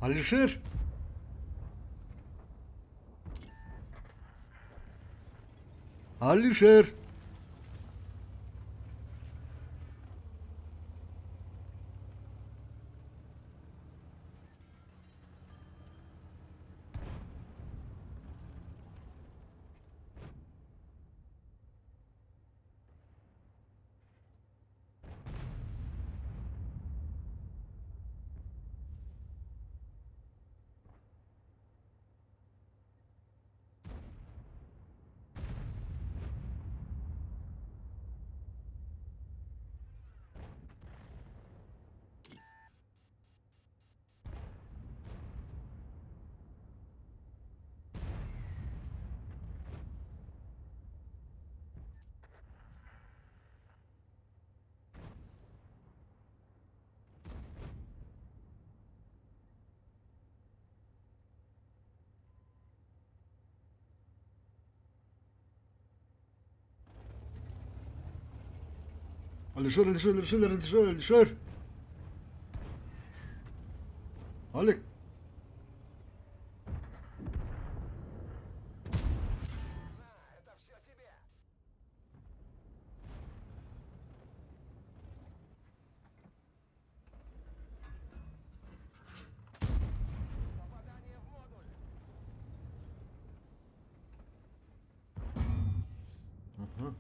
Алишер! Алишер! Алишер, Алишер, Алишер, Алишер, Алишер! Алик! Ага.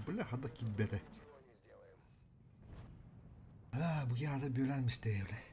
Бляха да киирбэтэ. Аа, бу яада бүлән истэйэбилэ.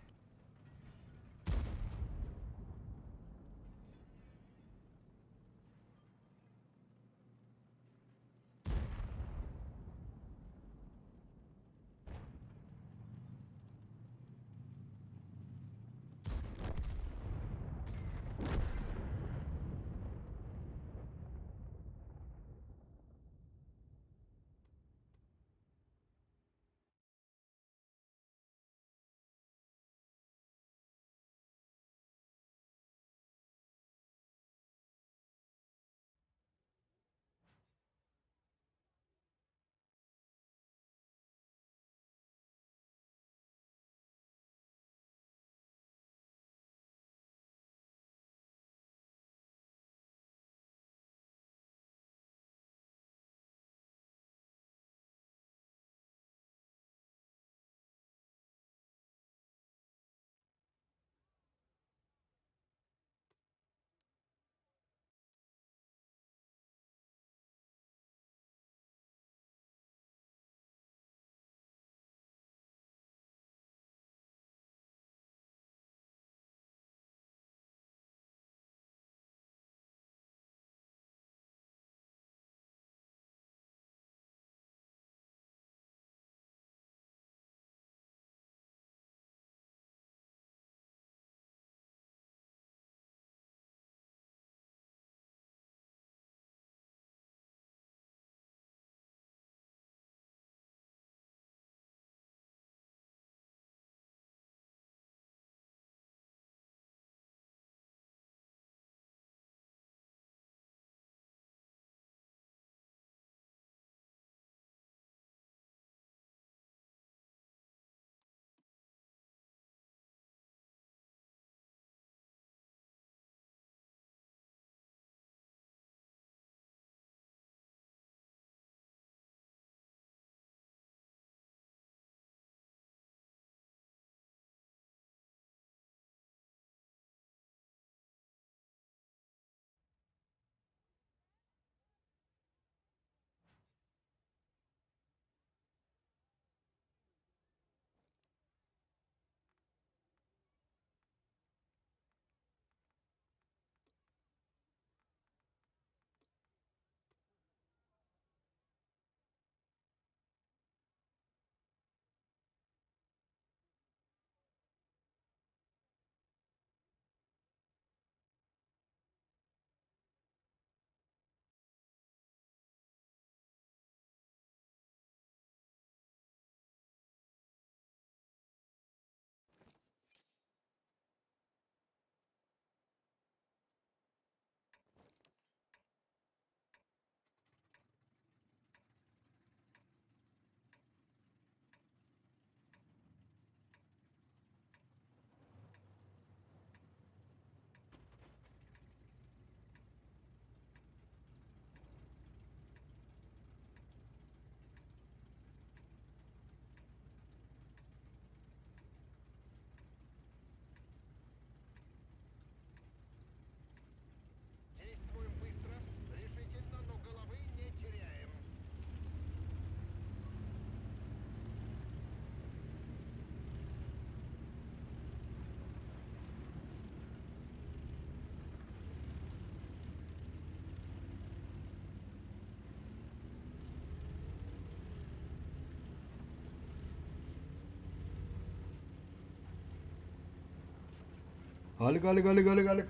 Алик, Алик, Алик, Алик, Алик.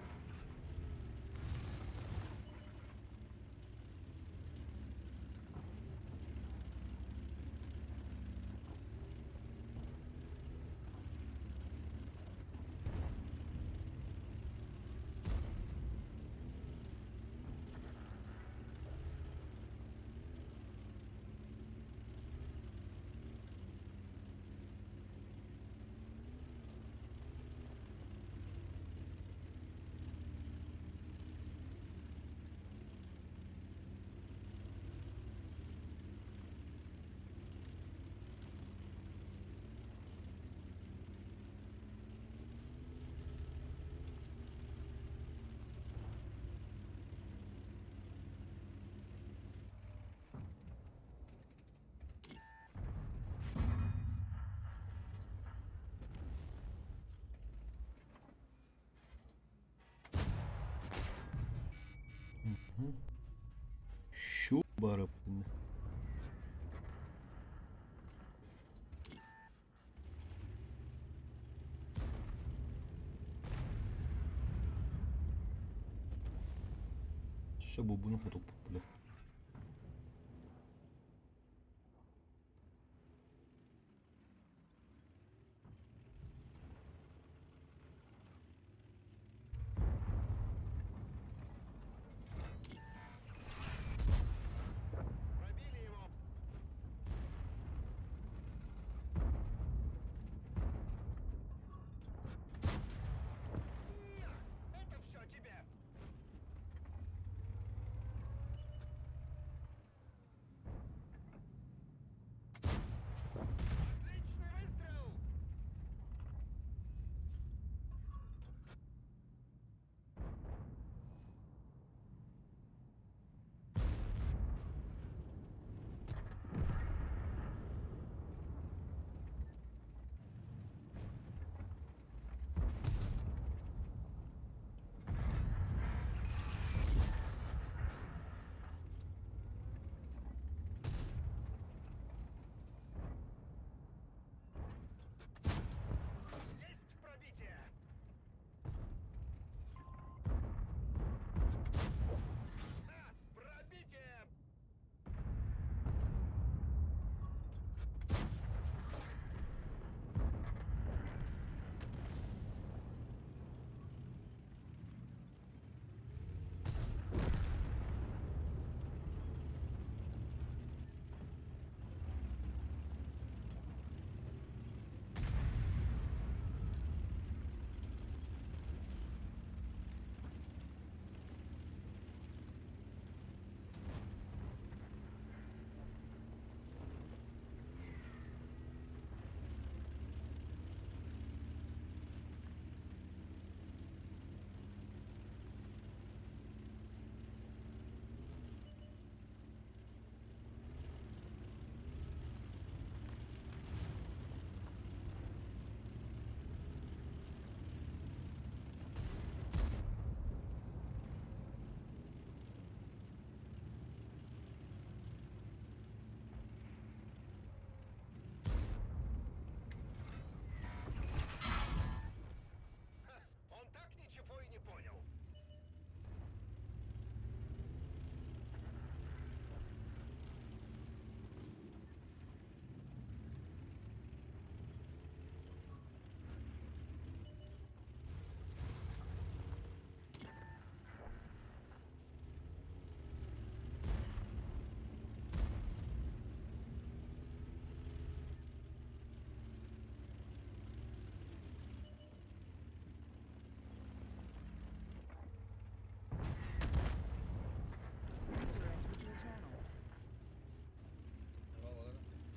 Şu барып. Все бубуну хотуппут бля.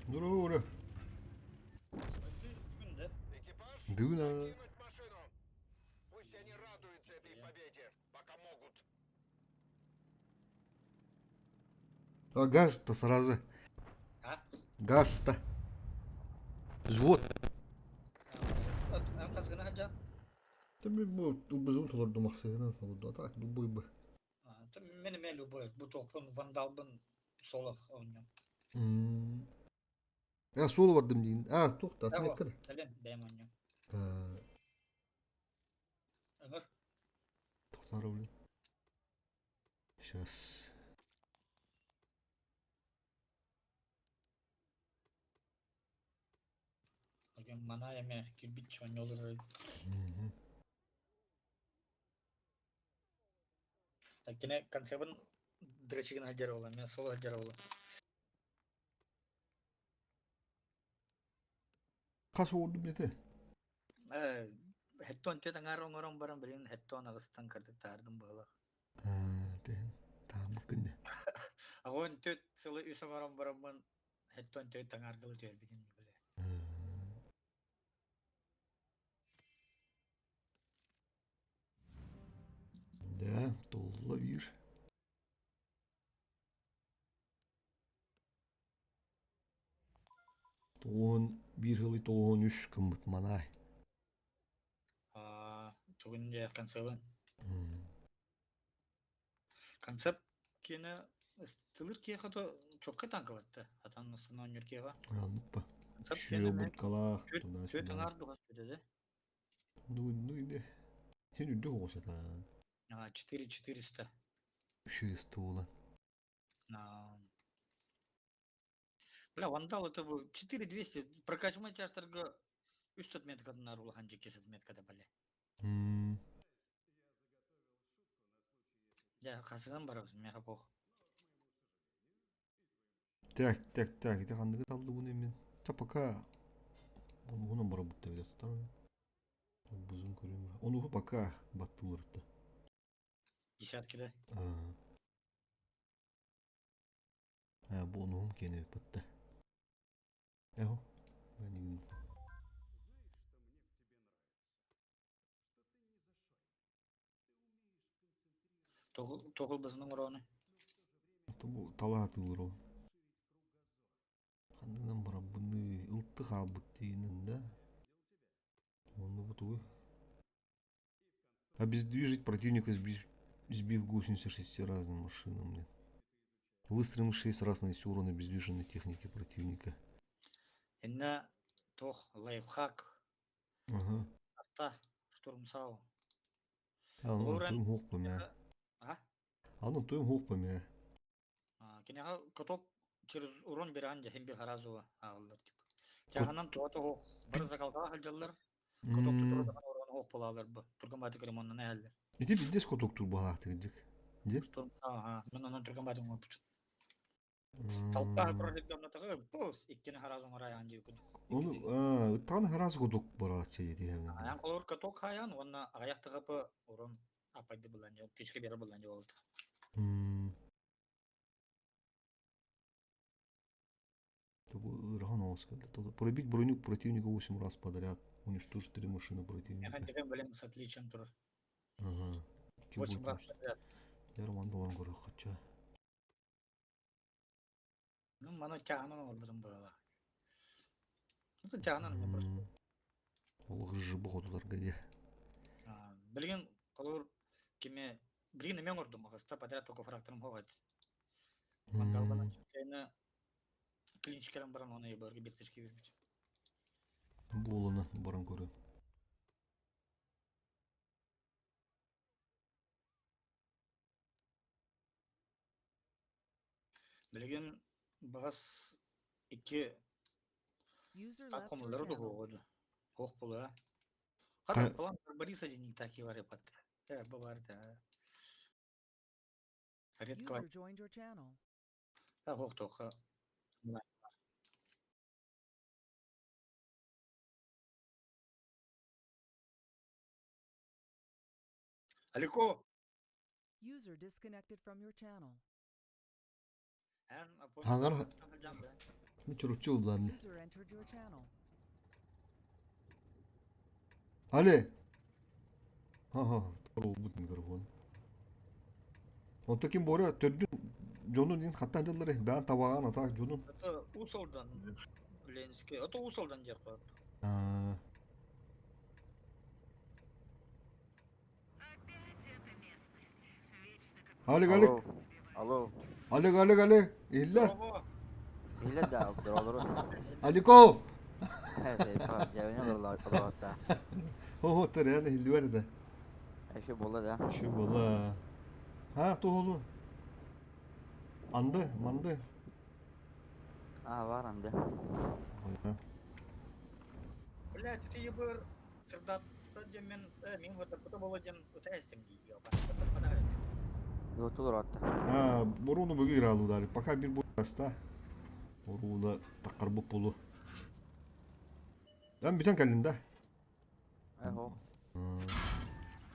Здорово. Бүгүн а. А газ-то сразу. А? Газ-то. Взвод. Бу бузун толорду махсыгынан толорду. А так любой бы. Мен эме любой бу толкун вандалбын солох оонньуум. А суолу бардым диин. А туох да Того, отметка да. кэлин бэйэм оонньуум. А. Сара, блин. Сейчас. Манай эмэ кирбит чонньолор. Кини концебын дрочигин сылдьар буолла, мен соло сылдьар буолла. Хас оҕурдум этэ? Хеттон төт аҥаар оҥорон баран билигин хеттон аҕыстан кырдыктаардым быһалах. Тehen таамык күнде. Аҕон төт сылы үс оҥорон бараммын хеттон төт аҥааргылы түһэрбитин биле. Да, толла биир. 91 сылы 93 кыммыт манай. Тугун дьэ концебын. Концепт киэнэ тылыр киэхэ то чокка танкалатта. Атан основной онньор киэҕэ. Аннуппа. Концепт Шүө киэнэ будкалаах түөрт туда-сюда. аҥаар дуҕас бүтэ. Ну, ну иде. Сен үрдүк оҕусатаан. 4400. Үшө ствола. Бля, вандал это был 4200. Прокачивать тяжторга үс отметкадан улахан дьиккис отметкада бля. Дьэ, хасыган барабыз, меха пох. Так, так, так. Ити ханныгы талды буну мен. Та пока. Оны бара бутта билет тутар. Бузун көрүм. Оны пока баттылырытта. Десятки, да? А, бу онуһум киэнэ батта. Эхо. Мен Тоғыл бызының ороны. Бу талаатылыр ол. Ханныгынан бара буны ылты хаалбыт диинен да. Оны бу тугу. Обездвижить противника, сбив гусеницу шести разным машинам. Блин. Выстрелом шесть раз нанести урон обездвиженной технике противника. Инна тох лайфхак. Ага. Арта штурмсау. Аны Лорен- туйм хоқ мә. А? Аны туйм хоқ мә. Кинеха каток через урон беран жахим бир харазуа ааллар тип. Тяганан туата хох бар закалга халжаллар. Каток тутур урон хох болалар бу. Турган баты кремоннан әллер. Ити бидес коток тур бағақты гыджык. Де? Штурмсау, ха. Мен онан турган баты оңопут. Талпа пролегдомна тагы пос иккини харазун араян жей кудук. Оны ыттан харас коток бараачы деди. Аян колор каток хаян онна аяк тагы урон апайды булан жок, кечке бери булан жок болду. Ырахан оскалды. Пробить броню противника 8 раз подряд. Уничтожить три машины противника. Яхан деген билен с отличием турur. Ага. 8 раз подряд. Ярман доллар көрө хача. Ну, мана тягынан орбудум була. Ну, тягынан мен просто. Ол жыбы хотулар где. Билген колор кеме билген мен ордум агаста подряд только фракторым хогат. Манталбана чейна клинчикерен баран оны барга бир тешке бербит. Болуна баран көрө. Билген багас икки User left your акомлар да channel. ходу. Хох була. Хата план Бориса денег так и варе пат. Э, бывает. Редко. User joined your channel. Та хох тоха. Алико. User disconnected from your channel. Эн Хангар чурупчу улдан. User entered your channel. Але. Ага, бут микрофон. Он таким боря төрдүн жонун дин хаттан жыллары баан табаган атак жонун. Это усолдан Ленский. Это усолдан жер коюп. Опять эта местность. Вечно как Алик, Алик. Алло. Алик, Алик, Алик. Иллер. Браво. Иллер да, олору. Аликов. Жабыны олору. О, теряны хиллер да. Еще буолла да. Еще буолла. Ha туһулу. Анды, манды. А, бар анды. Блять, это ебыр сырдатта диэн мин мин хатаппыта буолуо диэн ыта эстим дии ёба. Золотулар атта. А, Боруну бүгү играл Пока bir bu аста. Оруна таққарбыт болу. Мен бүтэн кэллим да. Эхо.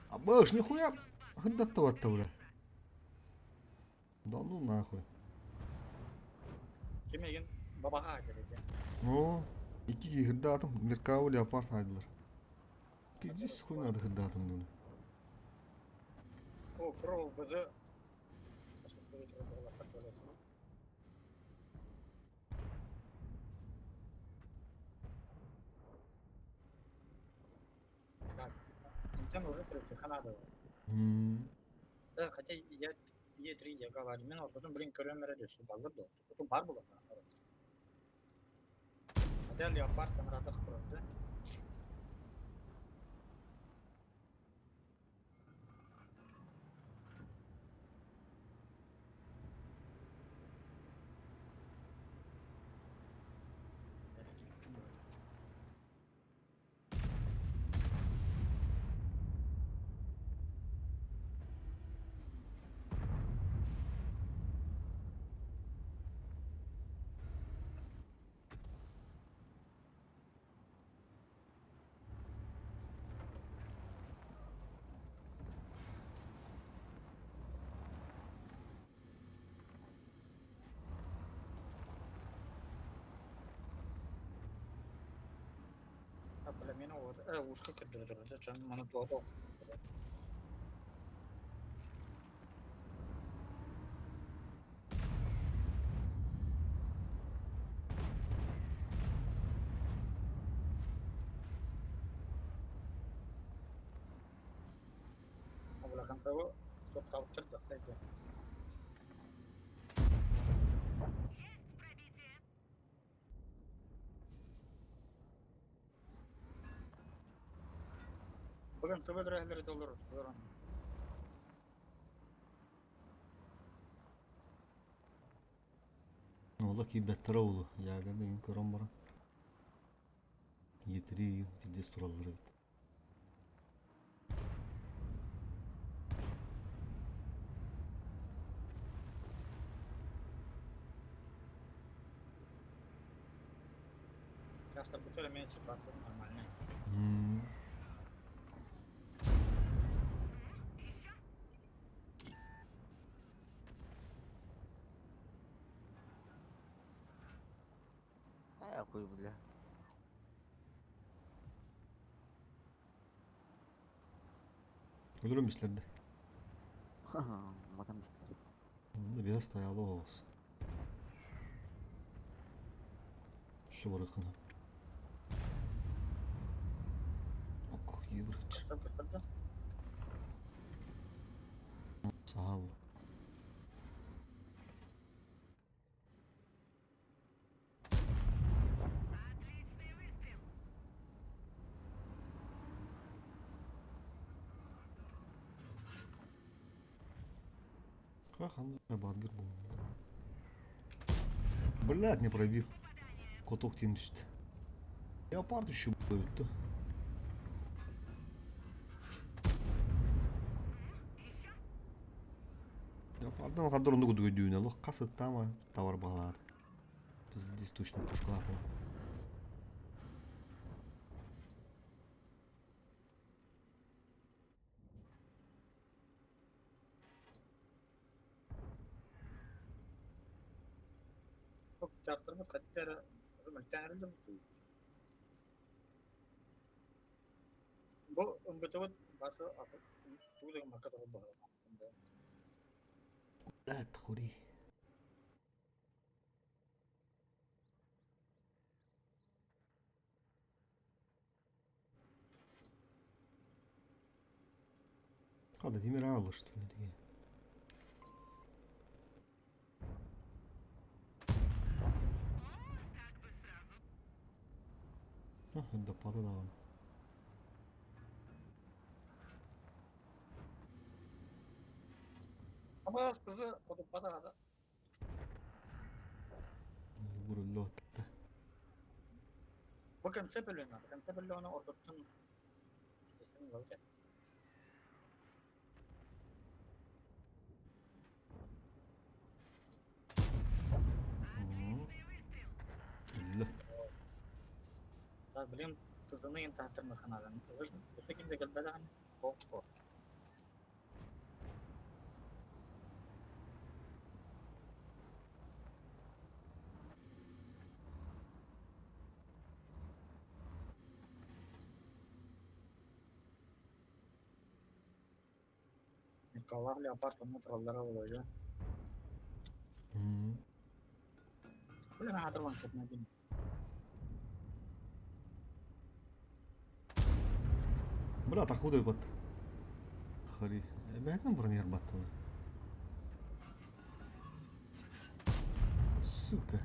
Абыш, нихуя хырдатта бля. Да ну нахуй. Ким эгин бабаха кэлэдэ. Ну, икки киһи хырдаатым, Меркаву леопард хайдылар. Пиздец хуй надо хырдаатым дуны. О, крол бызы. Так, Интен уже сырыттыха М. Да, хотя я Е3 я говорю, мен ортотун блин көрөм эрэ өссө баллар да. Отун бар буолар. Хотя леопард там радах да? Ушка көрдөрдөрдө чон маны туото. Абла концову чтоб таптыр дактайды. Есть пробитие. Бүгін сыбы драйвер доллар. Ола кийбэттэр оулу. Яга деген көрөн баран. Етири пиздец тураллар эбит. Часто бутер имеет ситуацию нормальная. М. Ну, еще? А, хуй, бля. Өлөрөм бислерде. Матам бистер. Онда бия стоялы оғыз. Şu барыкына. Ок, ебрыч. Концепт көстөрдө. Саал. Отличный выстрел. Как он бадгер был? Блядь, не пробил. Каток тен түстү. Леопард еще будет. Ну, еще? Леопардан кадыр онду күдүгө лох касыттама товар багалады. Здесь точно пушка был. Частырбыт хаттер мүлтәрилер. Бу ымбытыбыт башы тугудагы макка тогу бар. Блядь, хури. Хада Тимир Алла, что ли, такие. О, так бы сразу. А, это пада даҕаны. Ama kızı koduppada da. Буруллуота. Бу конце бөлүөнэ, бу конце бөлүөнэ ортоттон Отличный выстрел. Үллэ. Так, блин, тызыны таһтырмаханадан. Өссө ким да кэлбэтэҕин, хоп-хоп. Николай Леопард онно тураллара буолуо. Блин, аатырбан сөпнөдүн. Бля, тахуда бат. Хари. Бээтин бронер баттылар. Сука.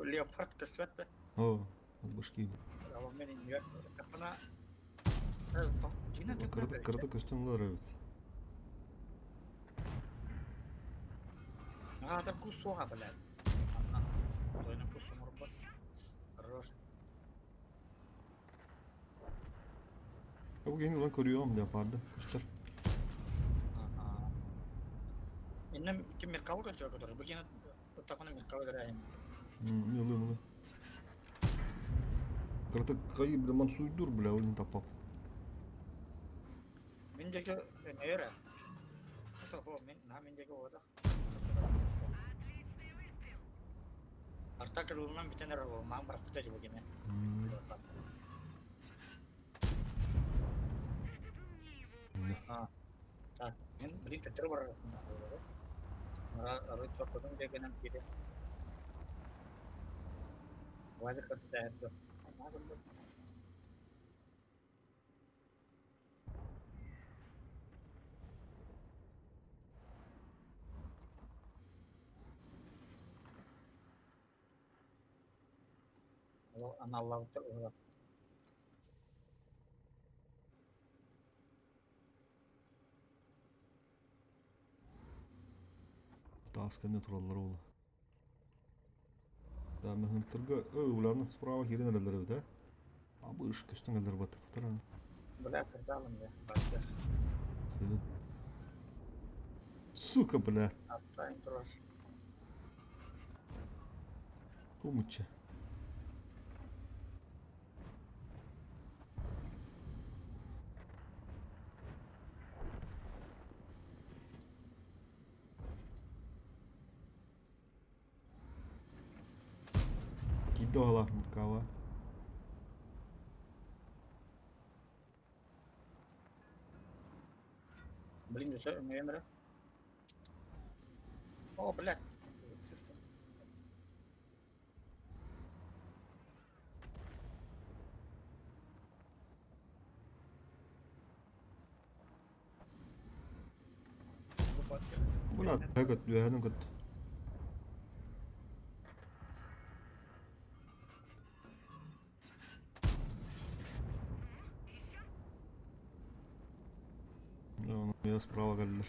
Леопард көстүбэт да. О, от башки. Ол мен иннигэр таппына дьиҥинэн Кырды кырды көстөн ылар эбит. Аҕатар кус суоҕа блядь. Анна тойна кус оҥорбот. Хорош. Бу киһини ылан көрүөҕүм леопарды көстөр. Иннем ким меркалы көтүө көтөр. Бу киһини ыттахына меркалы көрөөйүм. Ылы ылы. Кыраты кайы бля мансуйдур бля ол тапап. Мин диэки өҥөйөр ээ. Ото хо мин наһаа мин диэки уотах. Отличный выстрел. Арта кырылынан бүтэн эрэр буол. Маан барахпыта дии бу кини. Это был не его бой. Так, мин блин төттөрү барар Арай чоппотун диэкинэн киирэ. Вадик кытта Аналлаабыттар уһулар. Таас кэннэ тураллар уола. Да, мөһүнтэргэ улаана справа киирэн эрэллэр эбит ээ. Абыш көстөн кэллэр баттатар. Бля, кырдаалым я. Баттар. Сука, бля. Аттайын турар. Кумучча. Киирдэ оһолоох Муркава. Блин, өссө өҥөйөм эрэ. О, блядь. Систем. Бля, көт, үөһэнэн көт. Ну, еще? Я справа кэллэр.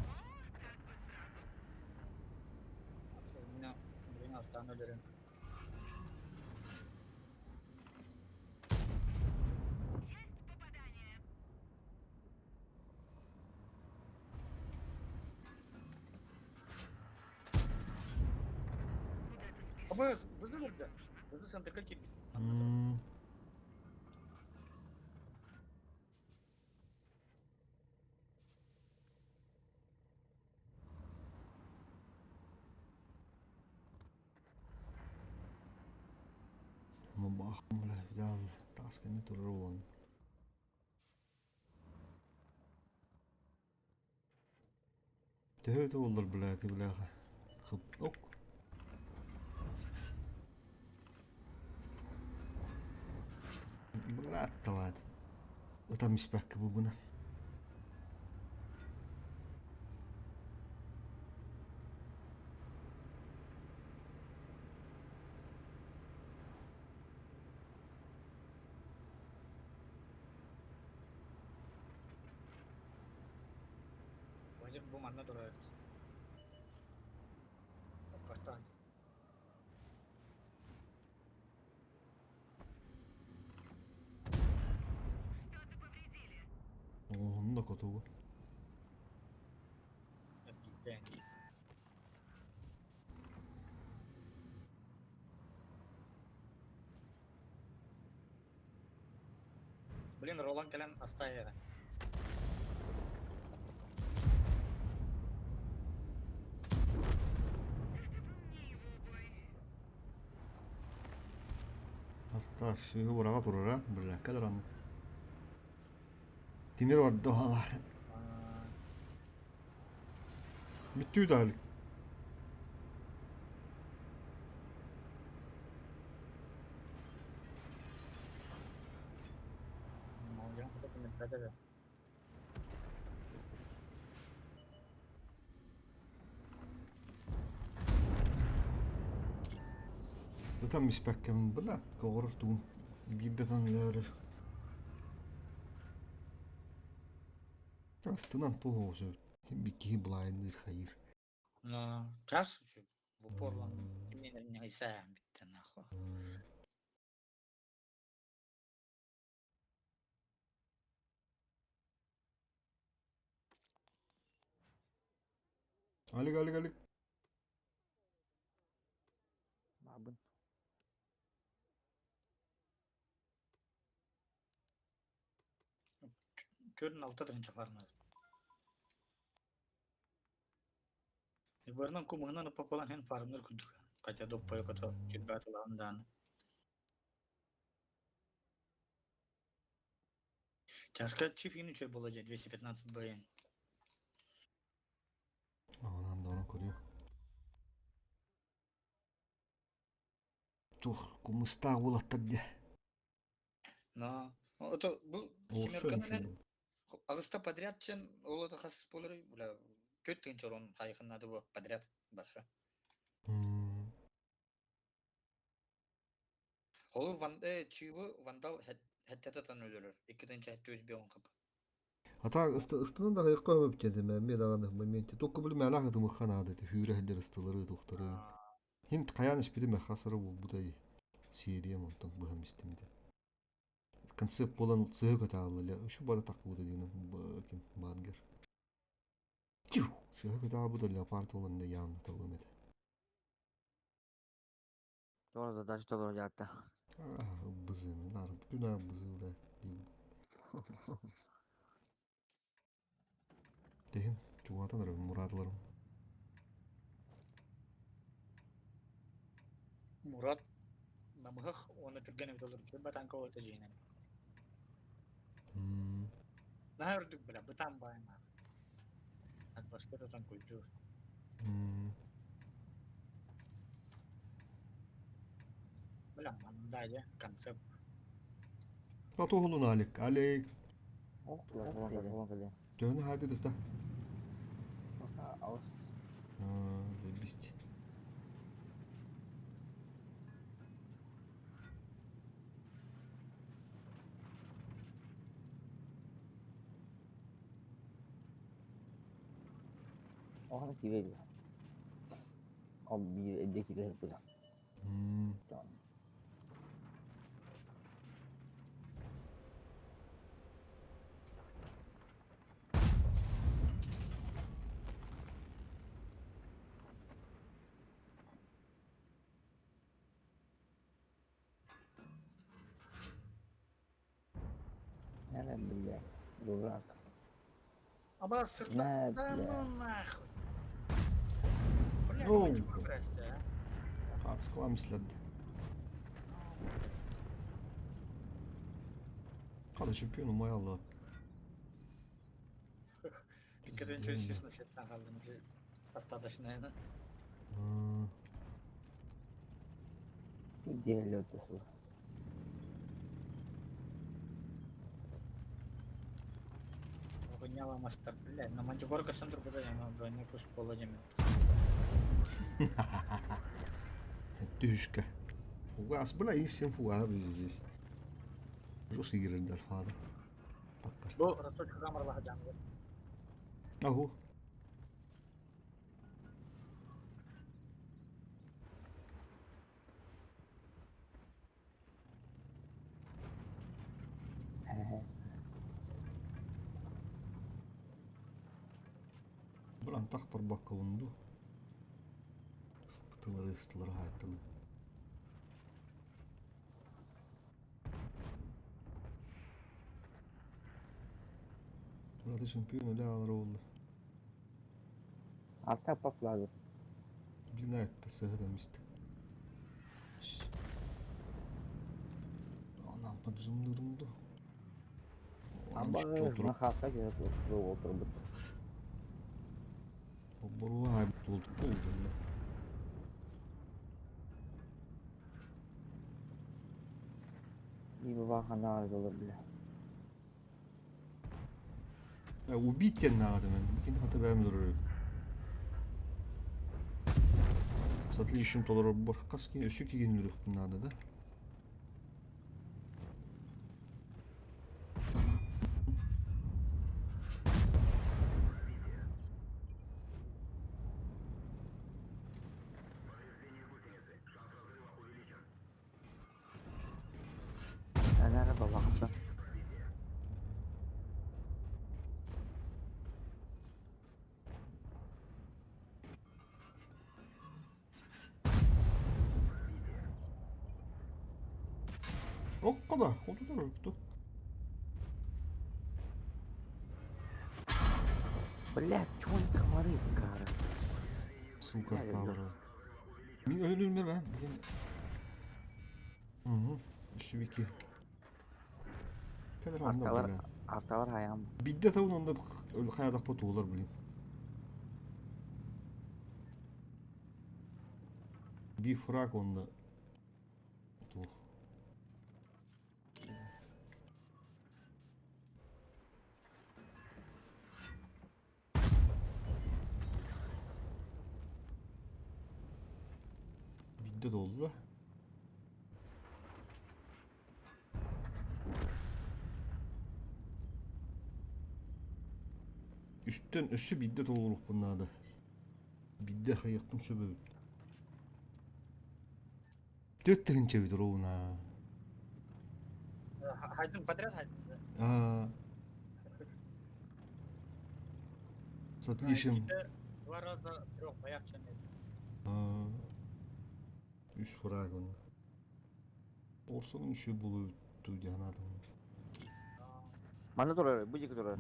О, так бы сразу. Блин, артан өлөрүм. Есть попадание. Куда ты спешишь? Абыз, бызы көрдө. Бызы сандырга кирбит. Бахым, бля, дьаал таас кэннэ турар буолан. Төһө буоллар, бля, ти бляха. Хып, ок. Бля, тават. Ытам испэккэ бу буна. Азик бу манна турар эбит. Картан. Что-то повредили. Онно котугу. Эргийдэ. Блин, Ролан кэлэн астаайаҕа. Это был не его бой. Арташ, быраҕа турара, быракка даҕаны. Тимир ордо хаалар. Бүттүү да илик. Молдьон кытта тимирбэтэ да. Ытан испэккэбин была, көҕөрөр тугун биирдэ таҥнарар. Астынан туох оҕусу киһи былаайындыыр хайыыр. Час в упор он кимнин не бүттэ нахуй. Алик, алик, алик. Бабын. Көрүн алта тыһыынча фармаз. Барынан кумуһунан уппапалан һин фармныр курдук. Хотя доппойо кото сүрбэт ылаан дааны. Тяжко чиф үчүгэй буолла дьэ 215 БН. Онон дорон көрүө. Туох кумустаах уолаттар дии. Но это бу семерканан аҕыста подряд чен ол это хас буолар бля төрт тыһыынча урон хайыхыннаады бу подряд барша. Холур ван чыыбы вандал хэттэтэтан өлөрөр. Икки тыһыынча хэттэ үс бион хап. А так ыстынан да хайыкка өп мен даҕаны моменте только били мэлэх ытымыхха наада этэ хүүрэ сылдьар ыстылары тухтары хинт хайаан испитим хасары буолбутай сериям онтон быһам истимите концепт буолан сыһы көтаалла үшу бары тахпыта диэн ким баангер сыһы көтаабыта леопард буолан да яамна талым этэ. Doğru задача толору дьаатта. Бызым нар бүтүн бызы бля Tehim чугатан эрэ мурадларым. Мурат намыһах уонна түргэн эбит олорор үчүгэй батаанка уота дьиэнэн. Наһаа үрдүк бля бытаан баайымаах. Ат башка тутан куйдуур. Бля манда дьэ концепт. Атоһулун Алик, Алик. Ох, болон кэлиэ. Төһөнү хаайды да? Аус. Заебись. Оһону киирэ. Ол биир эдде киирэ буда. Нere бля, дурак. Аба сырта. На, Да бля. ну нахуй. Бля, Оу. не прости, а. Хаатыскалаам ислерди. Хада чемпион умай Алла. Икки тыһыынча үс сүүс наследтан хааллым ити остаточная. Иди лёд сур. Хуйняла мастер, бля, на мантикорка сон турбута я двойной кус положим. Түшкэ. Фугас, бля, истин фугас здесь. Жестко киирэрдэр фада. Таккар. Бу росточка камералаха дьаныгар. Аху. Антах барбаккабын дуу? Сыппытылары ыстылары хааттылы. Браты чемпион үлэ аалара буолла. Арта паплады. Блин, это сыһыта мист. Анам поджимдырым ду. Аба на хата келет отырбыт. Боруа болду болду. И баба хана бile. Убить тебя надо, мен. Кин хата бәм дурur. С отличием толору бар. Каски өсү киген үрүктүн надо, да? Ana baba хата. Оккода, хоту да Блядь, чего они комары, кара? Сука, Бля, камера. Мин өлүнүм ben. Билин. Угу. Шибики. Кадр онда Арталар, бля. арталар хаям. Бидде тавын онда өл хаядак по туулар блин. Би фраг онда. Тух. Бидде долду да. Үстен өссө бидде толурук bunlarda. Бидде хайыктым сөбөбүт. Төрт тыгынча бит ровно. Хайдын подряд хайдын. Да? А. С отличием. Два раза трех боях чем А. Үч фраг он. Орсонун үшү болу өттү дианадым. Мана турар, будик турар.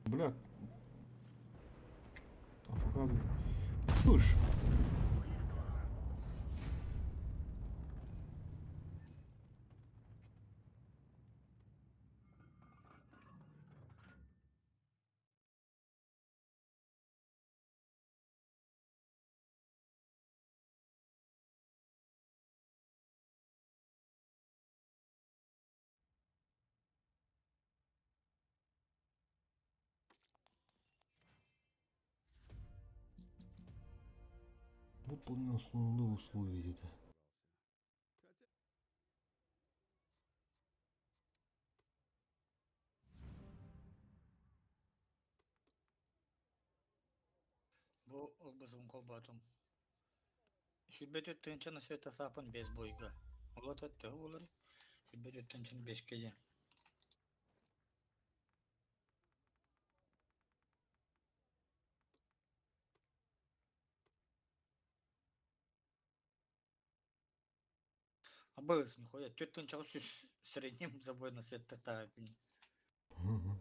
Бля. Афокадо. Пыш. Выполнил основные условия где-то. Бу ылбызын колбатым. Сүрбет өттүнчө света сапын без бойга. Ола төттө болор. Сүрбет өттүнчөн бешке же. Абыс нихуя, төттүнчө сүз среднем забой на свет так. Мгм.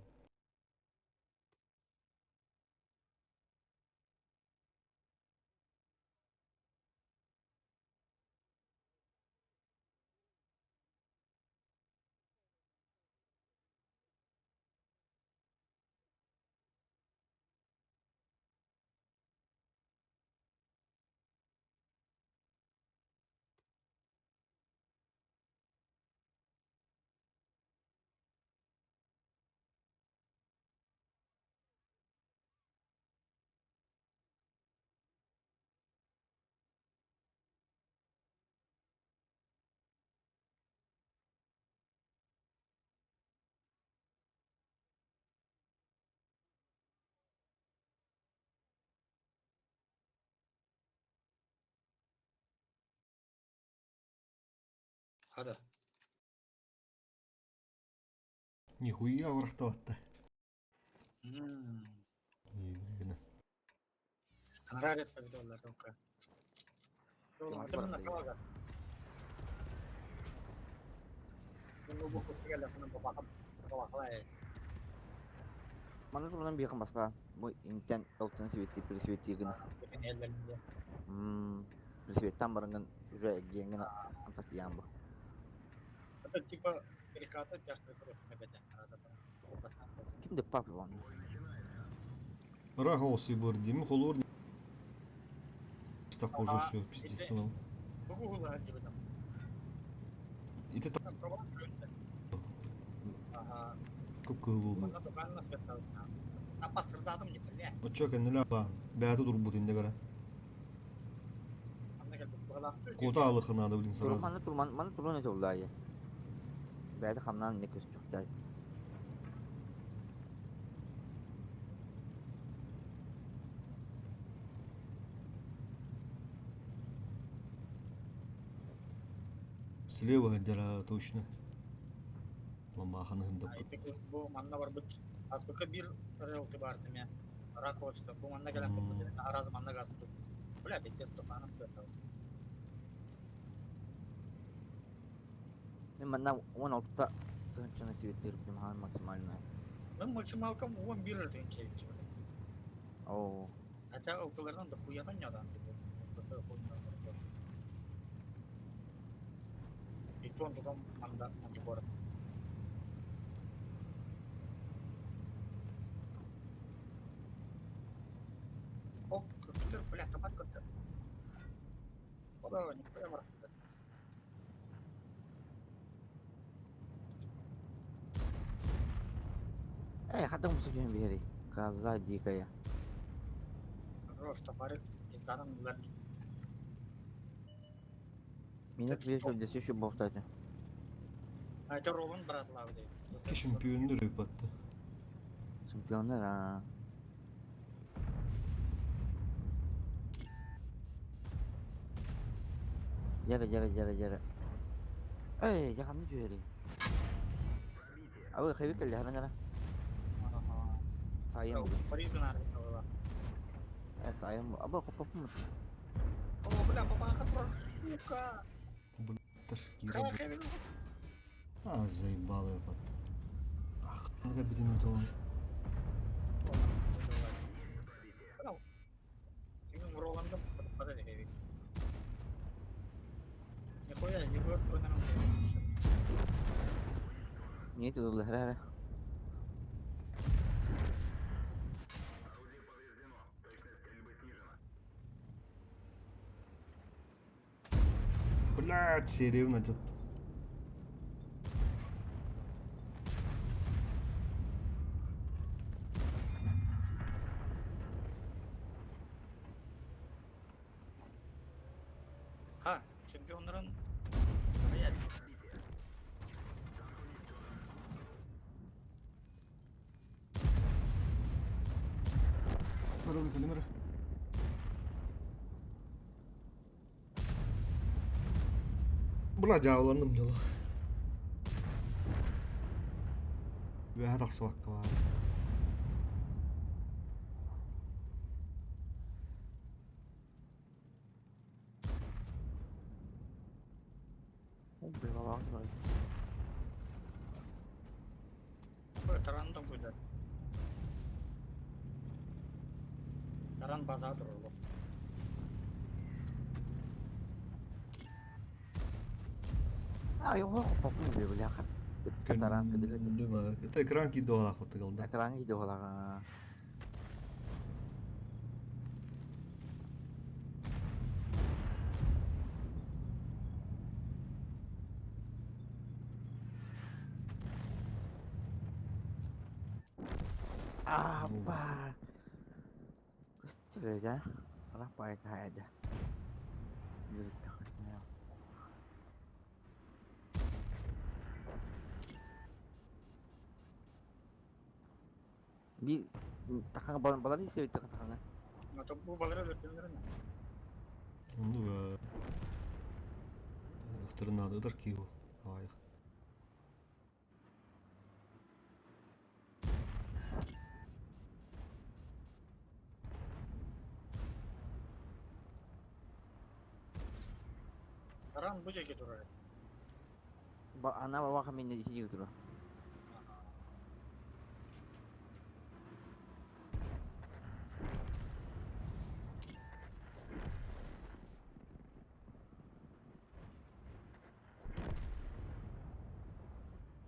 Hadi. Нихуя варахталатта. Hmm. Еврейна. Нравится победила рука. Ким барда? Маны турунан биэхэн баспа. Бу интен алтын свети пресвети гына. Пресветтан барынгын уже генгин антатиян бу. Это типа перекаты тяжко Ким де папы вон. Рахался бордим, холор. Так уже все, пиздец. Ну. И ты так кылуу. Очо кэннилэ баан. Бэйэтэ турбут инде гара. Кота алыхына блин сразу. Маны турман, маны турун эте улайы. Бэйэтэ хамнан не көстүхтэй. Слева дера точно. Мамаханы хында. Бу манна бар бит. Азбыка бир релты бар теме. Ракочта. Бу манна келен аразы манна газ туп. Бля, беттер топаным света. Мен манна 16-та тыгынчаны светтерип хаан максимально. Мен максималкам 11 тыгынча. Оо. Хотя алтылардан да хуядан ядан. И то он потом манда мандикора. О, компьютер, бля, топат компьютер. О, нихуя марахта. Эй, хатым судьям бери. Коза дикая. Хорош, топарик, изданом лет. Меня здесь еще болтать. А это Роланд брат лавды. Ки чемпионнор ыпатты. Чемпионер, а. Жара, жара, жара, жара. Эй, я хамны жүйері. Абы хайбик келді, харан жара. Сайым бұл. Париж гынар. Э, сайым бұл. Абы қопапым. О, бля, папаха, сука. Тар кира. А, заебал ыпатты. Ах, ну битим то. Роландом подали. Нихуя, не говорю, Не это дулы, хара. Блядь, серьезно, дед. Ha, чемпионların Hayal. Барон калимера. Бля, дьяволанным дело. Үөһэ тахсыбакка бар. О, бля, бабах, Таран там будет. Таран база турулу. А, я қопапым, бля, бля, хар. Таран кыдыгы. Это экран кидола хотыгал, да. Экран киді олаға. Апа. Көстүрө да. Рапай кайда. Би тахanga балар исебит тахanga. А бу балар өлтүрүнөр. Ну, Вторнадо дар кио. Баран бу диэки турар. Ана бабаха минне дии турар.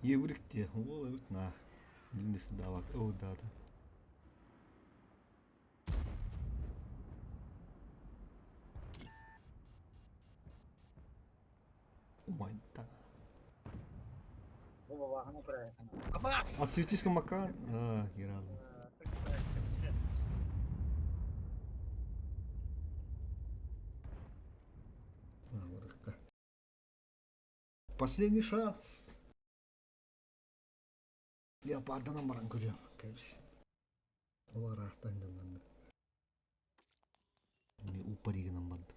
Еврик те, ол эбит наах. Билнес давак, о да да. Умайда. Бу бабаханы турар. Аба! Отсветись макан. А, херан. Последний шанс. Леопарданан баран көрүөм. Кэбис. Ол ыраахтан дьоннорду. Эми упаригынан бардым.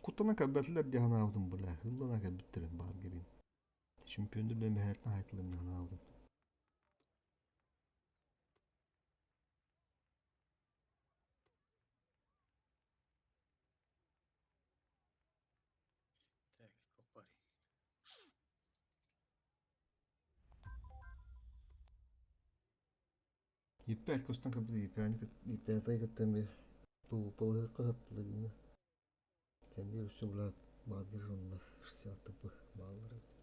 Куттана кэлбэтилэр дии санаабытым бля. Ыллана кэлбиттэрин баар гирин. Чемпионду бля мэһээтин хаайтылым дии санаабытым. Так, туох баарый? Иппэт көстөн кэлбит иппээни иппээтэй кытта эмиэ пылыһыкка сөп Кэнди үсү блядь баадыр онно 60 тп бааллар эбит.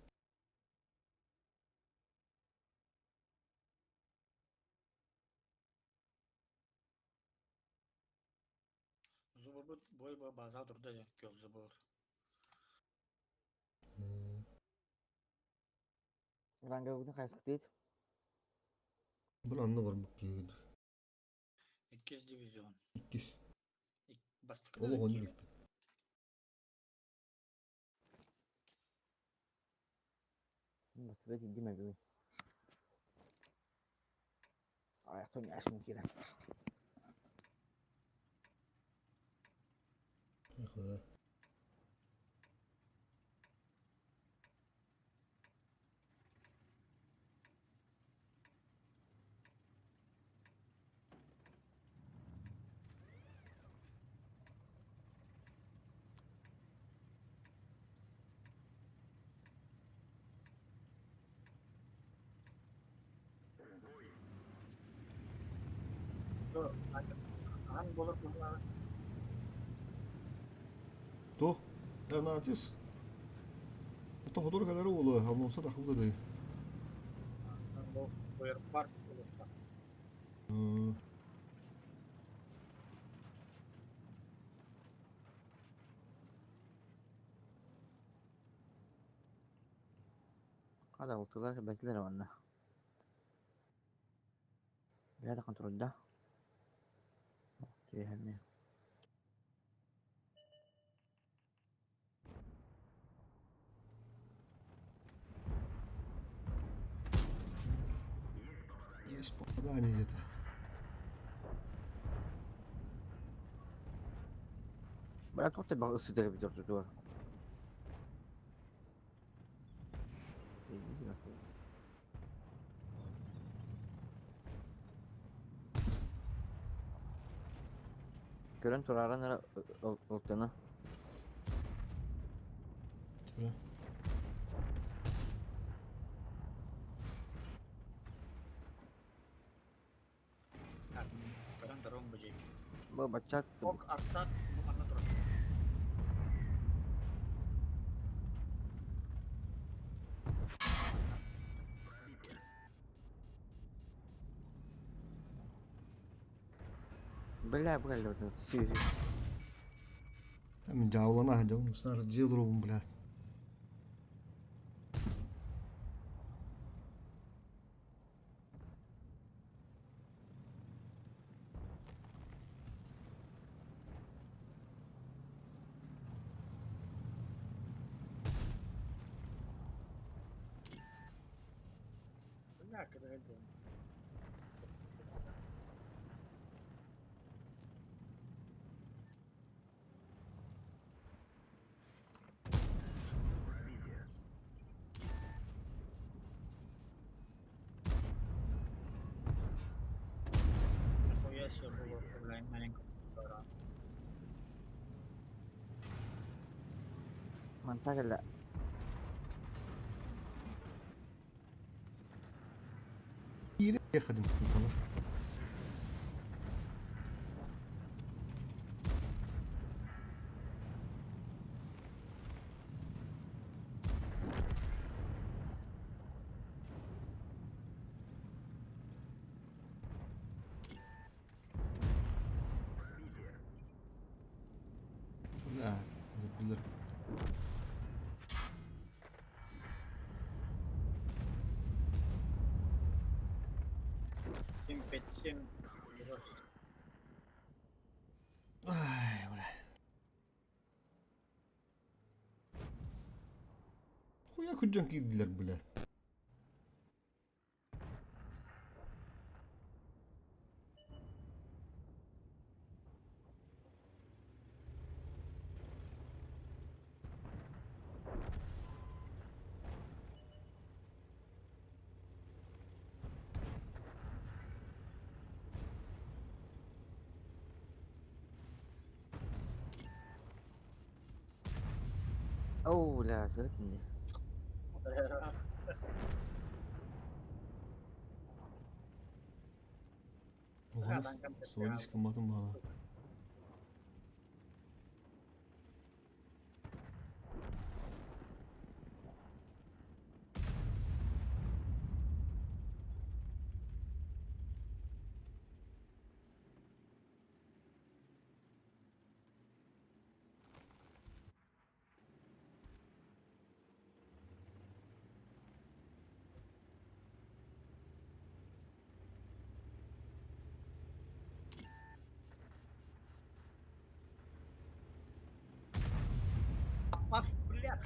Зубурбут бой база турда дьэ көл зубур. Ранга хайсыктыйт. Бу анны барбыт киһи Иккис дивизион. Иккис. Бастакы Олох оннук иликпит. Бастакы тиийдим бүгүн. Аяқтан яшын киирэн. Эх, Хаһан буолар быһыылааҕый? Туох? Натис. Тоһодор кэлэрэ буолуо, Алонсо тахыбыта дыы. Бу парк буолуохтаах. Хада алтылар бэтилэр уонна. Бэйэ да контрольда. Түһэммин. Есть попадание где-то. Бара туох да сытар эбит ортотугар. Көрөн турааран эрэ ылтана. Тура. Көрөн турун бу диэки. Бу баччат Ок артат бу манна турар. Бля, бу кэллэ сүүһү. Мин дьаабылана сылдьабын, устар дьиэ олоробун, блядь. Бля, кыра диэн. Нихуя себе было, бля, маленького. Мантан кэллэ. Киириэххитин сыталар. Бля, билэр. Семь пять семь. Ай, бля. Хуя күдьэн киирдилэр, бля. Оо, бля, сырытын дии. Суолис кымматын баала. Бас, бля,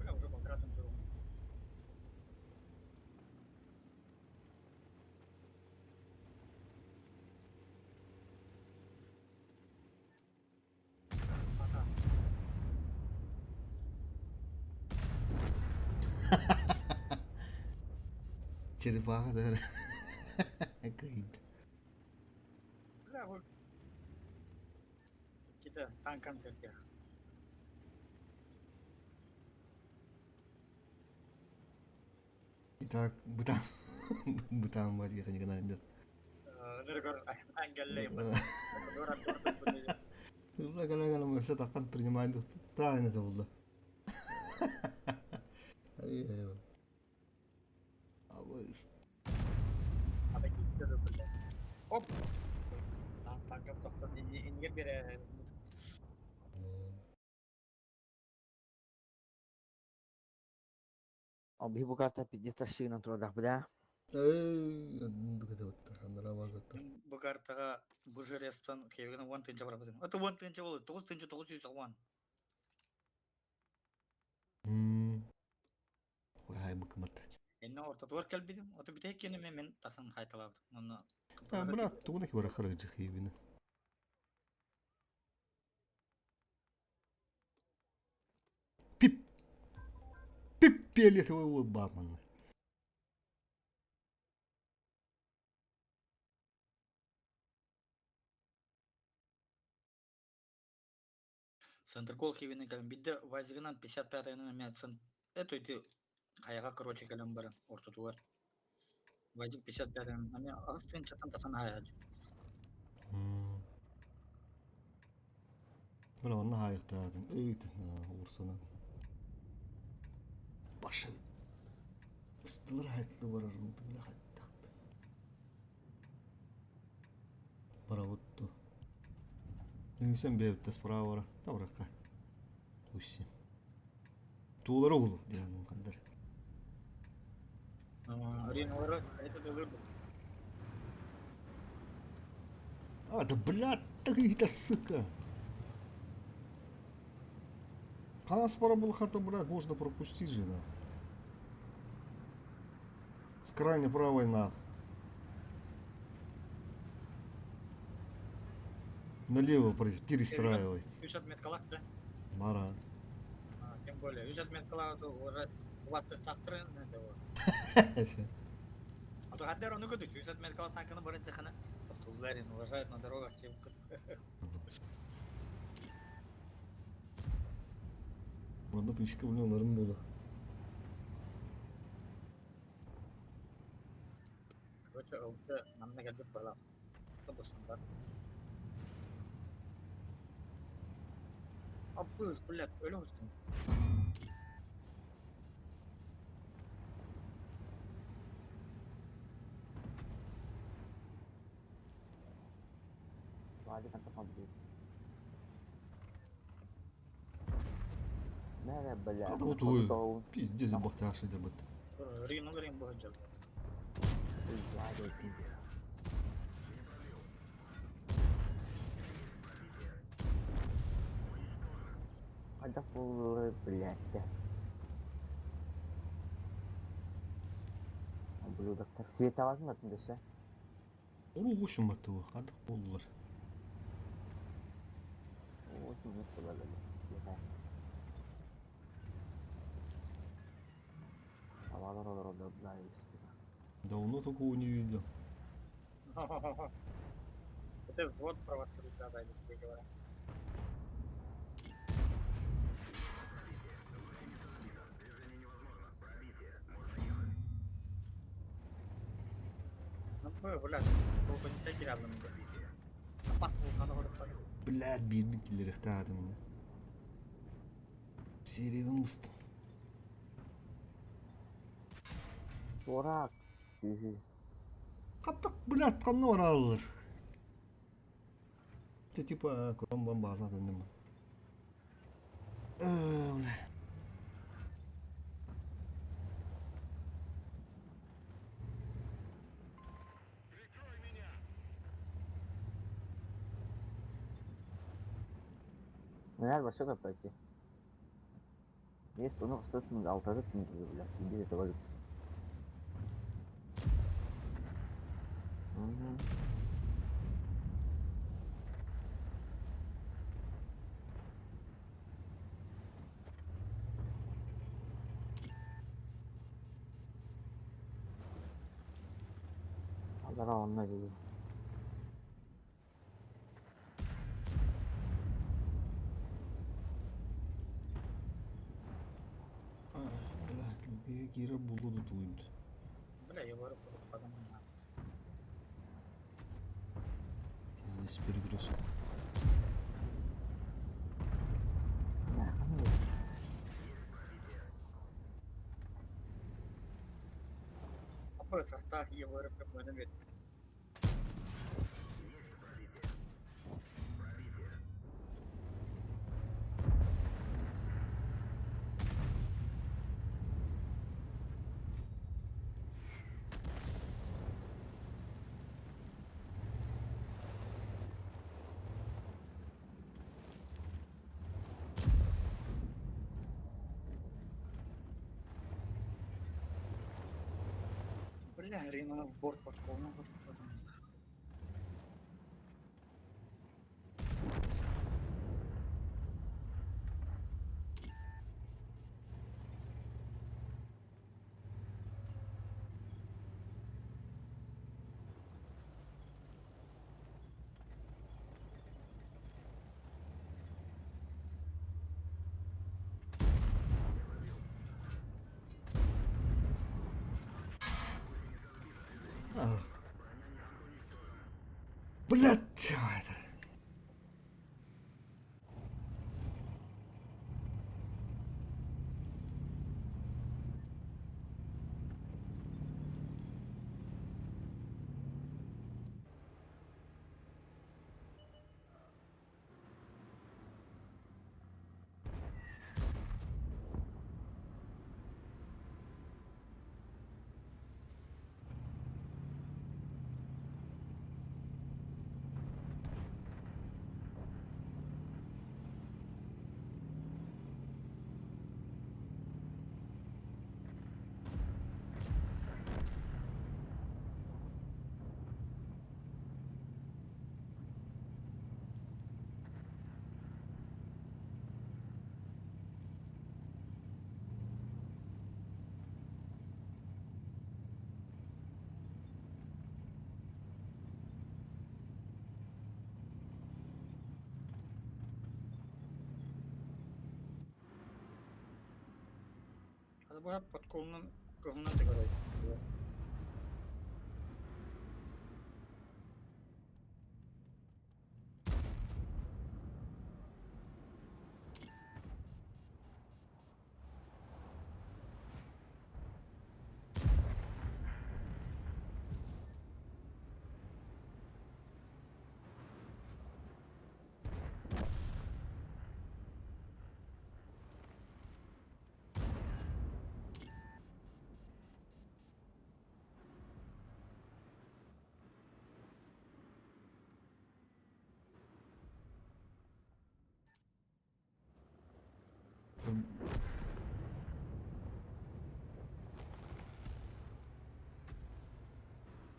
Бля, уже квадратом живу. Черепаха да кыйды. Бля, вот. Какие-то танком терпех. Итак, бытаан бытаан бар диэхэ гынан Тылла кэлэн өссө таххан принимает тайна табылла. Оп! Танкам тохтор ингер бере. О, биһи бу карта пиздец тащыынан турардаах бля. Бу картаҕа бу жерестан киэбигин уон тыынча барабытын. Это уон тыынча болу, тоҕус тыынча тоҕус сүүс уон. Ой, быкымат. Инна ортотугар кэлбитим. Ото бүтэһик киэнэ мен мен тасан хайталаабытым. Онно А, брат, тугуна ки бара харыджы хибини. Пип. Пип фиолетовый вот Батман. Центркол хибини кэлэн бидде Вайзигынан 55-ынан мен это ити хайаҕа короче кэлэн баран ортотугар. Вайзик 55-ынан ами аҕыс тыынчаттан тасан хайаҕа. Бля, онно хаайыктаатым. Ыйт, урсана. Башы. Ыстылар хайтлы барарым, бля, хаттахты. Барабытту. Несен бэбитте справа бара. Табыракка. Усси. Туулары улу, дианын кандар. Ринора, это дылырды. А, да блядь, ты сука. Ханас пора было хата, блядь, можно пропустить же, да. С крайне правой на. Налево перестраивать. Үс отметкалах да. Мара. Тем более, үс отметкалах уже убастыктахтырын это вот. А то хаддер ону көтүч, үс отметкалах танканы барын сыхана. Тоқтулларын уважают на дорогах, чем. Манна тыычка блин ыларым буолуо. Короче, ылты манна кэлбит быһалаах. Быстындар. Аппыс, блядь, өлө устун. Вадик Антон будет. Мэрэ, бля. Хата утуй. Пиздец бахтаах сылдьарбыт. Рин рин быһыдьал. Хайдах буоллар, блядь. Ублюдоктар. Света возьмет, дөсө. Уру восемь баттыбы. Хадах болдулар. 8 минут буолар. Авалар олорор да. Давно такого не видел. Это взвод провоцирует, да, да, или говоря. Ну, блядь, позиция киряблым. Опасно вулкана город. Блядь, биирбин киллэриэхтээх этим. Сериябын быстым. Дурак. Үһү. Хаттак, блядь, ханна бараллар. Те типа көрөн баран бааза төннүм. Бля. Снаряд вообще как пройти. Есть, ну, стоит, алтары, блядь, иди это валют. Угу. Алара онно дии. Блядь, киирэр булду да тулуйбут. Бля, я говорю, потом не надо. Здесь перегрузка. Аппы, сорта, я говорю, как бы, наверное. Бля, Рина в борт подкол, ну, вот потом. А. Блядь, это. Бу подколунан кыһынан тыгырай.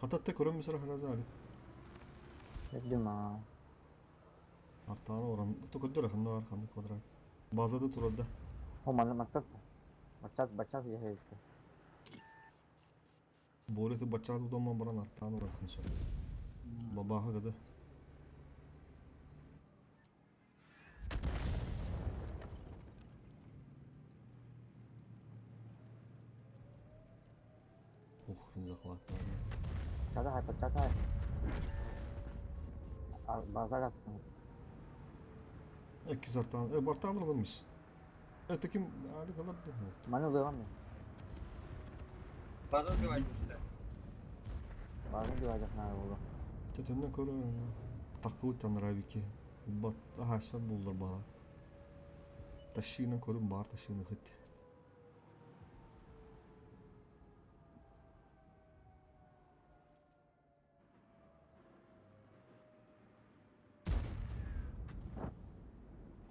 Хататта көрөн мүсір хараза али. Дема. Артаана оран. Токоддор ханна бар ханна квадрат. Базада турарда. О, манна маттар. Бачат, бачат яһайт. Болеты бачат удома баран артаана оран ханса. Бабаха гада. Ух, захват. Чата хай, бачат хай. Базар аскын. Эки зартан, бартан алынmış. Таким али калар да. Маны даган. База сбивать сюда. Базар диважак на болду. Төтөннөн көрө такы танравики. Бат ахаса булдар бала. Ташина көрүм бар ташина хит.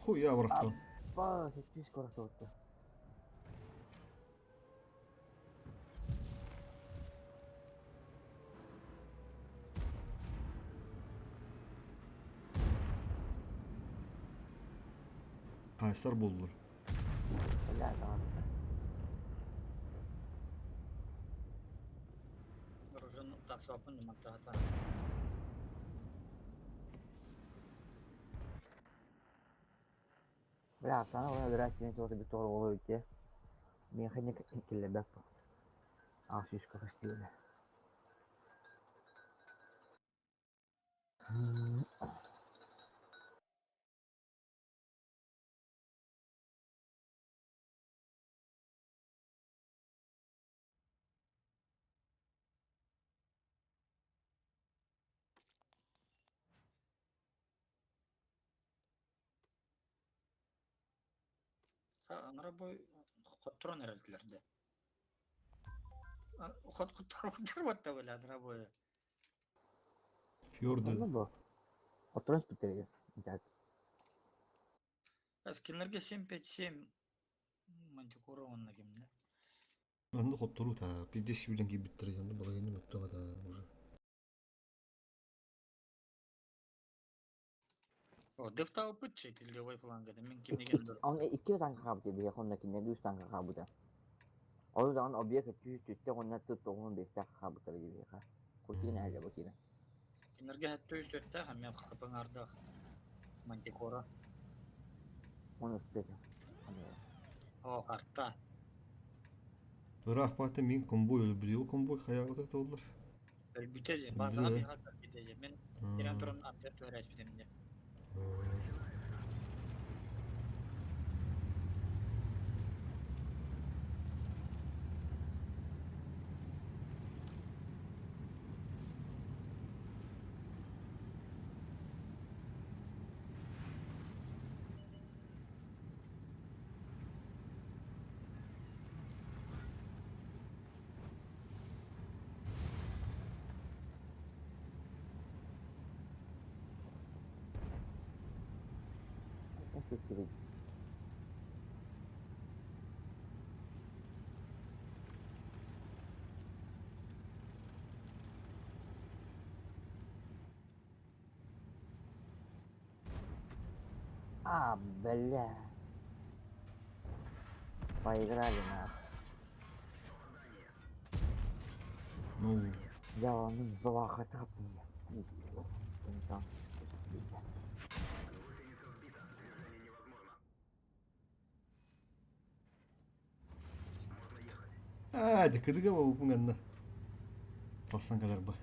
Хуя бырахтан. Ба, 800 коракта өттү. Хайсар булдур. Бля, tamam. Оружие таксапын маттата. Бля, sana ona biraz yeni olsa bir doğru olur ki. Мен хәне килле бәк. А, шишка хастиле. Анара бой хотторон эрэлдилерде. Хот хотторон батта бля анара бой. Фьорды. Бу. Oturun bitirdi. Так. Скинлерге 757 мантикора онна кимде. Анды хоттору та. Пиздец юден кийбиттер янды бала енді өттө да уже. О, дефта опытчы левой фланга, да мен кимнеген дур. Он iki танка кабы бия хонна кинне үч танка кабы да. Ол zaman объект 304-те онна тут 95-те кабы тар диби ха. Кутин әле бу кина. Кинлерге хәтта 104-тә һәм мен хапыңарда мантикора. Оны стеде. О, арта. Ырах баты мин комбой өлбүрү комбой хаягы толлар. Өлбүтеже, базага бир хат битеже. Мен Иран туран аттер төрәс битемде. Эффективный. А, бля. Поиграли нас. Ну, Я ну, была хотя бы. Там. Аа, дьэ кыдыга буолбуппун гэннэ. Тахсан кэлэр бу.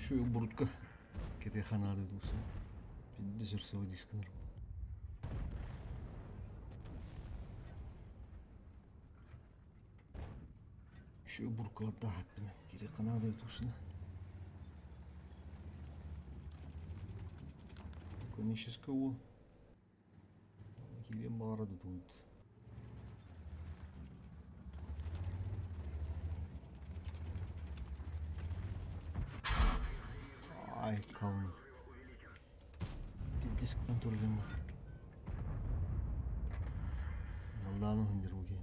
Şu бурутка кете ханаады дуса. Бидди сүрсөбө дисканар. Şu буркаларда хаппина. Кете ханаады дусuna. Конического кирен баарады туут. Ай, калын. Пиздец контролем. Валдааны хындыр уге.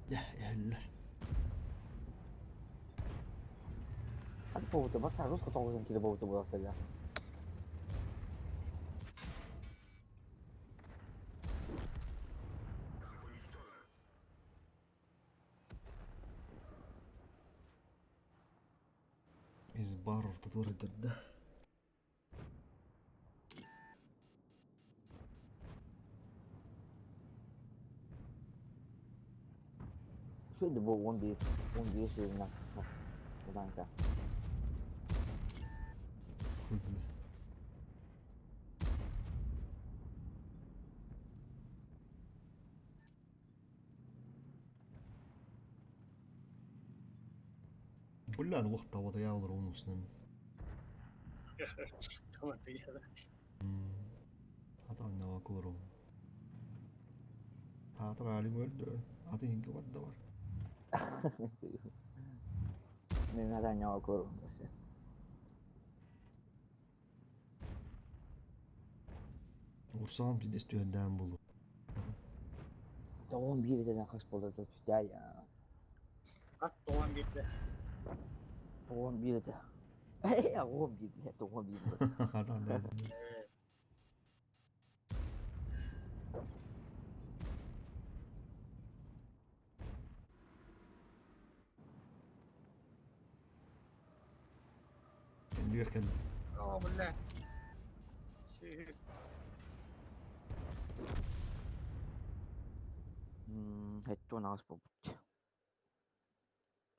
Я, эллер. Hadi boğuldu bak sen Rus kutu kili boğuldu bu hafta. Избар ортотугар ыдырда. Şöyle bu 11 11 yılına Ulan Хуй бля. Бля, ну вақта я олар оның үстінен. Ата нава колору. Атыр алим өлді. Аты хинки бар да бар. Мен neden ya okurum mesela. Урсаҕым пиздец түһэрдээн буолу. 11 deden kaç boldu ya ya. Хас тоҕон биирдэ. 11 de. Ya 11 ya 11. Хатан да. Кэллигэр кэллэ. Оо, бля. Сүү. Hettu on ağız bobut.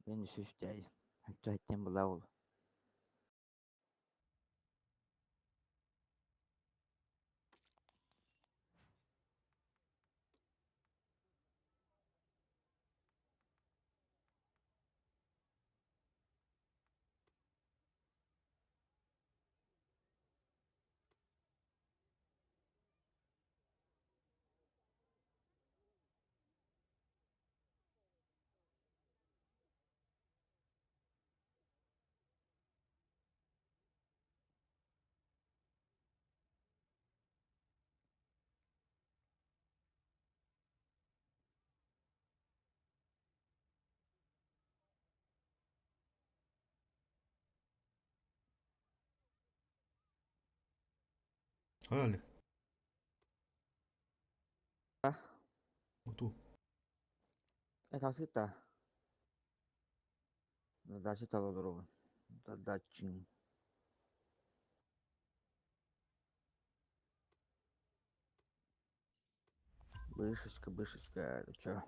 Ben de süs değil. Hettu hetten bula ol. Хайалик. А? Уту. E tasita. Дачи талодорова. Дачин. Бышечка, бышечка, это чё?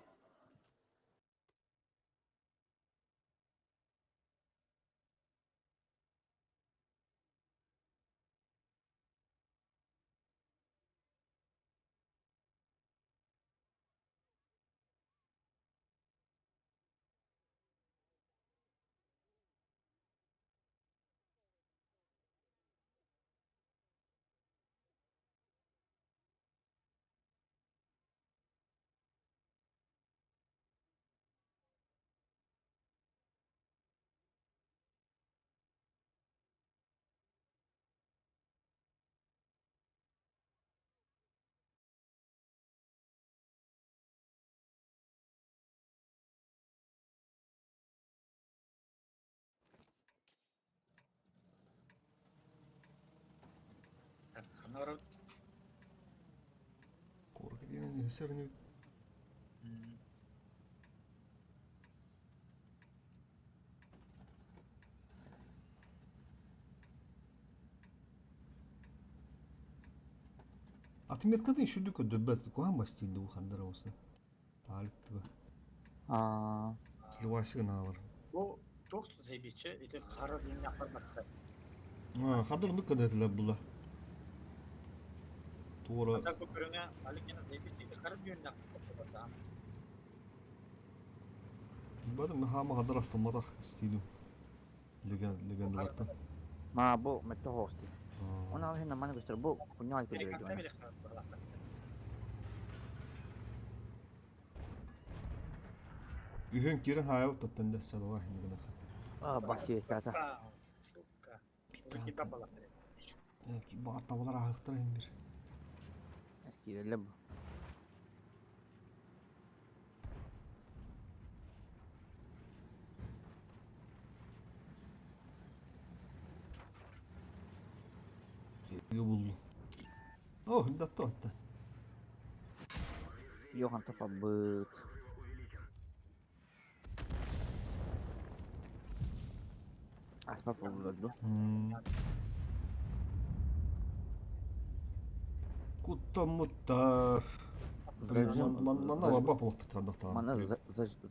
Ханна барабыт? Куоракка диэн иһиссэр ини. Отметкатын үчүгдүк көрдөрбөт, куһаҕан бастиин дуу ханна эрэ уоса. Аалыктыга. Аа, Сливайсы гынаалар. Бу туох заебиччи ити хара диэн барбатта. Аа, хандар оннук кэдэтилэр була. Туора Ата бу көрүҥэ Аликина заебиччи ити хара диэн барбатта. Бадым хаама хандар астымматах стилим. Легендалартан. Ма бу мэтте хоости. Оны ал хин маны көстөр бу куньа айкы Американка дьон. биле хара Үһүн кирен хаайабыт таттан да садова хин гынаха. А басиеттата. Сука. Уже балахтар. Баар табалар аһыктар хин бир. Эскирелле бу. Йо булду. О, датта атта. Йохан тапабыт. Аспа болду. Куттаммыттар. Зажим- Манна зажим- бапа болуп тандактан. Мана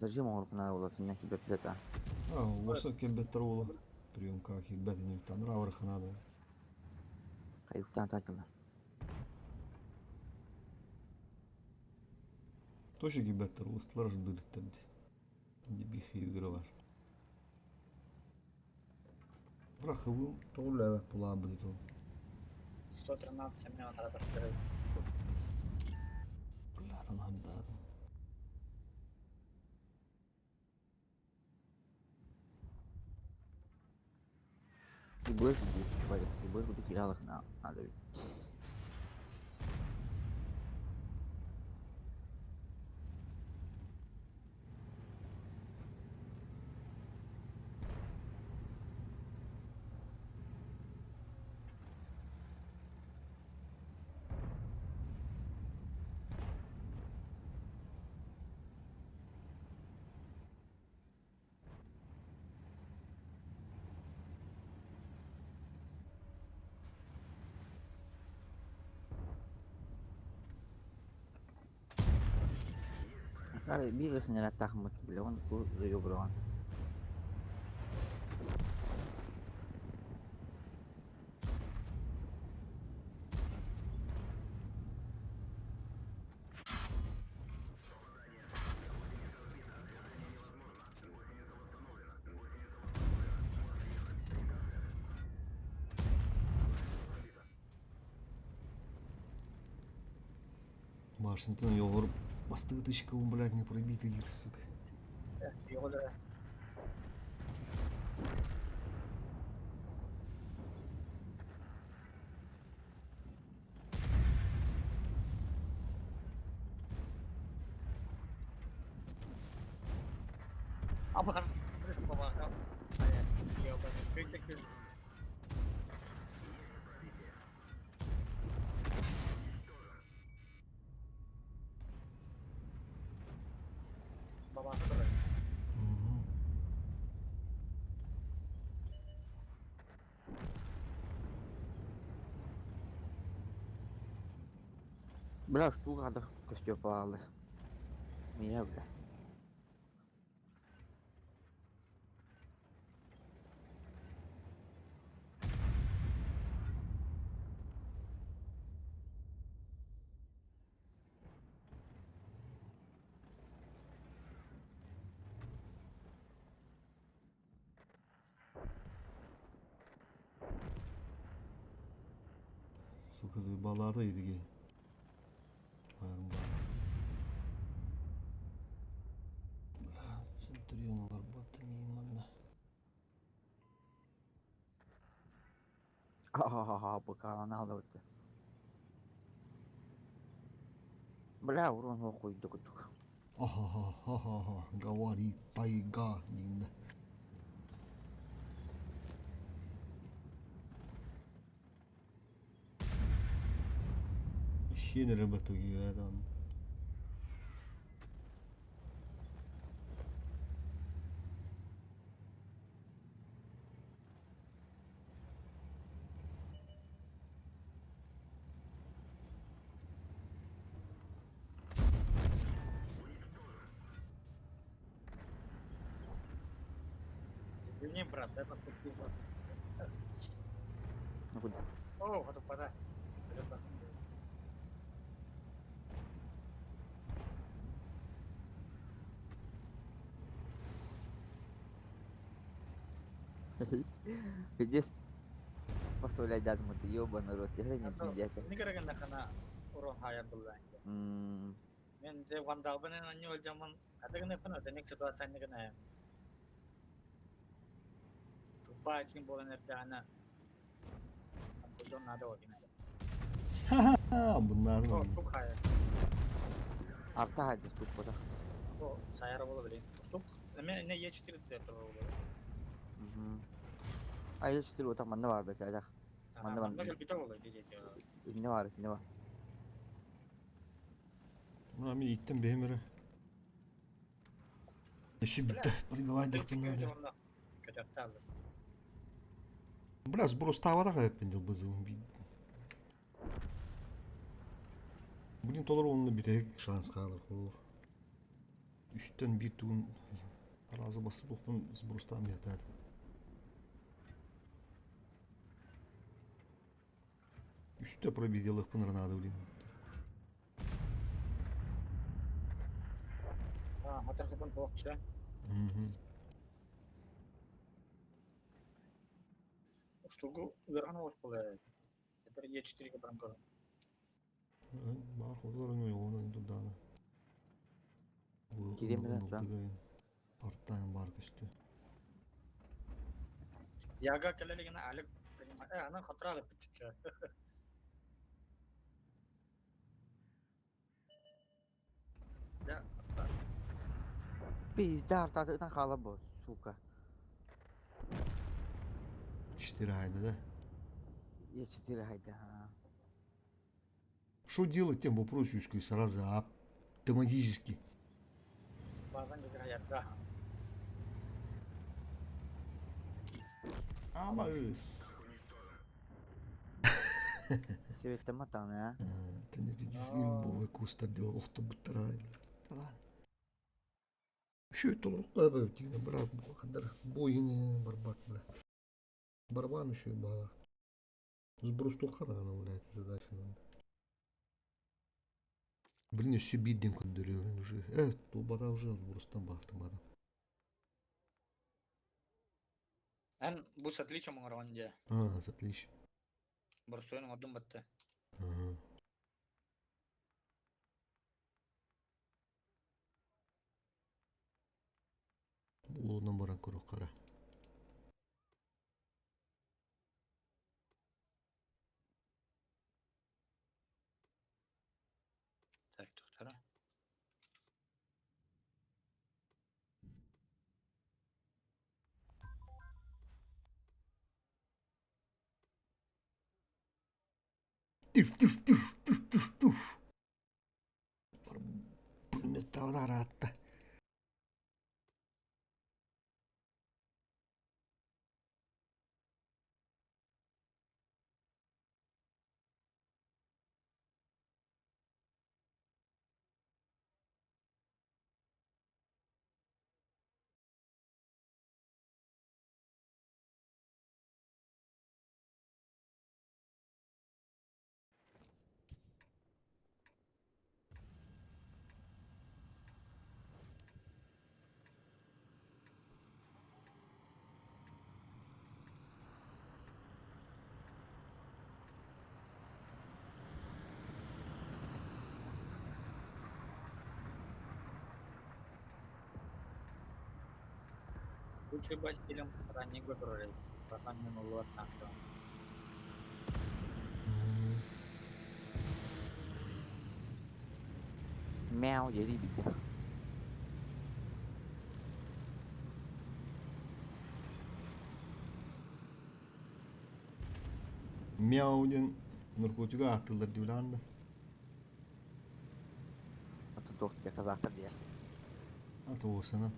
зажим оңорпуна болот инне кибеплета. А, оса келбеттер болу. Приемка келбетин таныр аварханады. Кайыктан татылар. Тоже келбеттер устылар жындылыктарды. Инде бихи игры бар. Бірақ хыбым тоғыл әбәт булаан бит ол. 113 миллион арабаттары. Бля, хандадым. Ибыр бу ибыр бу киралык на надо бит. Kare bir сенера тахмыт билен ку зуйоброн. Машинтын йогор бастыгы тышка, блядь, не пробитый, сука. Йоғылы. Абас. Баба. Бабасы да. Бля, штука хада костёпалы. Мия бля. Сука, заебала едиги. Байрым бар. Бля, Центурион барбата мин манна. Ха-ха-ха, быкаланы алды. Бля, урон окуйду кутук. Ахахахаха, говорит тайга дин. Сиэн эрэ батыгыа даҕаны. Извини, брат, я поступил. Ну куда? О, вот упада. Здесь позволяй дать ему ты ёбаный рот, я не пиздец. Никараган урон хаяр булла. Мен де вандалбын анне өлжамын. Адыгын фана денек ситуация нигана. Тупа ким болан эрдана. Кожон надо один. Ха-ха, bunlardan О, oldu. штук хая. Арта хайда штук пота. О, саяра бола блин. Штук. Мен не Е4 центр бола. А я четыре вот там манна бар бет айдах. Манна бар. Манна келбите бола дийдете. Не бар, не бар. Мына мен иттен бэймере. Еще битте прибивай дектин. Бля, сброс тавара кайып бызыл. Блин, толор онны битек шанс қалыр хор. Үстен bir туын разы басып оқпын сбростан ятады. Үсте пробиделых надо, блин. А, хатырхыпын хоқча. Мгм. Штугу верхан ош бола. Это Е4 ге барам көрөм. Бар ходолар ойной онан дудана. Кирем билен, да. Арттан бар көстү. Яга келелигине алик принимать. Ана хатыралы битче. Я Пизда арта хала бо, сука. 4 айда, да? Я четыре хайда. ха. Что делать тем вопрос сразу автоматически? базан геге хаятта. Амагыс. Себеттен матан, а? Ты не пиздец, имбовый кустар делал, ох ты буттара. Да ладно. Еще это лукавый, брат, хандар, бойны, барбак, бля. Барбан еще и бар. Сброс тухана, блядь, задача надо. Блин, еще биддин кондурер уже. Тулбада уже сбростан бахтымада. Эн бу с отличием оңоронде. А, с отличием. Борсуйн одум батты. Ага. Улунан баран көрө кара. Так, доктора. Туф, туф, туф, туф, туф, туф. Пулемет аратта. Лучше бы стилем ранний көтөрөр. Басан мен улуу танка. Мяу, я ребята. Мяу ден наркотика аттылар диуланда. Туох казахтар диye. А то осана.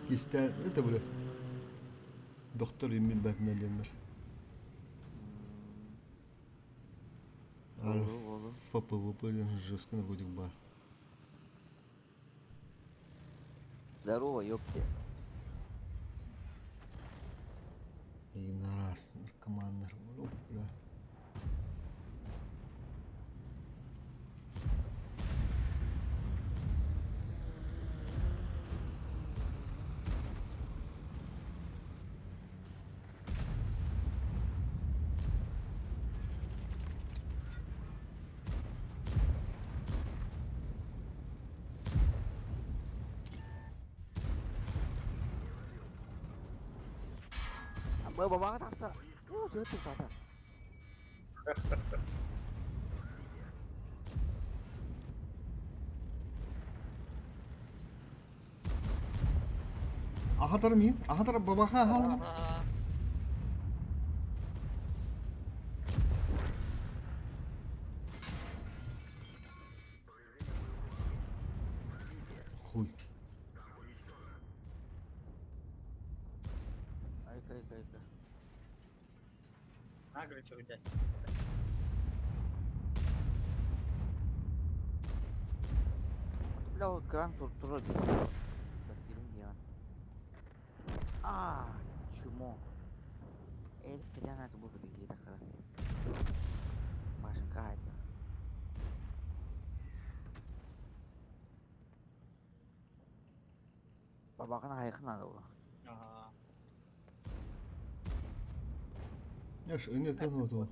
Кисте это бile. Доктор иммин бэтинеленнер. Олу, олу. Альфа ПВП жестко наркотик бар. Здорово, ёпте. И на раз наркоманнар. Оп, бля. Б бабаға тақса. О, сөйтіп сата. Ахатар мин, ахатар бабаха ахалым. Хуй. Айка, айка, айка. Нагрычу, блядь. Бля, вот кран тур тур Так, я. А, чмо. Эл, когда надо было подойти, так Башка это. Бабаҕын айхын надо было. Ага. Яш, не то то.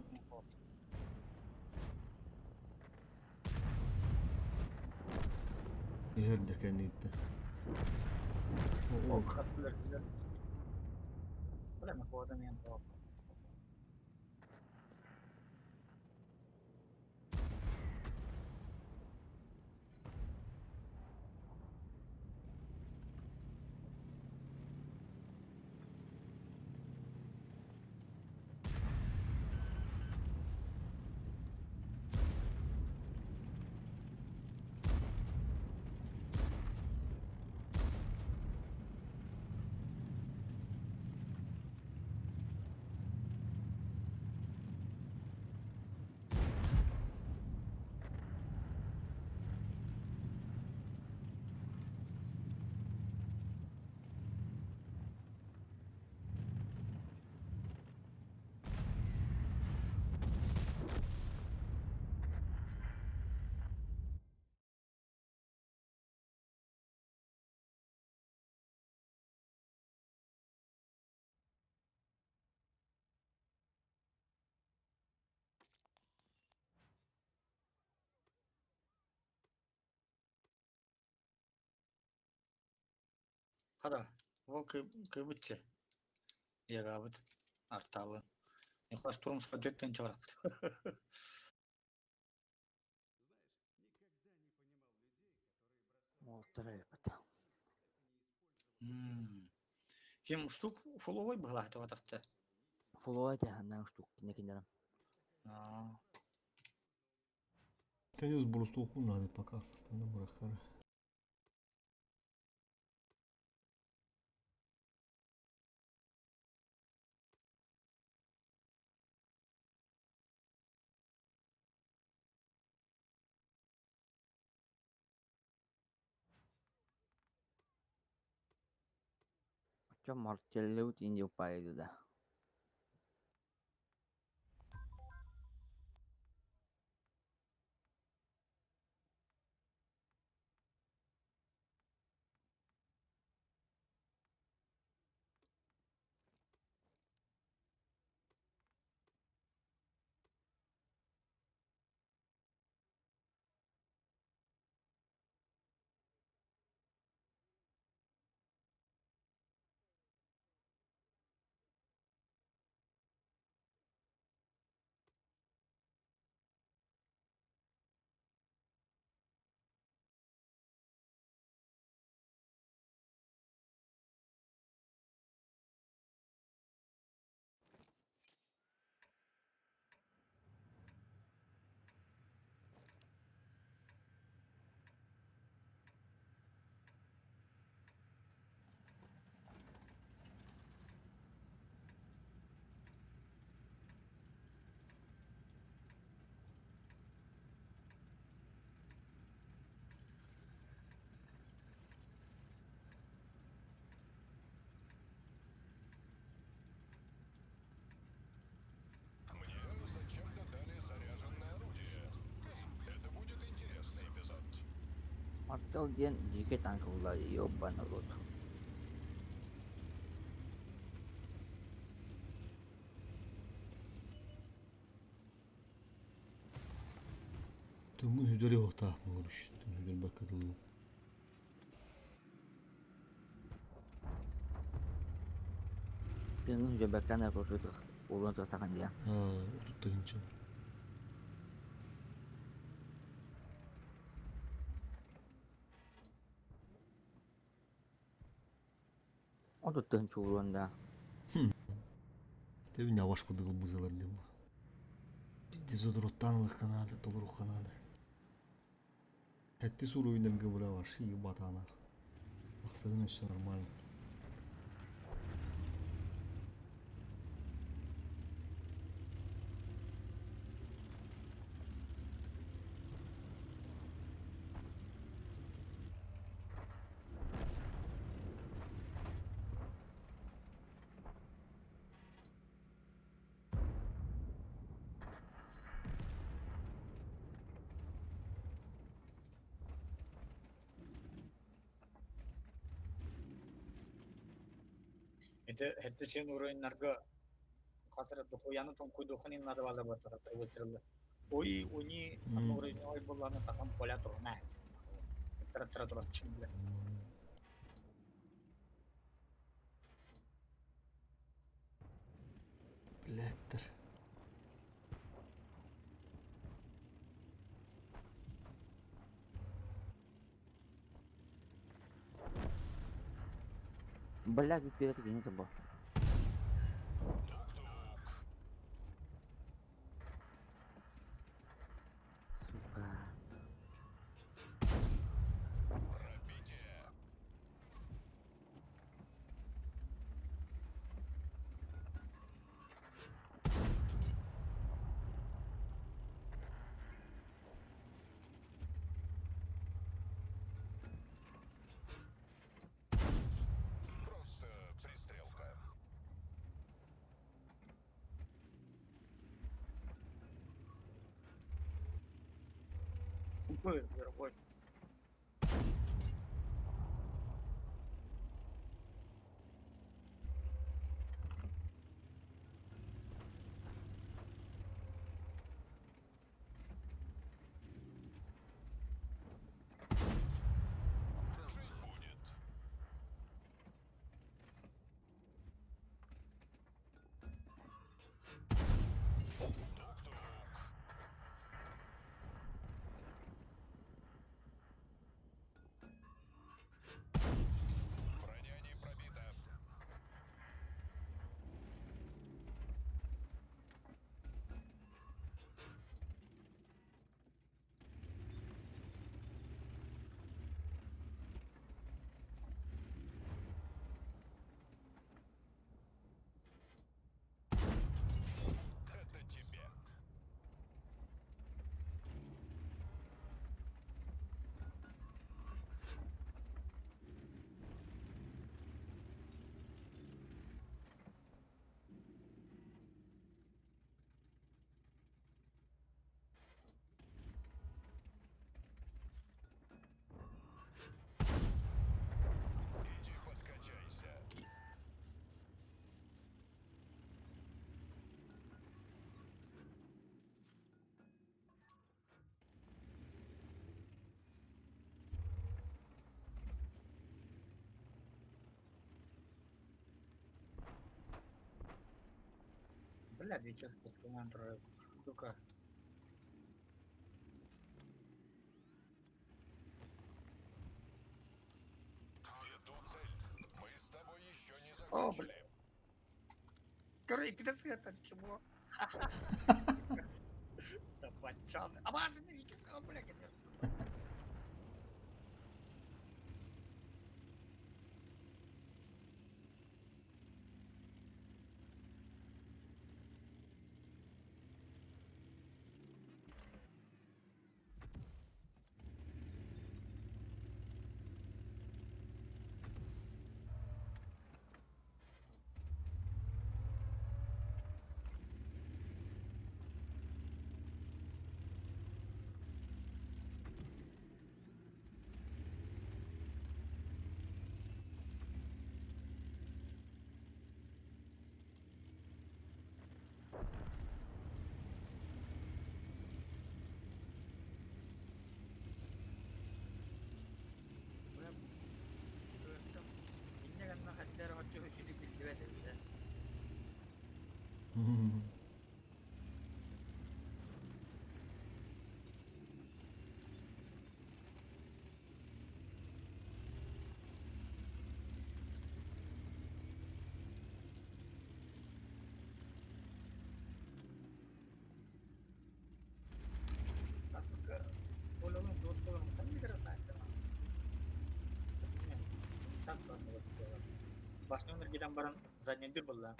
Иһэр кэнниттэ. Ол хатылар билер. Бля, мы ходим мен то. Хада, ол кыбытчы. Ягабыт, артабы. Нихлаш турум садеттен чыгарапыт. Молтырыпыт. Кем штук фуловой была этого тахта. Фуловать на штук, не киндерам. Тенис брустуху надо пока составным рахара. Чё мартеллеут инди упайду да. Ол диэн дьиикэй танка булла ёбаный рот. Тыммын хүдэри оһтаахпын көрүш. Хүдэр баккатылыым. Тыҥын хүдэрбэккэ урун тахан диэн. Аа, 30 тыһыынча. 30 тыһыынча уруон да. Тэбин яваш кудыгыл бузалар дем. Бизде зодороттан ылыхханаада, толорухханаада. Хэтти суруйнарга була варши батана. Ахсадын өссө нормально. Это это сен уровеньнарга хасыр дохуяны тонкуйдухун надо было бы выстрелы. Ой, уни уровень ой была на таком поля турна. Тра тра тра чем бля. Блядтер. Бля, бүппүрэ киһи тобо. Тук-тук. Сука. Пробитие. Просто пристрелка. Упы, зверобой. Жить будет. Тук-тук. Броня не пробита. Это тебе. Иди подкачайся. Бля, две часа сука. Веду цель. Мы с тобой еще не О, закончили. Короче, ты это чего? Да бачан. А база не видишь, а бля, конечно. Чөһүчү биллибэт эбит. Башня гитан баран заднийдир булла.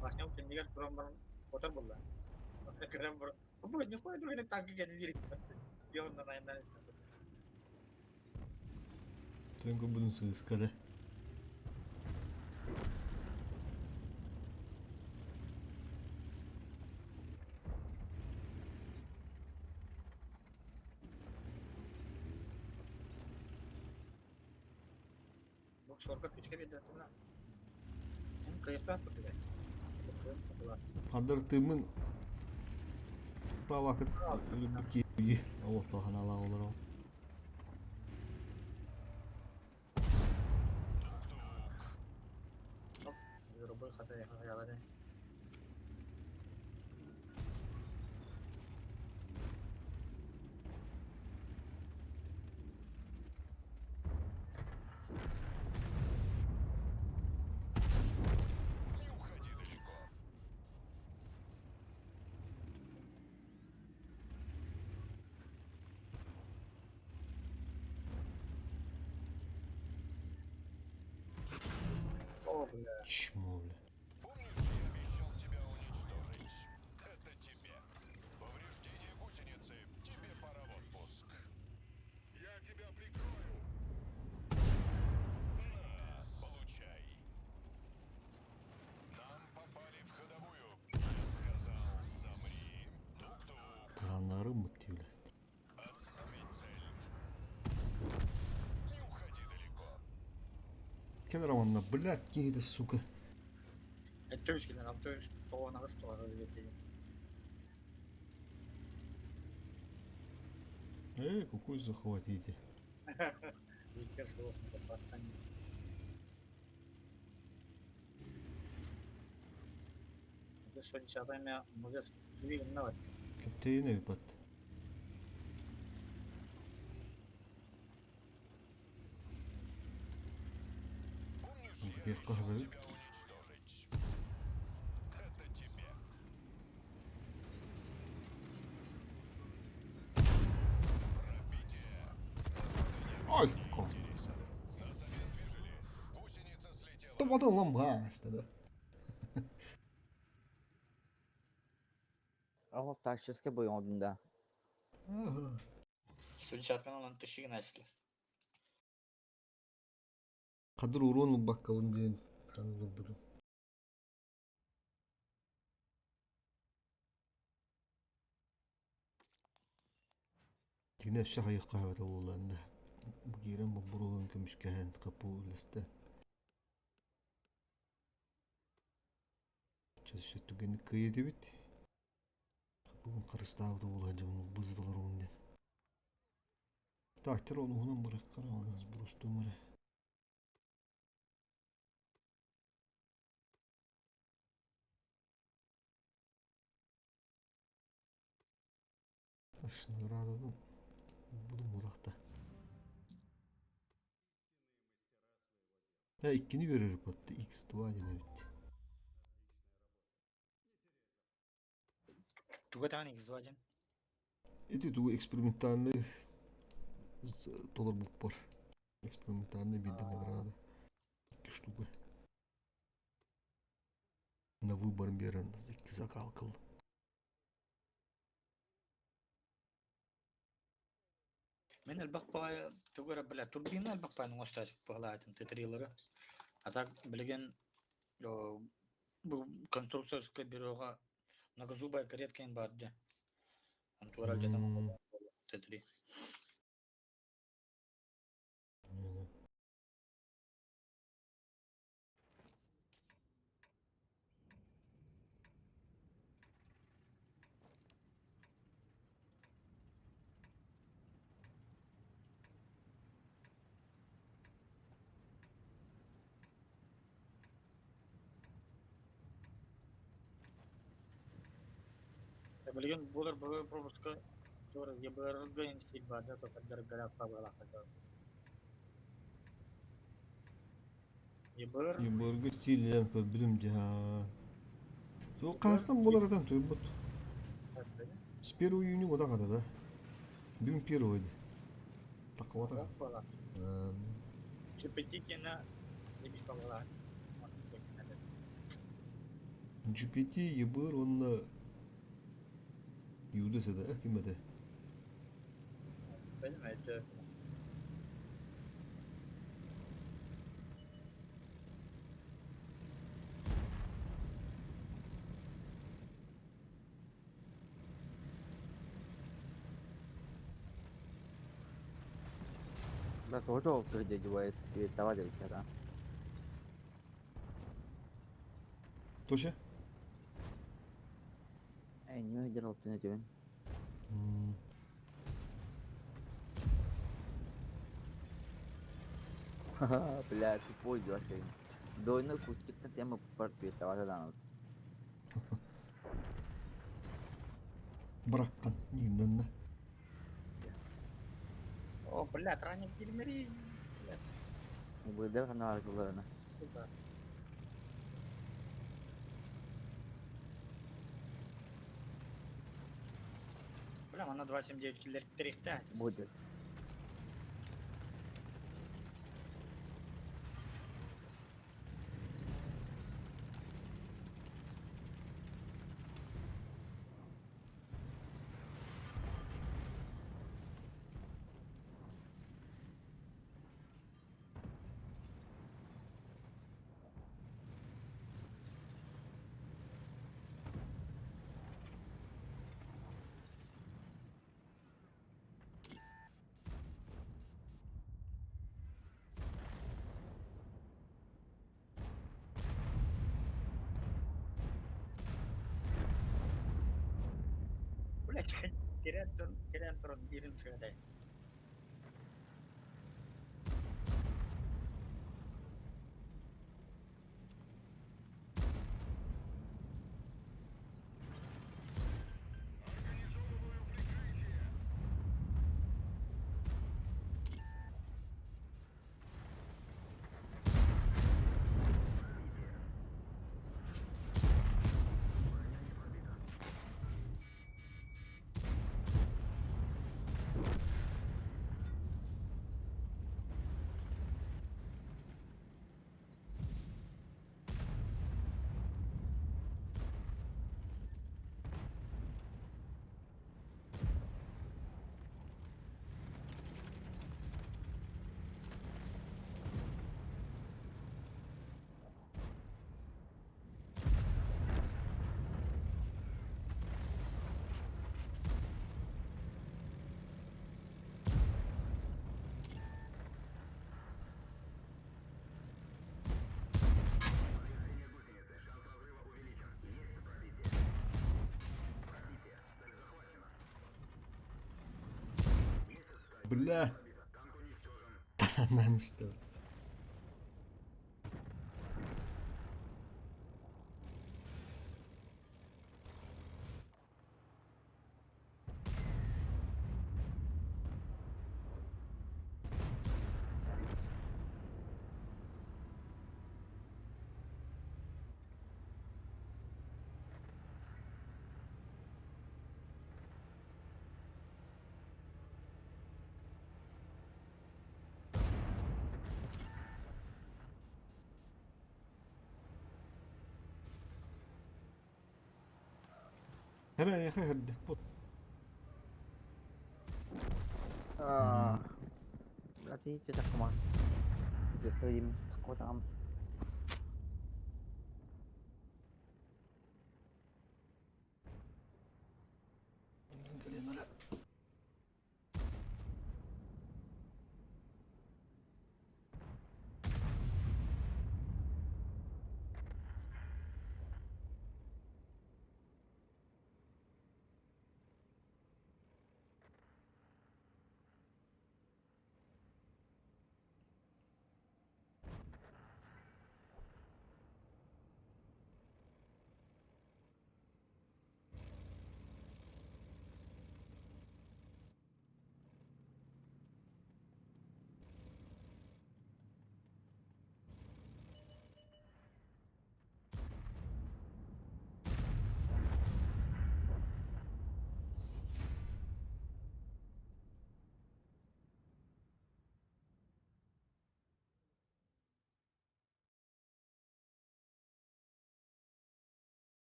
Башня кэннигэр туран баран хотор булла. Көрөн баран бу нихуя другой танки кэннигэр Йоннан айаннан Төнкө бұның сыыскада. Боксерга кычка бердетина. Hem kayıklar tutuyor. Қадыр тымын тавакыт өлүбүк киги олохтохан ала олор ол. Тук-тук. Зверобой хата yakalады. Не уходи далеко. О, бля. Чмо, бля. Помнишь, я обещал тебя уничтожить? Это тебе. Повреждение гусеницы. Тебе пора в отпуск. Я тебя прикрою. На, получай. Нам попали в ходовую. Я сказал, замри. Тук-тук. Тараннары мытты, бля. Отставить цель. Не уходи далеко. Кенер аманна, блядь, киһи сука. Эттөүс килен, алтөүс, тоғон ағыс тоғары бетеген. Эй, какой захватите. Виктор слов запаттан. Это что может свигн нават. Кептейне бипат. Помнишь, Ну, я где обещал корабль? тебя уничтожить? Это тебе. Пробитие. Ай, ком. Интересен. Нас обездвижили. Гусеница слетела. Томатон ламбаста, да. Ол тактический бой ондун да. Ага. Студенчаткан olan тышыгын әслі. Кадыр урон бакка он ден. Ханылыр бүгүн. Тигне шахайы кахвата боланда. Бугирен бу бурулун көмүшкәһен капу үлесте. Чөшө түген кыйды бит. Бүгүн карыстабы була жон буз доллар он ден. Так, тер оны хунан бырак кара оны бурусту мыра. Аш наградадан буду мудакта. Ya ikkini görür battı. X2 dene bitti. Тугатан икс-2 Эти ту экспериментальный доллар бар. Экспериментальный виды награды. Iki штука. На выбор берен iki закалкал. Мен элбэх баҕайы тугу эрэ бля турбина элбэх баҕайы оҥостоочу баҕалаатым тетрилары. А так билигин бу конструкторскай бюроҕа многозубая каретка ин баар дьэ. Онтугар алдьатан Т3. Билигин буолар быһыы пропуска туора ЕБР-га институт тотардарга ЕБР Ебыргы стилинэн көрбүтүм дьэ. Сол хаастан буолар атан туйбут. С 1 июня года хата да. Бүгүн первый ди. Таккабата. GPT кена заебись балалар. GPT ебыр онна юда сада ким это? Bilmedi. Да тоже ол дядя световали ведь, да. Тоша? Эй, не выдержал ты на тебе. Ха-ха, бля, тупой вообще. Двойной кустик на тему просветовали, да. Браккан ниннанна. О, блядь, ранник килмери. Выдержал на аргуларна. Сука. Бля, она 2.79 киллер 3 Будет. Блядь, терян трон бирин сыгадайс. Организовываю прикрытие. Бля. Нам что? Хара я хэр бот. А, Berarti cetak kemana? Cetak takut am.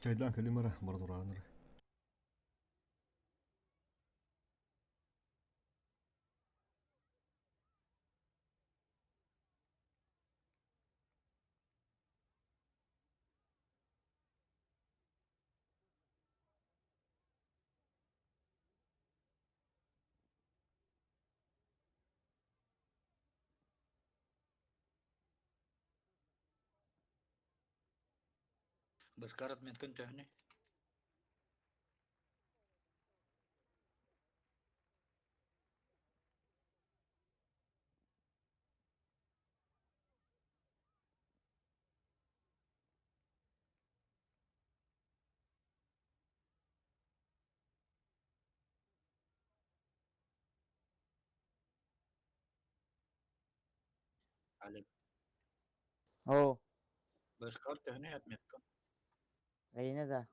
Чайдаан кэлим эрэ, баран ураан эрэ. Бышкар отметкын төһөнүй? Алик. Оо, Бышкар төһөнүй отметкын? эйине да.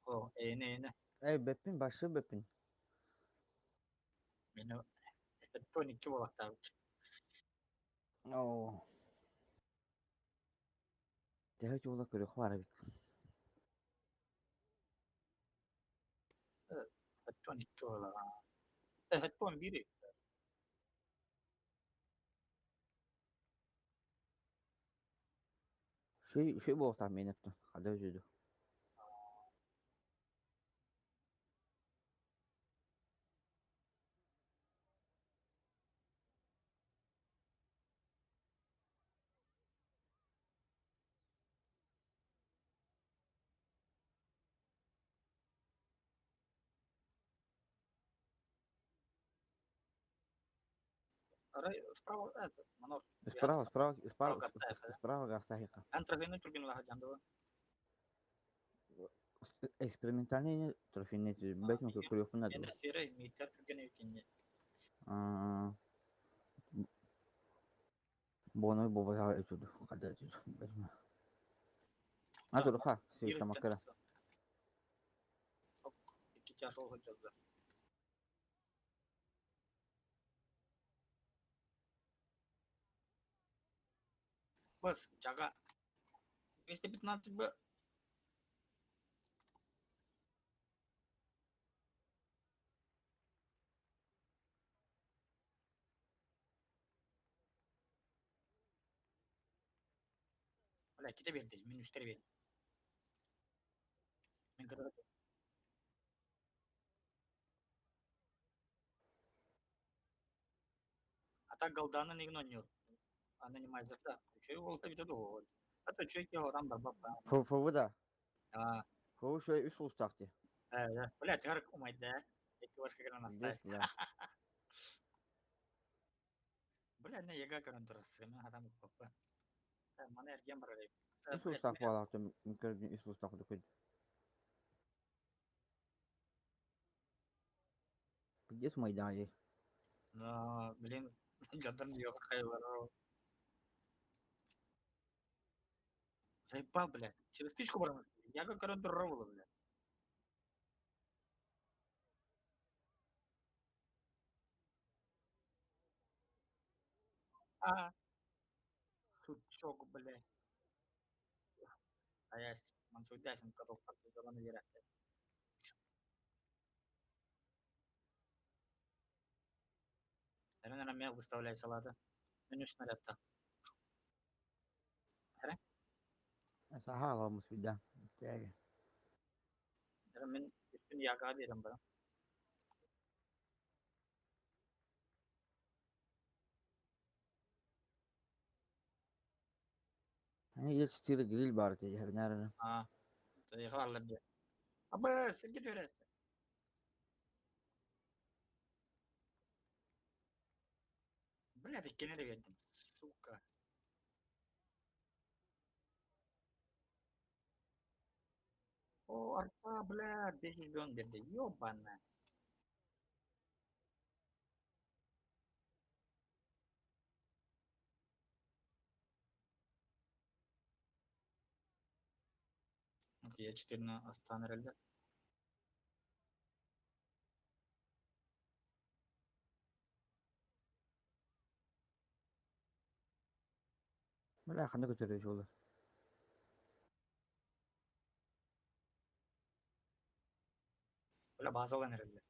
О, эйне эйне. Эй, бэппин, башы бэппин. Мени 12 болактабыт. Оо. Төһө чуола көрүөх баар эбит. 12 бола. 11. Шүй, шүй буолуохтаах миэнэ оттон. Хада үтүдү. Арай справа это, манор. Справа, справа, справа, Справа справа гастахика. Антрофейный турбин лахадяндова. Экспериментальный трофейный бэтмен көрүөхпүн Мен надо. серый митер турген эвтинне. Боной бобаза этүдү. Хада үтүдү. Бэтмен. А туруха, сүйүттамаккара. Икки чаш ол ходжалдар. Бас, жага. 215 б. Бля, кете берди, мен үстер бердим. Мен кыргыз. А так голданы не гнонер. Она не мазерта. Чой ол бит ол. А то чой ке орам бар бапа. Фову да. А, Фову шөй үс улустаах дии. э, бля, тыгар умайда. Эки башка кыран Здесь, астайс. да. Бля, не яга кыран турас. Мен адам папа. Мана эрген бар эле. Үс улустаах буолаах көрдүн үс улустаах курдук. Пиздец майдаан Но, блин, жадан yok кайлар. Заебал, бля. Через тычку барам. Яга кыран турра бля. А, сучок, блядь. А я мансуйдасым каток партизаны верят. Наверное, меня выставляй салаты. Меню снаряд-то. Саха аламыс бida. Тәге. Мен үстін яға берем бара. Hani ел четыре гриль бар ти хернәрен. А, яға алыр бе. Абы, сірге төрәсі. Бля, ты кенере бердим, сука. О, арта, бля, 5 миллион берди, ёбана. Я 4 астан эрелде. Бля, ханы көтөрө жолы. Бля, базалан эрэллэр.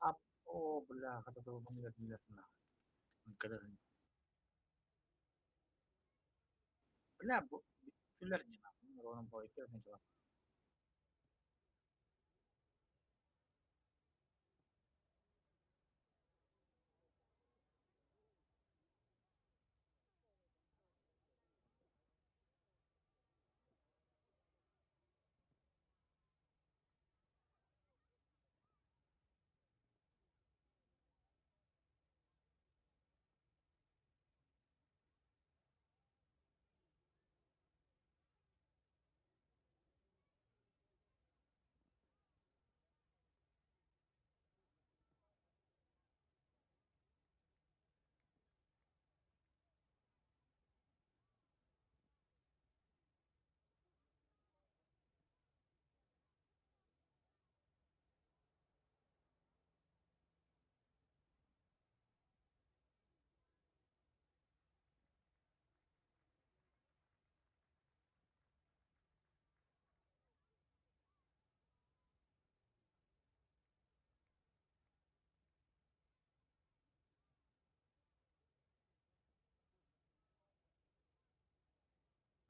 Ап, о, бля, хата тылбын на. Бля, бүттүлэр дии, нахуй. Ровно бойты дела.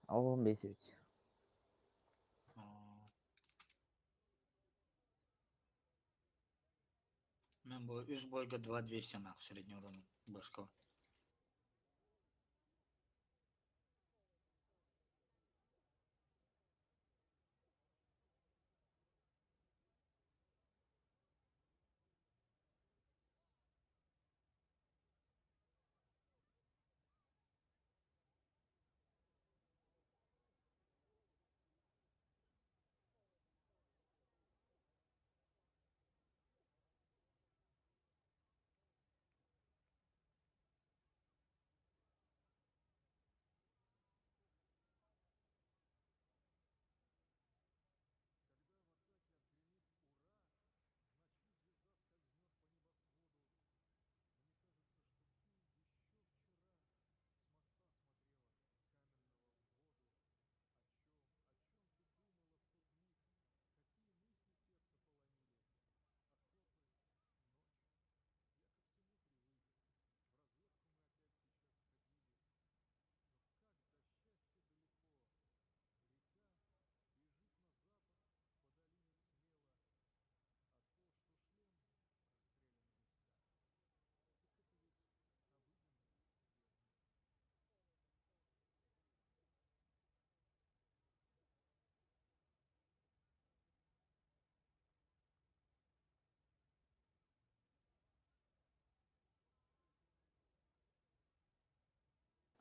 65 эбит. Мен бу үс бойга 2200 нахуй средний урон башка.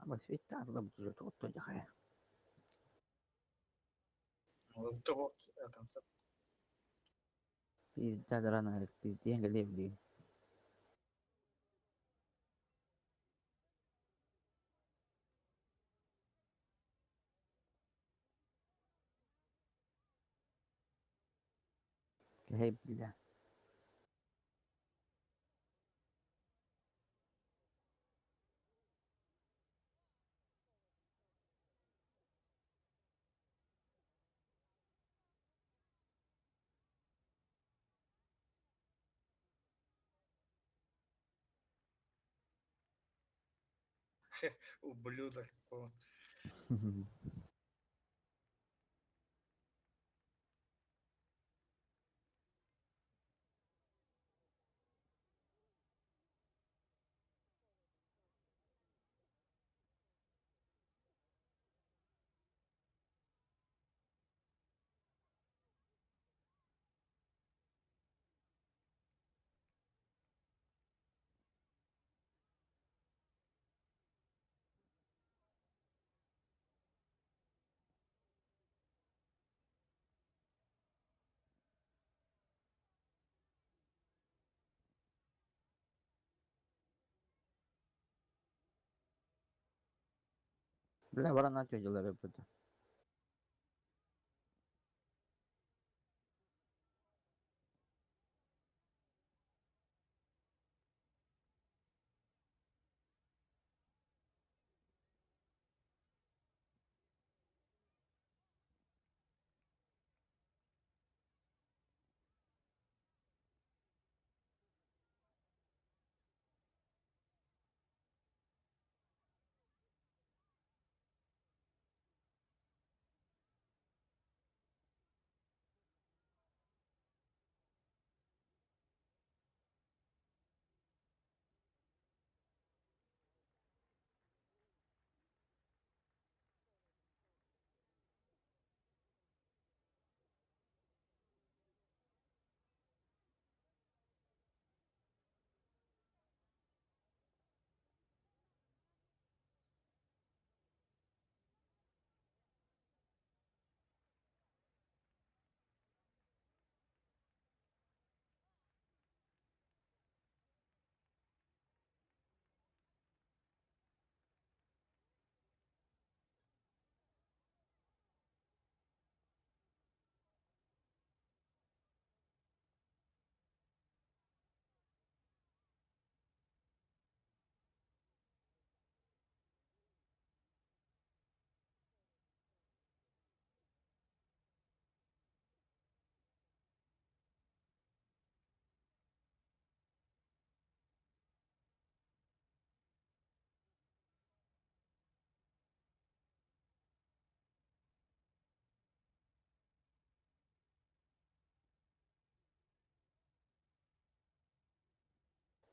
Ama света да бутузу тотту жахая. Ол концепт. Пизда драна, пизден галевли. Хей, бля. Ублюдок. Такого. Бля, баран ответила репета.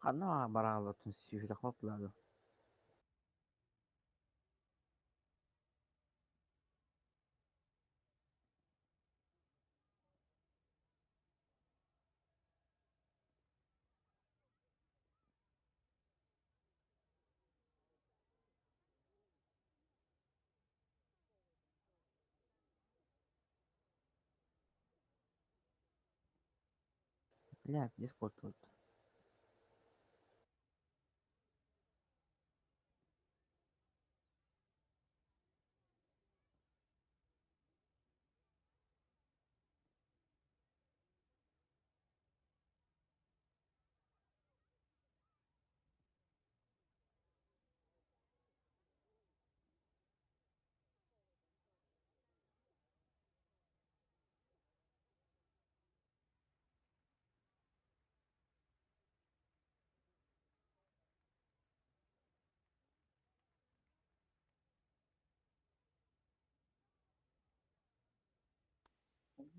Ханна барааллатын сүүһүтэ хоплаады. Бля, Дискорд тут.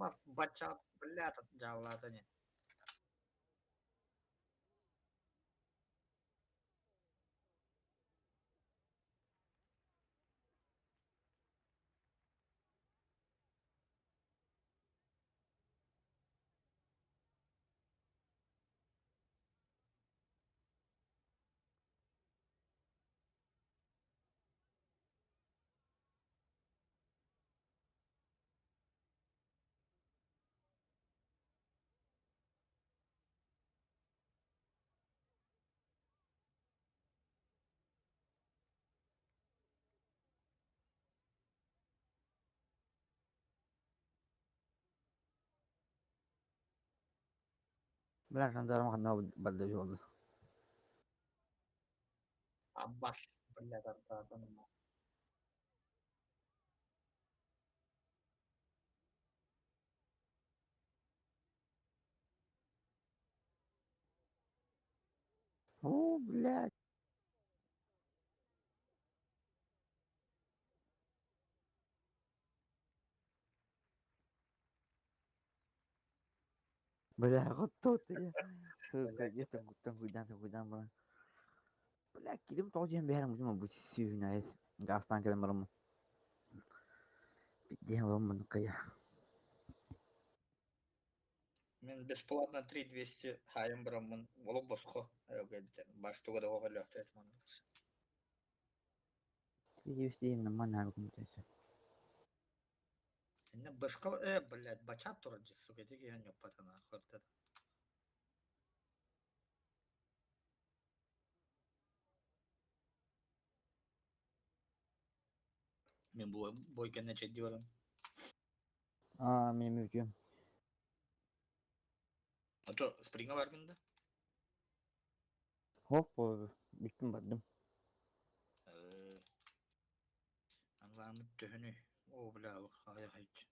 Бас бачат, бля, дьааллаата ини. Бля, жандарма ханна бадда жолду. Аббас, бля, тартаатан. О, блядь. Бля, вот тут я. Сука, я там кудан, кудан, бля. Бля, кирим тоғжен бәрін бұзыма бұл сүйін айыз. Гастан келем барым. Биден вам мұны қая. Мен бесплатно 3200 хайым бараммын. Олох босхо. Бас туга да оҕоллоохто этман. Түйістейін наман әлгім төсі. Инне башка блядь, бачат турар же, сука, ити киһи ньоппатана хордат. Мин бу бой кэннэ чэйдии баран. Аа, мен мүтүм. А то спринга баргын да? Хоп, бүттүм бардым. Анлаамыт төһөнүй? О, бля, аҕыйах айчы.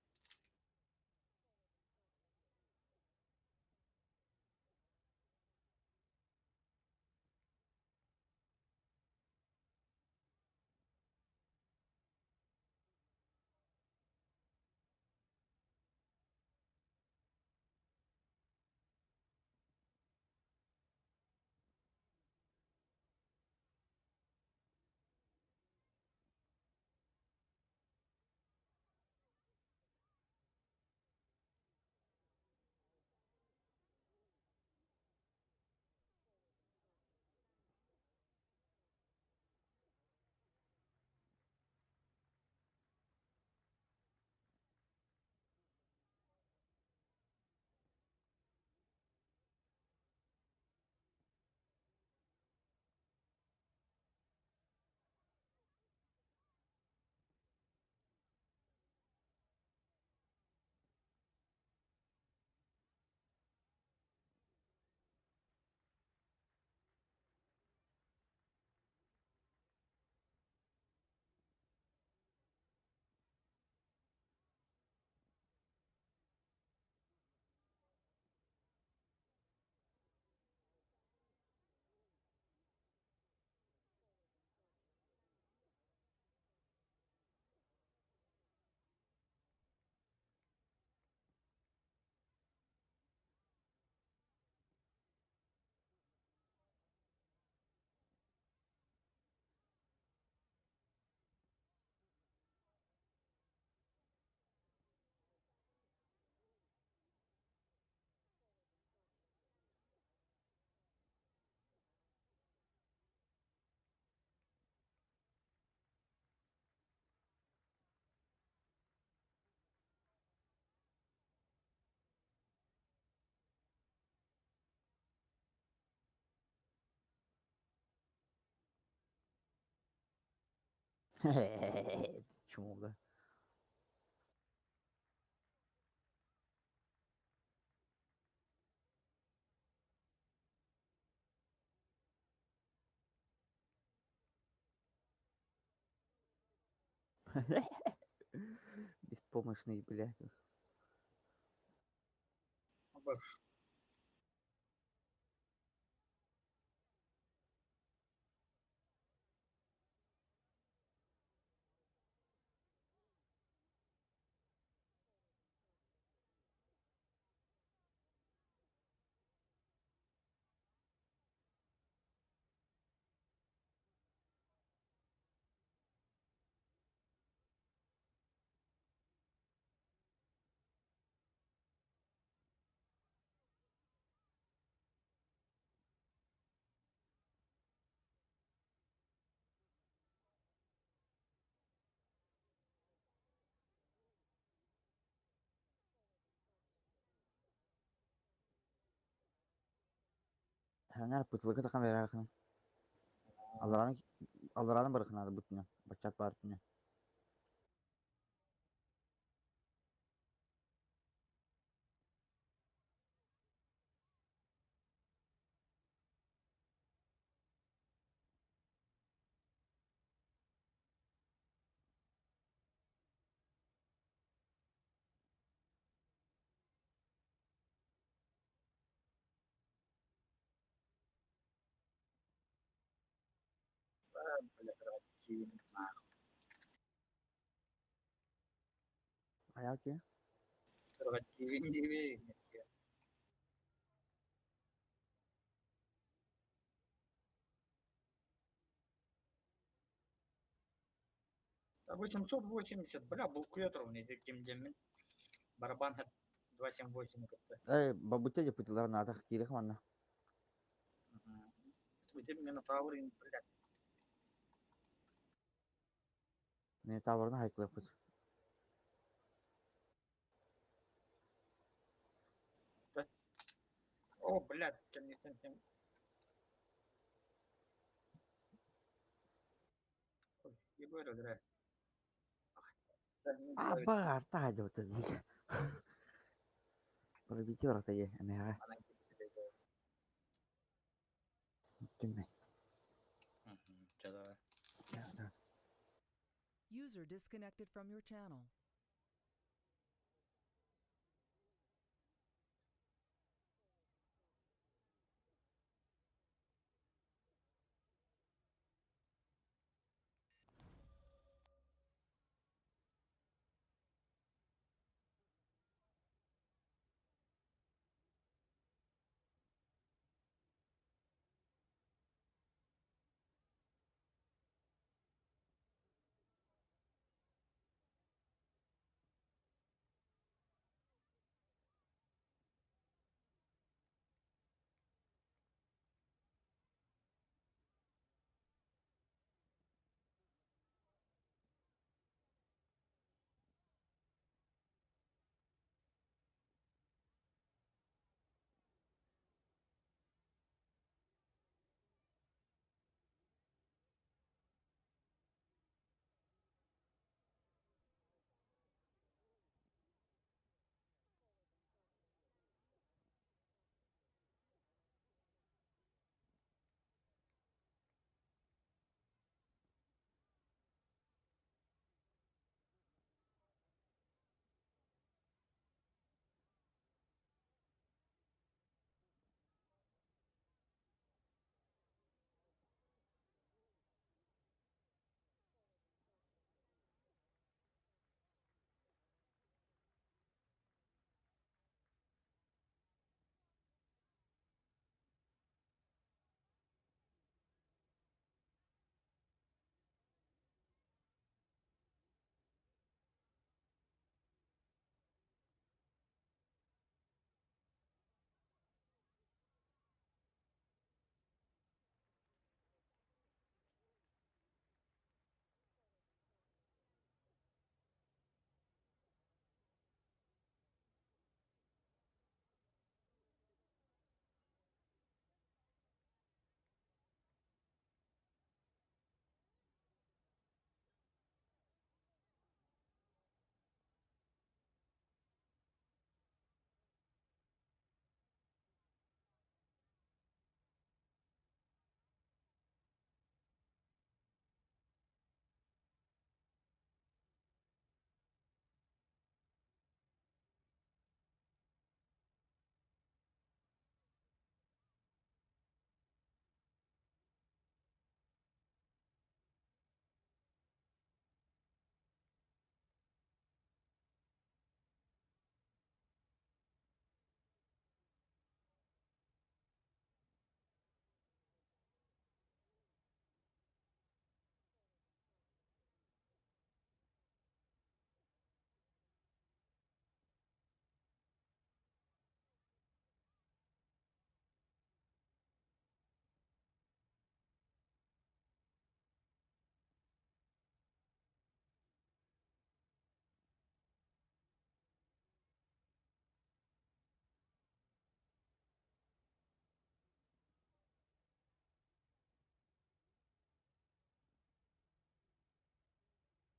Чумуга. Беспомощный, блядь. Баш. Хаңар пытылыгы тахан берер хын. Алараны алараны барыхнады бутуна. Бачат бар түнө. Бля, кровотечение. Аял ки. Кровотечение. А 880, бля, булкует ровно, таким демин. Барабан 278 как-то. Эй, бабутя де пытыларына атах кирек манна. Где Минотавр, блядь. Не табарына хайсылап пыт. О, блядь, кем не сем. Ой, я говорю, здрасте. А, бар, та деп отыр. Пробити барата е, эмэҕэ. Түмэн. Чэ, давай. User disconnected from your channel.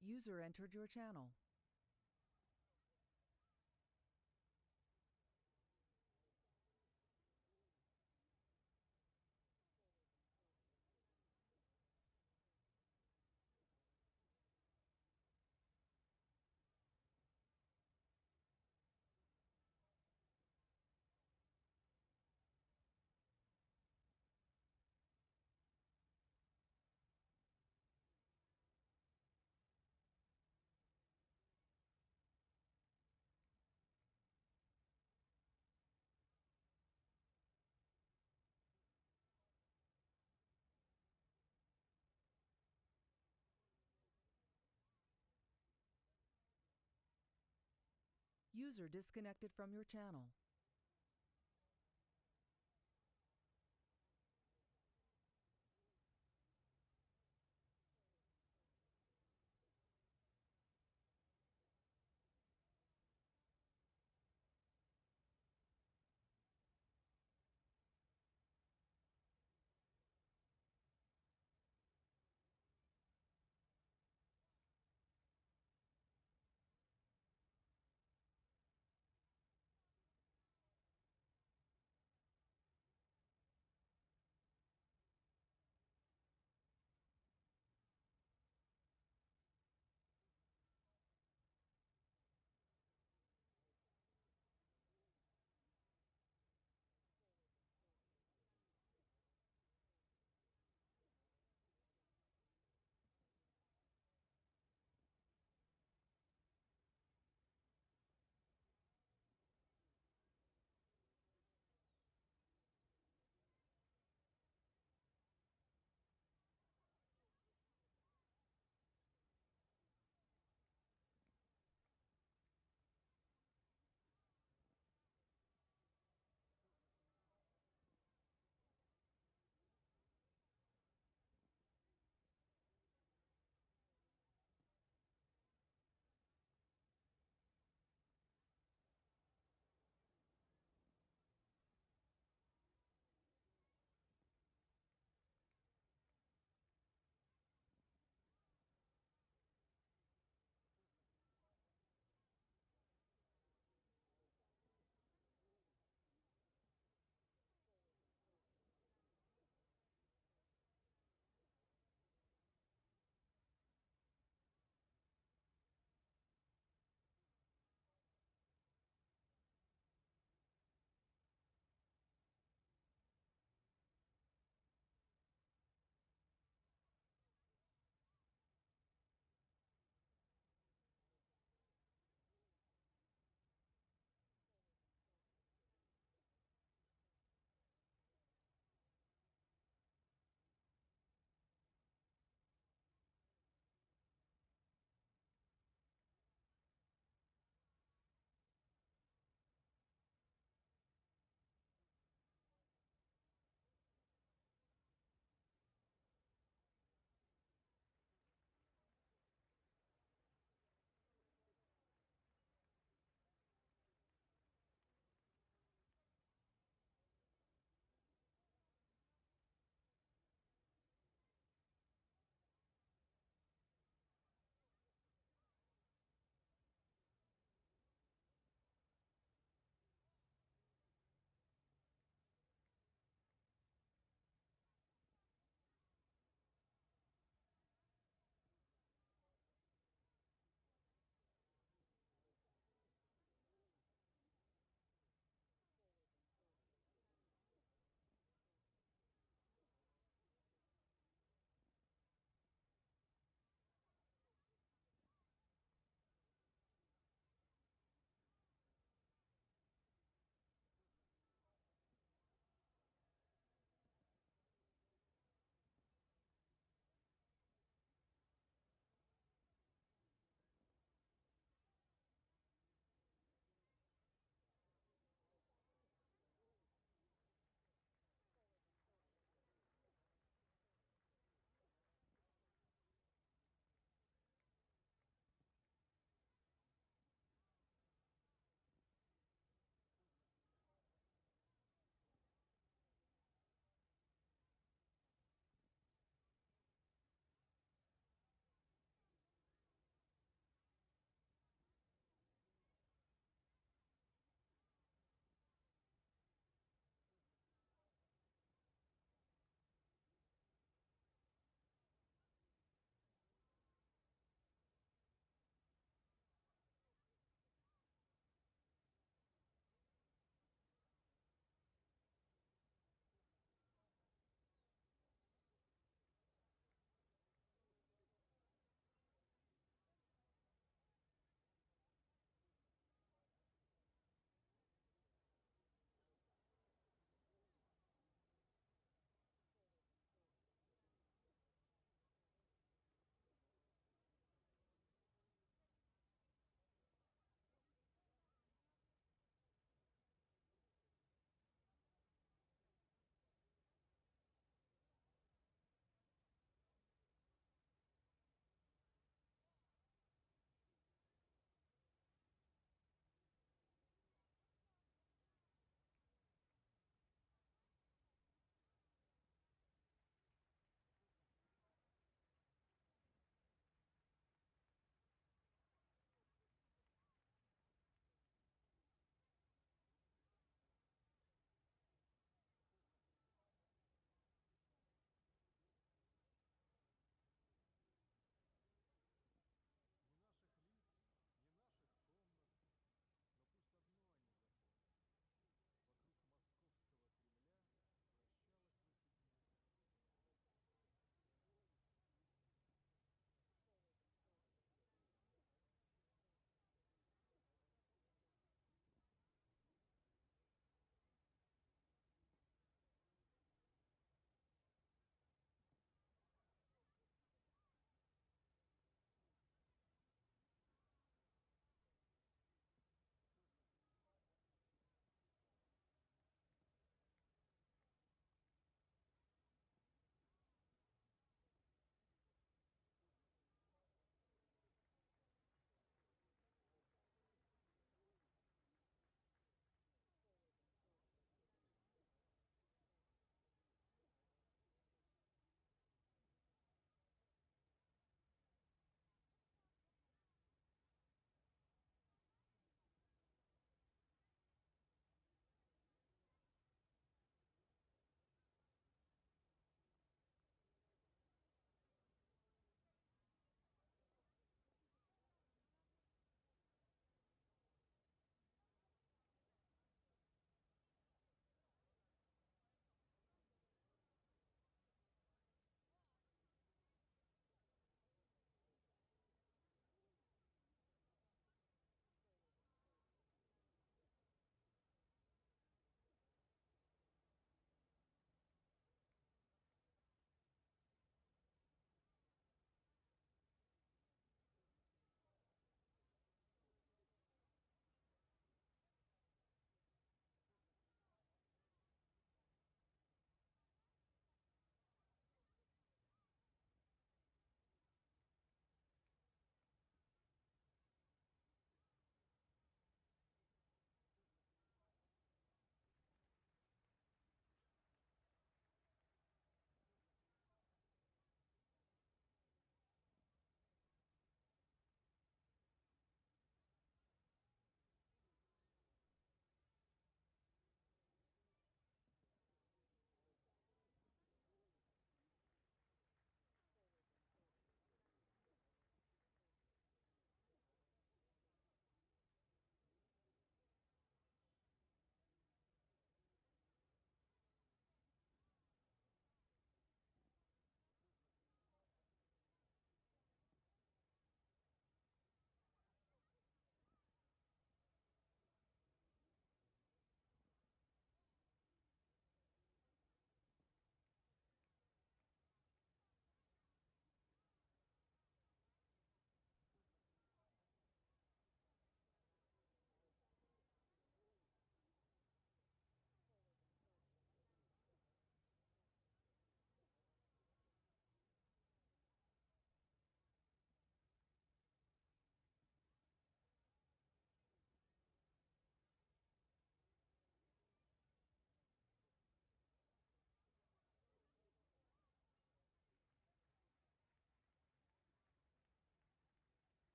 User entered your channel. User disconnected from your channel.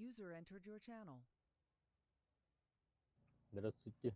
User entered your channel. Здравствуйте.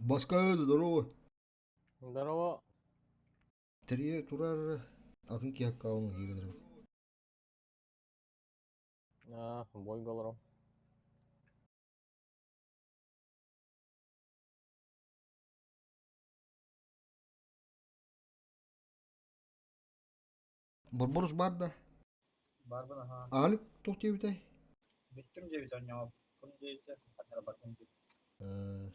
Баска здорово. Здорово. Тэрийэ турар атын киһи аккаунун киирэн. А, бойга олором. Борборус бар да. Барбын аха. Аалик туох диэбитэй? Бүттүм диэбит онньооппун диэбитэ, ханна бардым диэбит. Э,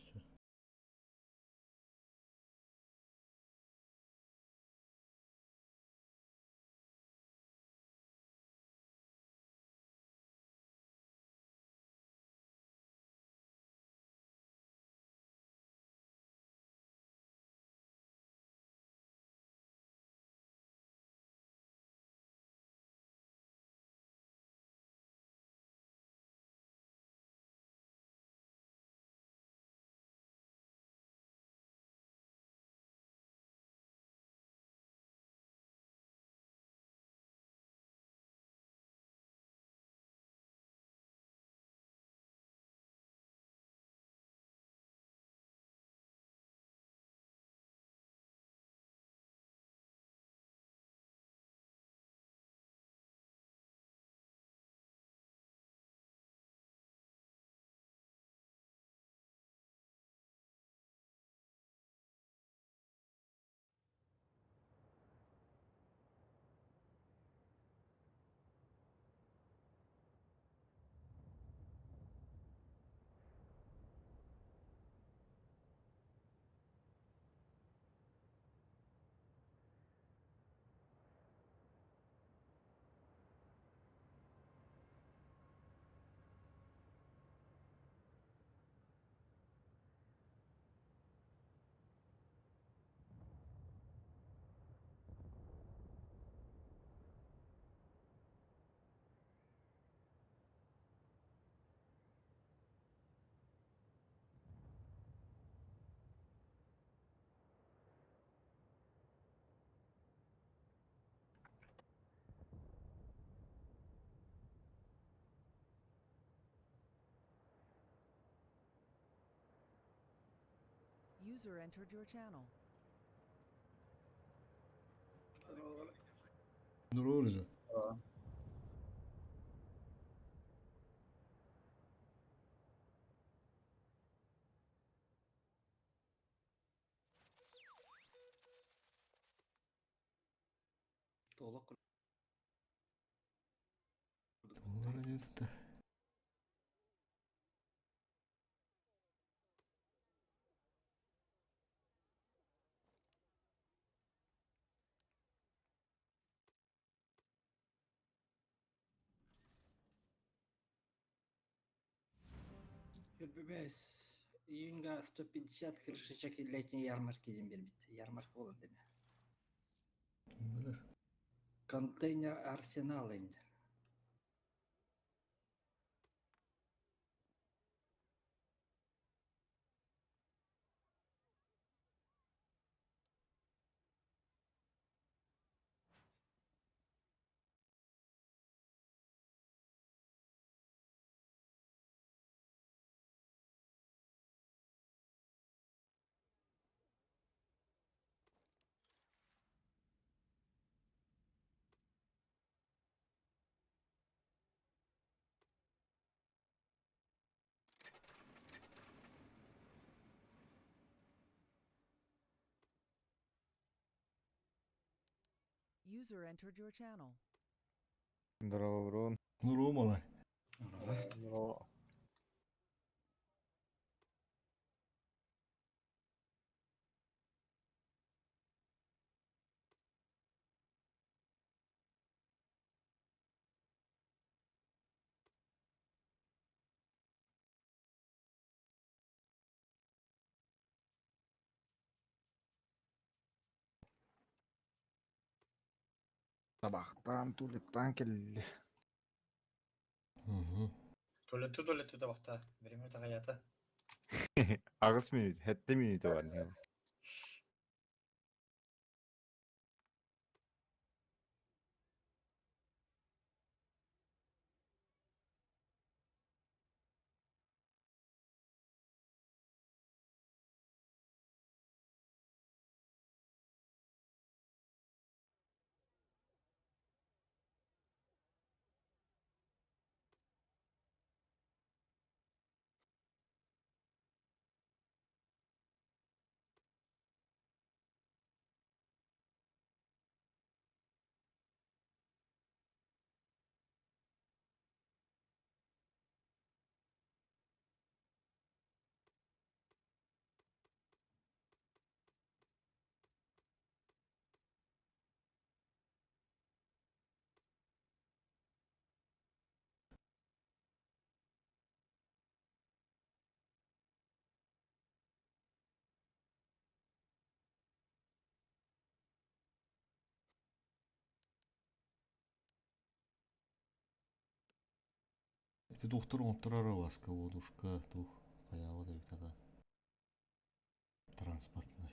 User entered your channel. Здорово, Лиза. Доллар это. Бэс, июньга 150 крышечек летней ярмарки диэн биэрбит. Ярмарка буолар диэн. Билэр. Контейнер арсенал инде. User entered your channel. Здорово, Рон. Здорово, малай. Здорово. Табахтан, тулеттан келли. Угу. Туалетты туалетты да бахта. Время тагаята. Агыс минут, хетте минут бар. Ити доктор оҥотторор Васка водушка тух хайаабат эбит ата транспортнай.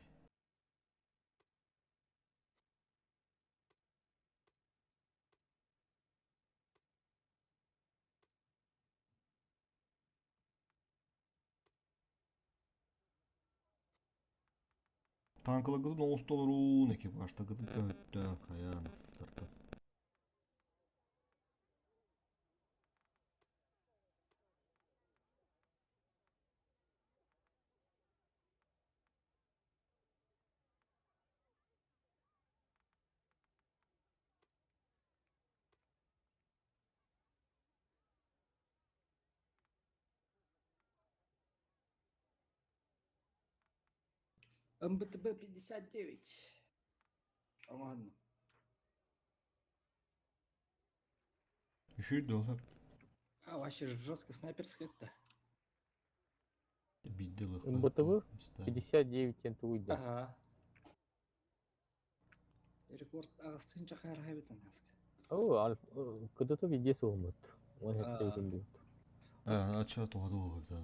Танкаларгытын оҥостолоруун, экипажтаргытын көһөттөөн хайаан астартан. МБТБ 59. Оҥоһуннум. Үчүгэй доллар. А, вообще жестко снайперская это. Биирдэ ылыахха МБТБ местами. 59 диэн тугуй да? Ага. Рекорд аҕыстыынча хайархайбытын аска. Оо, кыдыты видео суһуммут. Он хэттэ бит. А, а чё туһа дуо да.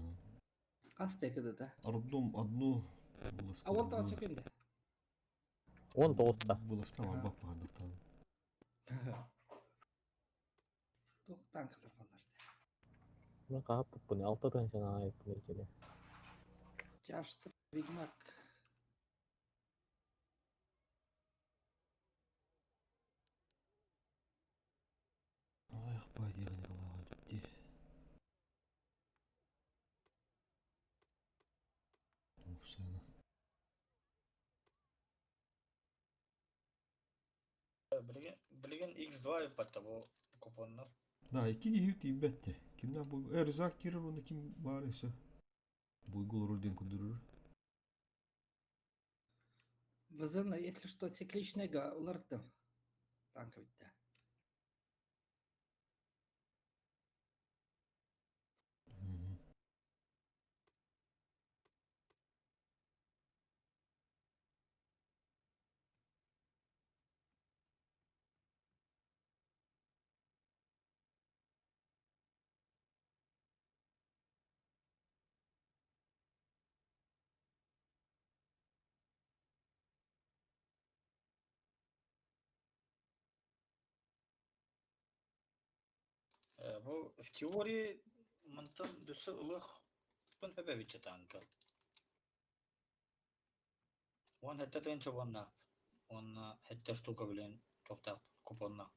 Хас да? Одну, одну вылазка. А он там секунда. Он тоҕуста. Вылазка барбах баҕадаттан. Туох танкалар баллар. Мен хаһаппыппын алта тыһыынча аайыппын иччиле. Чаштыр Ведьмак. Ах, диэҕи Николаева дии. Упсана. Билигин билигин X2 батта бу купоннар. Да, икки киһи тиийбэт Кимнээх бу Эрзак киирэр уонна ким баар өссө? Буйгул олорор диэн көрдөрөр. ВЗ, если что, цикличныйга уларыттым. Танка битте. Бу в теории мантан дөссө ылых пын хөбөбүччэ танка. Уон хэттэ тыһыынча уоннаах. Уонна хэттэ штука билэн туохтаах купоннаах.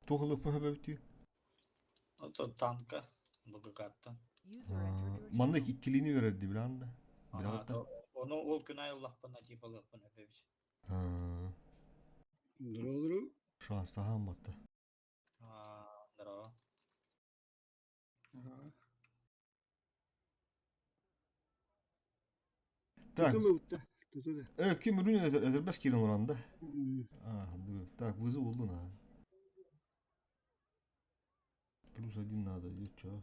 Туох ылыахпын сөбөбүтүй? Ото танка БГК-ттан. User entered your Маннык channel. иккилиини берерди билан да. Ага, Билэҕиттэн. ону ол күн айыллахпына типа ылыахпын хөбөбүт. Здорово. Шанстаһаан батта. Аа, здорово. Ага. Так, Тутулуутта. Тутулу. ким үрүн этэрбэс киирэн олорон да. Так, вызов буллун а. Плюс один надо, и чё?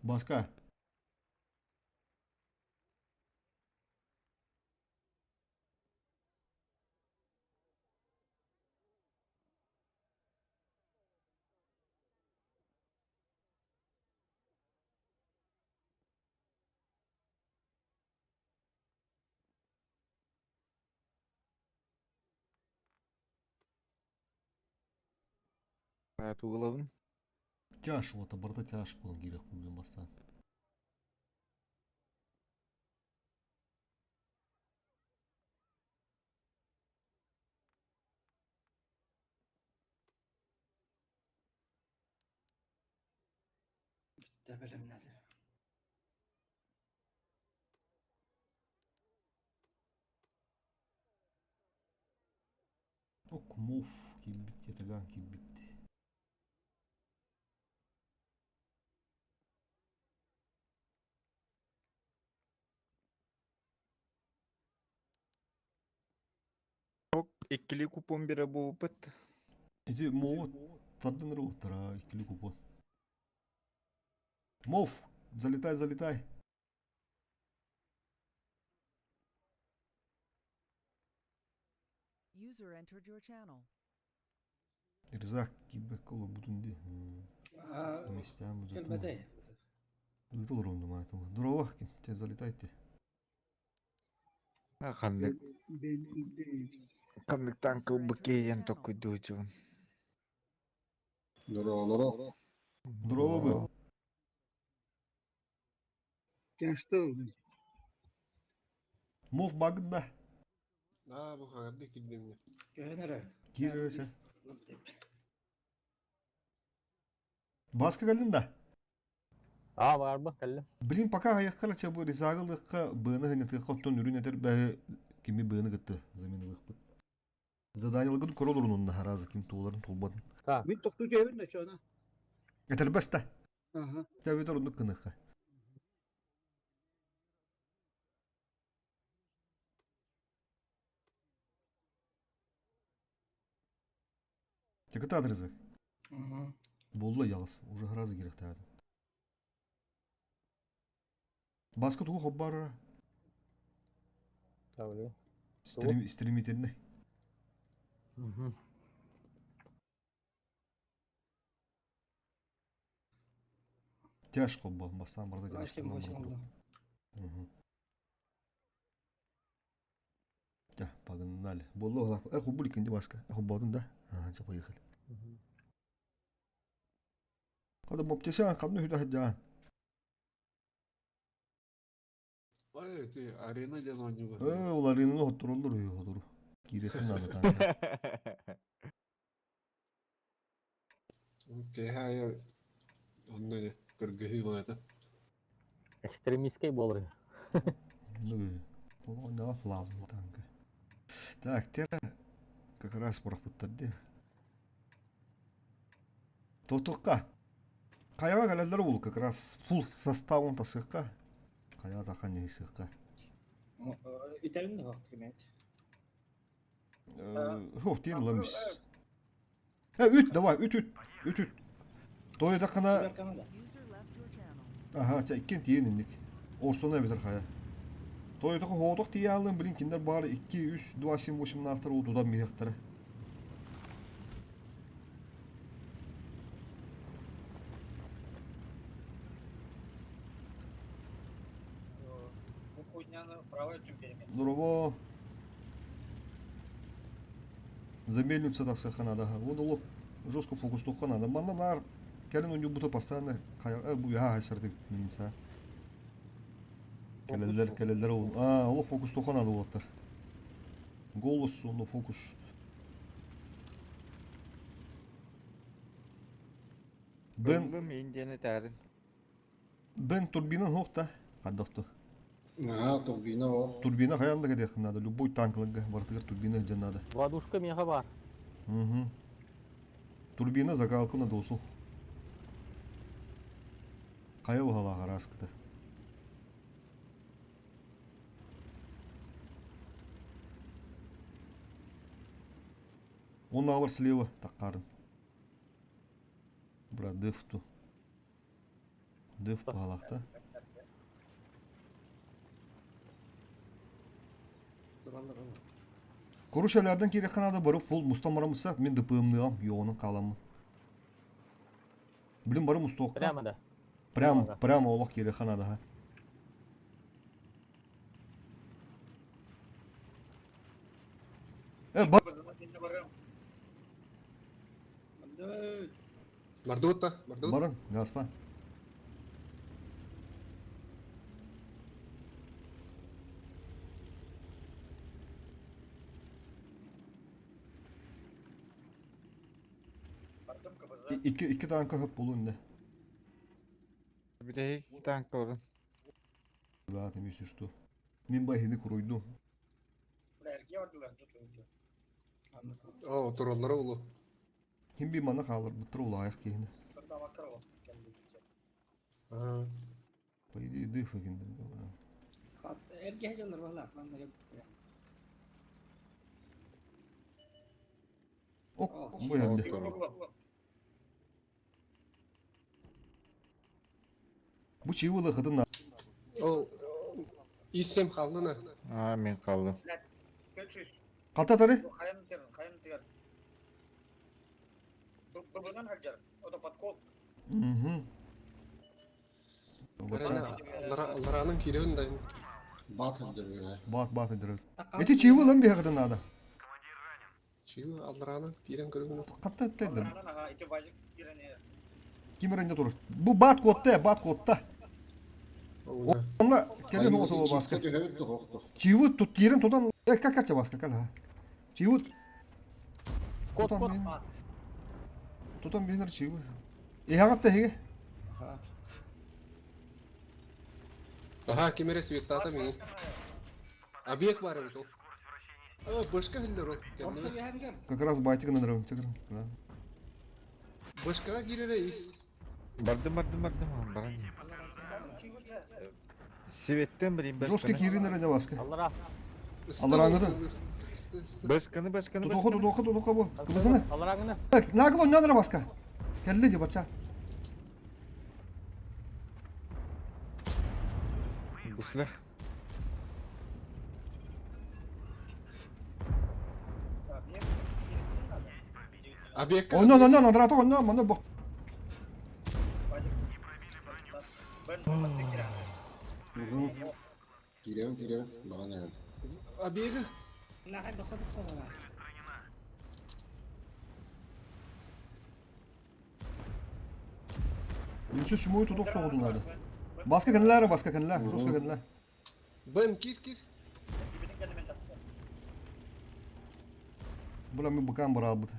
Баска. Тугулабын. Тяж, вот, барда тяж буолан киириэх буоллун бастаан. Бүттэ бэлэмнээтим. Окмуф киирбит ятагаан киирбит. Иккили купон бере буолбут. Ити мову тардын уттара иккили купон. Мов, залетай, залетай. User entered your channel. Ризак киирбэккэ олорбутун дии. Местям уже. Кэлбэтэй. Ыытыл олорумнум аатым. Здорово, ким? Те залетайте. Ханнык ханнык танка ылбыккейен токкуйдуучубун. Здорово. Здорово бы. Тяжто ылдым. Мов багында. Аа, бу хаҥарды киирдим. Көһөн эрэ. Киирересе. Баска кэллин да? Аа, баарбын кэллим. Блин, пока айаххара ча бу ризагылыкка быаны хынятыахха оттон үрүн этэр бэһи кими быаны кытта заменылыахпыт. Заданияларгын көрө олорун харазы ким туоларын туолбатын. Так. Мин тохтуу түһэбин да чона. Этэрбэс да. Аха. Тэбитер оннук гыныхха. Текыта адрезы. Болла ялыс. Уже харазы керек тады. Баска тугу хоббар. Тавли. Стрим стремительный. Тяж хобба бастан барда тяж. 8-8 oldu. Да, погнали. Болло, эх, убулик, инди баска. Эх, убодун, да? Ага, все, поехали. Kada мобтесан, кадны хүдә хаджа. Ой, ты арена ден оонньууга. Э, ол аренаны хоттороллор үһү хотуру. Киириэхин наада таанна. Киэһэ аайы онно ини кыргыһыы баҕайыта. Экстремистскэй буолар. Ну, ол флавл танка. Так, тера как раз бырахпыттар дии. Тотукка. Хайаҕа кэлэллэр ол как раз фул составын тасыахха. Хайаҕа тахан ньыһысыахха. Үтэрин да вахтырмет. Хох тиин ылам ис. Э, үт, давай, үт, үт, үт, үт. Тойдахына... Аха, ча иккин тиин инник. Орсуна эбэтэр хайа. Тойдоха хоотох тиийаалын, блин, киндер баары 2, 3, 2, 7, 8 наахтар утудан миһэхтэрэ. Бу куйняны правай түмпереме. Здорово. Замельница тахсыахха наада. Вот олох жестко фокустуохха наада. Манна наар кэлин унньуйбута постоянно бу үһэ хайсардык милиция. Кэлэллэр, кэлэллэр ол. Аа, олох фокустуохха наада уолаттар. Голос, онно фокус. Бен Ыллым индияны таарин. Бен турбина суох да? Хайдах то? Аа, турбина ол. Турбина хайаан да кэлиэххин наада. Любой танкларга барытыгар турбина илдьэн наада. Ладушка миэхэ баар. Угу. Турбина закалка на досу. Хайа баһалаах араскыта. Он алар слева таккарын. Брат, дефту. Деф баһалаах да. Тураллар ол. Короче, киириэххэ наада бары фул мустан бараммытса, мин ДПМ-ныам, йоҕунан хааламмын. Блин, бары мустуохха. Прямо да. Прямо, прямо олох киириэххэ наада ха. Э, бар... Бардыбыт да, бардыбыт. Барың, гаста. Икки, икки танка хөп болу инде. Бүтэһик танка олорун. Да, там если что. Мин байһыны куруйду. Эрге бардылар тут öldü. Оо, тураллара улу. Ким би мана хаалар буттар улаайах киһини. Сырдамаккар ол. Кэлли. Аа. По идее, дыф экиндер да, бля. Эрге жаллар бала. Манна келбиттер. Ок, бу эрде. Бу чивылы хытын Ол иссем хааллана. Аа, мин хааллым. Көтсүз. Хата тары? Хайан тыгар, хайан тыгар. Быбынан сылдьар. Ото подкол. Угу. Ларанын кииребин да. Бат öldürüyor. Бат бат öldürür. Эти чивы лан биһагытын надо. Чиу алларанын киирен көрүгүн. Хатта эттедим. Алларанан аға, ити базик киирен Ким эрэнде турur. Бу бат котта, бат котта. Онна келен ото баска. Чивы тут киирен тутан, э как как баска кала. Чивы Кот, тутан кот. бин. Тутан бинер чивы. Ихагатта хиге. Ага. Аха, кимере светтата мин. Объект бар эбит ол. А, башка хиллер ол. Орса янгер. Как раз байтигын ырым чыгырым. Башкага киирере ис. Бардым, бардым, бардым. Баран. Сиветтен bileyim Жестко башканы. киирин эрэ баска. Аллара. Аллараңыды. Башканы, башканы, Тутуха башканы. тутуха тутуха бу. Кыбысыны. Аллараңыны. Нагыл оннан баска. Келли ди бача. Буслар. Объект. Оннан оннан адрата оннан маны бу. Кииребин, кииребин. Баран эбин. Объект. Нахай доходит қолына. Yüksü sümüğü tutup soğudunlardı. Baska kendiler, baska kendiler, Rusça kendiler. Бен кир кир. Була мен быкан бар албыт.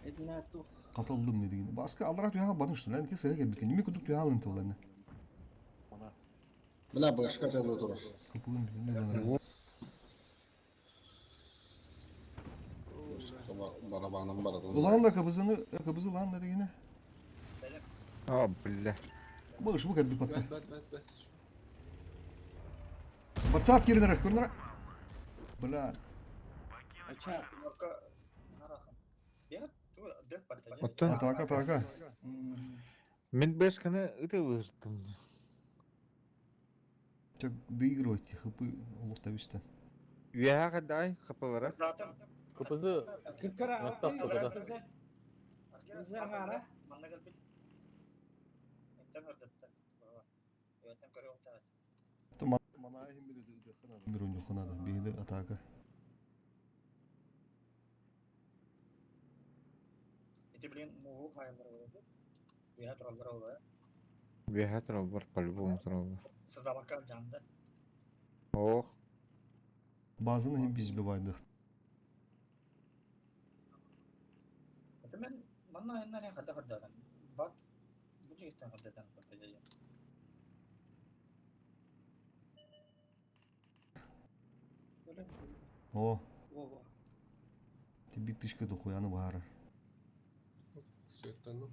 Эдна тух. Katıldım dediğini. Baska alarak dünya badın şunu. Lan ki sıra geldik. Nimi kutup dünya alın tavlarını. Бля, башка тылы турар. Kapılın bir ne Барабанын баратын. Ulan da kabızını, kabızı lan dedi yine. А, бля. Bağış bu kadar bir patla. Бат бат бат бат. Батсат киринер, көрнер. Бля, Ача. Оттон атака, атака. мин башканы ытылыртым. Чак доигрывать, хпы, лохта виста. Үяға қадай қапалара. Кыпызы. Кыккара. Мактап тугада. Ара. Bir oyuncu xanada, bir ataka. Үяға тұрау бар, по-любому тұрау бар. Ох, Bazını hem biz bir baydık. О, Во-во. ти бик тишке дохуяны бары. Светтан.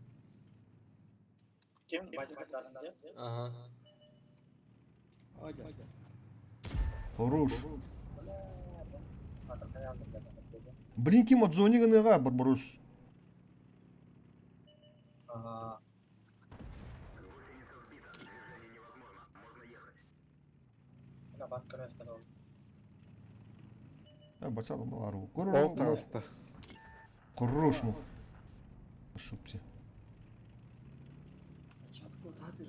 Ага. Ойда. Хорош. Блин, ким от зони гыныга Барбарос. Бачалым ару. ол тағыста. Хорош ну. Ошибся. Чатко татыр.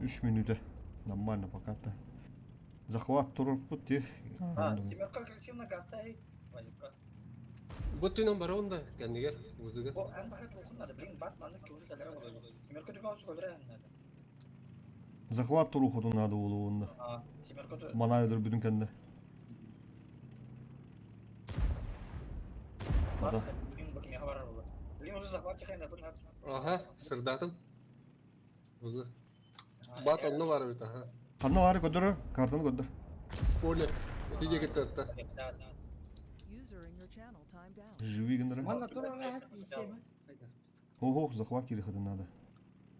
Үш минута. Нормально пока-то. Захват турпут тех. Семерка агрессивно гаста Вазикка. Бу түнөн барабын да кәннигер узыгы. Бу эн бахат ухун надо, блин, бат манны кеужы калера болду. Семерка дүгөн усу көлөрө надо. Захват туру ходу надо болу онда. А, семерка ту. Манай өдөр бүтүн кэнде. Бат блин бакыня барар болду. Блин уже захват чекай на бун. Аха, сырдатын. Узы. Бат онно бар бит, аха. Ханна бары көдөрөр, картаны көдөр. Поле. Эти дегет атта. User in your channel timed out. Живи гындыры. Манна тура рахат исеме. Хайда. Ого, захват кири хадын надо.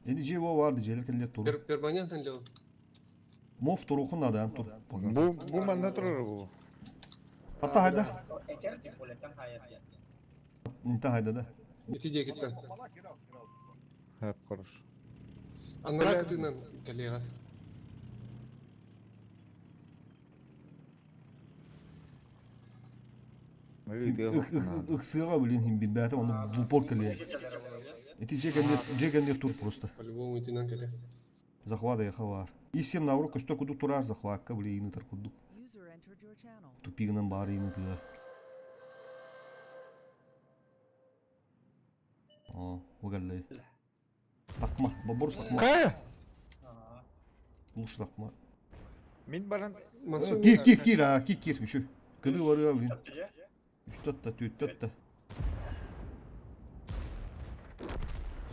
Енді же во барды, желі келе тур. Перманентен лел. Мов турухун надо, ан тур. Бу, бу манна тұрар бұл. Ата хайда. Этер тип полеттен хайыр. Инта хайда да. Эти дегеттен. Хап, хорош. Аннара тынан коллега. Ыксыаҕа блин хим билбээтэ онно в упор кэлиэ. Ити дьиэ кэннигэр тур просто. По-любому итинэн кэлэ. Захват эйэхэ баар. И7 наоборот көстөр курдук турар захватка блин ытар курдук. Тупигынан баар иин ытыа. О, угаллы. Такма, боборус такма. Кая? Лучше такма. Мин баран Кир, кир, кир, а, кир, кир, еще. Кылы барыа, блин. Үстөттө, түттөттө.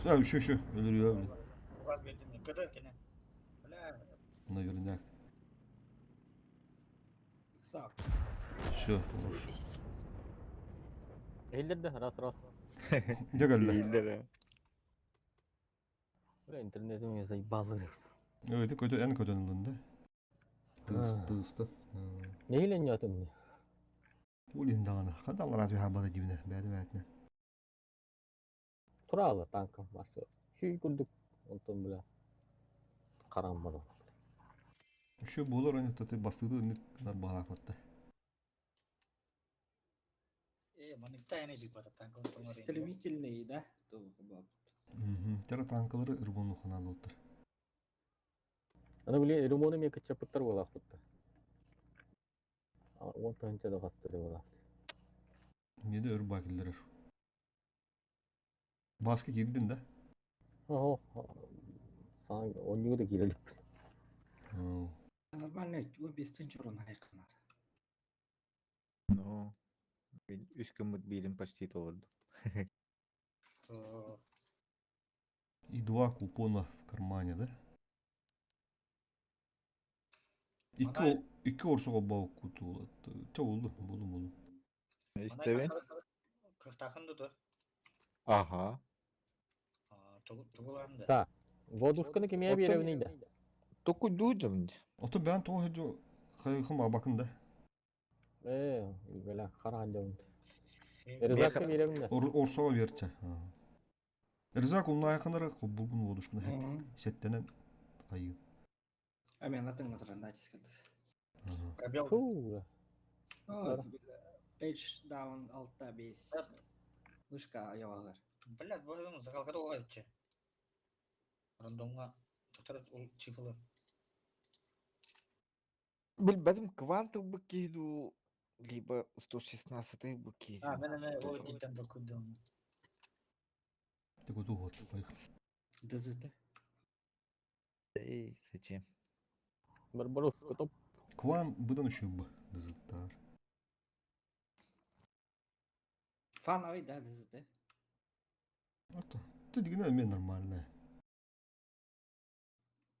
А, еще, еще, өлөрүө, блин. Наверняк. Все, хорош. Иһиллэр да, раз раз. Дьэ кэллэ. Иһиллэр. Бля, интернетим я заебал. Ити көтө эн көтөн ылын да. Тыыс, тыыста. Нэһилэ ньотум. Улин даҕаны. Ханна аллараа түһэ бата дибинэ, бэйэтэ бэйэтинэ. Тураалы танкам барсы. Шүй курдук онтон бля харам бар. Еще буолар аны таты бастыгы ыннык гынар баалаахпатта. Стремительный, да? Тера танкалары ырбону ханаалуттар. Аны били ремону мен кыччаппыттар буолаахпытта. Он тыһынча да хастыры буолаах. Неде өр бакиллер. Баска киирдин да? Оһо. Саҥа онньугу да киирэ иликпин. Нормально, бестен чорон хайканар. Ну, үс күммүт биирин почти толорду. И два купона в кармане, да? Икки, икки орсоҕо бауккуту Чэ булду, булдум, булдум. Истэбин? Кыхтахын дуду. Аха. Тугулаан да. Та. Водушканы кимиэ биэрэбиний да? Токуйдуу дьон. Ото бэйэн тоҕо сылдьа хайыхым абакын да? Ээ, бля, хараан дьон. Рюкзакка биэрэбин да? Орсоҕо биэрчэ. Рюкзак умнаайханара хоббулгун водушкуна сэттэнэн хайыын. А мен атын натуральный Пробел. Фу. Page down алта бес. Вышка айоғағыр. Блядь, бу закалкада оҕайчы. Рандомҥа доктор ол чифылы. Билбэтим квантов бы киһи либо 116 бы киһи. А, мен эме ол иккиттэн толкуйдуом. Такой тугу ДЗТ. Эй, зачем? Барбарос топ. Кван быдан үшүб дызыттар. Фановый, да, ДЗТ. Это ты дигина мен нормальная.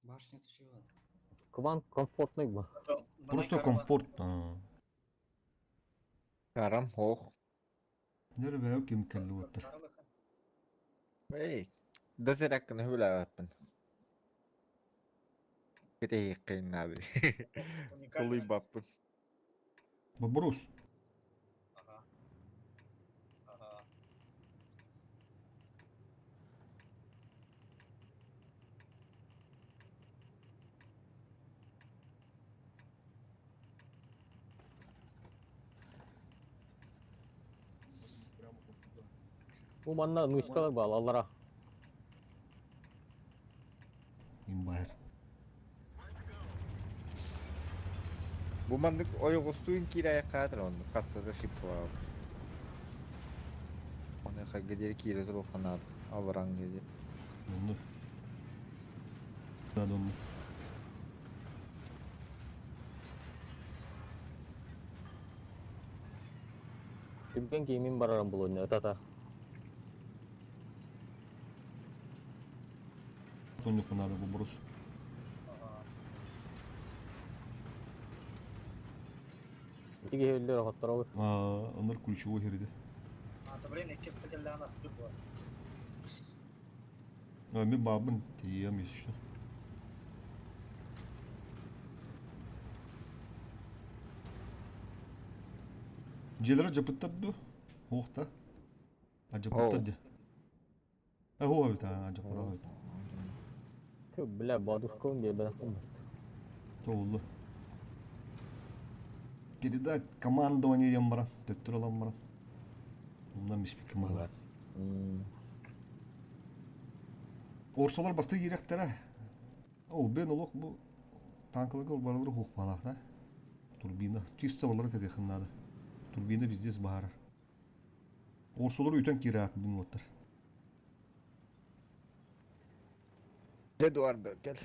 Башня чего? Квант комфортный был. Просто комфортно. Карам хох. Нерве ким келлуттар. Эй, дазераккын хүлээппин. Кете кыйнаби. Толуй баппын. Бобрус. Ага. Ага. Бу манна мышкалар бал аллара. Имбайр. Бу маннык ойоҕостуун киирэ каатыр онну кассада шиппа. Оны хайга киирэ туруохханаат алараң диэди. Онну. Да, онну. Түргэн киимин барарам булуна тата. Онну надо бобрус. Ити өллөр хотторобут. А, онор ключевой херде. А, то блин, чисто келлээн астык буо. А, мен бабын тием если что. Дьиэлэрэ дьапыттар дуу? Уохта. А дьапыттар дии. А хуа эбит, а дьаппатах эбит. Тю, бля, бодушком биэрбэтэхпин. Тоҕулла. Передать командование диэн баран, төттөрү ылан баран. Умнан биспиккин быһалар. Орсолор бастыы киирэхтэрэ. Ол бен олох бу танкаларга барылары хуохпалаах да. Турбина. Чисто балары кэтиэхин наада. Турбина везде баһарар. Орсолор үтэн киирэат дин уоттар. Эдуардо кел.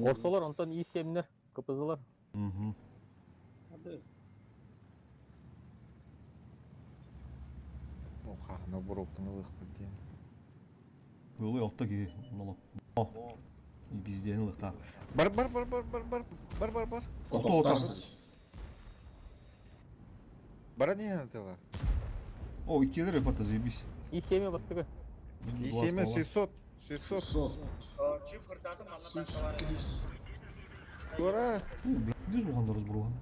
Орсолор онтон И-7-лэр, КПЗ-лар. Угу. Ухаана буруоппун ылыахпыт диэн. Ылый алта киһи ноло. Биздиэн ылыктаах. Бар бар бар бар бар бар бар бар бар. Ото Баран иһэн тыла. О, иккилер өпата заебись. И-7 бастыгы. И-7 600 600. 600. Чип кыртаатым манна танка бар. Тура. Бля, düz улахандарыз бурухан.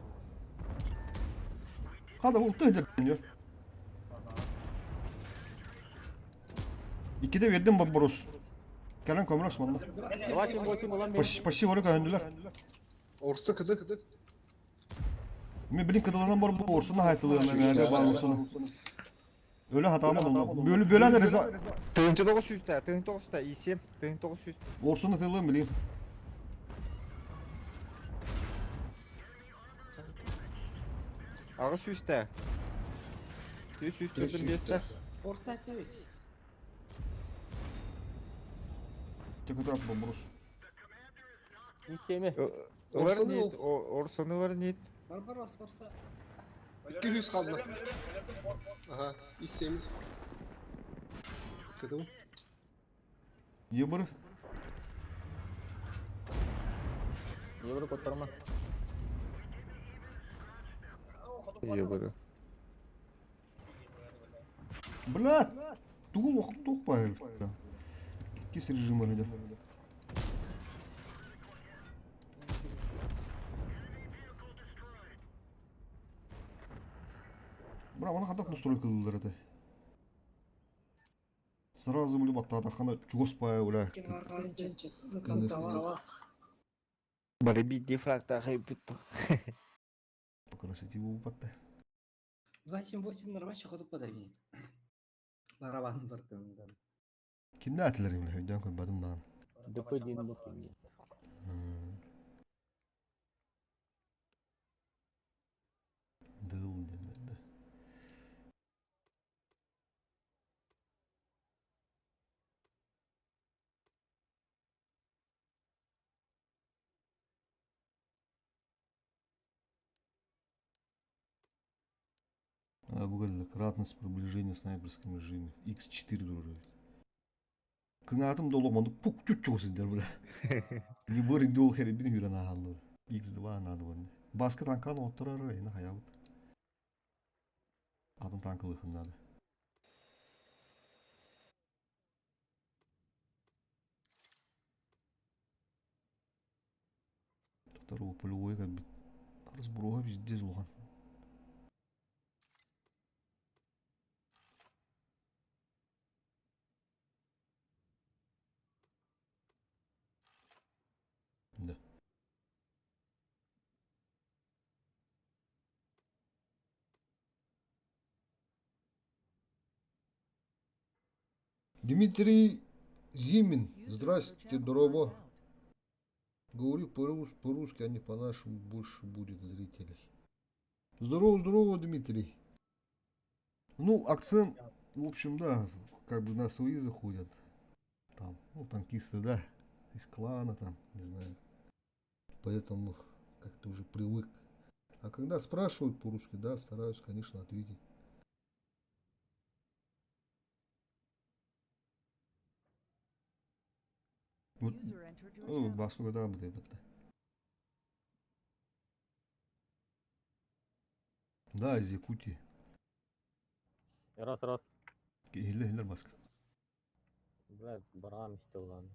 Хада ол тыһдыр дөнөр. Иккиде бердим бобборус. Кэлэн көмөрөс манна. 278 ылан Почти, почти бары көһөндүлэр. Орса кыды кыды. Мен билин кыдыланан бар бу орсуна хайтылыам эмээде бар орсуна. Өлө хатааман онно. Бөлү бөлөн реза. Тыһынча тоҕус сүүстэ, тыһын тоҕус сүүстэ, И-7, тыһын тоҕус сүүс. Орсуна тылым билин. Аҕыс сүүстэ. Үс сүүс төрдүн биэстэ. Орса төс. Текотап бобрус. И-7. Ылар Орсону нит, орсону ылар нит. Барбарос орса. 200 kaldı. Aha, И-7. Кыдым. Ебыры. Евро коттарма. Ебыры. Бля! Тугул оқып тоқпай. Кис режима лидер. Бра, оны қандақ настройка кылдылар это. Сразу были баттадахана чугоспая, бля. Бары биир фрактаах ыйыппыт. По красоте его батта. 278 нормально хотуп подари. Барабан бартын. Кимне атылар имле хөйдөн кой бадым даан. ДП диэн бу. Дыл ден да. А, бугал кратность приближения в снайперском режиме. X4 дружи. Кыңаатым долу манды пук чуть чосы дер бля. Не бори дол хери бин хүрен ахаллар. X2 надо вон. Баска танкан оттырар эйна хаябыт. Адам танкылыхын надо. Второго полевой как бы разбруга везде злухан. Да. Дмитрий Зимин. User in your Здрасте, channel timed здорово. out. Говори по-русски, а не по-нашему больше будет зрителей. Здорово, здорово, Дмитрий. Ну, акцент, в общем, да, как бы на свои заходят. Там, ну, танкисты, да, из клана там, не знаю. Поэтому как-то уже привык. А когда спрашивают по-русски, да, стараюсь, конечно, ответить. Вот, User entered your о, channel. баску да, будет это. Да, из Якутии. Раз раз. Хиллер, хиллер баска. Бля, барам истилан.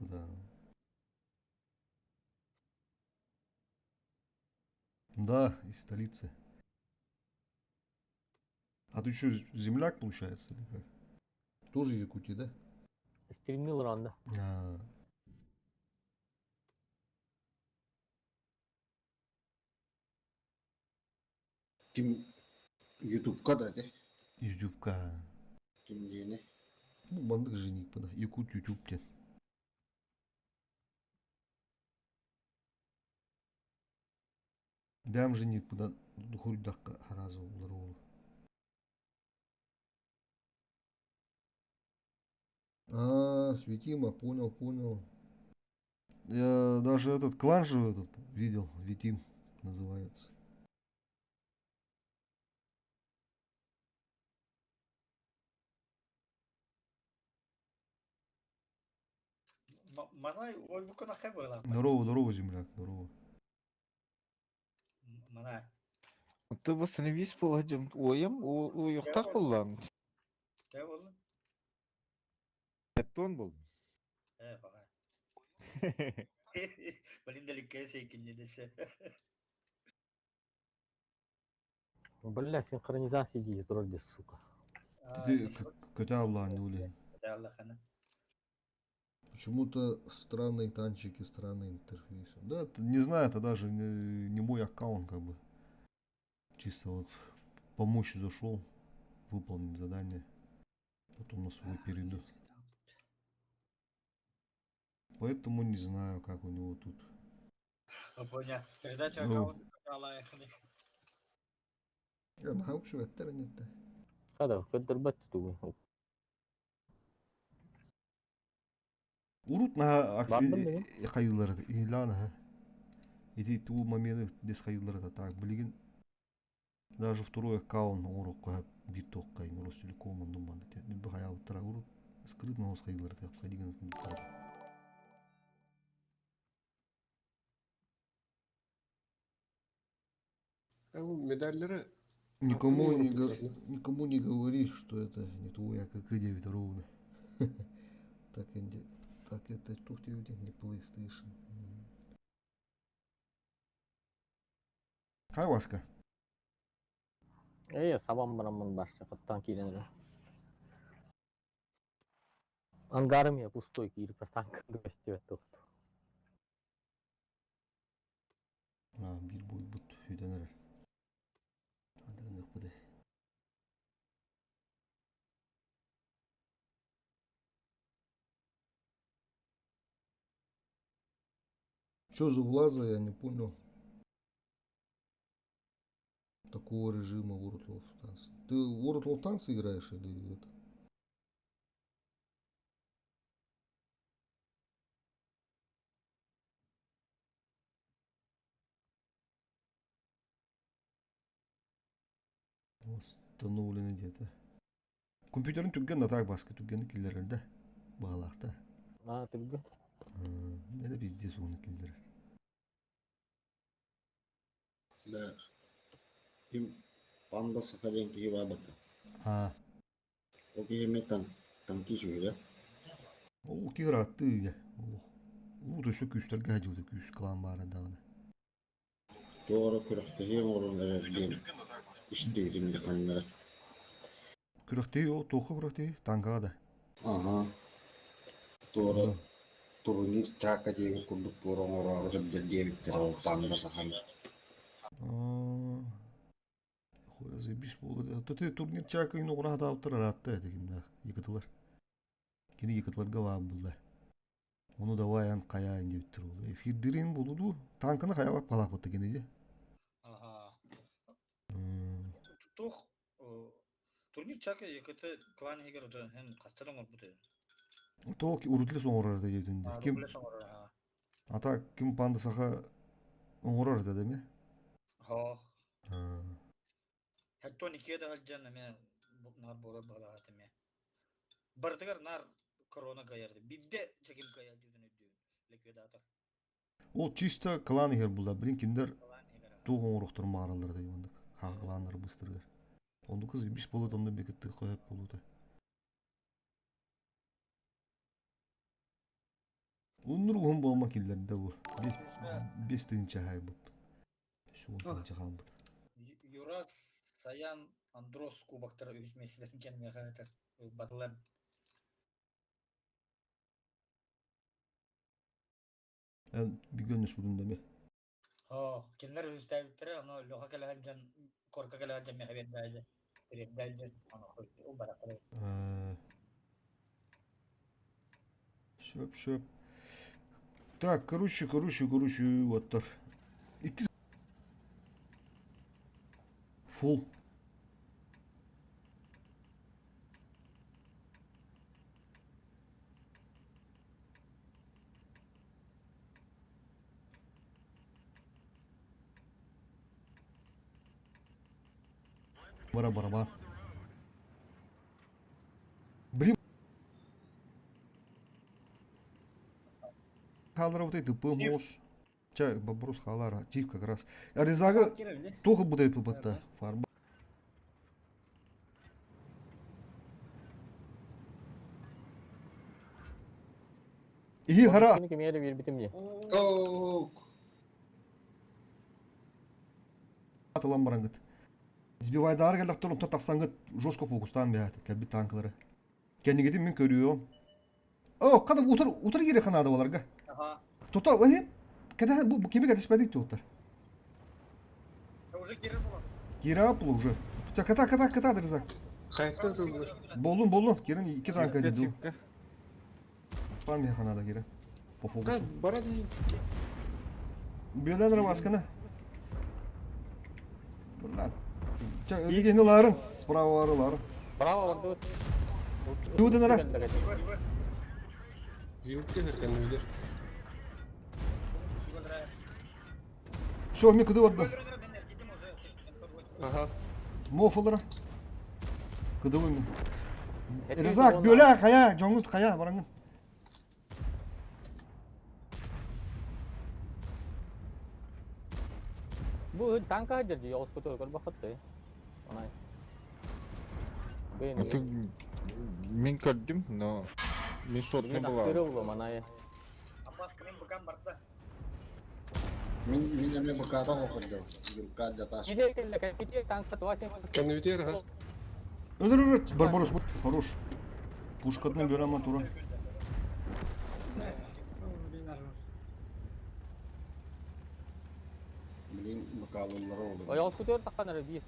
Да. Да, из столицы. А ты что, земляк получается или как? Тоже из Якутии, да? Стремил ранда. А. Ким Ютубка да ити? Ютубка. Ким диэни? Бу маннык женикпин Якут Ютуб диэн. Бэм женикпинэн хуруйдахха харазы булар уолу. А, Светима, понял, понял. Я даже этот клан же этот видел, Витим называется. Манай уолбуккун ахай быһыылаах. Здорово, здорово, земляк, здорово. Манай. Ты восстановись поладим. Уоем, уйуктах буллан. Тэ буоллун? Петтон был. Ээ, баҕа. Блин, далекая сейкинни десе. Бля, синхронизация здесь вроде, сука. Ты көтө аллаан улин. Көтө аллахана. Почему-то странные танчики, странный интерфейс. Да, это, не знаю, это даже не, не мой аккаунт, как бы. Чисто вот помочь зашел, выполнить задание. Потом на свой перейду. Поэтому не знаю, как у него тут. Понял. Передача Ну. аккаунта алайхны. Я научу это нет. Хада, көддөрбөт тугу. Урут на Бардым мин. хайылар илана. Ити туу моменты дес хайылар так билигин даже второй аккаунт оҥорукка биир туохха Ростелеком оннун маннык бу хайаабыттара урут скрытно хайылар хайдигин Медальлары Никому не, никому не говори, что это не твой АКК-9 ровно. Так, так это тут не PlayStation. Хай, Васка. Ээ, сабан бараммын барча, каттан киирэн Ангарым я пустой киирбэ танк көстүбэт туохту. А, биир буолбут сүтэн эрэр. Адырыныахпыт Что за влаза, я не понял. Такого режима World of Tanks. Ты в World of Tanks играешь или это? Восстановлены где-то. Компьютерин түргэн атак баскы түргэн киллерерде. Баалаахта. А, түргэн. Это пиздец оны киллер. Да. Ким панда Сахалин киһи баабата. А. Ол киһи эмиэ танки сүһүрэ. Ол киһи я. Уу өссө күүстэргэ хадьыбыта күүс клан баара даҕаны. Туора күрэхтэһии оҥорон эрэр диэн истибитим да ханнара. Күрэхтэһии ол туохха күрэхтэһии? Танкаҕа да. Аха. Туора турнир чаака диэбит курдук туора оҥороору сылдьар диэбиттэрэ ол панда Сахалин. Хуя заебись буолла. Ты турнир чаакы оҕура хатаабыттар ыраатта этэ кимнээх якытылар. Кини якытыларга баар булла. Ону давай ан хайаа диэбиттэр ол. Эфирдирин булуду. Танканы хайаабат палааппытта кини дии. Аха. Туох турнир чака якыты клан иһигэр ото эн хастан оҥорбут Тоок урутли оҥорор диэтин. Ким ата ким панда саха оҥорор этэ деми? Хо. Хаттон икки да сылдьан эмиэ наар буолар баҕалаах эмиэ. Барытыгар наар корона кыайар. Биирдэ чэким кыайар диэн өйдүүбүн. Ликвидатор. Ол чисто клан иһэр булла. Блин киндер туох оҥоруохтарын баҕараллар да оннук. Хаҕа кланнары быстырыгар. Оннук кыз бис болот онно бекетти хөп болута. Оннур уһун буолма киллэрдэ бу. Бес тыынча хайбыт. Суон тыынча хаалбыт. Юрас, Саян, Андрос кубоктара үһүс миэстэлэрин кэмҥэ этэр. Батылар. Эн бүгүн өс будун даме. Оо, кинилэр үһүстээбиттэрэ, ону Леха кэлэһэн дьон Корка кэлэр дьэммэхэ биэрдээдьэ. Тириэрдээдьэ. Ону барахтар. Сөп, сөп. Так, короче, короче, короче, вот Икки Фул. Бара барабан. Блин. Хаалара вот эти ПМОС. Ча, вопрос хаалара. Тип как раз. Аризага туох будай пыбытта. Фарба. Иһи хара. Кимиэре биэрбитим дии. Атылан барангыт. Сбивайдаары кэллэхтэр онтон тахсаҥҥыт жестко фокустаан бэйэт кэлбит танкалары. Кэннигитин мин көрүөм. О, хата утар утар киириэххэ наада баларга. Тута эһи кэтэһэ бу кими кэтэспэтик туттар. Уже киирэр буолан. Киирэ был уже. Ката ката ката дырза. Хайта тыллы. Боллун боллун кирин икки танка диду. Астан миэхэ наада кирин. По фокусу. Бара дии. Бүөлэн масканы. Блядь. Егени ларын, справа ларын. Справа барды. Тудынара. Вилки херкен Все, ми кыды барда. Ага. Мофолара. Кыдыбы мен. Ризак, бөлә, хая, жоңут хая, бараңын. Бу танка хадыр ди, оғыз көтөр көр бақытты. Онай. Мин көрдүм, но мин шотный была. Манай. Мин мин эме баката хохордо. Юрка датас. Конвертер, ага. Өлөр өлөр, Барбарос, хорош. Пушкатны бөрәмә тура. Блин, бакалылары oldu. Оял көтөр таққан бир.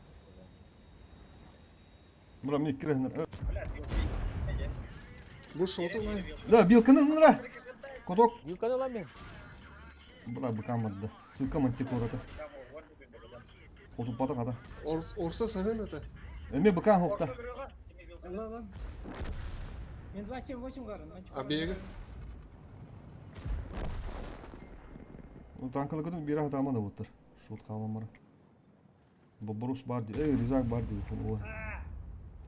Мура мне кирәһнер. Бу шоты лай. Да, билканы нура. Кодок. Билканы лан мен. Бура быкамады. Сука мантикората. Отупата ката. Орса сахын ата. Эме быкан хопта. Ла Мен 278 гарын. Абега. Танкалыкы бир хатама да буттар. Шут каламара. Бобрус бар ди. Эй, Ризак бар ди. Ой.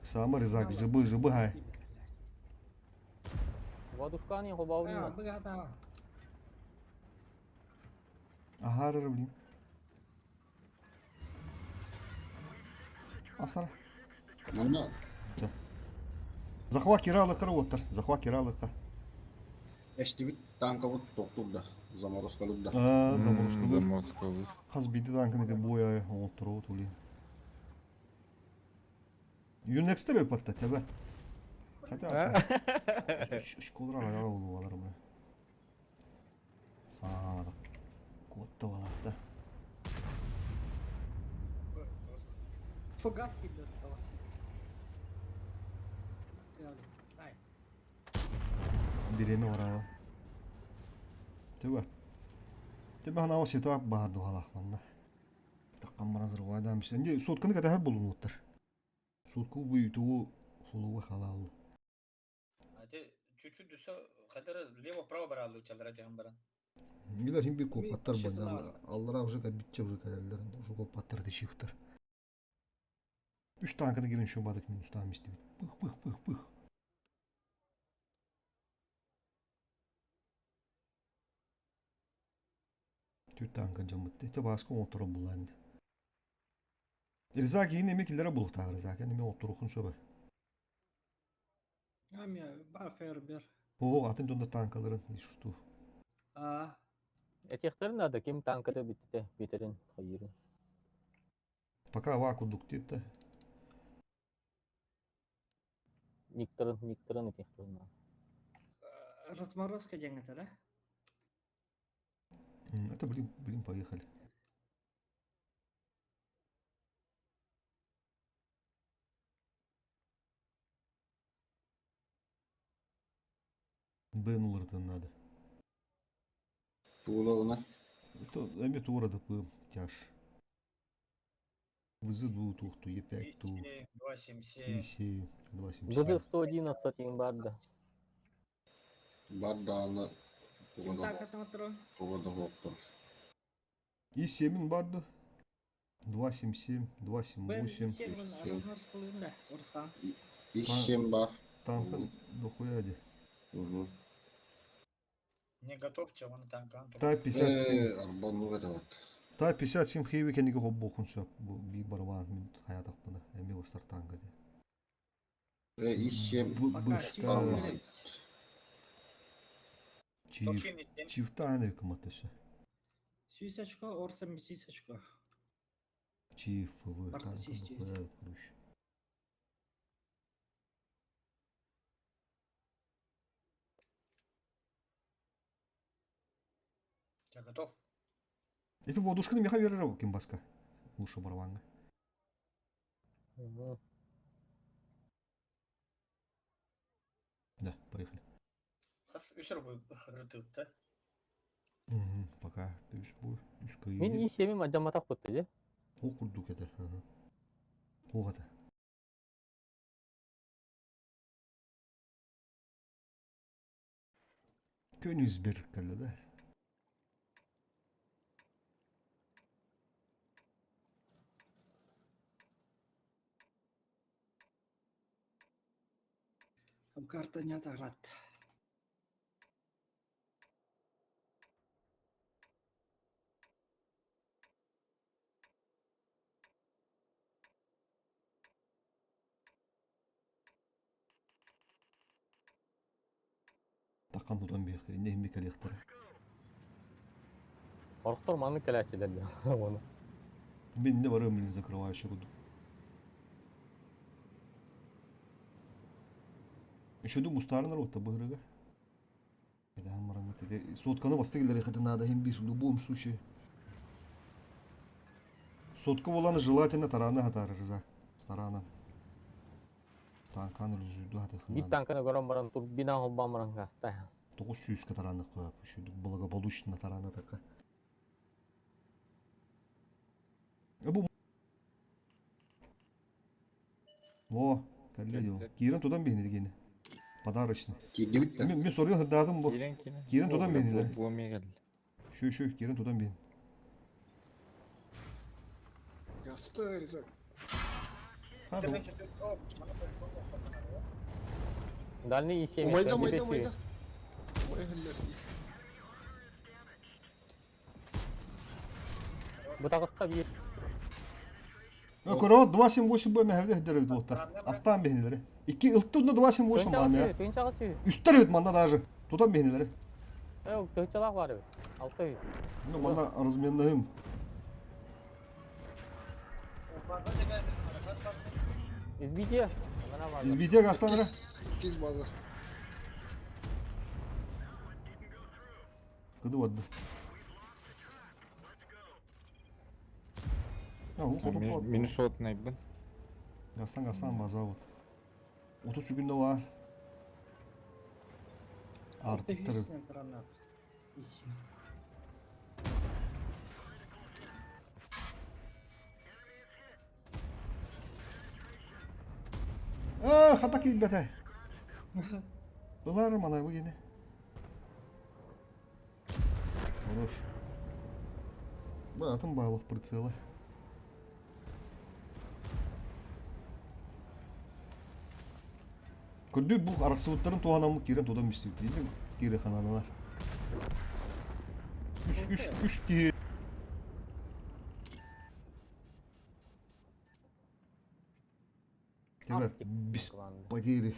Сама Ризак, жыбы, жыбы хай. Вадушкани хобауни. Ага, блин. Асар. Манна. Захва киралыкыр оттар. Захва киралыкка. Эштибит танка вот токтурда. Заморозкалык да. А, заморозкалык. Заморозкалык. Хас биди танкын эти боя оттуру тули. Юнекстер өпатта тебе. Хотя школра аяғы болу алар мына. Саадық. Котты балатта. Фугас идет вас. Сай. Биреме орава. Төбе. Төбе ханава сетап барды халах манна. Таккан маразыр вайдамш. Энди сотканы ката хар болун оттар. Сотку бу ютугу фулуга халал. А ты чуть-чуть дүсө кадыр лево-право баралы чалдыра жагын баран. Билер хим бир копаттар бар. Аллара уже кабитче уже калалар. Уже копаттар дешифтер. Үч танканы кирин şu бадык минус там истебит. Пых пых пых пых. Түт танка жамытты. Те баскы отыра буланды. Ризак yine emek illere buluk Ризак. Эми отырухун сөбө. Ами бафер бер. О, атын жонда танкаларын ишту. А. Этихтерин надо ким танкаты битте битерин хайырын. Пока ваку дуктит. Никторын, никторын этихтерин. Разморозка деңете, да? Это блин, блин, поехали. Б-ны уларытыан наада. Тугула Эми туора да пым тяж. Вызыву туохту Е5 ту. 277. 3 277. ДД 111 ең барды. Бар даҕаны туга Ким да танкатын оттурун? туга да суохтар. И 7 барды. 277, 278. Б-7 Арнорскулуун да, Урсан. Ис семь бар. Танкын дохуя ди. Угу. Не готов, чем он танкан. Та 57. Э, арбанук это вот. Та 57 хейви кениге хоббохун сөп. Бу би барван мин хаятакпына. Эми бастар танка ди. Э, ис семь. Пока Бышка. сүүс Чиф. Чифтаны кыматы Сүүс очко, Орсан бисис очко. Чиф, ФВ, Барта танка сүүс дохуя, короче. Я готов. Это водушканы меха верер ким баска. Лучше барванга. Да, поехали. Хас үсер бу рытып да. Угу, пока ты үс бу, үс Мин кыйы. и семим ажаматақ бутты же. О курдук это. Ага. Оғата. Көнигсберг кэллэ да. Там карта не отограт. Такан тутан биэх, нехми кэлиэхтэрэ. Орықтор маны кэлээчилер Оны. Мин не барым, блин, закрывающий буду. Еще думаю, старый народ-то быгрыга. Сотканы бастыгылар это надо им бис в любом случае. Сотка боланы желательно тарана хатары рыза. Старана. Танканы үзүдү хаты Бит танканы көрөн баран турбина холбан баран гаста. 900 тараны кояп, еще благополучно тарана така. Бу Во, кэлле Кирен тудан бихини дегени. Подарочный. Кирдибит да. Мен мен soruyor hırdadım bu. Кирен кирен. Кирен тудан бихинилер. Бу мегел. Şu şu кирен тудан бихин. Ясты Ризак. Ха, Дальний и семь. Умайда, умайда, умайда. Умайда хиллер. Бутагытта бир. Көрө 278 бу мәһәвде хидер бит Астан бихинилер. 2 ылтты 278 бар я. Тыгынчагы сүй. Үстер бит манда даже. Тудан бихинилер. Э, тыгынчалак бар бит. Алты бит. Ну манда разменным. Избитие. Избитие гастанра. Киз база. Кыды вадды. А, у хоту Мин шотный бын. Гастан гастан база вот. 30 күндө бар. Артыктыр. А, хата килбете. Булар мана бу гене. Хорош. Бу атын байлык прицелы. Көрдүү бу араксыбыттарын туһанамы кирен тудан мистик дейли кире хананалар. Үч үч үч ки Ребят, без потери.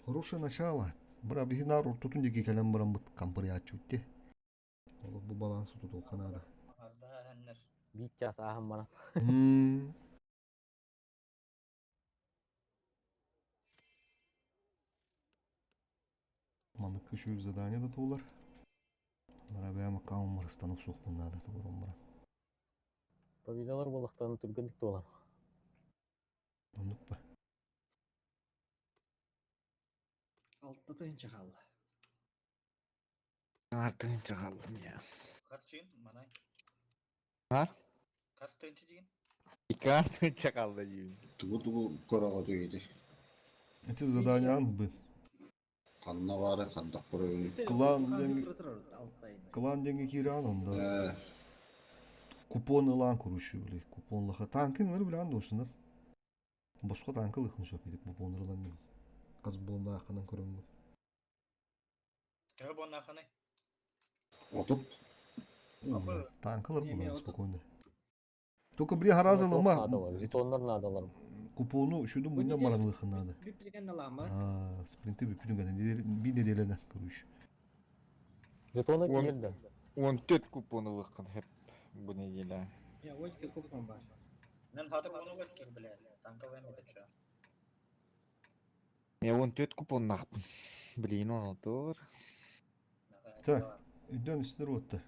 Хорошее начало. Бра бихинар уртутун диги кэлэн баран бут кампырыячутте. Ол бу балансы туту канада. Бит час ахым баран. Маннык күшүү задание да туулар. Нара бэм аккаун мырыстанып суох надо туулар омбаран. Победалар болуктарын түргендик туолар. Оннук ба. 6 тыһыынча хаалла. Артыгынча хааллым я. Хас чин, манай. Бар? Хас тыһыынча дигин? Икки артыгынча хаалла диибин. Тугу-тугу көрөҕүтүй ити? Эти заданиያን бы. Ханна баары хардах көрөбүнүй? Клан диэн клан диэҥҥэ киирэҕин онно купон ылаан короче блядь купонлаха танкын ылар билэҕин дуосунар босхо танка ылыаххын сөп ити купон ылан диэн хас буоннааххынан көрөҥҥүн Төһө буоннааххыный? 30. Танка ылар буолан спокойно. Только били харазы ылыма. Жетоннар наадалар. Купону шуду мунньан баран ылыаххын наада. Спринты бүппүтүн гана биир нэдиэлэнэн короче. Жетоны киирдэ. 14 купон ылыаххын сөп бу неделя. Я 12 купон бар. Мен хатыр ону кир биле. Танка ылыам эбит Мен 14 купоннаахпын. Блин, 16 бар. Так, үйдөн үстүнөр уотта.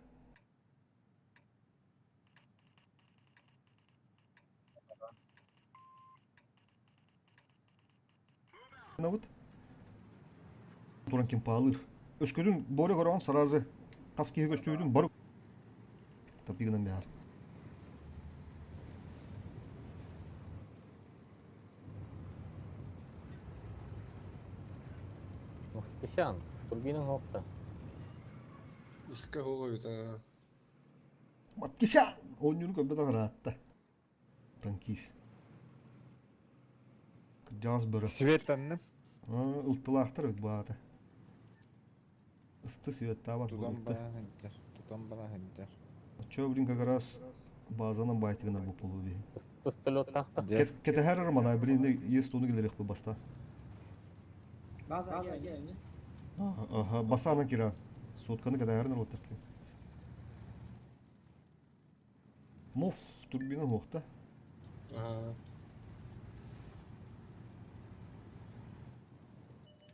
Вот. Туран ким паалыр. Өскөтүн Боря көрөҕүн сразу хас киһи көстүүтүн бары тапигынан баар. Мухтишан, турбинаң хопта. Иска хоҕойута. Мапкиша! Оонньууну көрбөт аҕыраатта. Танкист. Кырдьаҕас бөрө. Свет анным. Ылтылаахтар эбит баата. Ысты светтаабат Тутан буолта. баран сылдьар. Тутан баран сылдьар. Оччо блин как раз базанан баайтыгынар бу болуу биһи. Тусталеттахта. Кэтэһэр манай блин ес туну келерих бу баста. База я не. Ага, басанан кира. Сотканы кэтэһэр оттар ки. Муф турбина хуохта. Аа.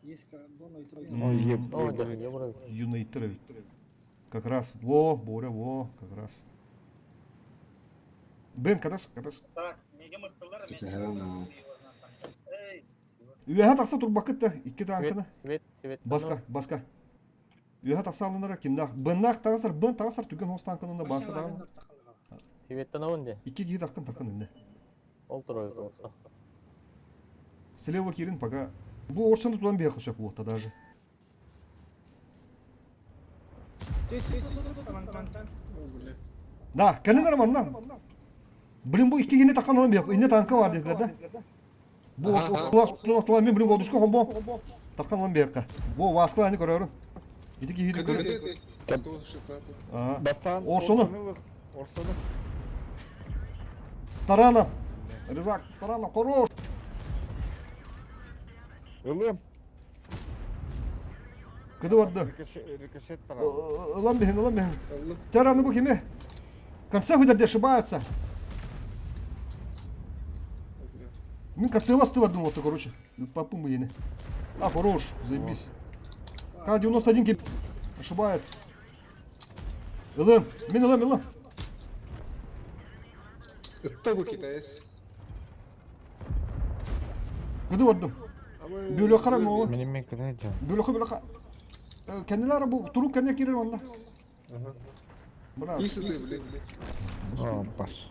Есть бонус турбина. Ой, еп, О, еп. да, я вроде. Юнайтер эбит. Как раз, во, Боря, во, как раз. Бен, кадас, кадас. Так, меге мыктылар, мен. Кэтэһэрин, Эй, Үөһэ тахса турбаккыт да, икки танканы. Свет, свет, свет. Баска, баска. Үөһэ тахса алынара кимнах. Беннах тағасар, бен тағасар түген хос танканында баска тағын. Светтен алын де. Икки киһи тахтын тахын инне. Ол турар olsa. Слева кирин пока. Бу орсаны тутан бия хөсөп буотта даже. Да, кэлин романна. Блин, бу икки киһини таххан алан бия. Инне танка бар dediler да. Бу орсаны мен блин годушка хомбо. Таххан алан бияққа. Бу васкла ани көрөрүм. Ити киһини көрөр. Ага. Бастан Орсону. Орсону. Старана. Рызак, Старана, хорош. Ылым. Кыды барды. Рикошет пара. Ылан бихин, ылан бихин. Тераны бу кими? Конце выдать ошибается. Мин конце вас ты думал, то короче. Папу мы ене. А, хорош, заебись. К-91 кип. Ошибается. Ылым, мин ылым, ылым. Ытта бу китаец. Кыды бардым. Бөлө карам оҕо. Менин мен кырачам. Бөлөхө бөлөхө. Кеннилер бу турук кенне кирер онда. Бра. Ис ты, блин. О, пас.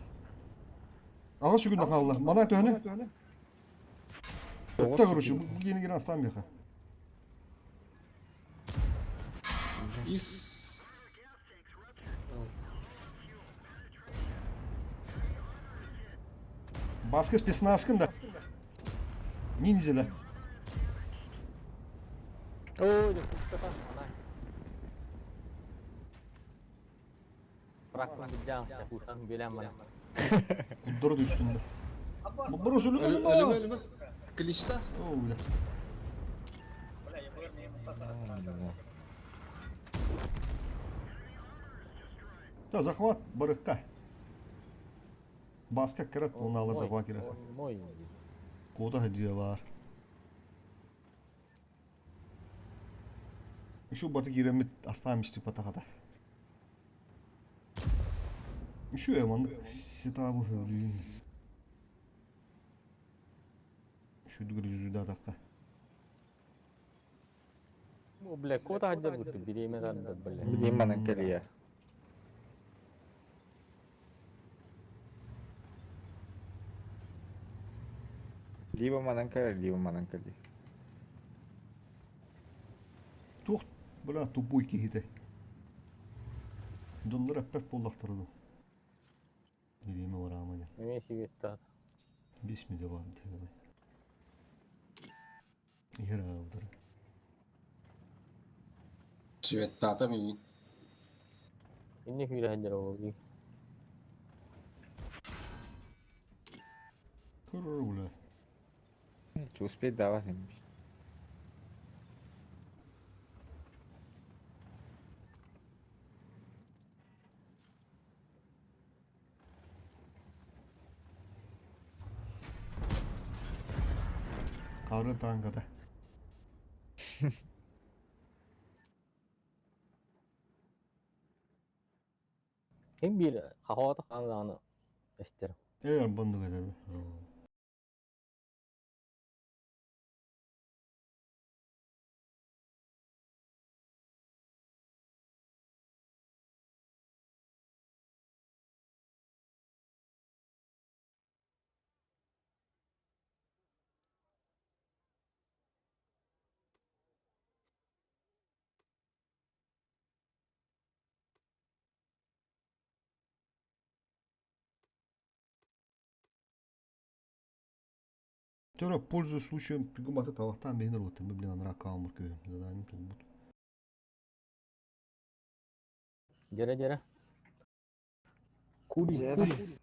Аға сүгүн хаалла. Мана төһөнө. Ытта короче, бу киини кирен астан беха. Ис. Баскы спецназкын да. Ниндзя да. Ой, да кустата. Ана. Bırakma gideceğim. Kuşan bilen bana. Kudurdu üstünde. Бу сүлү Өлүмө, өлүмө. Кличта. О, бля. бля, я быр не мыктылар. Та захват барыкка. Баска кирет, оны ала захват кирет. Мой. Кода хадия бар. Еще баты киремит астамиш типа тахата. Еще я мандык сетабы хөвлүүн. Шүдүгөр жүзүдө атакка. Бу, бля, кот аһдьар бутtu бириэмэ тардар, бля. Билим манан кэлиэ. Либо манан кэлэр, либо манан кэлиэ. Туох, бля, тупой киһитэ. Дьоннор эппэт буоллахтара дуу. Бириэмэ бараама диэн. Эмиэ сибиэттаат. 5 мүнүүтэ баар диэн. Иһэр аҕалдара. Светтаата миигин. Инне күүрэ сылдьар ол дии. Көрөр, бля. Успеть давать им. Қары таңғада. Ким биир хаһоото хаан эстер. Эр бандык этэ. Тора, пользуясь случаем, тугумата тавахтан бейнер вот, мы, блин, анра каамыр көйм. Задание толбут. Дьэрэ дьэрэ. Кури Дьэрэ. кури.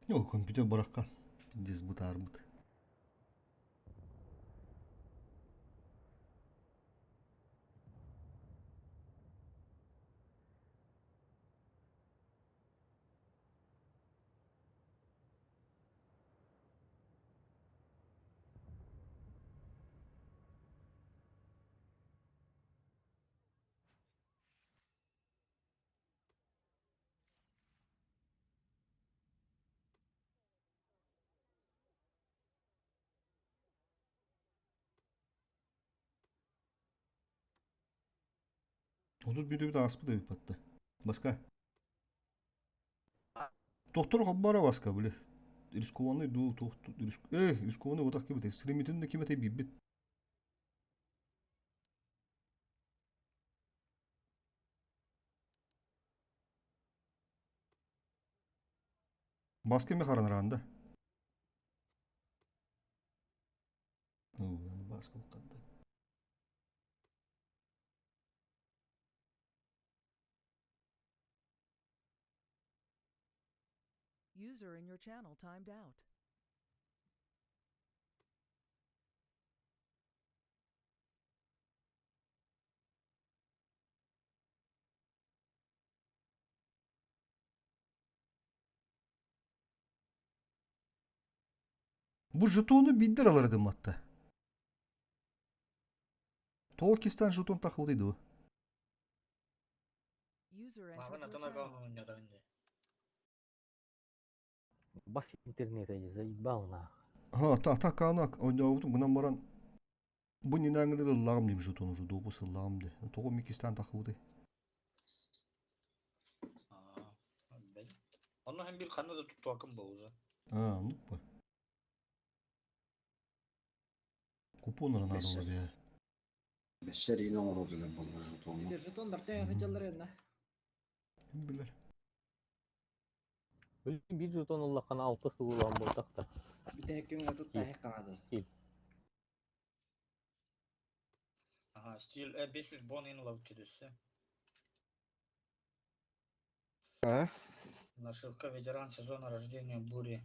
Yok, компьютер бараққан. Пиздец бытаарбыт. 30 мүнүүтэ ааспыт эбит батта. Баска. Доктор хоббара баска били. Рискованный дуу туох рискованный отах ким Стремительно ким этэй биирбит. Баска ми харанаранда. Баска букканда. User in your channel timed out. Бу жетону биддер алар этим атта. Тоокистан жетон тахылды ду. User entered Мабын your атын channel. аккаунтун ойнотоҕун дии. Бас интернета заебал нах. Ха, та та каана ойнообутум гынан баран бу нинаңыды ыллаҕым дим жетон уже допус ыллаҕым ди. Тоҕо микистан тахылды. Аа, бэл. Онно һин бир ханна да туттуакын бу уже. А, ну ба. Купоннар надо Бэсэр. было Бэсэр иин оҥорор буолла жетону. Ити жетоннар төһө сылдьаллар эннэ. Ким билэр. Блин, бир жетон ыллаххына алта сыллаан буолтахта. Бүтэһик күҥҥэ туттаһы хаҥады. Стиль. Ага, стиль 500 бон ин лавчы дөссө. А? Нашивка ветеран сезона рождения бури.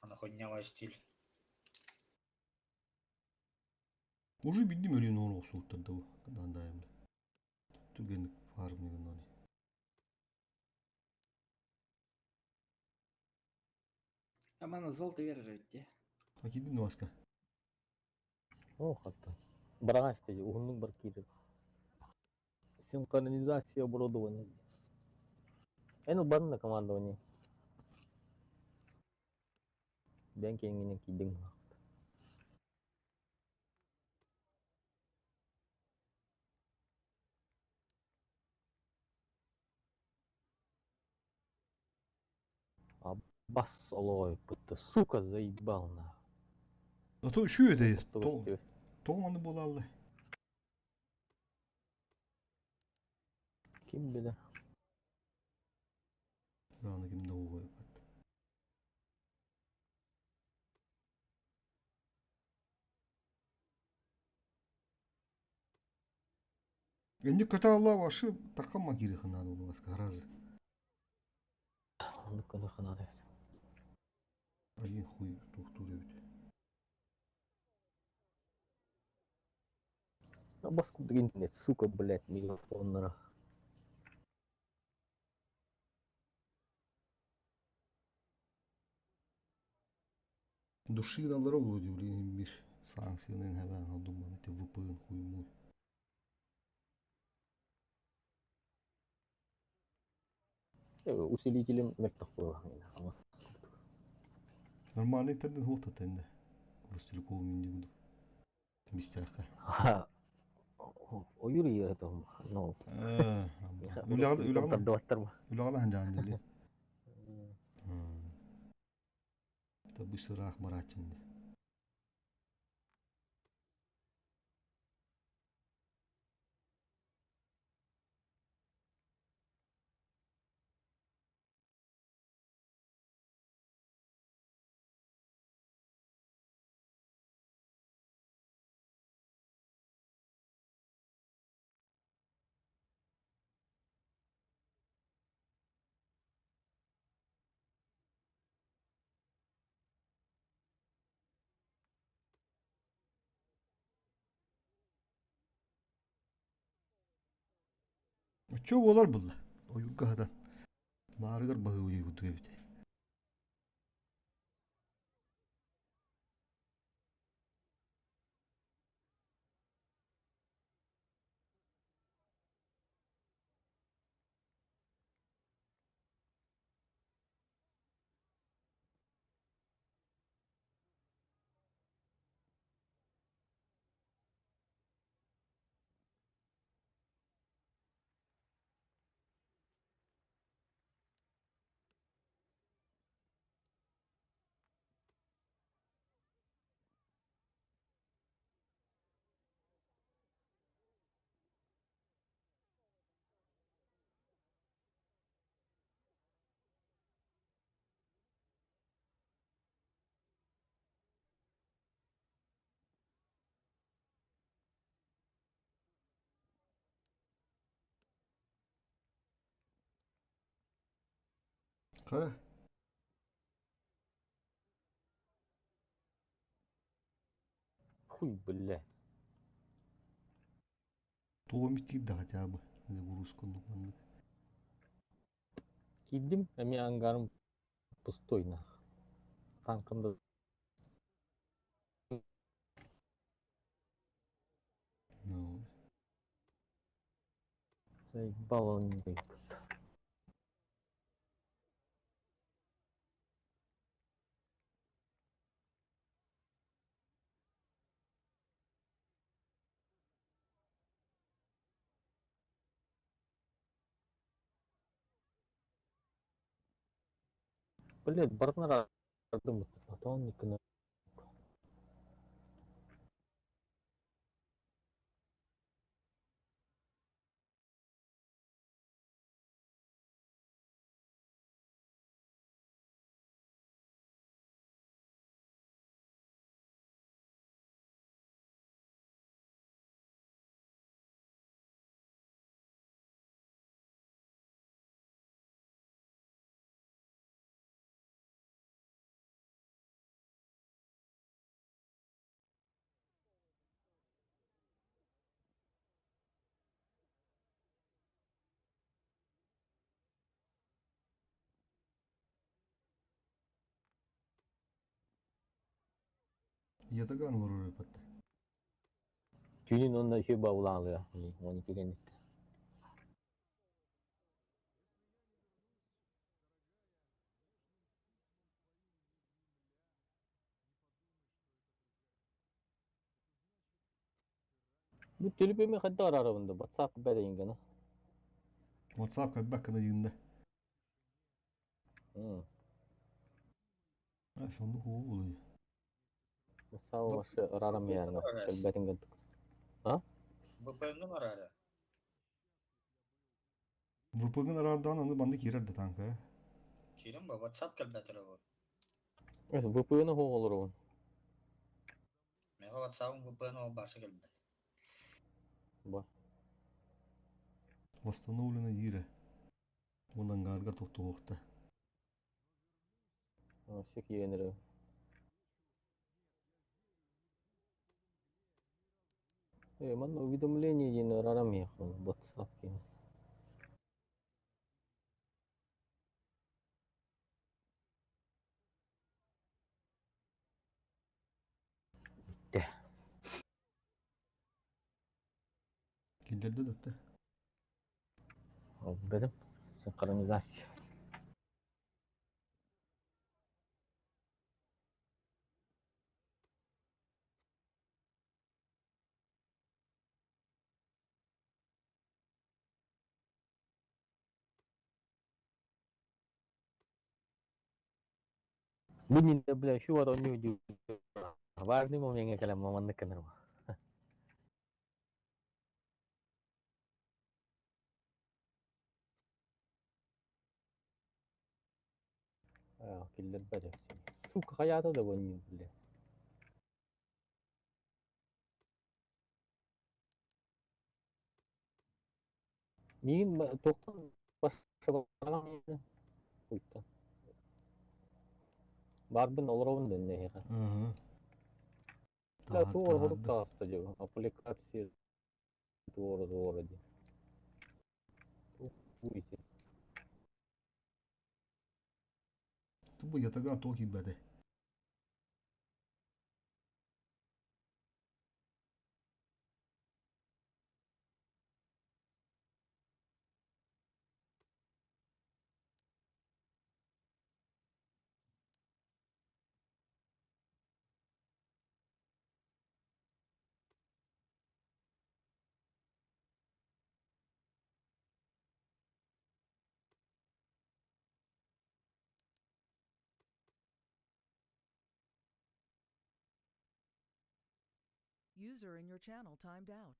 Ана хоть стиль. Уже билдим өлүн ону суuттар да дандайым. Түген фармигин оны. Амана золото верер эбит Акидин васка. О, хатта. Бараҕа истэ уһуннук бар киирэр. Синхронизация оборудования. Эн ылбатын командование. Бэн киэҥинэн киирдиҥ. Бас олой пытты, сука, заебал на. А то үшүү этэй. Тоҕо Тоҕо маны буолаллы. Ким билэр? Раны ким да угой. Энди көтө алла башы таккама кири хынады ол баска разы. Оннук гына ханаа. Один хуй тухтур эбит. Бас курдук интернет, сука, блядь, мегафоннара. Души аллара улу блин бир санкциянын хэбэн алдуман эти VPN хуй муй. Усилителем мөлтөх буолла. Нормальный интернет хута тенде. Ростелеком миндигуду. Бистяха. Ойур это, ну. Үләгәл үләгәл. Үләгәл ханжан дили. Та бысыраах барачынды. Чо болар булла. Ойургадан. Маарыгар баһы уйгуту эбит. Ха? Хуй, бля. Туом киирдэ хотя бы загрузка маннык. Киирдим, эмиэ ангарым пустой нах. Танкам да Ну, заебал он. Блять, барнара думает, потом не кына. Ятаган олорор эпэтте. Түүнүн онно үһү баулаалыа. Он икки Бу төлөпөмө хадда арарабында WhatsApp бэрейин гана. WhatsApp кэлбэккэ дигинде. А шонду хуу булуй. WhatsApp башы арарам ярына кэлбэтин гантык. А? VPN-ны арары. VPN арардан аны банды кирер да танка. Кирим ба WhatsApp кэлбэтэр бу. Эс VPN хоолорун. Мега WhatsApp VPN ол башы кэлбэт. Ба. Восстановлено ире. Он ангаргар токтуохта. Вообще киенере. Э, манна уведомление диэн арарам яхон WhatsApp кин. Итте. Килдерде датта. Бедим. Синхронизация. Бу бля, şu var onu diyor. Важный момент кэлэн маманнык кэнэр. А, киллер бәдә. Сука, хаята да бу бля. Мигин тоқтан башка Уйта. Барбын олоровун дөнне хеха. Ага. Да, туор хорук тааста жо. Аппликация туора туора ди. Уйте. Бу ятаган токи бәде. User in your channel timed out.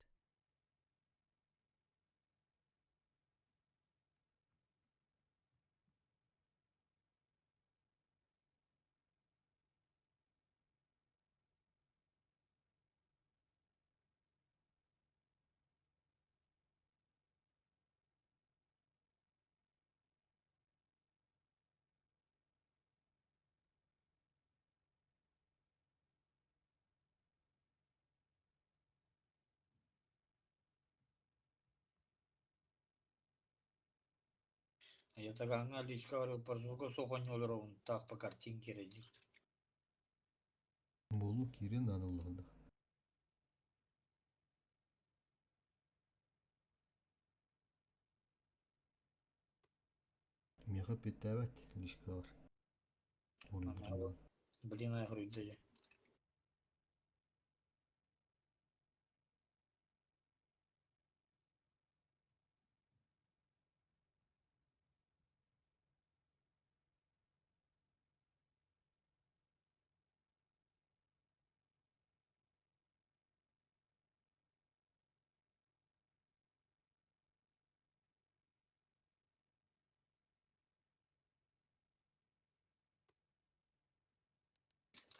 Ятагаҥҥа личка барыппар звуга суох оонньуулар таах по картинке эрэ диир. Буолу киириэн наада улахан. Миэхэ эппиэттээбэт личкалар. Уруйбутунан. Блин, айхыруйда дьэ.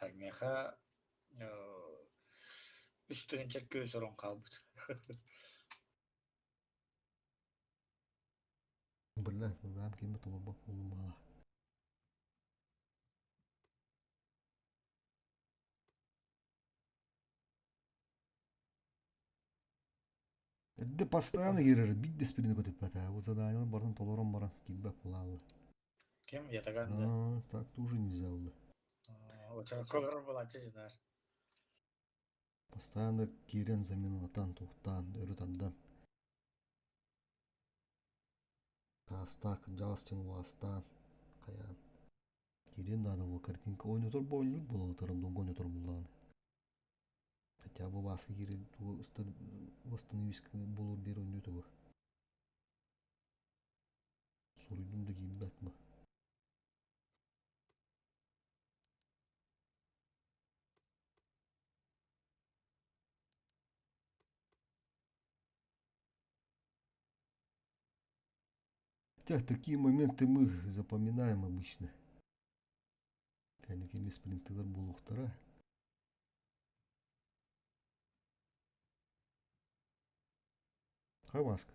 Так, миэхэ үс тыһыынча көс орон хаалбыт. Бля, бэйэм кииммэ толорбот буоллум баҕа. Эрдэ постоянно киирэр, биир да спринт көтүппэтэ. Бу заданиелар барытын толорон баран киирбэт буолааллар. Ким? Ятаган да? А, так тоже нельзя было. Очоколор булааччы дьинар. Постоянно киирэн заменалатан, тухтаан, өрө тардан. Таастаах кырдьаҕас дьон уостаан, хайаан. Киириэн наада буолла картинка оонньотор бу оонньуур буолалатарын долгу оонньотор буллаҕына. Хотя бы Васка киирэн восстановись буолуор диэри оонньуу тугу. Суруйдум да киирбэт бу. Хотя такие моменты мы запоминаем обычно. Кэнники спринтылар буолуохтара. Хай Васка.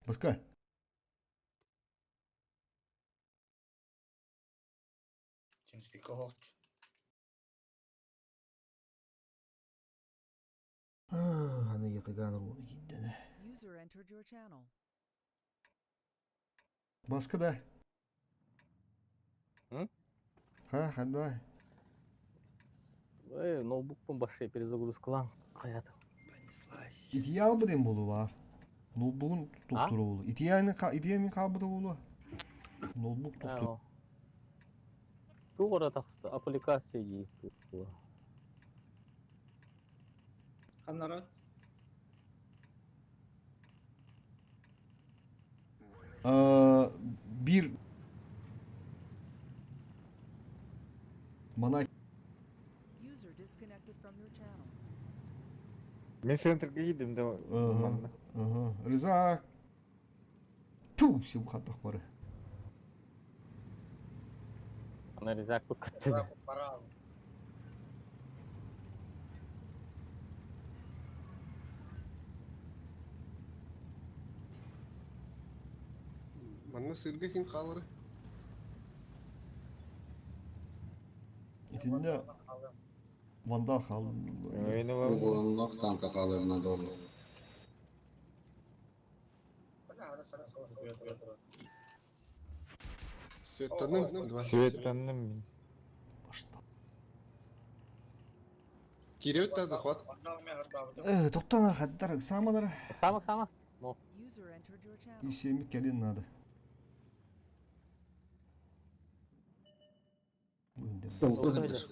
Баска. Тимспика хоч. Аны ятыган руны киирдэ. User entered your channel. Баска да. М? Ха, ханда. Э, ноутбукпун башай перезагрузкалаан хайата. Понеслась. Итийэ албытын буолу баар. Ноутбугун А? туттура буолу. Итийэни итийэни хаалбыта буолуо. Ноутбук туттура. Туох эрэ тахса аппликация дии Ханнара? Биир мана User disconnected from your channel. Мин центрга киирдим да манна. Ага. Риза. Ту, все хатах бары. Аны резак буккатты. Пора. Манна сырга ким хаалары? Итиннэ вандал хаалла. Ойны бар. Угуланнах танка хааларына долу. Светтанным два. Светтанным мин. Башта. Кииребит да захват. Э, токтонар хаддар самалар. Сама сама. User entered your channel. Исемик кэлин надо. Бля, звук только чал.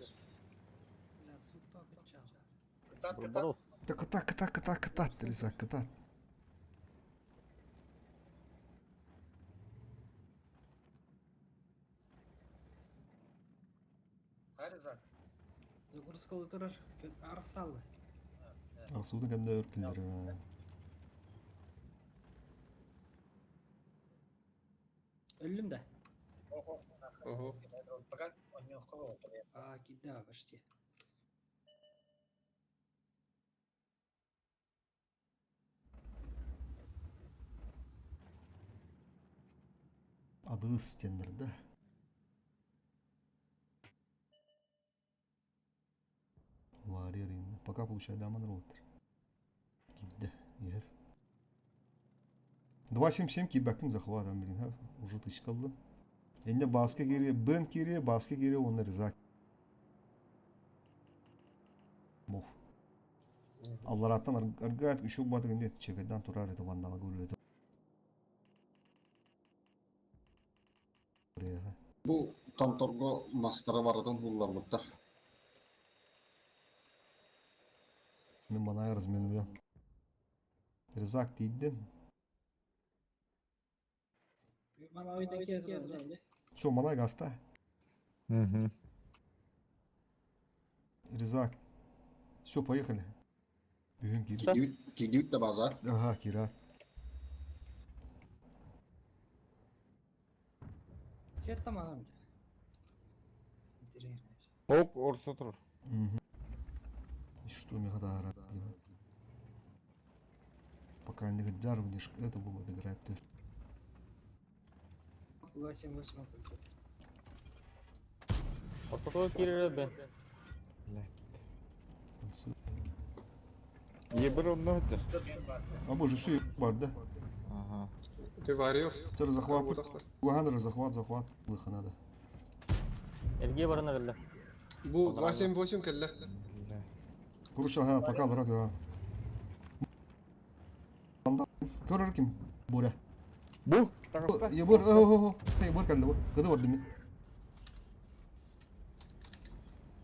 Кытат, кытат. Барбарос. Кытат, кытат, кытат, кытат, Риза, кытат. Харизак. Загрузкалы турар. Арсалы. Арсудың кәмді өркілдер. Өллүм да. Ого. Пока он не уходил. А, кида, почти. Адыс тендерді. Варьер инде. Пока получай даман роутер. Кидде. Ер. 2.77 киирбэккин захват, блин, ха, уже тычкаллын. Энне баска киириэ, Бен киириэ, баска киириэ уонна Резак. Мох. Аллараттан аргаат үчүг батык инде чекайдан турар это вандала гуллет. Бу томторго мастара барытын һулларбыттар. Мин манай разменныам. Резак тиийдин. Все, манай гаста. Угу. Резак. Все, поехали. Бүгүн киир. Киирдибит да базар. Ага, киират. Свет там адам. Интересно. Ок, орса турар. Угу. Что мне хадара? Пока не гаджар, это было играть. 8-8 Ортотугар киирэрэ бен. Ебір онно өтер. А боже, все бар, да? Ага. Ты варил? Теперь захват. Лаганер, захват, захват. Лыха надо. Эргиэ баран эрэллэр. Бу 278 кэллэ. Короче, ага, пока, брат, ага. Көрөр ким? Боря. Бу, таҕыста. Ебор, о, Ебор кэллэ бу. Кыды бардым мен.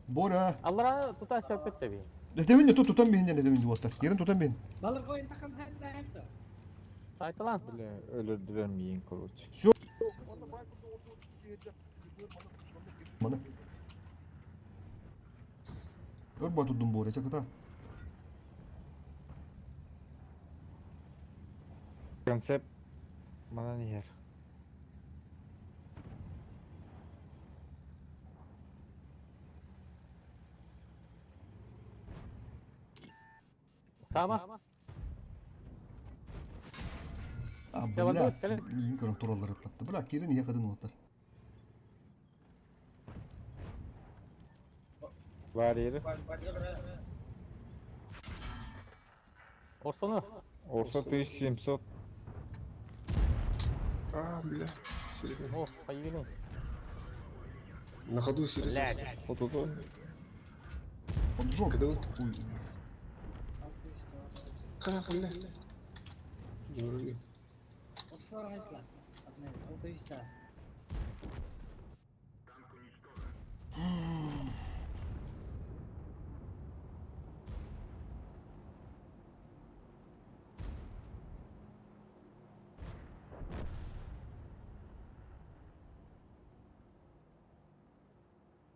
Боря. Аллара тута сөппүт тэби. Этебин тут тутан биһин этебин дуоттар. Ерин тутан биһин. Балыр қойын тақым хәтта. Сайталан. Бля, өлөрдүлэр миин, короче. Все. Мана. Өр батудум Боря, чаката. Концепт манан иһэр. Саба. А, бля, миин көрөн тураллар ыппатты. Бля, кирин ийэ кадын уоттар. Бар yeri. Орсону. Орса 1700. А, бля. Серьезно. О, появились. На ходу серьезно. Блядь. Хотуту. Поджог. Когда вот... Ой. А, бля. Не врубил. Орсалар айтылады. Алты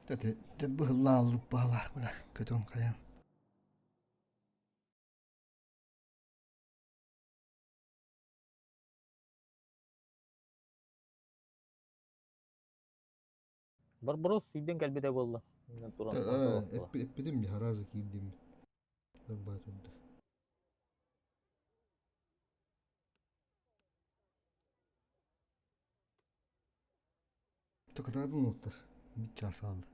Тэ быһыллааллык баалаах бля, көтөн хайан. Барбарос сүйден кэлбитэ буолла. Туран. Эппитим харазы киирдим. Батунда. Токатадын оттар. Бит час алды.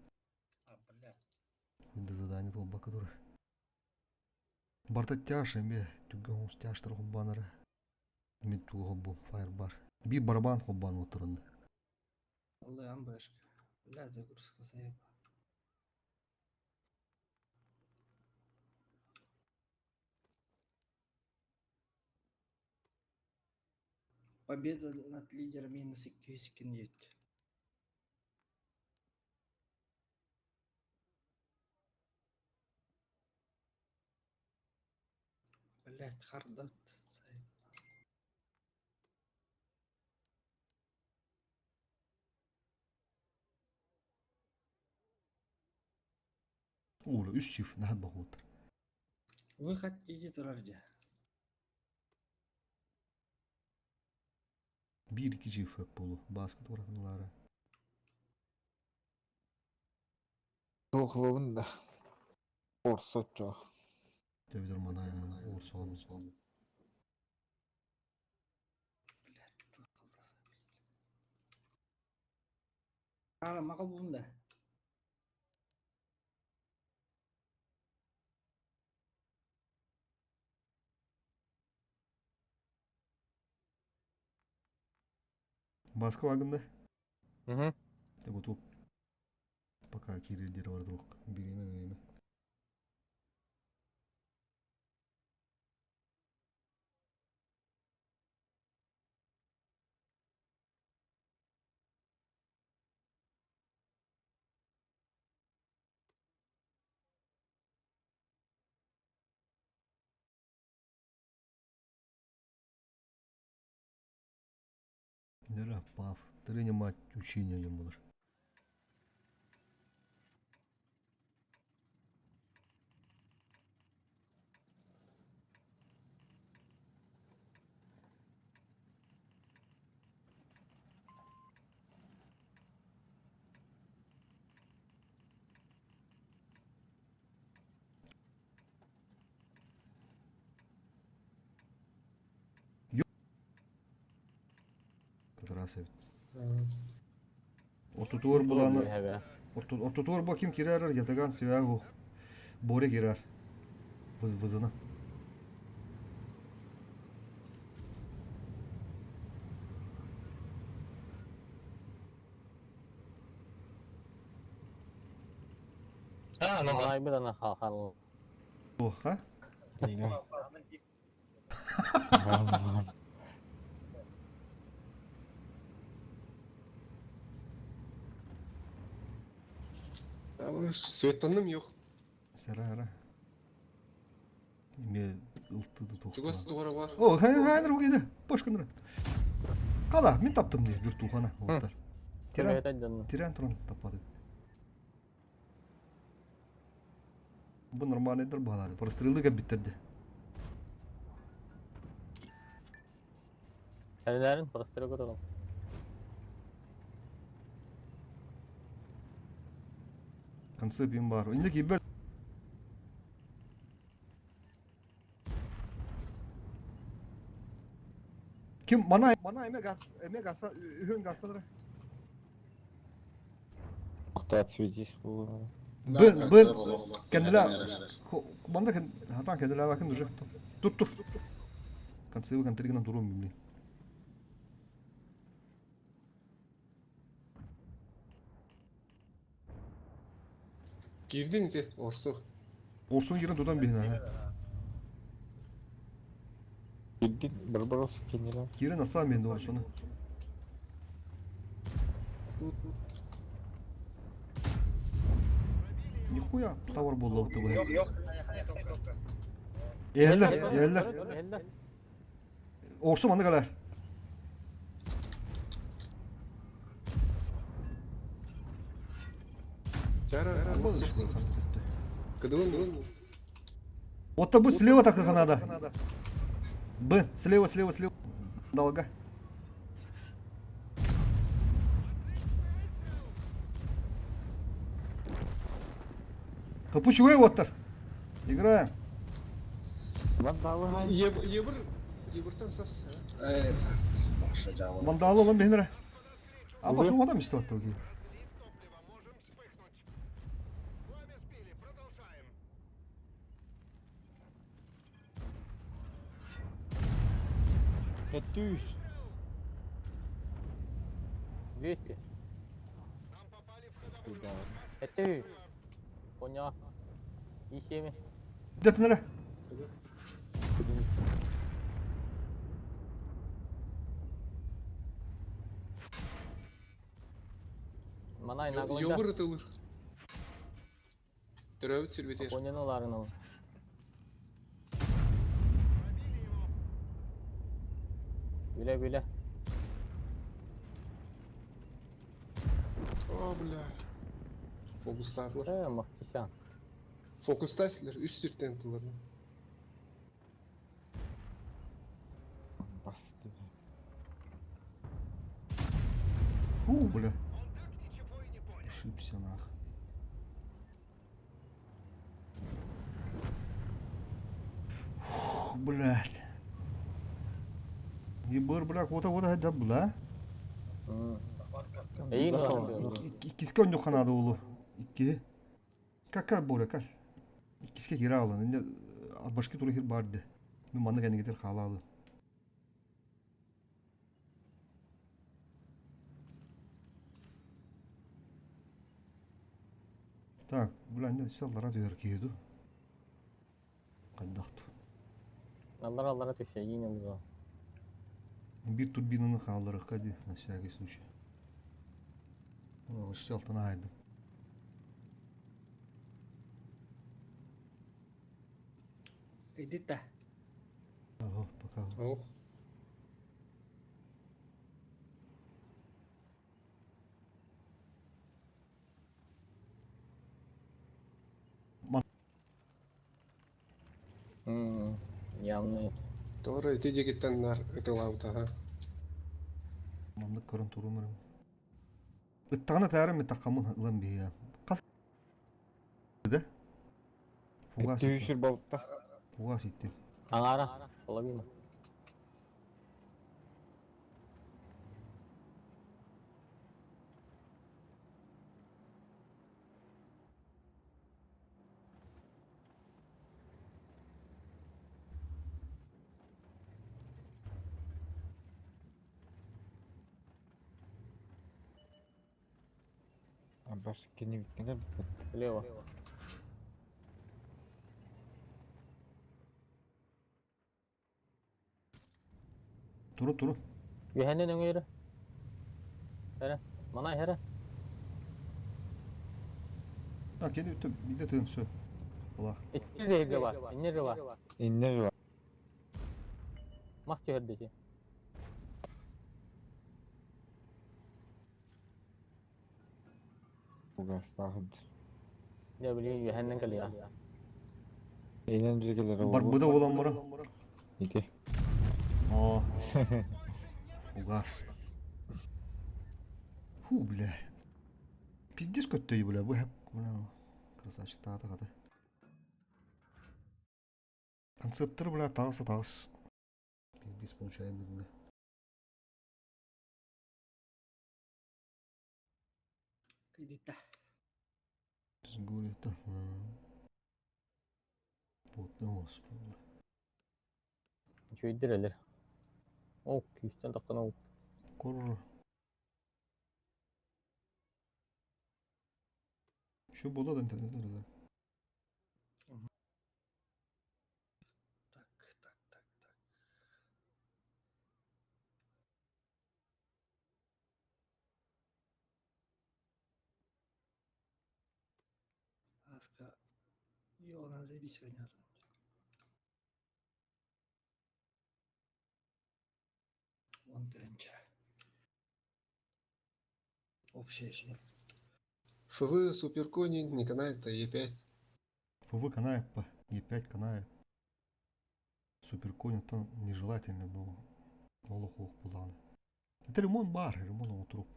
Енді задание толба который. Барта тяж эме түгге хомс тяжтар хоббанары. Мен туга хоббу фаер бар. Би барабан хоббан отырынды. Аллы амбашка. Бля, загрузка заеба. Победа над лидером минус 209. Блять, хардат. Ола, үс чиф нахат бахотыр. Выход иди турарде. Бир iki чиф болу. Баскет оратыңлары. Туохлобун да. Орса чо. Төбүдөр мана орсон сон. Ара мақал бумда. Баска вагында. Угу. Ты вот пока кирилдер бар друг. Береме, береме. Нера пав. Тренер учение ем булыр. Раз Ортутуор буланы Ортутуор бу ким кирер ятаган свягу. Боре кирер. Выз вызына. А, ну Манайбы да хан. Оха. Светланым yok. Сара ара. Эме ылтыды Чугас тохтуна. дугара бар. О, хай хай ныр Башканыр. Кала, мен таптым не виртухана. Оттар. Тиран, тиран туран тапады. Бу нормальныйдыр балары. Прострелы биттерди. Кәлеләрен прострел көтөрөм. Концепт им бар. Инде кибер Ким мана мана эме газ эме газа үһөн газлар. Охта отсветись было. Б б кенделер манда кен хатан кенделер бакын уже. Тур тур. Концепт контригнан турум блин. Girdin ki Orsu. Orsun girin tutan bihin ha. Girdin Barbaros kendine. Girin aslan bihin Orsun'u. Нихуя товар булды ты Yok yok. Eğerler, eğerler. Orsun mandı kadar. Жара. Кыдылын. Вот бу слева так как надо. Б, слева, слева, слева. Долго. Капучуэй оттар. Играем. Вандалы. Ебір. Ебіртен сас. Баша жабы. Вандалы olan бенere. Ama şu adam işte attı ki. Этюс. 200. Это. Понял. И 7. Детнere. Манай наглында. Ебір ытылыр. Төрөбүт сүрбетер. Понял ларын. Биле биле. О, бля. Фокустатлар. Э, мактисян. Фокустасылар. Үс сүрттен тылар. Басты. У, бля. Ошибся нах. Фух, блядь. Ебыр, бля, куда куда да бля. Эйин Иккиске онньо ханады улу. Икки. Как Боря, как? Иккиске кире алын. Инде башки туры хир барды. Мен маны кәнегетер халалы. Так, бля, не аллара түһэр киһи дуу? Хайдах дуу? Аллара аллара түһсэ, иин ылыа. Биир турбинаны хаалларыахха дии, на всякий случай. Өссө алтан аайдым. Иди да. Ага, пока. Ох. Явный. Тоҕо ити диэкиттэн наар ытылаабыта ха. Маннык көрөн туруум эрэ. Ыттаҕына таарым таххаммын ылан биһиэ. Хас да? Фугас Түһүшүр болта. Фугас итти. Аҥаара, половина. Абас кини бүттүҥэ бүппүт. Слева. Турun турun. Үөһэнэн өҥөйөрө. Эрэ, манай эрэ. А, кини үтті биде тыын все. Аллах. Икки зэһигэ бар, инне жыва. Инне жыва. Мас түһэрдэ чи. Угастаахыт. Дьэ билигин үөһэннэн кэлиэҕэ. Инен бизгелere Барбыда olan бара. Ити. О. Фугас. Фу, бля. Пиздец көттөй, бля. Бу хеп, бля. Красавчик таата хата. Концептор, бля, тағыс тағыс. Пиздец получаем, бля. Иди да. Сгорит. Плотно, господи. Үчүгэйдэр элэр. Ол күүстэн тахсан ол. Кор. Şu бола да интернет да. Так, так, так, так. Аска, Йолан заебись сегодня. Вон тренча. Общее все. ФВ Суперкони не канает, а Е5. ФВ канает по Е5 канает. Суперконь то нежелательно, но олох ох буланы. Это ремонт бар, ремонт отурук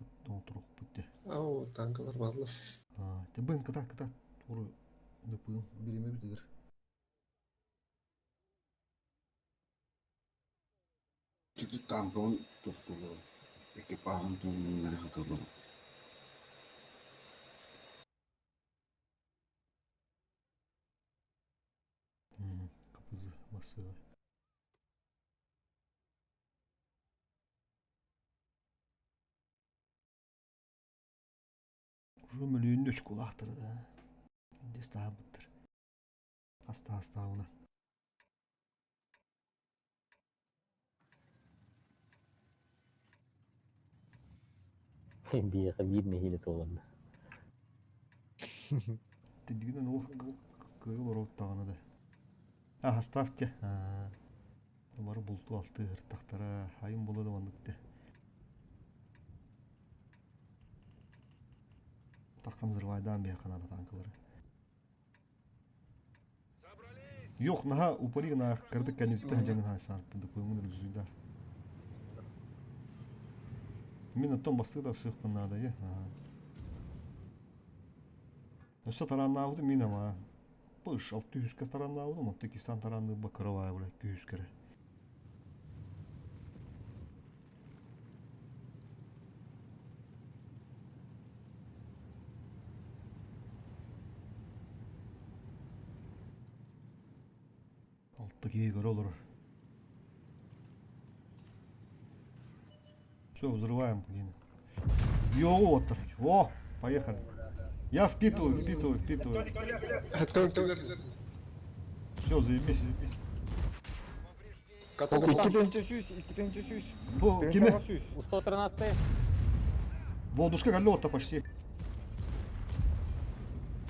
путте. Ау, танкалар баалар. А, те бен ката ката туру дөпүн биреме битигер. Тики танкон тохтулу. Экипажын туңнары хатылы. КПЗ массивы. Уже мөлүйүн үч кулактыр да. Дес таабыттыр. Аста астабына. Биэхэ биир нэһиилэ туоланна. Тидигинен ох кыыл ороттаҕына да. А, ставьте. Бары булту алты ыртахтара айым боло да маннык Таххан взрывайдаан биэханара танкалары. Yok наха упали на кырдык кәнүттә жаңын хайсан пындык үзүйдар. Мин оттон басты да сыхпын надо е. Өссө тараннаабыты мин ама. Пыш, 600 тараннаабытым, онто кистан таранны бакырабай бля, 200 кере. Алты кии көрө олорор. Все, взрываем, блин. Йоо, О, поехали. Я впитываю, впитываю, впитываю. Все, заебись. Каток 200, 200. Бу кими? 800. 113 Волдушка галло почти.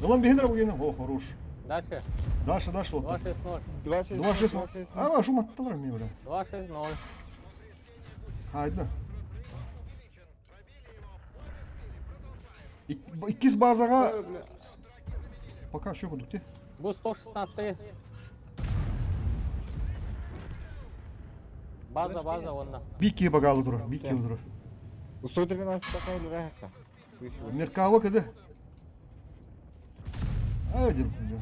Ылан биһинер бугена. О, хорош. Дальше. Дальше, дальше вот. 2-6-0. 2-6 2-6. А, вашу матталар мне, бля. 2-6-0. Haydi. Иккис базаға пока еще кудук те. Бу 116 База, база, онна. Бики багалы тур, бики тур. 113 такай лирахта. Меркава кыды. Ай, бля.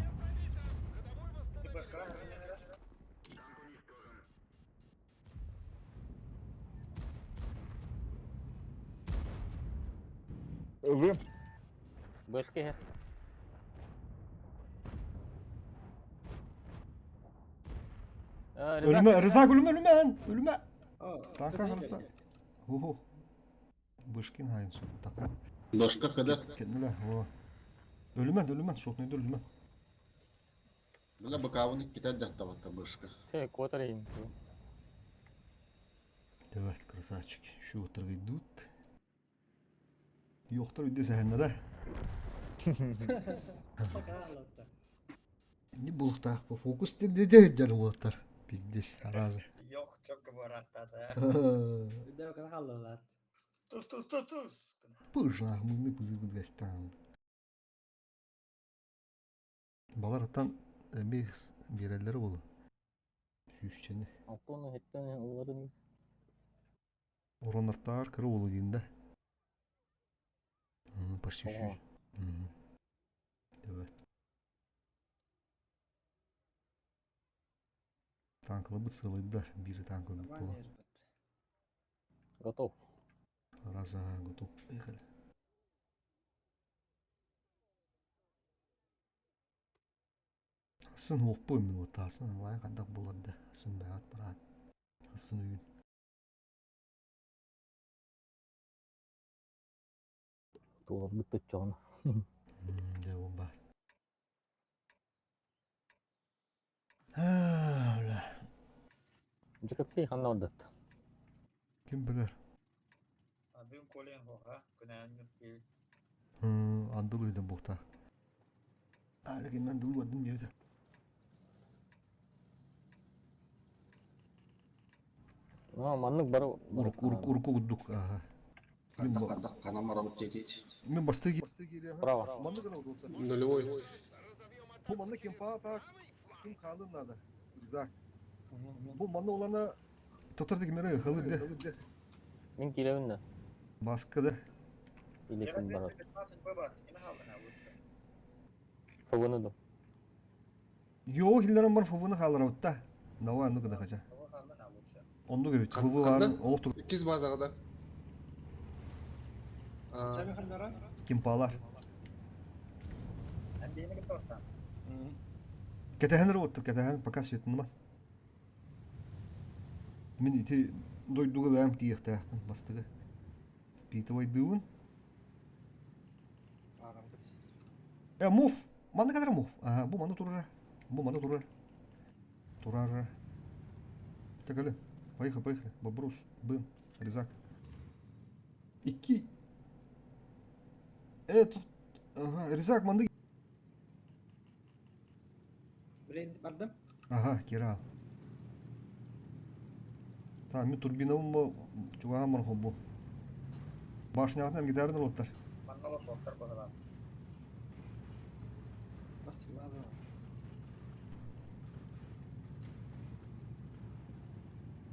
Вы Бышки. Ölüme, Rıza ölüme, ölüme, ölüme. Танка харыста. Ху-ху. Бышкин хайын су. Такма. Башка когда? Кеннеле, о. Ölümen, ölümen, шотныйды ölümen. Бля, бакавыны китәр дәхтаватта башка. Че, котырын. Давай, красавчики. Şu идут. Yoxtur üdde сәһәнне да. Не булуктаах бу фокус де жар болаттар. Пиздец, аразы. Yok çok барахтады. Үдә кана халлалар. Тус тус тус тус. Пыжнах мыны пызы гостан. Балар аттан бес берелер болу. Сүүсчени. Алтоны хеттен уларын. Оронартар кыры болу дейін да. Почти Ого. сүүс. Мгм. Давай. Танклы быт сылыйдар. Бири танк өлбүт болу. Готов. Раз, ага, готов. Поехали. Сын оппой мен отасын, лай қандақ болады. Сын бәғат барат. Сын үйін. Тула бүттө чоғын. Де он бар. Бля. Жекепси ханна ордат. Ким білер? Бүгін колен хоға, күнән кел. Андыл еден боқта. Әлі мен андыл бардым деді. А, маннык бар. Урук, урук, урук угдук. Ага. Кардак, кардак, канам арабыт тетит. Мен басты Право. Нулевой. Бу манна ким па ким қалын надо. Ризак. Бу манна олана тотар деги мере хылы де. Мен келебин да. Баскада. Или ким бар. 15 бабат. Кime халдың лучше? Фовыны да. Йо хиллерин бар фовыны халыр утта. Давай ну када хача. Онду гөбүт. Фовылар олукту Иккис базаға да. Чами халлара? кимпалар. Мен бейіне кетіп Кетехенер отту, кетехен пока светныма. Мен ити дойдуга бәм тиехтәхпин бастыгы. Питовой дыун. Э, муф. Манда кадar муф. Ага, бу манда турар. Бу манда турар. Турар. Так, әле. Поехали, поехали. Бобрус, бын, резак. Икки. Э, тут... Ага, резак манды. Блин, бардым. Ага, кира. Та, ми турбина чуга мархобу. Башнягынан гитарны лоттар. Мангала соқтар бағалар. Бас база.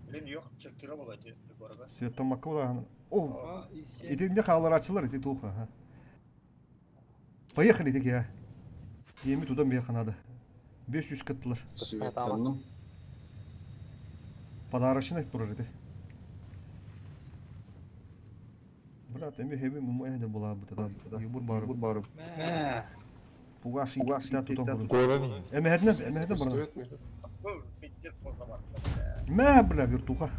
Блин, yok чектіре болады приборға. Света маккола. О, О, и итинде хаалар ачылар, ити туха, ха. Поехали таки, а. Еми туда бияха надо. 500 каттылар. Светтанным. Подарочный турар ити. Брат, эми хеби муму эхде була бу тада. Юбур барып. Бур барып. Мә. Пугаш пугаш да тутан бур. Горани. Эми хедне, эми хедне барна. Бұл пиздец болса бар. Мә, бля, вертуха.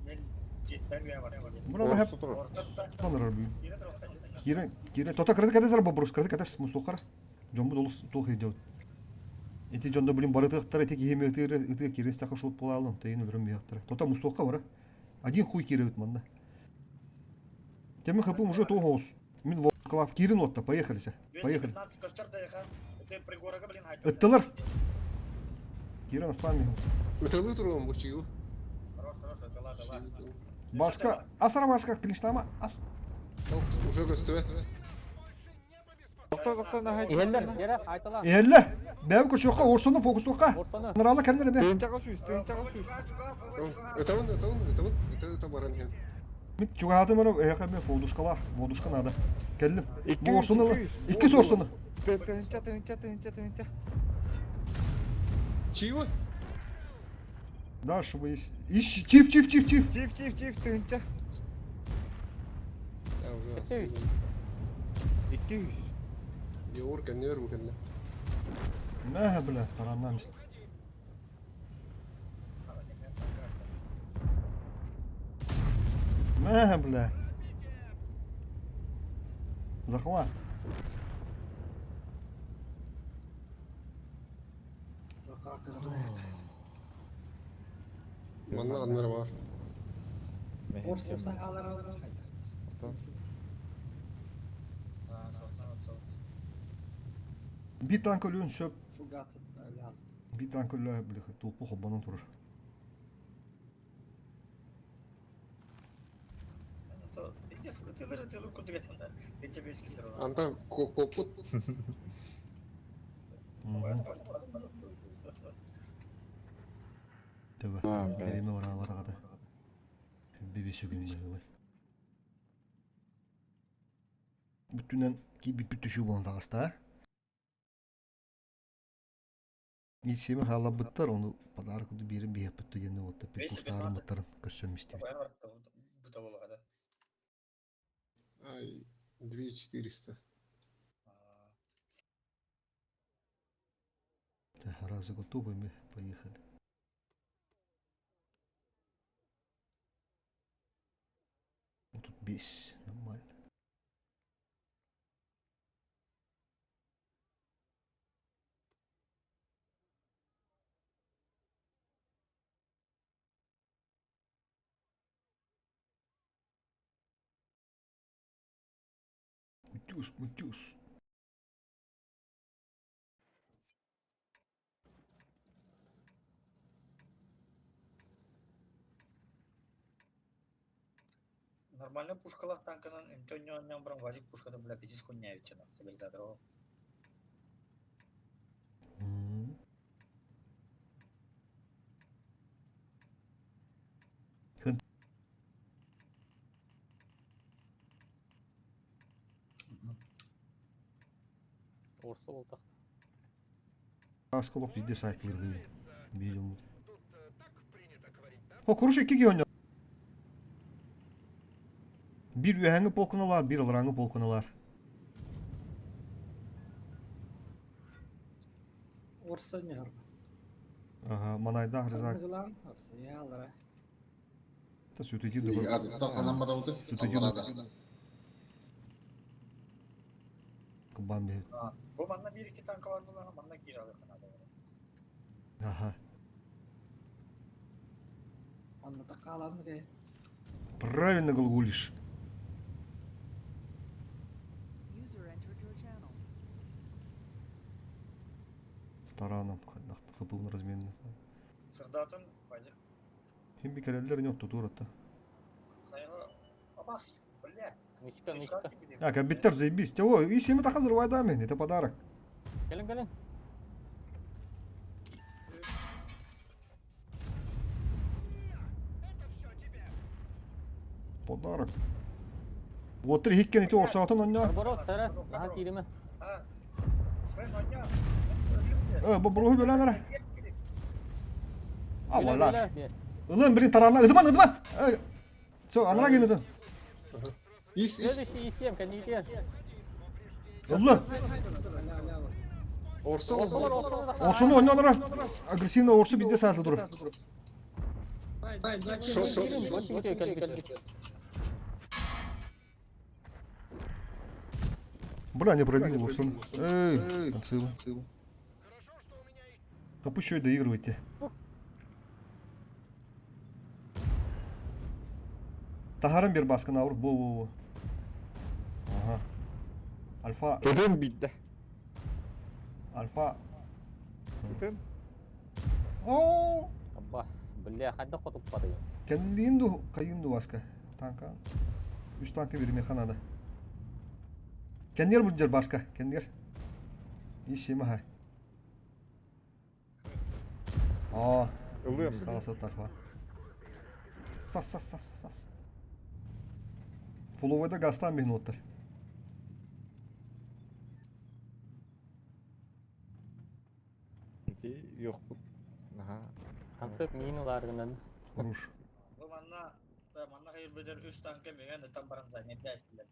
Мен жетер бе бар. Бра, хеп. Орсы Таныр бу. Кире тұрақта. Киирэн, киирэн. Тота кыраты кэтес ара бобрус, кыраты кэтес мустуоххара. Дьоммут олус туох идеют. Ити дьондо блин барытыахтара, ити киһи ытыыр ытыа киирэн саха шот буолаалым, тайын өлөрөн биһахтара. Тота мустуохха бара. Один хуй киирэбит манна. Теми хапым уже туох оҕус. Мин волкалаах киирин уотта, поехали се. Поехали. Ыттылар. Киран Аслан Михайлович. Ыталыы туруом бу чигу. Баска, асара баска, клинштама, ас. Уже көстүбэт. Тохто тохто наһай. Иһэллэр, Гера, айтала. Иһэллэр. Бэйэм көрсүөххэ, Орсону фокустуохха. Орсону. Нырала кэллэр эмэ. Тыынчаҕа сүүс, тыынчаҕа сүүс. Ытабын, ытабын, ытабын, ыта ыта баран иһэн. Мин чугаһаатым эрэ, эһиэхэ эмиэ фодушкалаах, водушка надо. Кэллим. Икки Бу үс, Орсону икки үс. иккис Орсону. Тыынча, тыынча, тыынча, тыынча. Чего? Дальше вы есть. Ищ, чиф, чиф, чиф, чиф. Чиф, чиф, чиф, тыынча. Икки үс. Диор кэннигэр бу кэннэ. Мэ, бля, тараннамист. Мэ, бля. Захват. Манна аннары бар. Орса сахалар Биир танк өлүөн сөп. Фугат Биир танк өллө били туоппу холбонон турар. Антон коппут. Төбө. Кереме бараабат аҕата. Биби сүгүн быһыылай. Бүттүнэн киирбиппит түшүү буолан таҕыста. Ичиэми хаалларбыттар, ону подарок курдук биэрэн биһиэхпит диэн уолаттар пикустаарыммыттарын көрсөн истибит. Ай, 2400. Разы готовы, мы поехали. Вот тут бес, нормально. Мутюс, мутюс. Нормально пушкалах танканан үнтөн баран вазик пушкада бля пятис хуйня ветчина стабилизатор. Орса болтақ. Асколок везде сайтлырды. Видел. О, куруш икки кионя. Бир үһәңі полкыналар, бир ылраңы полкыналар. Орса не harba. Ага, манайда рызак. Кылан орса ялара. Та сүтүдү дөгөр. Адыттан ханан барабыты. Сүтүдү. Кубан бе. Бу манна бир икки танка бар була, манна киралы ханада. Ага. Онна такалам ке. Правильно глаголишь. User entered your channel. Стараном хапылын разменный. Сырдатын, вазик. Хим бикереллер не отту туратта. Хайга абас, бля. Мишка, мишка. А, компьютер заебись. О, и семь это хазар вайдами, это подарок. Кэлин, кэлин. Подарок. Вот три хиккен ити орсаатын оння. Барбарос, сара. Аха, киириме. Э, бу бруһу бөлән ара. А, Биле, валаш. биле. Ылын, блин, тарана. Ыдыман, ыдыман. Все, анара келин ыдын. Ис, ис. Следующий ИСМ, кәнекер. Ылы. Орса Орсалар, olsun. орсалар. Орсуну оння анара. Агрессивно орсу бидде сааты дур. Бай, зачем? Шо, шо. Очень кәлі, кәлі. Бля, не пробил, Луксон. Эй, концил. Да пусть еще и доигрывайте. Тахаран бер баскын ауыр, бо бо бо. Ага. Альфа. Көтөн бидде. Альфа. Көтөн. Оо! Абба, бля, хайда хотуп барыйым. Кэнниин ду, хайын ду баска. Танка. Үс танка биримиэхэ наада. Кэнниэр бурдьар баска, кэнниэр. Ис хай. Аа, Ылыам. саҕаса тарха. Сас, сас, сас, сас. Фуловойда газтан биһин оттар. Ити yok. Аха. Хансып миин улааргынан. Руш. Бу манна манна хайыр бедер үс танка меген там баран занятия эстилер.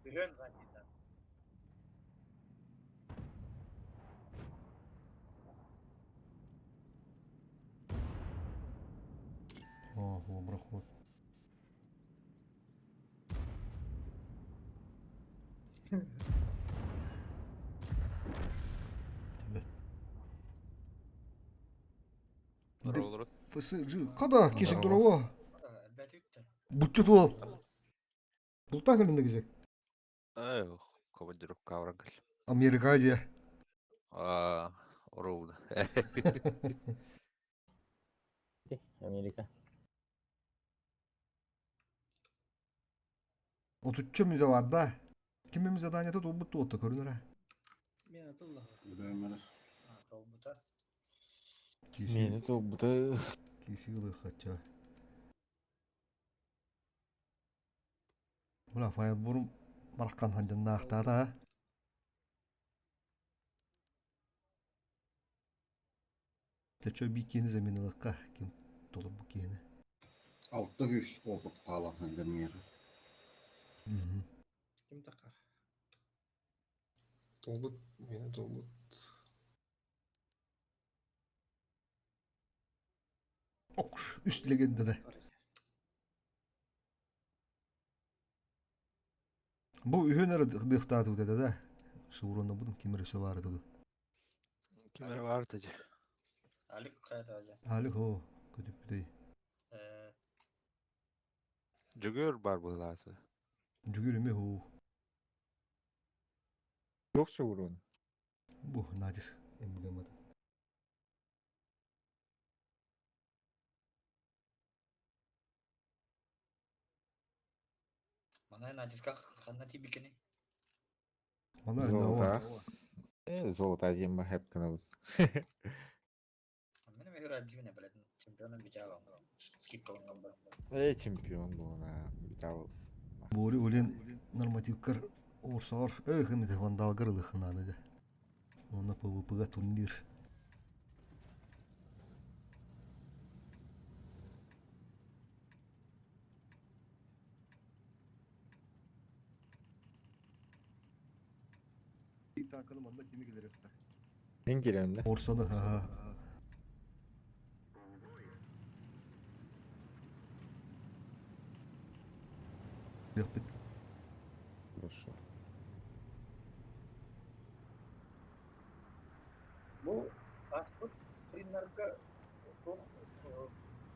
Үһөн занятия. О, о, проход. Тебе. ФСЖ. Када кесик дурова. Бәтүктә. Бутчу туол. Бултан кэлин дегизек. Эй, командировка аврагал. Америка дия. А, ровно. Америка. Отуччу мүдө бар да. Кимим заданиета толбут туотта көрүнөр. Мен атылла. Билемere. Толбута. Мени толбута. Киси хача. Була фаер бурум бараккан ханжаннаахтаата. Тэчө би киени заменилыкка ким толуп бу киени. 600 опыт қалатын мері. Ким такар? Толбут, мени толбут. Окш, үст легенда да. Бу үһөнөр дыхтааты да да. Шыурона будун кимер өсө бар ды. Кимер бар тажы. Алик кайда ажа. Али хо көтүп бүтей. Жүгөр бар буласы. Жүгүр эме хо. Yok шоурун. Бу натиск эмблемата. Мана натиска ханна тибикени. Мана Золота. Э, золото диэн ба хэп кынабыт. Мен мехер адивне блядь, чемпионом битяга. Скидка он бар. Э, чемпион буна. Битал. Бори олен нормативкар орсор өйхемде вандалгыр лыхынаны да. Оны ПВП-га турнир. Мен келем да. Орсоны ха. Бит. Хорошо. Бу паспорт стримнарга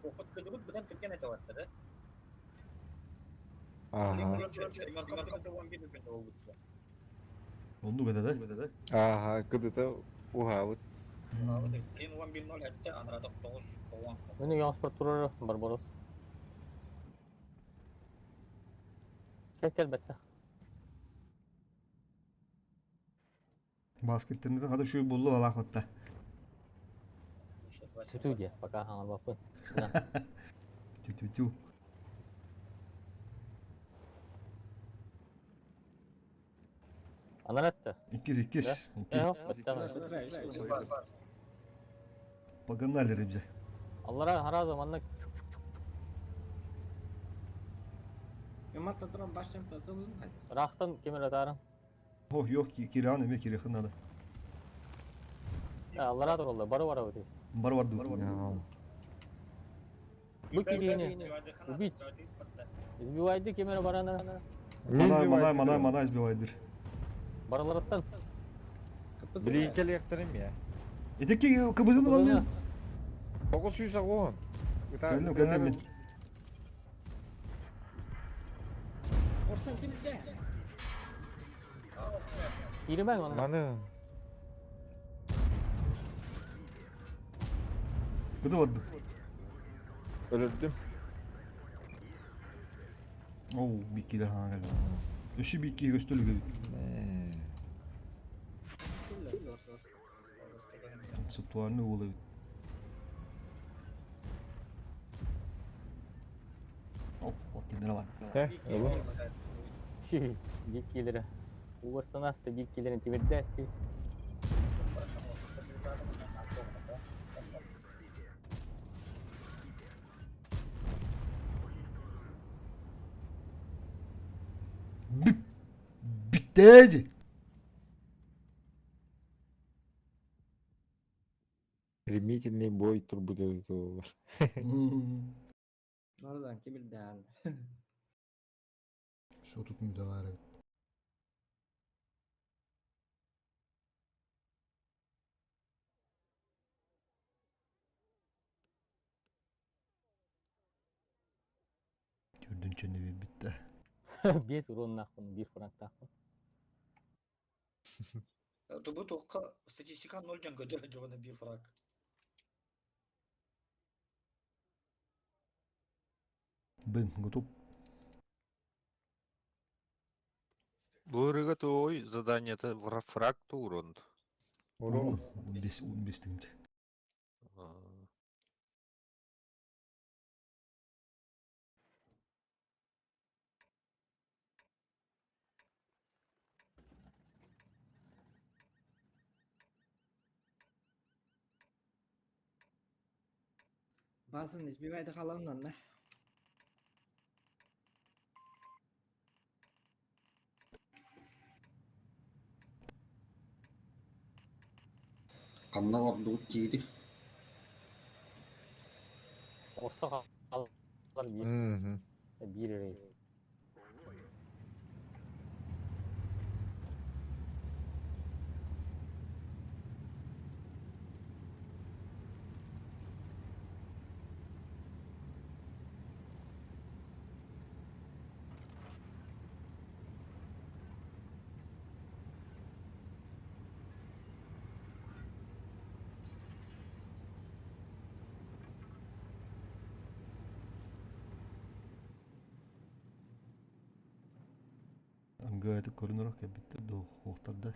опыт кыдыбыт быдан түрген это бар да. Ага. Онду гада да? Ага, кыдыта ухабыт. Блин 11-0 әтте, анрада 9 9. Мені яңспор турар Барбарос. Кел кел бетте. Баскеттерinde хада şu боллу алахотта. Түтүге, пока хаңар бапын. Тю-тю-тю. Анар әтті. Иккис, иккис. Иккис. Погнали, ребзя. Аллара харазы манна Яматта туран башчам татылын кайда. Рахтан кемер атарын. О, yok киран эме кирехин надо. Аллара туралла, бары бара өте. Бар бар ду. Бу киһини убить. Избивайды ким эрэ баран Манай, манай, манай, манай избивайдыр. Бараларыттан. Билигин кэлиэхтэрим я. Ити ки кыбызын ылан мен. 910. Кэллим, кэллим мен. Орсан кимде? Кииримэҥ онно. Маны. Кыды барды. Өлөрдүм. Оу, биккилер хана кэллим. Өссө бикки көстөлүгө. Концептуальный уол эбит. Оп, вот кимнere бар. Тэ, ылы. Биир киилэрэ. Уостан аста биир киилэрин тимирдээсти. Бүт. Бүттээди. Стремительный бой турбут эбит буолар. Бардан кимирдээн. Все тут не давай. Төрдүн чөнү биэрбиттэ. Биэс уруоннаахпын, биир фрагтаахпын. Бу туохха статистика ноль дьон көтөр дьоҕуна биир фраг. Бын, готов. Бу ырыга туой заданиета фраг туурунд. Урон. 15 15 тыһыынча. Базын избивайды хааланнан да. Ханна ордубут диири? Орсо хаалар биир. Биир эрэй. Ангы көрүнөр кэлбиттэр доо хуохтарда.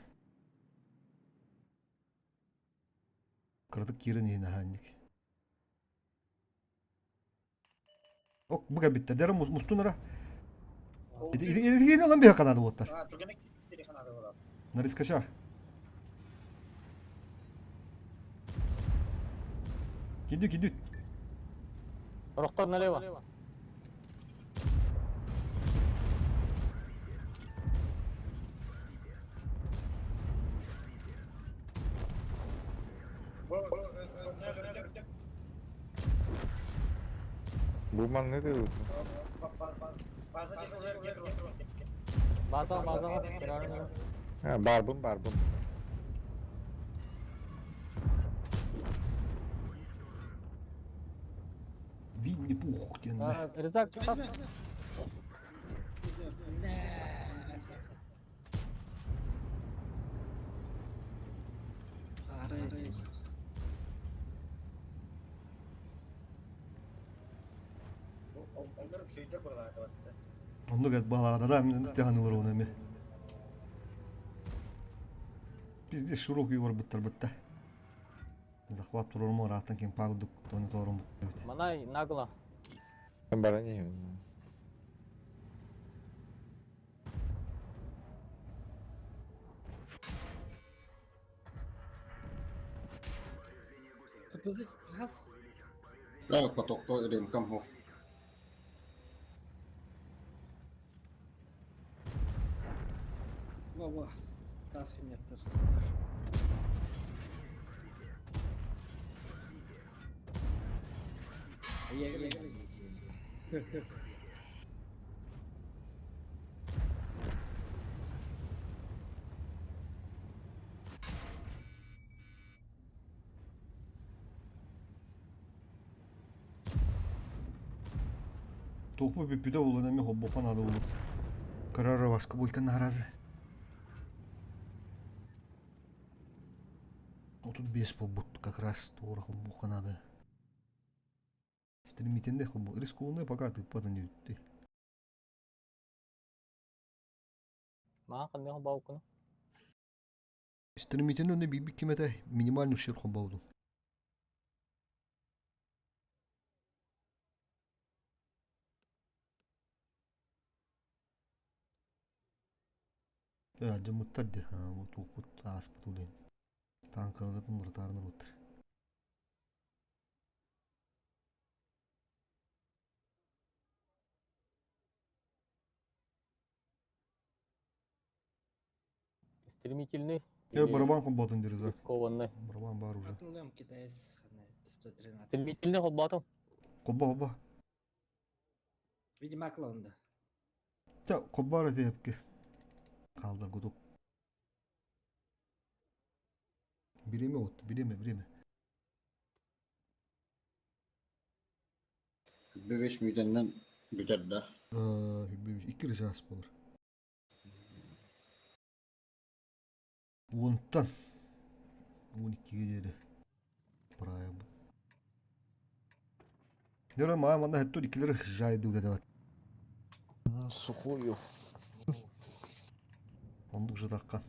Кыратык киирэн иһин аһаанньык. Ок, бу кэлбиттэр. Дэрэ мустун ара. Ити ылан биһэ канады буоттар. Нарискача. Киди киди. Рохтор налево. Бу манны да ылсын. База база. Ha, барбын барбын. Винни Пух диэн. Резак Оннук эт баалаата да мин тыаһанылар уона эми. Пиздец широкий барбыттар бытта. Захват турарым ырааттан ким пагдык тону торум. Манай нагло. Баран иһин. Кыпызык хас. Да, потокко ремкам хох. Во во тас хиннептер. Туохпу бүппүтэ буолуон эмиэ холбуохха наада буолуо. Көрөр Васка Бойко наразы. 35 буолбут как раз туора холбуохха наада. Стремительный холбу. Рискованный пока тыппатын диэбитти. Маа ханна холбооккуну? Стремительный онно биирбит ким этэ минимальный ущерб холбообутум. Дьоммуттар дии, туохпут ааспыт улин. Таанкаларытын муратаарына буттар. Стремительный Э, или барабан холботун дириза. рискованный? Барабан бар уже. Атылым китаец 113. Стремительный холботум. Холбо холбо. Видимо, клонда. Та холбар этепки. Kaldır гудок. Биреме отты, биреме, биреме. Бэбэс мүтэннэн бүтэр да. Икки рычаас болар. Уонтан 12-ге диэри праайбыт. Дөрө маа манна хэтту иккилер жайды үлэдэбэт. Сухую. Ондук жытакка.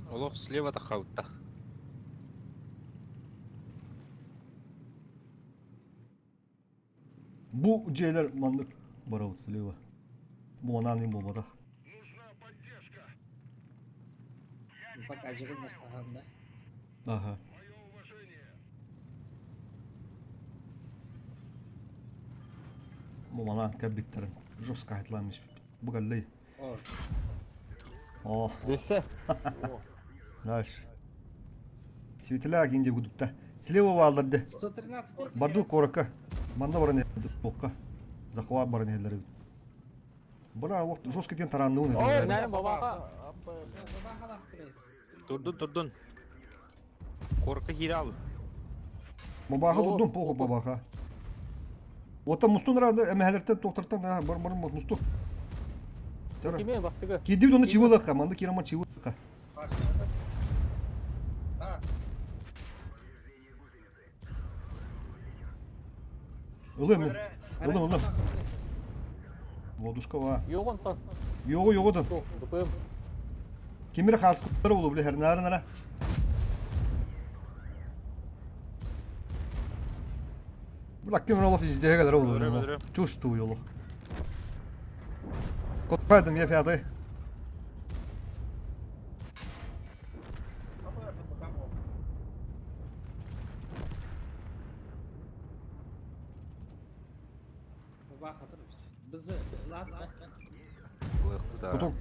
Олох слева тахалта. Бу дьиэлэр маннык барабыт слева. Бу анаан буолбатах. Пока жигин саҕанда. Ага. Бу манаан кэлбиттэрин жестко айтылаан Бу кэллэй. О. Десе. Дальше. Светляк инде гудукта. Слева баалларды. 113 Барду коракка. Манна баран токка. Захват баран эллер. Бара вот жестко ден таранны О, нэ, бабаха. Турдун, турдун. Корка хирал. Бабаха турдун поху бабаха. Ота мустун рады эмэхэлэртэн туохтартан бар бар мусту. Киме бастыгы. Кидив дону чивылакка, манды кираман чивылакка. Ылым, ылым, ылым. Водушка ва. Йогон тан. Йогу йогудан. Дупым. Кимир хаскыттар болу биле хернарын ара. Бля, кимир олоп издеге келер болу. Чувствую олох. Котпайдым я пятый. Потом.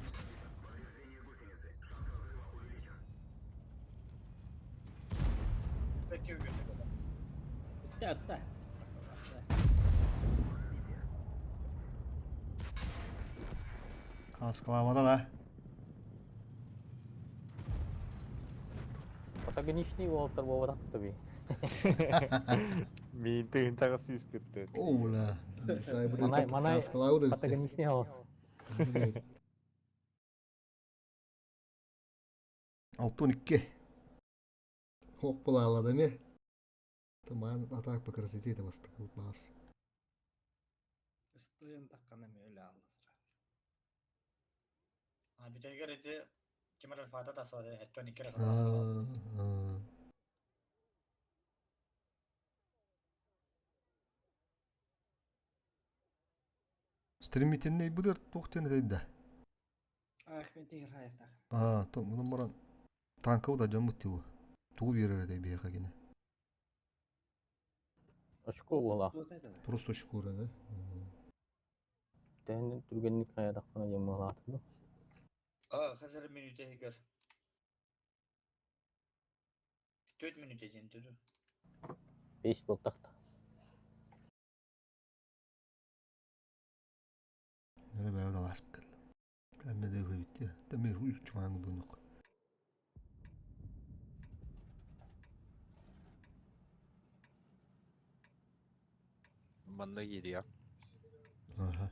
Каскалабада да. Патагоничный уолтар буолбатах таби. Мин тыгын тагыс сүүс кытты. Оула. Манай манай патагоничный хаос. 6-12. Хоқ була алады ме? Таман атак по красоте это бас бас. Стоян таккана мөлө алды. А битегер эти кимер альфата тасвады, эттон иккер Стремительный бұдыр тоқтен да. Аа, онон баран танка да дьоммут тиу. Тугу биэрэр этэй биһиэхэ кини? Очко буолаах. Просто очко эрэ, да? Тэһин түргэнник хайатахпына диэн быһалаатым. А, хазар минута иһигэр. 4 минута диэн туду. Бес буолтахта. Нөрө бэйэ даласпыт кэллэ. Эмме да үһүбүт Тэмир уй чугаан дунук. Манна киириэ. Аха.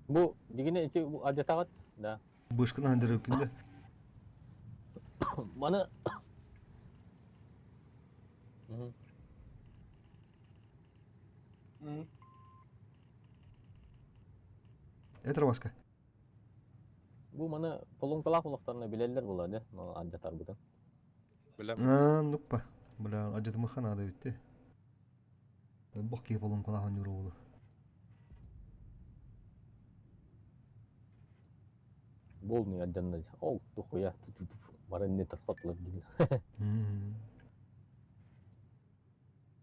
Бу дигине ити адьатаҕыт да. Бышкын хандырып кинде. Маны Это Васка. Бу маны полумкалаах улахтарына билэллэр була да, адьатарбытын. Билем. Аа, нукпа. Бля, адьатымыха надо битти. Бох киһи полумкалаах онньуур буолу. Болный адьанна. Ол тухуя. Бары не тасхатлар дин.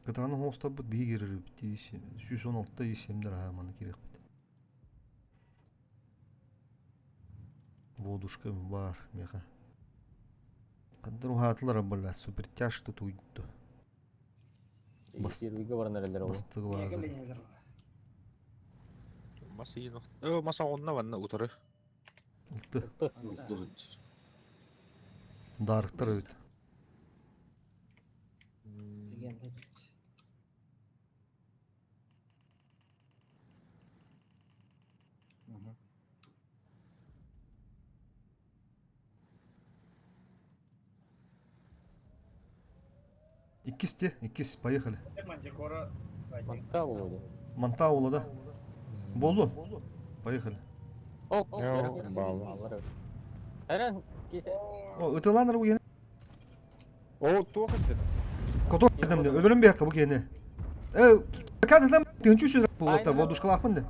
Кытааны хоостарбыт биһи кирер битти. 116 исемдер аха маны кириэхпит. Водушка бар меха. Каддар ухаатылар бля супертяж тут уйду. Бас. Первыйга баран эрэллэр ол. Бастыгы база. Мас иин. Ö, мас онна ванна утары. Ылты. Дарыктар өт. Иккис те, иккис, поехали. Мантикора. Манта болуду. Монта ула, да? Болу. Поехали. О, Баллы. Эрен, кисе. О, ытыланыр бу гене. О, туох этэ. Котор дем өлөрүм бияққа бу гене. Э, кадам тынчу сүз булаттар, водушкалапын да.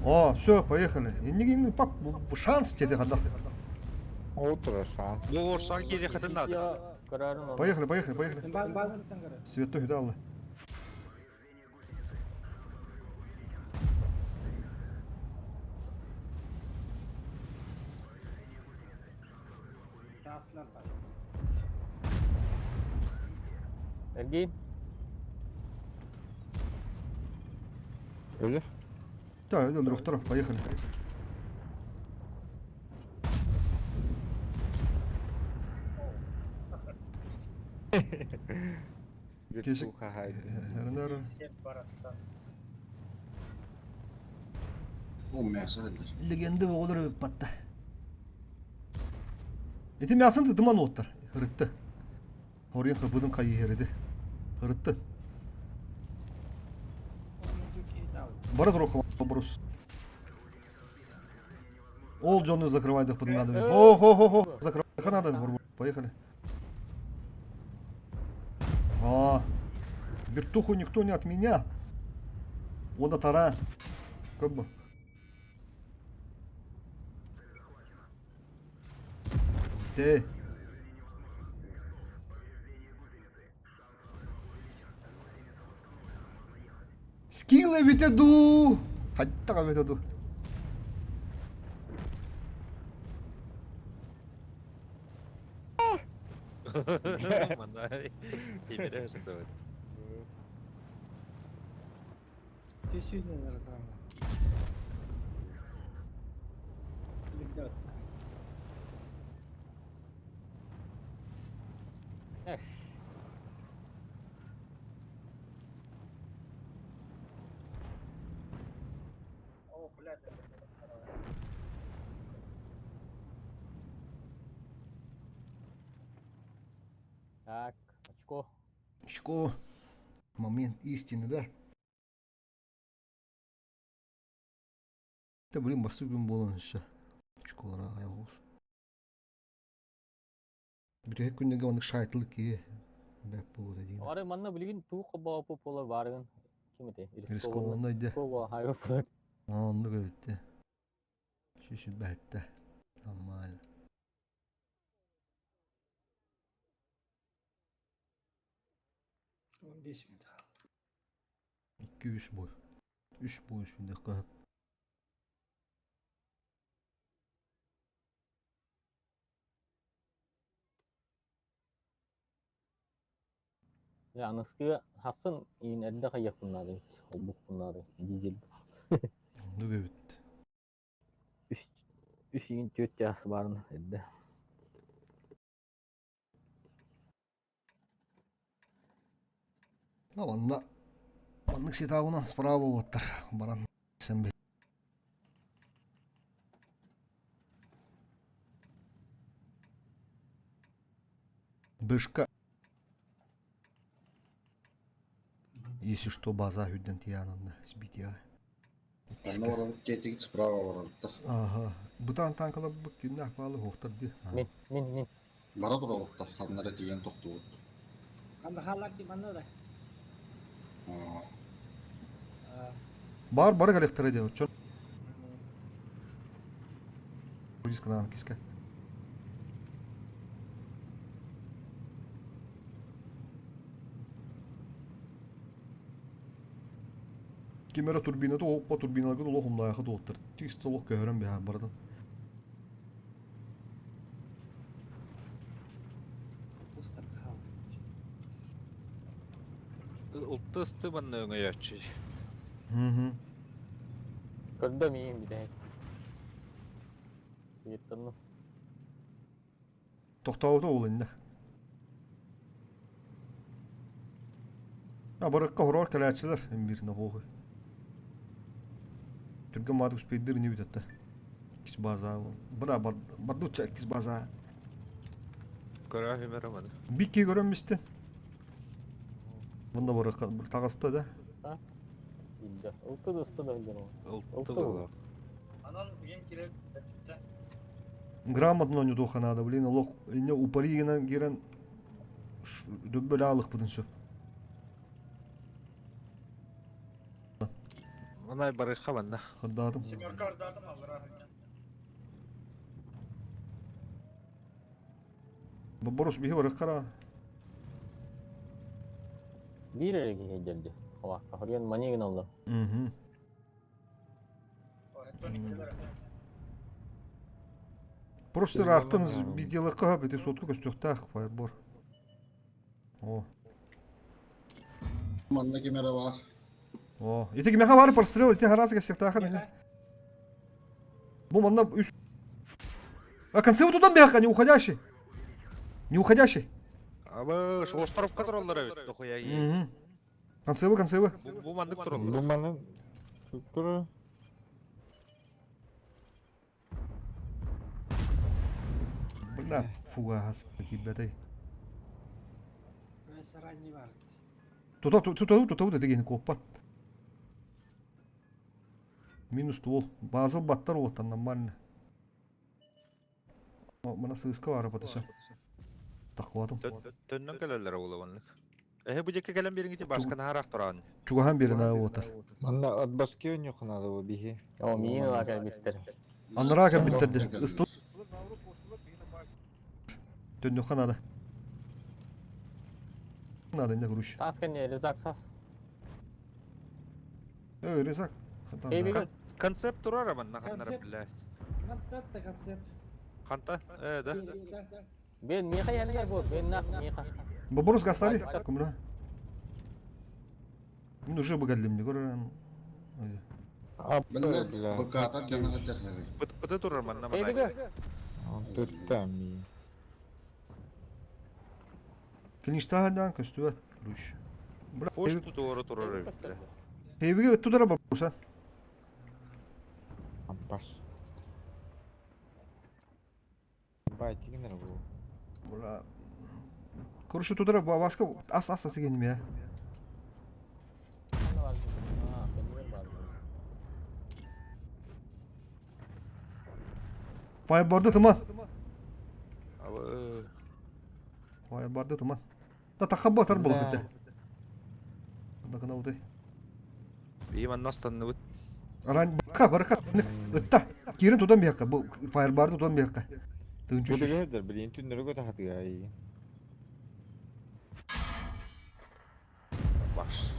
О, все, поехали. Иннигин пап шанс теде хадах. О, тураша. Бу орсан киири хатын надо. Поехали, поехали, поехали. Светто худалла. Эргин. Өлөр. Да, өлөрөхтөр, поехали. Кесик. Вертуха хайды. Эрнер. Сен барасан. О, мясо эдер. Легенда оғылыр өп батта. Эти мясын тыман оттар. Хырытты. Хорин хыпыдын кайы херedi. Хырытты. Бара турух вопрос. Ол жону закрывай да надо. О-хо-хо-хо. Закрывай надо. Поехали. А, вертуху никто не отменял. Ода тара. Как бы. Ты. Скилл ведеду. Хаттага ведеду. Манна. Тимире стоит. Так, очко. Очко. Момент истины, да? Да, блин, басты күн буолан өссө. Очколара аҕай Бүтэһик күннэргэ маннык шайтылык киһи бэрт буолуо диин. Ары манна билигин туох холбооппут буолар баарыгын ким этэй? Рискованнай дэ. Рискованнай буолар. Оннук эбит Сүсүбэттэ. Нормально. 15 минут. 2-3 бой. 3 бой үстүндэ Дьэ, аныскы хассын иин эрдэ хайыахпын наада эбит, холбуохпун наада дизель. Оннук эбит. Үс, үс иин түөрт чаас баарын эрдэ. А манна маннык сетабынан справа уоттар баран сэмбэ. Бышка. Если что, база үрдэн тиянанна сбития. Онно барабыт диэтигит справа барабыттар. Ага. Бытаан танкалар бут күннээх баалы хоохтар ди. Мин, мин, мин. Бара турабыттар ханнара тиийэн тохтубут. Ханна хаалар ди манна да. Бар бары кэлэхтэрэ диэ оччон. Дисканаан киска. Ким эрэ турбината оһоппо турбиналарга олох умнаайха туоттар. Чисто олох көһөрөн биһаан барытын. Ылты ысты манна өҥөйөөччү. Көрдө миин бүтэһик. Сиеттанным. Тохтообута ол иннэ. А барыкка хороор кэлээччилэр имбирна хоохуй. Түргэн маатык успейдыр не бүтэтте. Иккис база. Бра бар бардучча иккис база. Көрөө хүмэр маны. Бикки көрөн мисте. Мында барыкка таҕыста да. Илдэ. Ылты да ысты да илден ол. Ылты буолар. Анан билин кирер Грамотно не духа надо, блин, олох инне упаригынан кирен дөббөлө алыкпытын сөп. Манай барыха манна. Хардаатым. Семерка ардаатым аллара. Борус биһи барыккара. Биир эрэ киһи дьэлди. Холаакка хоруйан маньыгын аллар. Мгм. Просто ыраахтан видеолыкка бити сотку көстүөхтээх фаербор. О. Манна ким эрэ баар. О, ити кимэхэ баар прострел, ити хараас кэсиэхтээхин ини. Бу манна үс... А концы вот туда мягко, не уходящий. Не уходящий. Абы шоштаровка тураллар эбит дохуя. Угу. Концевы, концевы. Бу маннык тураллар. Бу маннык тура. Бля, фугас киирбэтэй. Саранньы бар. Тута тута тута деген куоппат. Минус ствол. Базыл баттар уоттан нормально. Мына сыыска бары потыса. Тахватым. Төннөн кэлэллэр уола маннык. Эһэ бу дьэкке кэлэн биэриҥ ити башканы хараах тураан. Чугаһан биэрин аа уотар. Манна от башки өньөхүнады бу биһи. О, миин ыла кэлбиттэр. Анараа кэлбиттэр де. Ыстыл. Төннөххө надо. Надо не груш. Таас кэннэ рюкзак тас. Эй, рюкзак. Концепт турар манна ханнара блядь. Концепт концепт. Ханта? Э, да. Бен миха янигер бу, бен нах миха. Боборус гастали. Кумра. Мен уже бөгәллем, не көрәм. Бля, БК-та дьоно сылдьар Пыты турар манна манна. Туттами. Клинштадан көстүбәт, руш. Бля, Фош тутуору турар эбит, бля. Тевиге тудара барбуса. Ампас. Бай тигинер бу. Бля. Короче, тудара Васка ас ас ас геним я. Firebird тыман. Абы. Firebird тыман. Да тахабба тар болох ите. Анда кына удай. Биим анна останныбыт. Аран барка барка ытта. Кирин тудан бияққа. Бу Firebird тутан бияққа. Тыгын Бу чүшүш. дэгэр билин түннөрү көтө хатыга ай. Баш.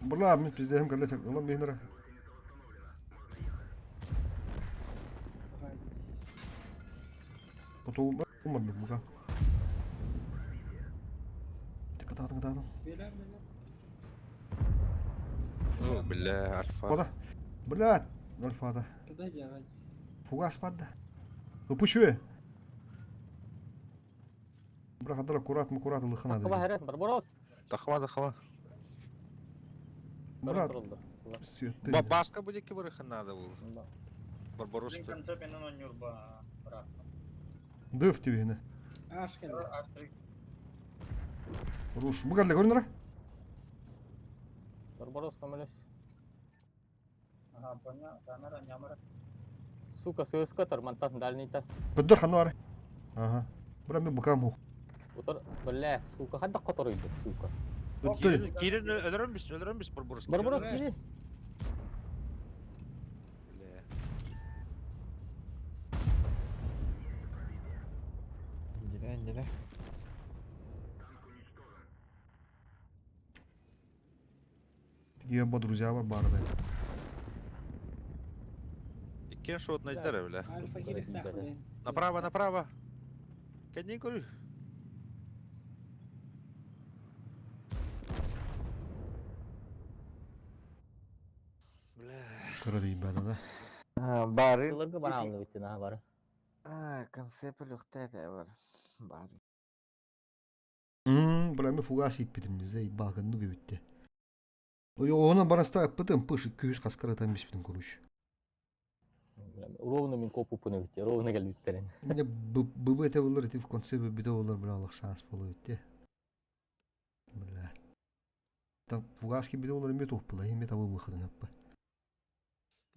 Була мен пиздехим калла чак. Улам бихнера. Поту умар бука. Тыка тата. Бela бela. О, бля, альфа. Кода. Блядь, альфада. Куда жаган? Фугас падда. Выпущу. Бра хадра аккурат аккурат лыхана Тахма да. хэрэг Барбарос. Тахма, тахма. Брат, Барбарос. светы. Башка будет киберыха надо было. Да. Барбарос. Блин, конце пенен он нюрба, брат. Дыв тебе не. Аш келди. Аш-3. Руш. Бугарлы көрүнөр. Барбарос көмөлөс. Ага, понял. Камера, нямара. Сука, сыска тормантас дальныйта. Көдөр ханы бар. Ага. Бра мен букам хук. Утар, бля, сука, хадда которыйды, сука. Өттө. Кирин өлөрөнбүс, өлөрөнбүс Барбарос. Барбарос Барбарос. кири. Бля. Диле диле. Еба друзья бар барды. Иккен шот найдара, бля. Альфа кирик тахлы. Направо, направо. Кәнен көрү. Бля. Көрө дейбада да. Бары. Сылыргы барамны битти наха бары. А, концепт люхта бар. Бары. Мм, бра мен фугас иппитим десе багынны битте. Ой, оны бараста пытым пыш 200 каскаратан биспитим короче. Ровно мен копу пыны битти, ровно кел биттерин. Не ББ те болар ити в конце бите болар бра Аллах шанс болар ити. Бля. Там фугаски бите болар эме тух була, эме табы выходын аппа.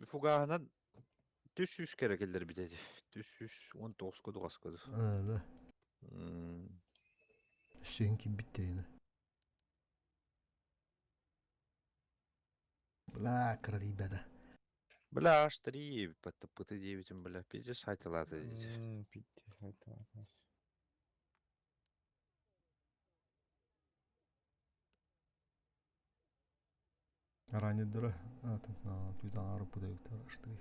Фугаһынан түс үс керек элдер битеди. Түс үс 19 көдү кас көдү. А, да. Сенки битте ини. Бля, кради беда. Бля, аж 3 пыты 9, бля, пиздец айтылады дейді. Пиздец айтылады. Ранидра. А, там, на, туда ару подают, аж 3.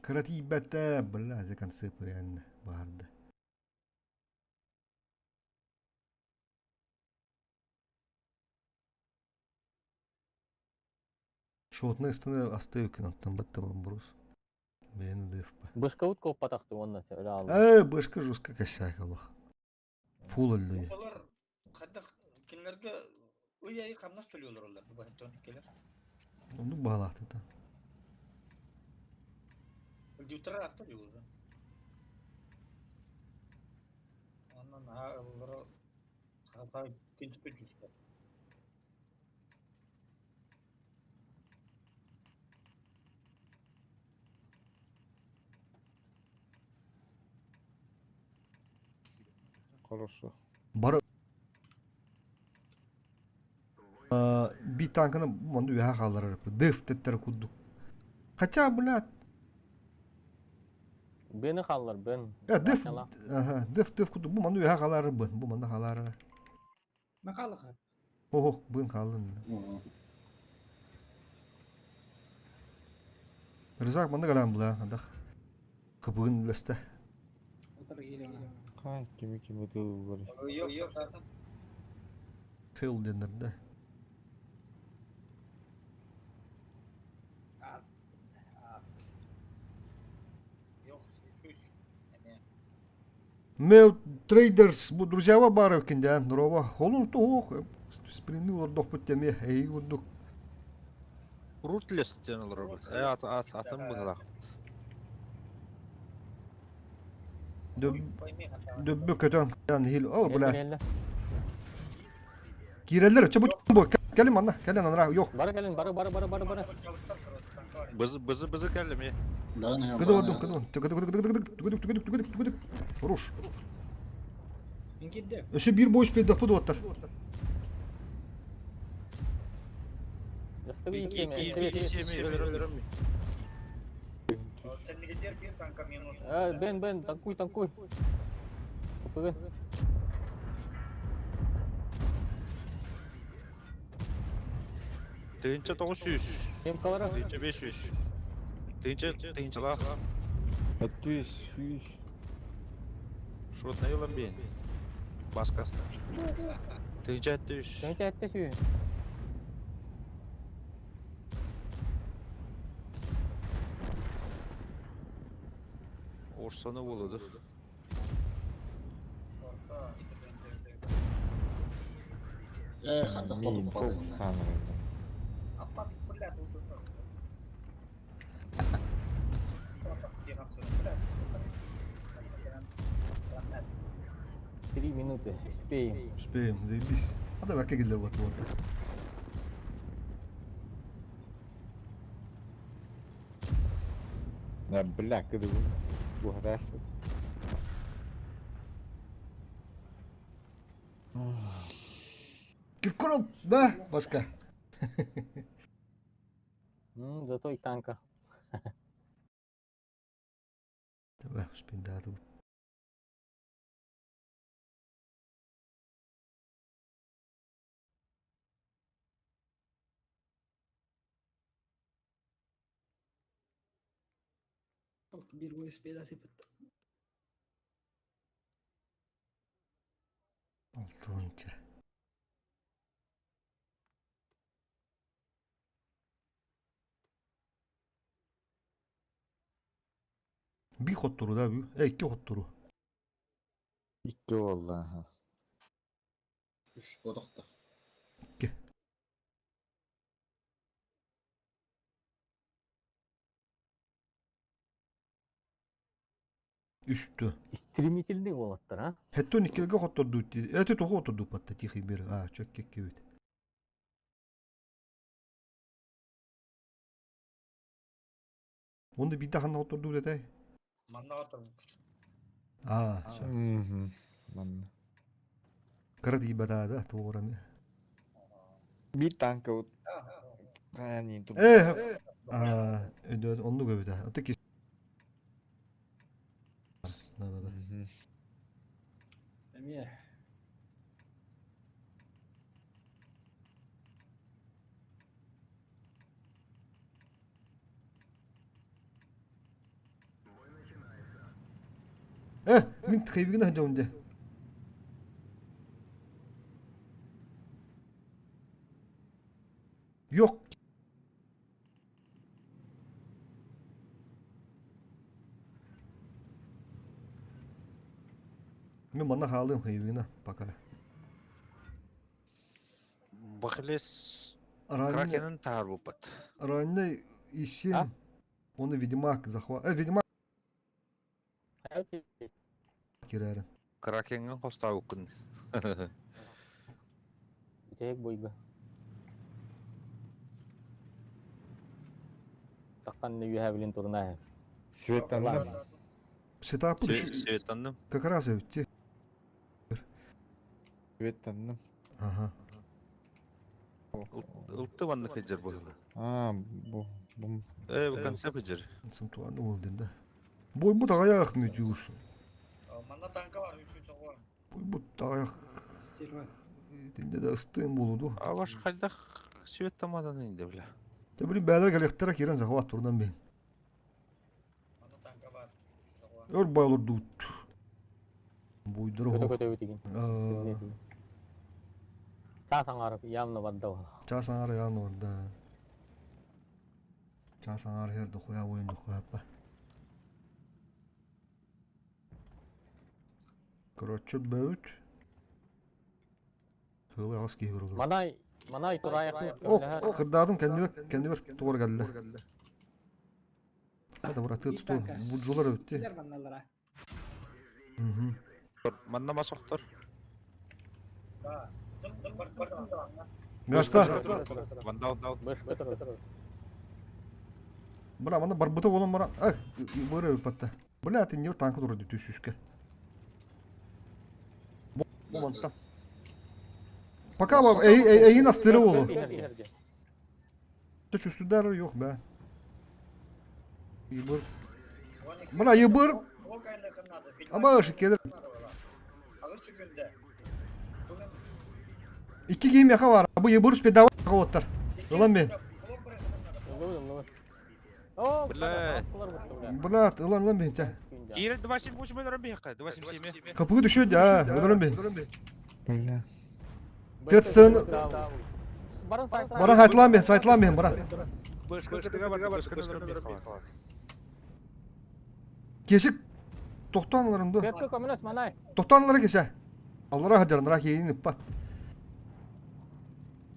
Крати бета, бля, за концы реально барды. Шотны стыны астывкин там бетта бамбрус. Бен деф. Бышка утка патахты онна өлө алды. Э, бышка жестко косяк Аллах. Фул элли. Олар хадда кинилерге ый айы камнас төлүөлөр олар бу бахыттан келер. Ну балаты та. Дютра атты уже. Оннан олар халка принципе жүз. Хорошо. Бар би танканы манду яха халар деф теттер кудду. Хотя, блядь, Бени халлар, бен. деф, ага, деф деф кудду бу манду яха халар бын, бу манда халар. Макалыха. Ох, бын халын. Рызак манда галам була, андах. Кыбын үлесте. Утар кире. Кай кими кими бар. Yok yok zaten. Фил денер да. Ат. Ат. Yok 200. Yani Мео трейдерс бу друзья барывкин да, нурова. Холун тоох спринни олар дохпут теме, эй гудук. Рутлес диэн олоробут. Э ат ат атын быһылаах. Дөббө көтөн хил. О, бля. Киирэллэр, чэ бу бу кэлин манна, кэлин анара, yok. Бары кэлин, бары бары бары бары бары. Бызы бызы бызы кэллим е. Кыды ордум, кыды Түгүдүк, түгүдүк, түгүдүк, түгүдүк, түгүдүк, түгүдүк, түгүдүк. Руш. Өссө биир бой успейдахпыт уоттар. Бен, Бен, танкуй, танкуй. Тупыгын. Тыынча 900. Кем калара? Тыынча 500. Тыынча тыынчалаах. 700 100. Шотный ылан биэн. Баскаста. Тыынча 700. Тыынча 700. Орсаны болуду. Мин Три минуты. Успеем. Успеем, заебись. А давай кегеллер вот вот. Да, бля, кыды бу хатасы. Киркоров, да, башка. Зато и танка. Давай, успеем, да, тут. Bir USB sepet. Алтынча. Bir хоттуру да, бу. Э, iki хоттуру. Икки болду, аха. Үш бодохто. Икки. Үстü. Стремительный болаттар, а? Хеттон иккилге хотторду. Эти тоҕу хотторду патта тихий бир. А, чөк кеккебит. Онда бидде ханна хотторду детай. Манна отыр. А, Манна. Кара дии бада да, тоҕураны. Бир танка вот. Каян тур. Э, а, өдө онну көбүтэ. Аты ки. Да, да, да. Эме. Э, мин тхейбигин хажаунде. Yok. Мен манна хаалым хайбигина пока. Бахлес Ранне Кракенин таар бупат. ранне исем. Он и ведьмак захват. Э, ведьмак кирәрин. Кракенин хостаукун. Тек бойга. Таккан не юхабилин турна. Светанным. Сетапы Светанным. Как раз өтте. Светанным. Ага. Ылты ванны хеджер быгылы. А, бу бу. Э, бу конце хеджер. Сымтуаны ол да. Бой бу тагаяк мүтүс. Манна танка бар, үч үч оҕо. Бой бу тагаяк. Стерва. Тинде да ыстым болуду. А ваш хайдах свет тамадан инде бля. Та билин бәлер келектер кирен захват турдан бен. Манна танка бар. Өр байлар дут. Буйдыр Көтө хо. көтө өтеген. Та саңарып явно бадда. Час аңар яны орда. Час аңар херді хуя ойын хуя па. Короче, бөт. Тылы ас кейбір olur. Манай Манай тураайахны О, көмөлөһөр. кырдаатым кэннибэр кэннибэр тугар кэллэ. Хата бара тыат Биир туту танка. буржулар өттү. Килер манналара. Мгм. Манна мас охтор. Гаста. Вандал. Бышка турар. Бра мана барбыта болон бара. Ах, бары өпатта. Бля, ты не танка турды түшүшкө. Бу манта. Пока бар, эй эй эйин астыры болу. Чувствудар yok be. Йыбыр. Мына йыбыр. Ama ışık gelir. İki giyim yaka var. Bu yıbır üst bedava ottар. Ылан мен. Ыллыбыт, ыллыбыт. О, Бля. Бля, ылан ылан мен. Ча. Кирил 278 өлөрөн биһиэхэ, 277. Kapıyı düşüyor ya. Өлөрөн бен. Бля. Тетстен Баран Баран хайтлан бен, сайтлан бен, баран. Бышка кытыга бар, бышка өлөрөн биһиэхэ. Кешик тоқтан ду. Кетке көмөлөс манай. Тоқтан кеше. Аллара хаджарнара кейин иппат.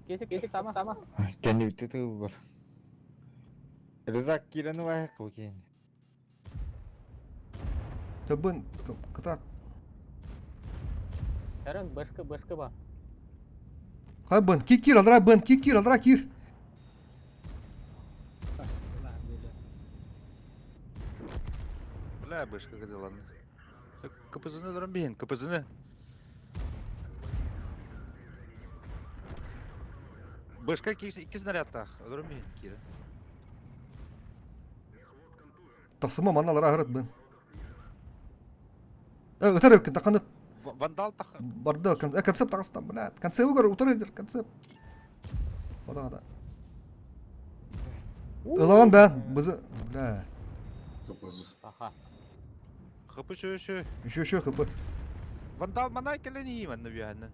Кесик, кесик, тама, тама. Кэнни бүтэ тыл бар. Рызак кираны вайх кылкин. Табын кытат. Эрен бышка, бышка ба. Хай бын кикир алра бын кикир алра кир. Бля, бышка кыдылан. КПЗны өлөрөн биһин, КПЗны. Бышка икки снарядтах, өлөрөн биһин кире. Тасыма маналара харат бын. Э, өтөр өккін тақаны Вандал тах. барды концепт тағыстан, бля. Концепт көр, утыр едер, концепт. Бада да. Ылаған бән, бызы, бля. Аха. ХП шö шö. Еще еще хп. Вандал манай келени манна биһаннан.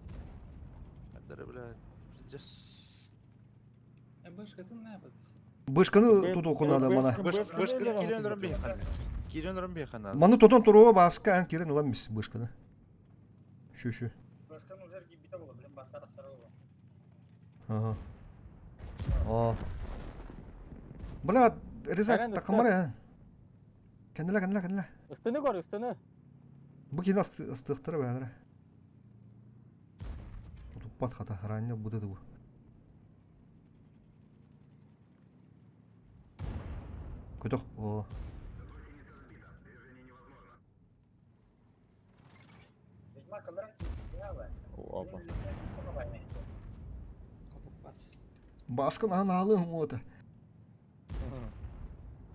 Андара бля. Just Бышкатын не бат. Бышканы туту кунада мана. Бышка кирен өлөрөн биһиэхэ. Кирен өлөрөн биһиэхэ. Маны тотон туруга баска ан кирен ылан мис бышканы. Şu şu. Ага. А. Бля, Резак Эрен, такамара я. Кенделе кенделе кенделе. Үстүнү көр, үстүнү. Бу кин астыктыры бәнре. Туппат хата ранья буде бу. Көтөх. О. Опа. Копуппат. Башкын ан алын ота.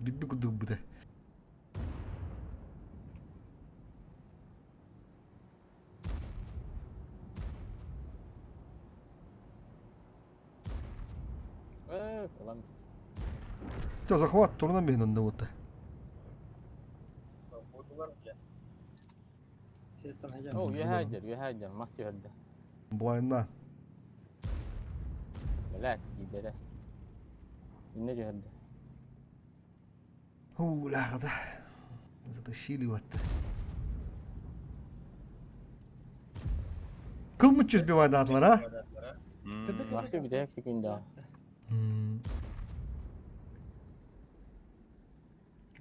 Бибби кудук буде. Э, ылан. Чо захват турнан бихин онда ота. Сеттен хажам. О, үөһэ үөһэ дьэр, мас түһэрдэ. Блайна. Бля, киидэрэ. Инне түһэрдэ. Ху, лягада. Затащили вот. Кыл мучу сбивай датлар, а? Башка бүтэ секунда.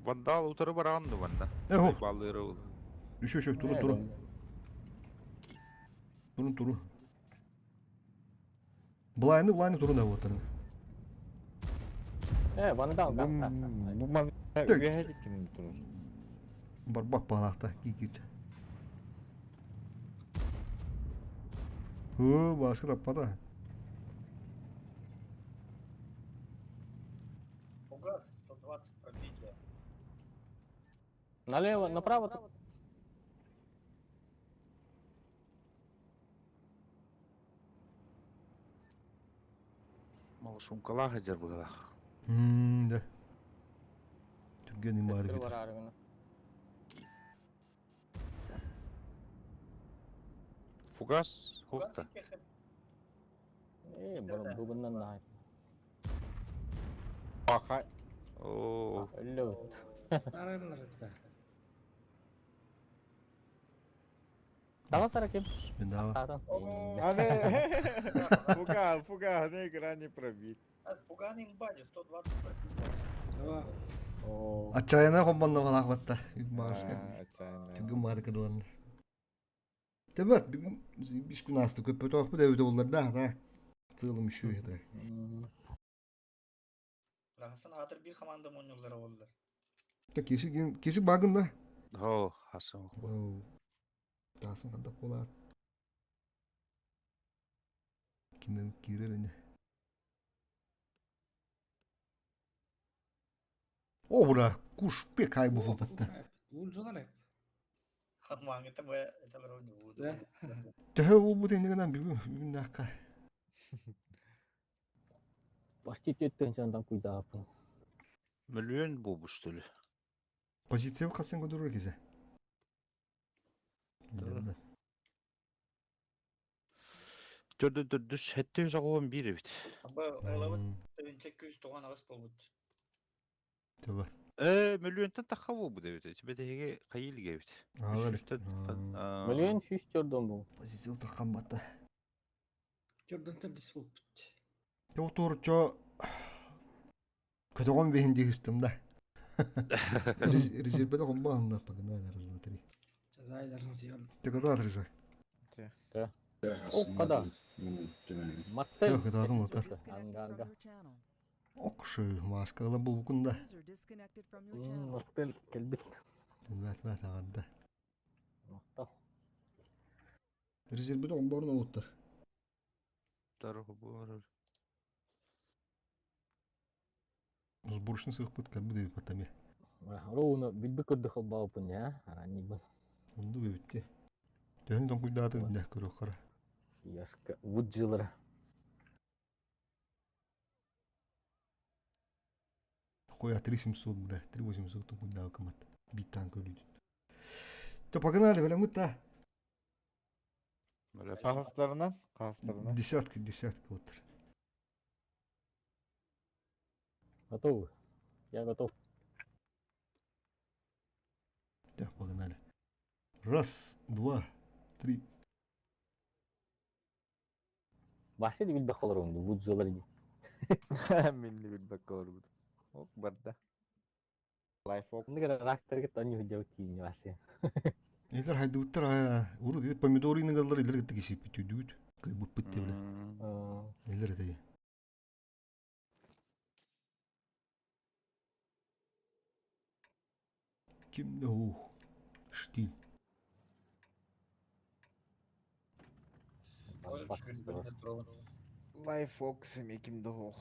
Вандал утары бараанды ванда. Эхо. Баллыры ул. Еще, еще, туру, туру. Туру, туру. Блайны, блайны туру да вот. Э, вандал, да. Бу ман Так. үөһэ ким турur. Барбак балахта, кикиче. Ху, баскы таппада. Фугас 120 пробития. Налево, направо. Мал шумкалах эдер бугалах. Да. Түрген имады Өстүрү бит. бараарыгына. Фугас хухта. Э, бу буннан нахай. Аха. О, Өллөбүт. Старарынар да. Таҕыс ким? Спинава. Аттаатан. Аны фуга, фуга, на экране пробит. Фуган имбади, 120 пробит. О. Отчаянно хомбонно батта. Маска. Отчаянно. Түгін мары кыдыланды. Тебет, бүгін биш күн асты көп өтіп bu da олар да, да. Цылым үші да. Рахасын атыр bir команда монюлары oldular. Та кеші кеші багын да. О, хасан. Тасын қанда болады. Кимем кирер эне. О, бура, куш пек ай бу батта. Луджалар hep. Маңыта бу это вроде Да. Төһө бу бу тендеген бүгүн бүгүн накка. Почти төттен жандан куйдаапын. Миллион бу бу что ли? Позиция касын көдөрөр кезе. Төрдө төрдүс хетте сагуон бир бит. Бу олабыт төвенчек күз тоған ағыс болбут. Төбө. Миллионтан тахха бу деп. Тебе теге кайыл гебит. Миллион сүүс төрдөн бу. Позиция таккан батта. Төрдөн төрдүс болбут. Жок чо көтөгөн бехин дигистим да. Резервде комбан да погнали раз два три. Жазайдарың сион. Ты когда отрезай? О, када. Мартель. Yok, кададым отар. Disconnected from your channel. Окшы, маскала бул кунда. User disconnected from your channel. Мартель келбит. Бат бат аганда. Мактал. Резервде комборун оттар. Сборочный сыхпыт как бы потами. Роуна билби көрдө холбаупун я. Аранибын. Онду бибитти. Төн дон куйдаатын дэх көрө кара. Яшка вуджилара. Хуя 3700, бля, 3800 тон куйдаа кымат. Бит танк өлүт. То погнали, бля, мы та. Қағыстарынан, қағыстарынан. Десятки, десятки вот. Готовы? Я готов. Так, погнали. Раз, два, три. Башты билбек холор онду вуджилар ди. Мен де билбек колор буду. Ок, барда. Лайф ок. Ндигер рактерге тони худяу тиини башы. Илер хайдуттар уру дип помидоры галлар илер гитти кисип бүтүдүт. Кый бут битти биле. Илер дей. Ким да о. Штиль. Лайф ок семеким да ох.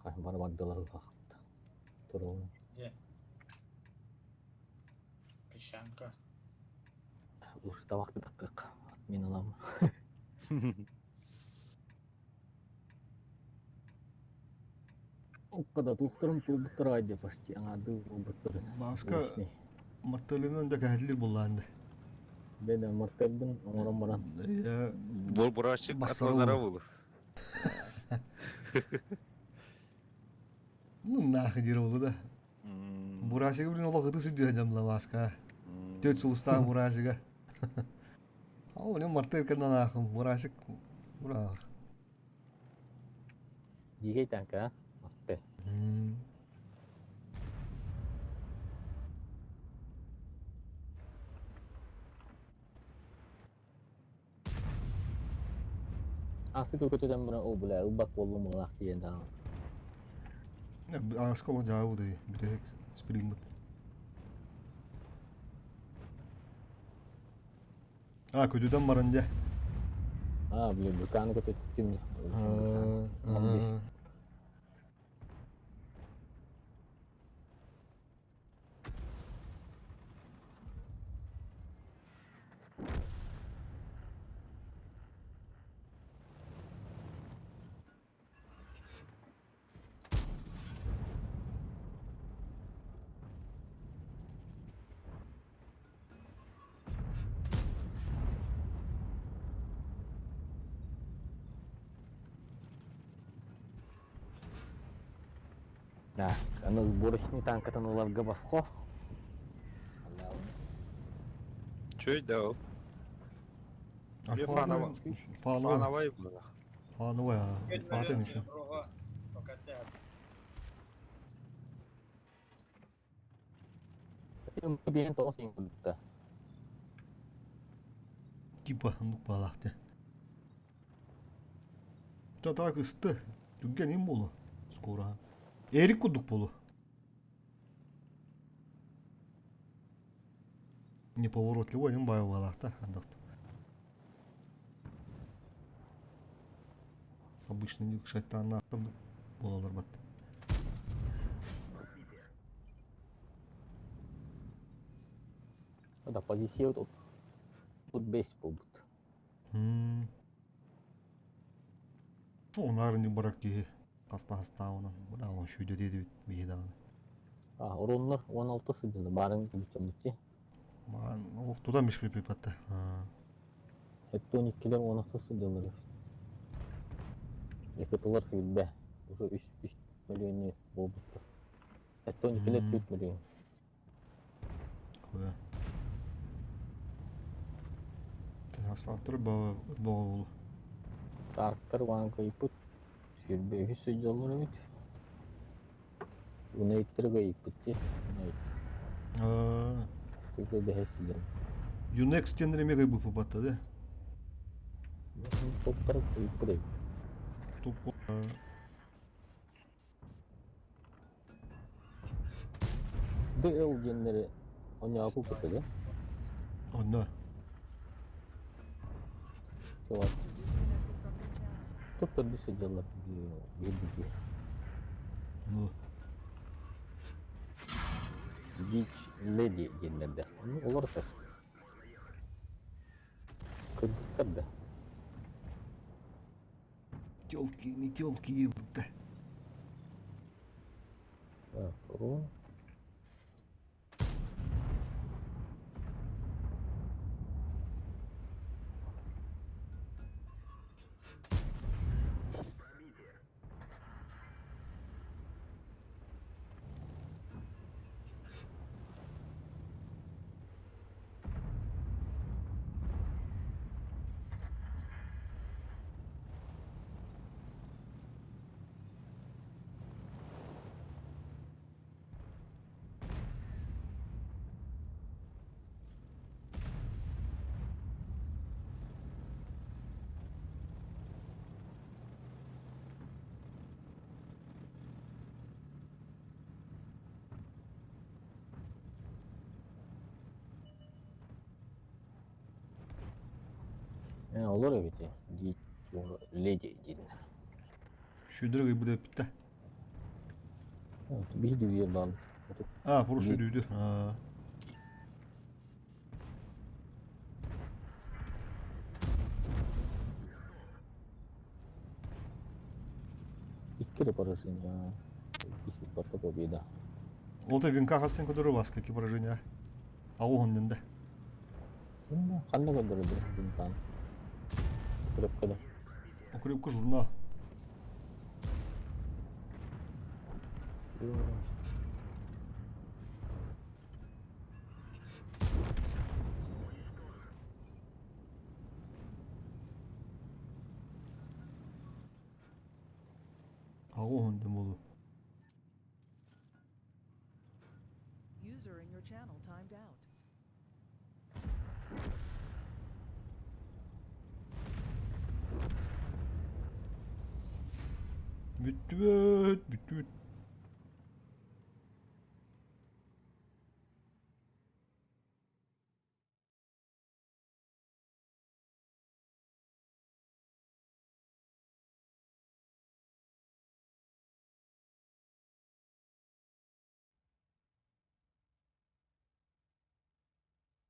Бар бардылар бакыт. Туру. Где? Песчанка. Уж табакты такык. Мен алам. Оккада тухтарым тулбуттар айды почти. Аңады улбуттар. Маска мартелинен да кәһәтлер булланды. Беде мартелбин оңорон баран. Я Бул бурашык атланара бул. Ну нахуй дир болду да. Бурашыгы билен ола кыты сүдү жамла маска. Төт сулуста бурашыга. Ау, не мартел канан ахым бурашык. Бурах. Дигей танка, мартел. Асы көтөдөн бура о була убак болду мулак диен да. Аскола жабы да бүтө спрингмут. А, көтөдөн баран жа. А, блин, буканы көтөттүм. А. Да, аны сборочный танкатын уларга баско. Үчүгэй да ол. Бе фановай. Фановай. Фановай буолар. Фановай, а. Фатын еще. Биэн тоҕус иҥкулта. Типа, ну балахты. Та так ысты. Дүгген им болу. Скоро. Эрик кудук болу. Неповоротливый им бай балахта. Андакт. Обычно не шайтан болалар бат. Да, позиция тут. Тут бес буолбут. Онарын барак дии. Хаста хаста онан. Буда он шүйдө деди бии дагы. А, уруннар 16 сыдылы барын бүтөмүтти. Ман октудан беш бипатта. Хетте 12-лер 16 сыдылы. Екытылар хүйбе. Уже 3 3 миллион болбутту. Хетте 12-лер 4 миллион. Хуя. Хастаттыр баа болу. Тарктар ван кайпыт. Сүрбе үс сыдылы бит. Унайттыр кайпыт те. Унайт. Сүрбе бэхэ сыдылы. Юнекс тенреме кайбы папатта да. Топтар кайпыт. Топ. ДЛ диэннэри оньоку кытыга. Онно. Чувак. Тут төрдүс сылдьаллар биир биир. Ну. Дич леди диэннэрдэ. Ону олор сар. Кыргыттар да. Телки, не телки ебут-то. Так, урон. Олор эбити. Дич леди диэннэр. Шүйдір кайбы деп битте. Биир дүүйер баал. А, просто дүйдүр. А. Икки поражение. Икки барта победа. Ол та винка хастен көдөрү баска ки поражение. А оһон ненде. Ханна көдөрү винкан. Крепкада. Окрепка журнал. А оһон болу. User in your channel timed out. Бүттүбөт, бүттүбүт.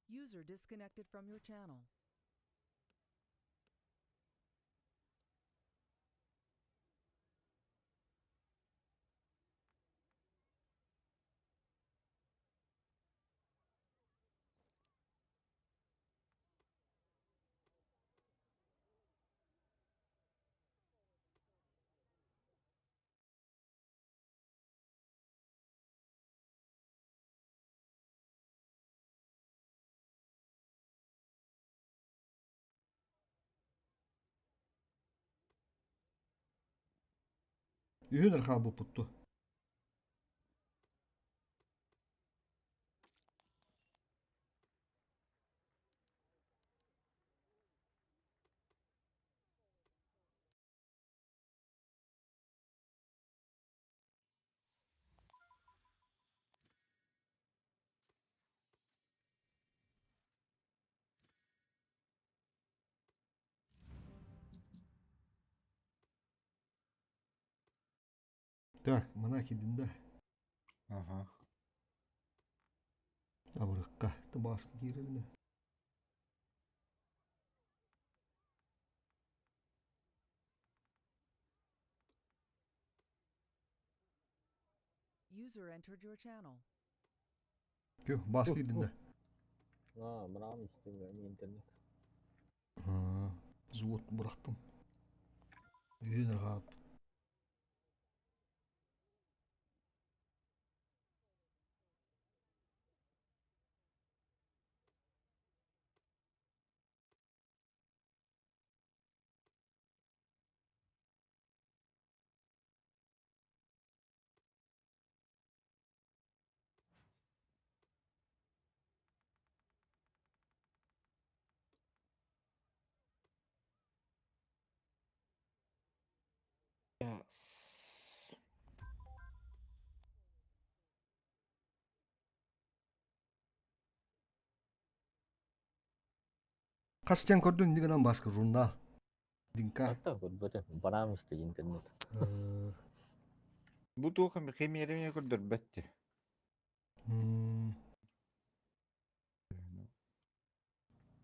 User disconnected from your channel. Үһүн эрэ хаалбыппыт дуо? Так, мана киирдин да. Ага. Абырыкка. Табааска киирэринэ. User entered your channel. Кө, баас киирдин да. А, браво, истим, интернет. Взвод бырахтым. Үһүн ырҕааппыт. Yes. Хас диэн көрдүн иннигинэн гынан бааска журнал. Динка. Ата көрбөтө, бараам истэ интернет. Бу туох химиэри көрдөрбөт дии.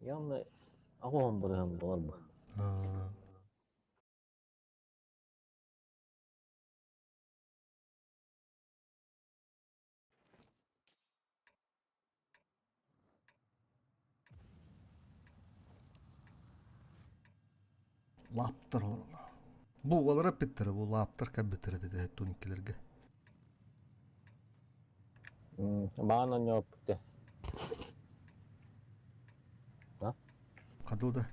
Явно аҕыһын бырыһын болар бу. Лаптар олороллор. Бу олар эппиттэрэ, бу лаптар кэлбиттэрэ дэтэ туниккилэргэ. Баан онньооппут Хадыл да?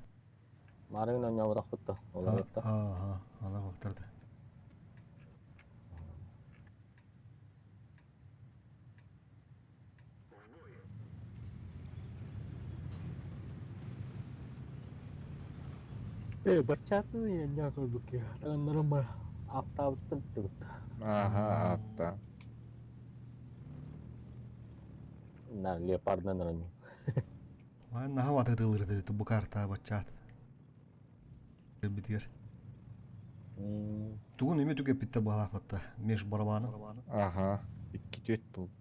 Маарыгын онньообутахпыт да. Олар Ааха, алар бактар да. Э, баччаатын иэннээх көрбүккэ. Таҥыннарым бар. Аптаабыттан түгүт. Ааха, апта. На, леопардынан раню. Маан наһаа атытылыр этэ бу карта баччаат. Битигэр. Тугун эме түгэппиттэр баалаахпатта. Меж барабаны. Аха, икки түөт бул.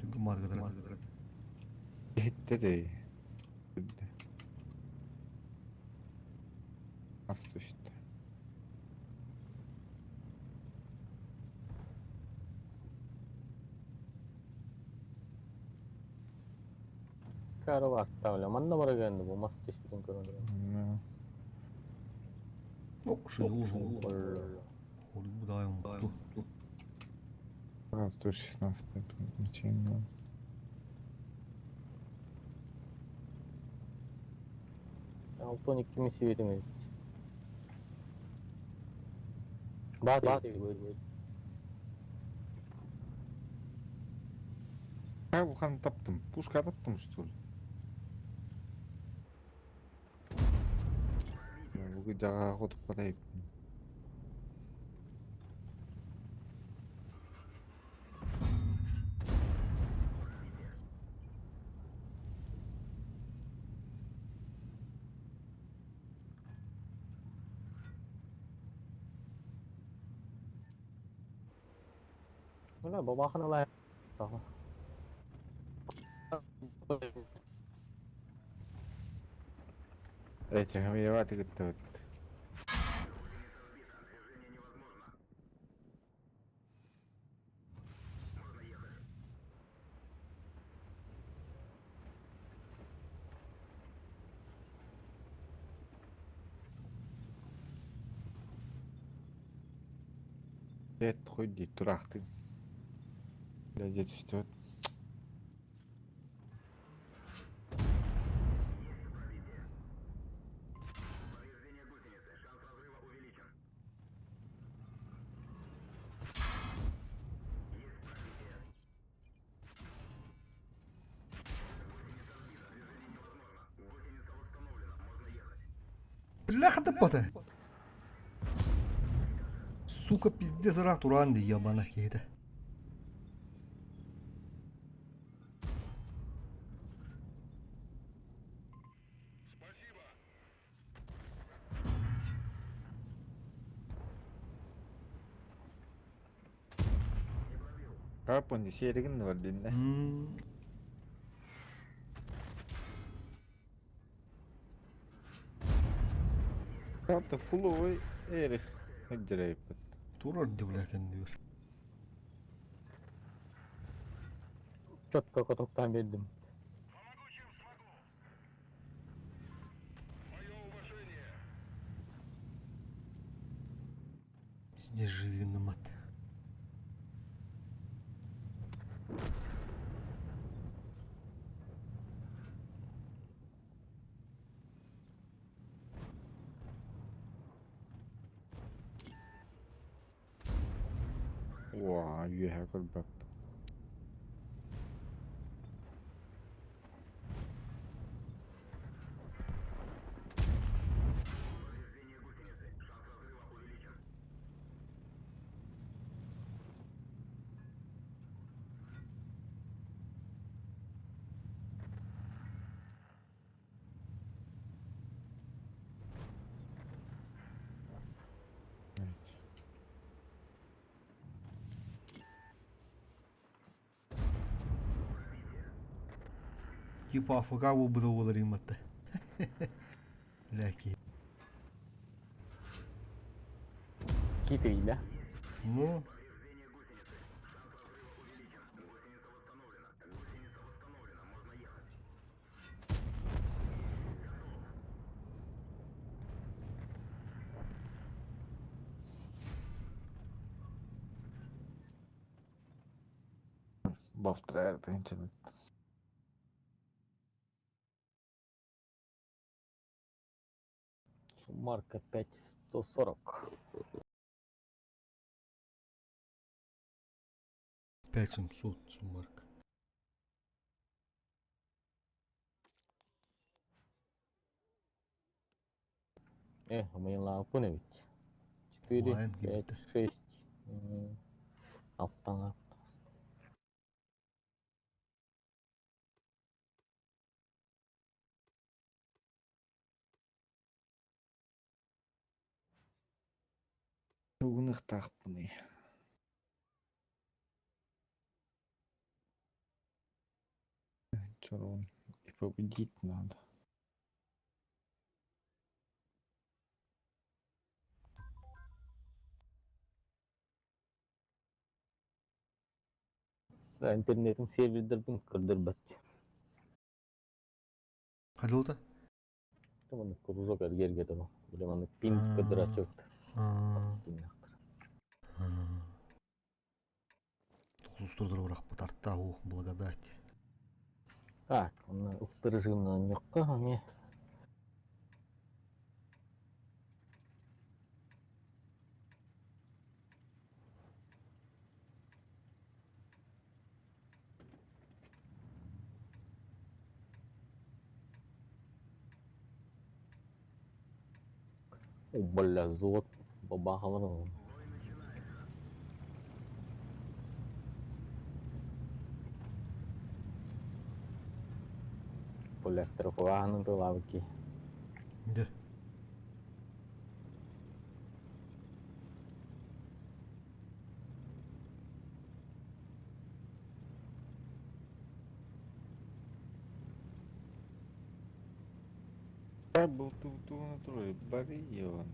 Түгүн маатыгытар. Иһиттэ дэй. Ас түстэ. Кара бааттаабыла. Манна бараган бу мас түспүтүн көрөн. Ок, шу Бу дай он. 116 помечение. Алтон иккими сүйетиң. Бат бат. Как бухан таптым? Пушка таптым, что ли? Бүгү жаға хотуп катайып. Wala, baba ka na lang. Ako. Эти хамьяваты готовят. Эт хуйди турахты. Глядеть что. Бляха таппата. Сука, пиздец ыраах тураан дии ебана киһитэ. Карпон сиэригин бар динне. Карта фуловый эрих хеджерейпит. Турар дибля кендибир. Четко катоктан бердим. Здесь живи на мат. Уа, үөһэ көрбөппүн. Типа АФК буолбута буолар имматта. Ляки. Хитрый, да? Ну, Бафтырар тыынчаны. Суммарка 5140. 5700 суммарка. Мыйлааппын эбит. 4, Лайн 5, кибитте. 6. Алтан Тугунуктаахпыный. Чорон. И победить надо. Да, интернетим сервердербин көрдөрбөт. Хадылта? Маны кружок эргерге тоно. Биле маны пинг көрдөрөчөк. Тоқсустурдур урахпыт артта ух благодать. Так, оны ыстырыжымна ньокка аме. О, бля, золот бабахалар. Поляктар хуаһанын тылабыки. Да. Был ту натуре, бери его.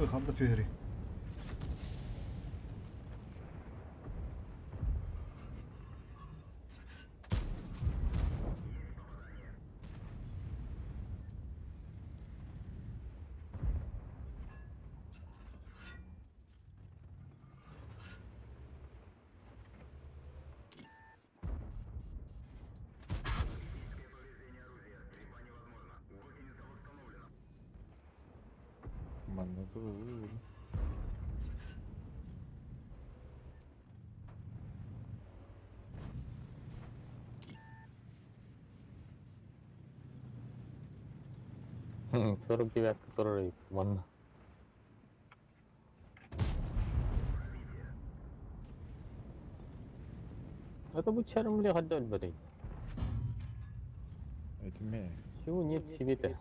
Ханна түһэри. Манна турur. 49 турар эбит манна. Это бу чарым бля хадда өлбөтүй. Этиме. Чего нет себе-то?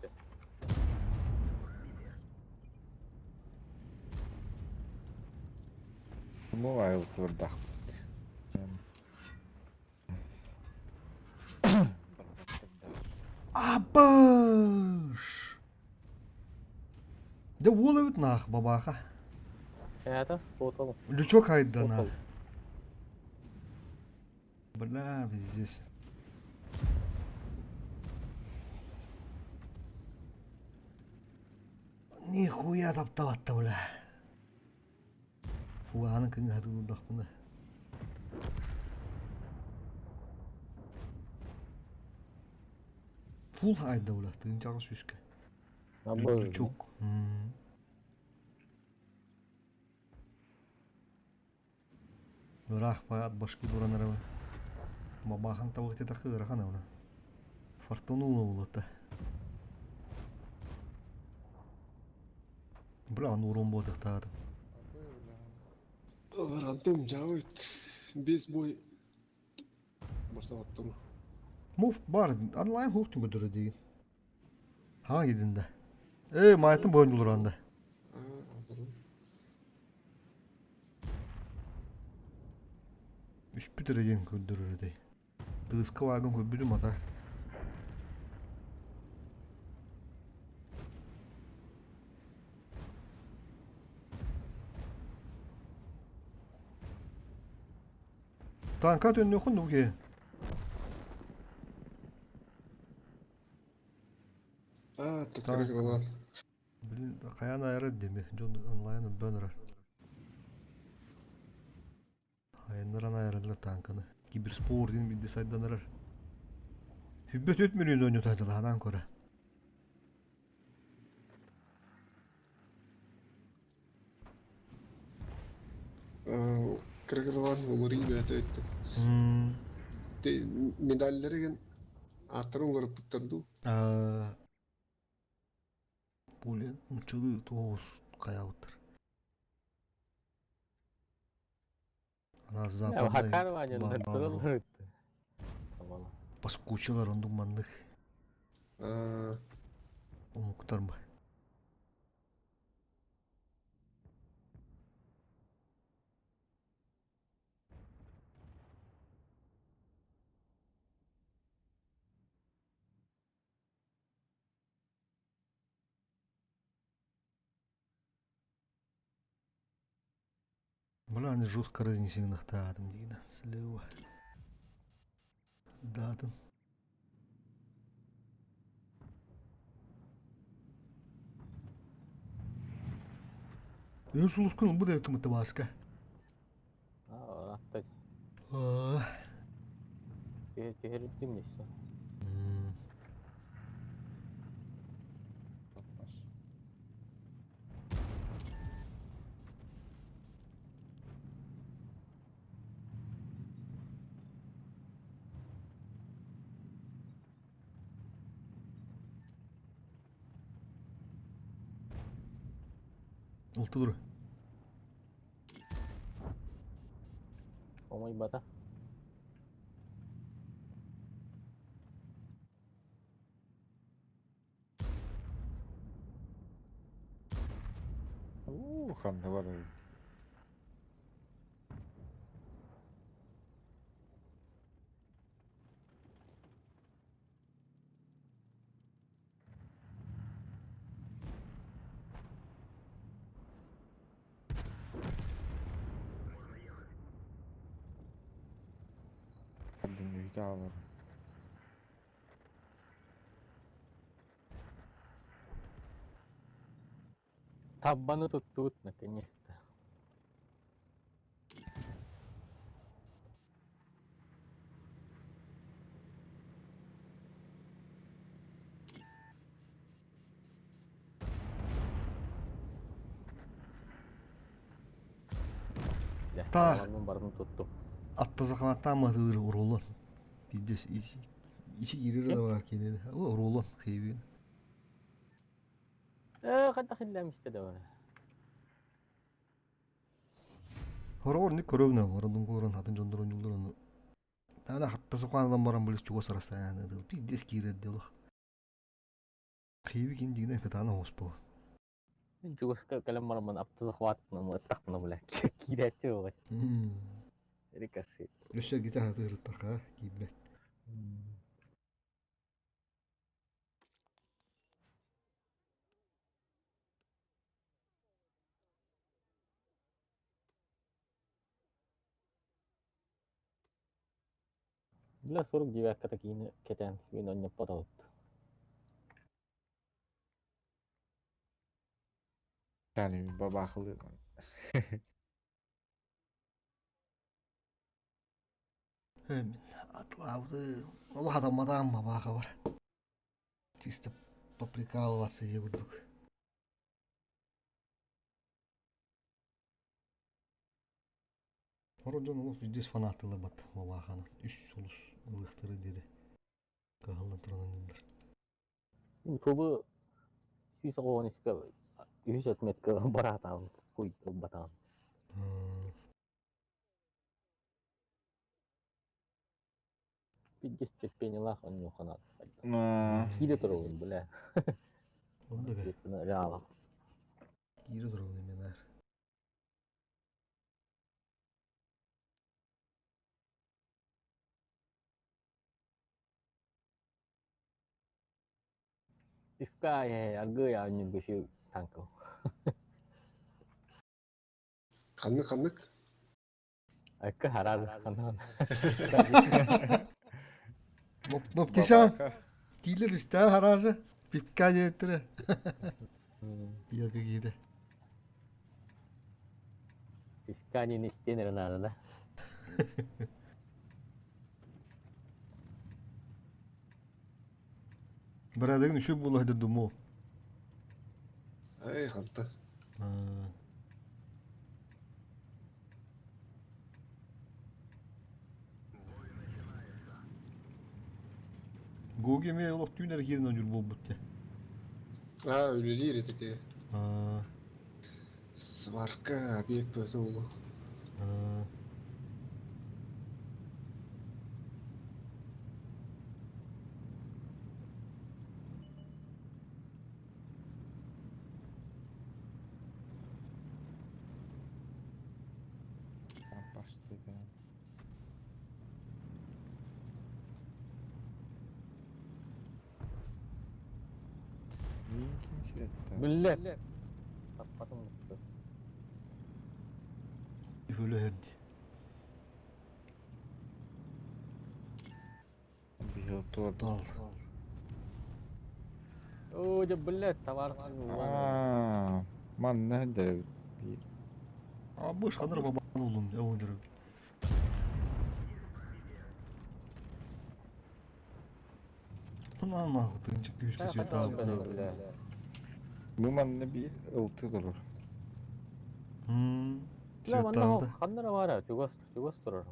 Бу айыл турдахпыт. Абыш! Дэ уол эбит наах бабааха. Это сотовый. Лючок айдана. Бля, здесь. Нихуя таптаватта, бля. Фуганы кыңгадылдахпына. Фул айда, бля, тыынчаҕа сүүскэ. Лючок. Ыраах баат башки буран арабы. Бабахан табык тетахы ырахан ауна. Фортунула булата. Бля, урон бодықтады. Рандом жабыт. Без бой. Баштабаттым. Муф бар, онлайн хуктун көтөрө деген. Ха гидинде. Э, майтын бойын булur анда. Үш бүтөр деген көндөрөр дей. Тыска вагон көбүлүм ата. Танка төннөхүн нуге. А, tukыры Блин, каян айрар деме. Жон онлайн бөнөр. Айныран айралар танканы. Киберспорт дин бидде сайданырар. Хүббөт өт миллион ойнот айдыланан көрө. Кыргырлан улары бәте өттü. Медальлерген аттары улары путтарду. Булен мучылы тоғыз каябыттыр. Раз западный Паскучылар ондук маннык. Омуктар ма. Бля, они жестко разнесены тадым дейді. Слева. Датын. Ön suluskun bu da yakımıtı başka. Aa, Түһэрдим еще. Oltu dur. Омой бата. Уу, ханна бар. Var. Таббаны туттуут наконец-то. Таах. Алармын барын туттум. Атта захваттаан матыыр урулун. Пиздец ичи киирэр да бар кинини. О урулун хейбин. Э, хайдах иллэм истэ да бар. Хороҕор ник көрөбүн ородун куоран атын дьоннорун дьуллурун. Таана хатта сухаанан баран билис чугас арастаан дыл. Пиздец киирэр делох. Хейби кин дигинен кытаана хоспо. Чугаска кэлэн бараммын апта захватынан ыттахпына бля. Киирээччи буолар. Рикошет. Өссө гитэ хатыырыттаха киирбэт. Бля 49 такие кетен мен онньоппотоҕут. Тани бабахлы. Мин атлаабыты ол хатамматаан бабааха бар. Чисто поприкалываться ие курдук. Хоро дьон олус здесь фанаттылар бат бабааханы. Үс улус ылыахтары диэри кыһаллан туран анньыллар. Кубы сүүс оҕоҕун искэ үһүс отметка бараатаан хуй ылбатаан. Пиздец терпениелаах онньуоханаат. Киирэ туругун, бля. Онда Реал. Киирэ туругун именар. Пивка аргы я не быши танков. Ханнык ханнык. Акка харар ханан. Моптисан тиилер үстää хараасы пикка диэттэрэ. Пиака киирэ. Пивка не истенер надо, да? Бырадыгын үшү буолла думу. Эй, ханта. Гоги ме олох түүнэр киирэн онюр буолбут те. А, үлэлиир этики. Сварка, объект бөтө улу. Билле. Таппатым мутты. Үфөлө херди. Бихил туор. Дал. О, дьэ, блядь, товар Аа, манна дэр. А быш ханыр бабан улум, эвондыр. На нахуй тынчык күчкө света алып. Бу манна бир ылты турur. Бля, манна ханнара бара, чугас, чугас турар.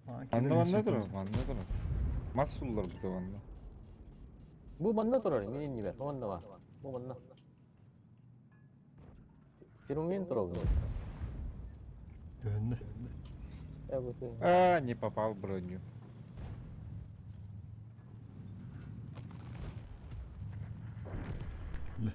Манна манна турur, манна турur. Мас суллар бу манна. Бу манна турар, мен не бер, бу манна бар. Бу манна. Ферумен турар. Көннө. Э, бу ты. А, не попал в броню. Ле.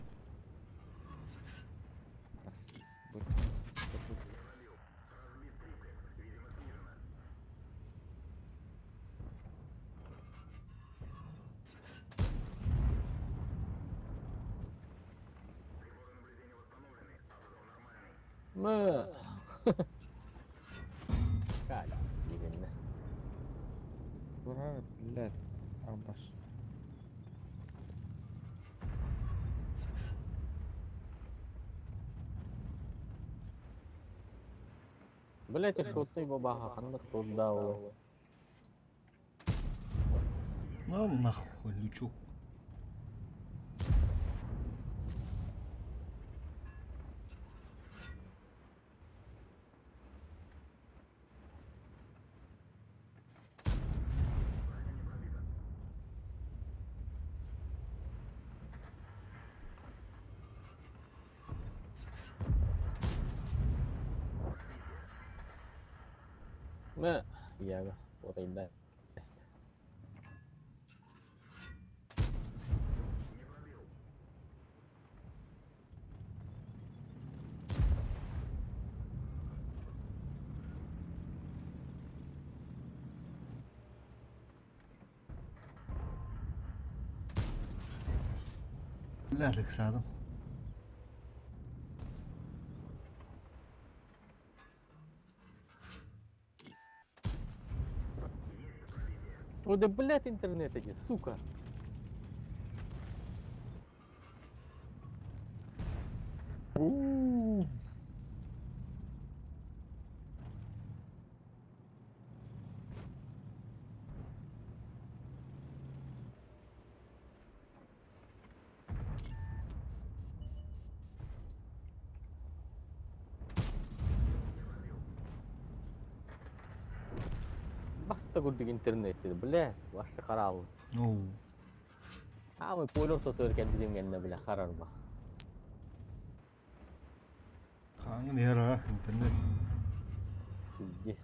Мэ. Каля, дегенне. Ура, блядь, абаш. Блядь, шутный бабаха, ханна турдау. На нахуй лючок. Мэ, яга, отайда. لا ыксаадым. О, да блядь, интернет эти, сука. Баста курдук интернет, бля, ваша харал. Оу. А мы полер тотор кэлбитим гэннэ бля харарба. Хаҥын иһэр а, интернет. Пиздец.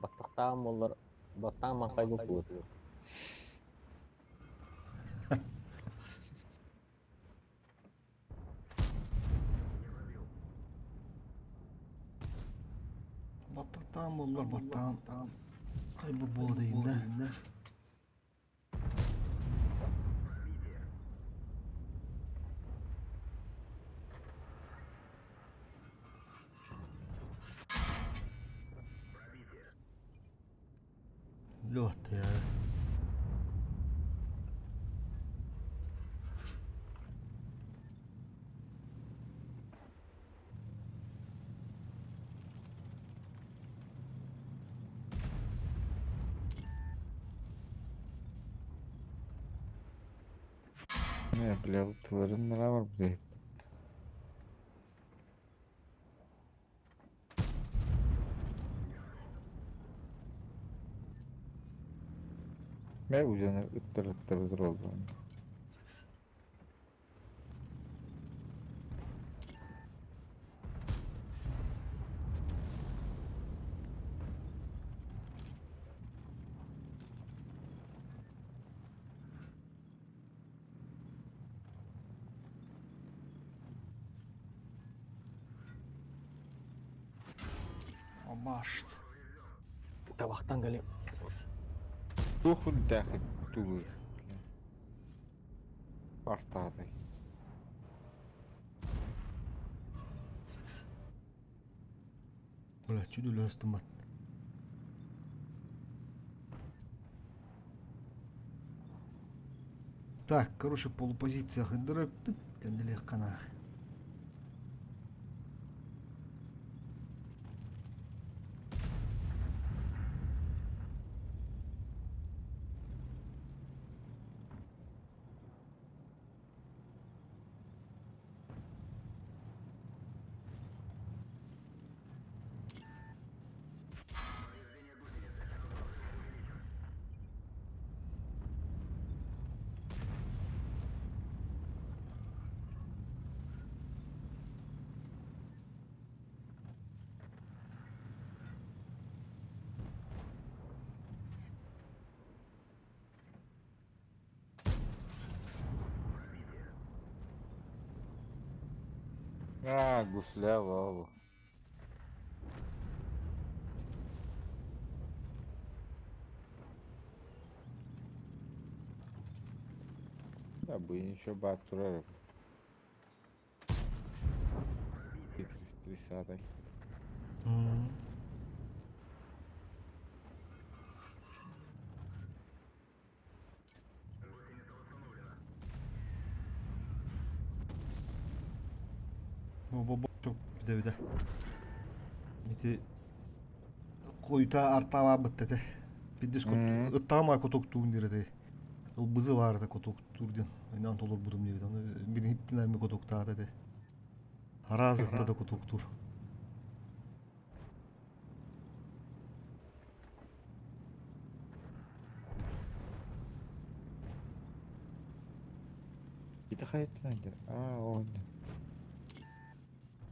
Баттахтаан боллар, баттаан маҥхайбы буолуо. Баттахтаан буоллар баттаан хайбыт буола дейиннэ. Лётта я. Не, бля, тыларын бар бу. Мэ узаны ыттар ыттар oldu. Амашт. Табахтан кэлим. Тух үлдәхит тугы. Артадай. Бля, чудо лөстүмат. Так, короче, полупозиция хыдырып, кәнделек канах. А, гусля вау. Да, бу еще бат турар. 30-й. Бу бите бите. Бити койута артава быттete. Биддис кот ыттаама котоктуун дирете. Ылбызы бар да котоктур ден. Айнан толор будум диет. Аны бир хиптинен котоктаат эте. Харазыкта да котоктур. Бите хайттан. А, он.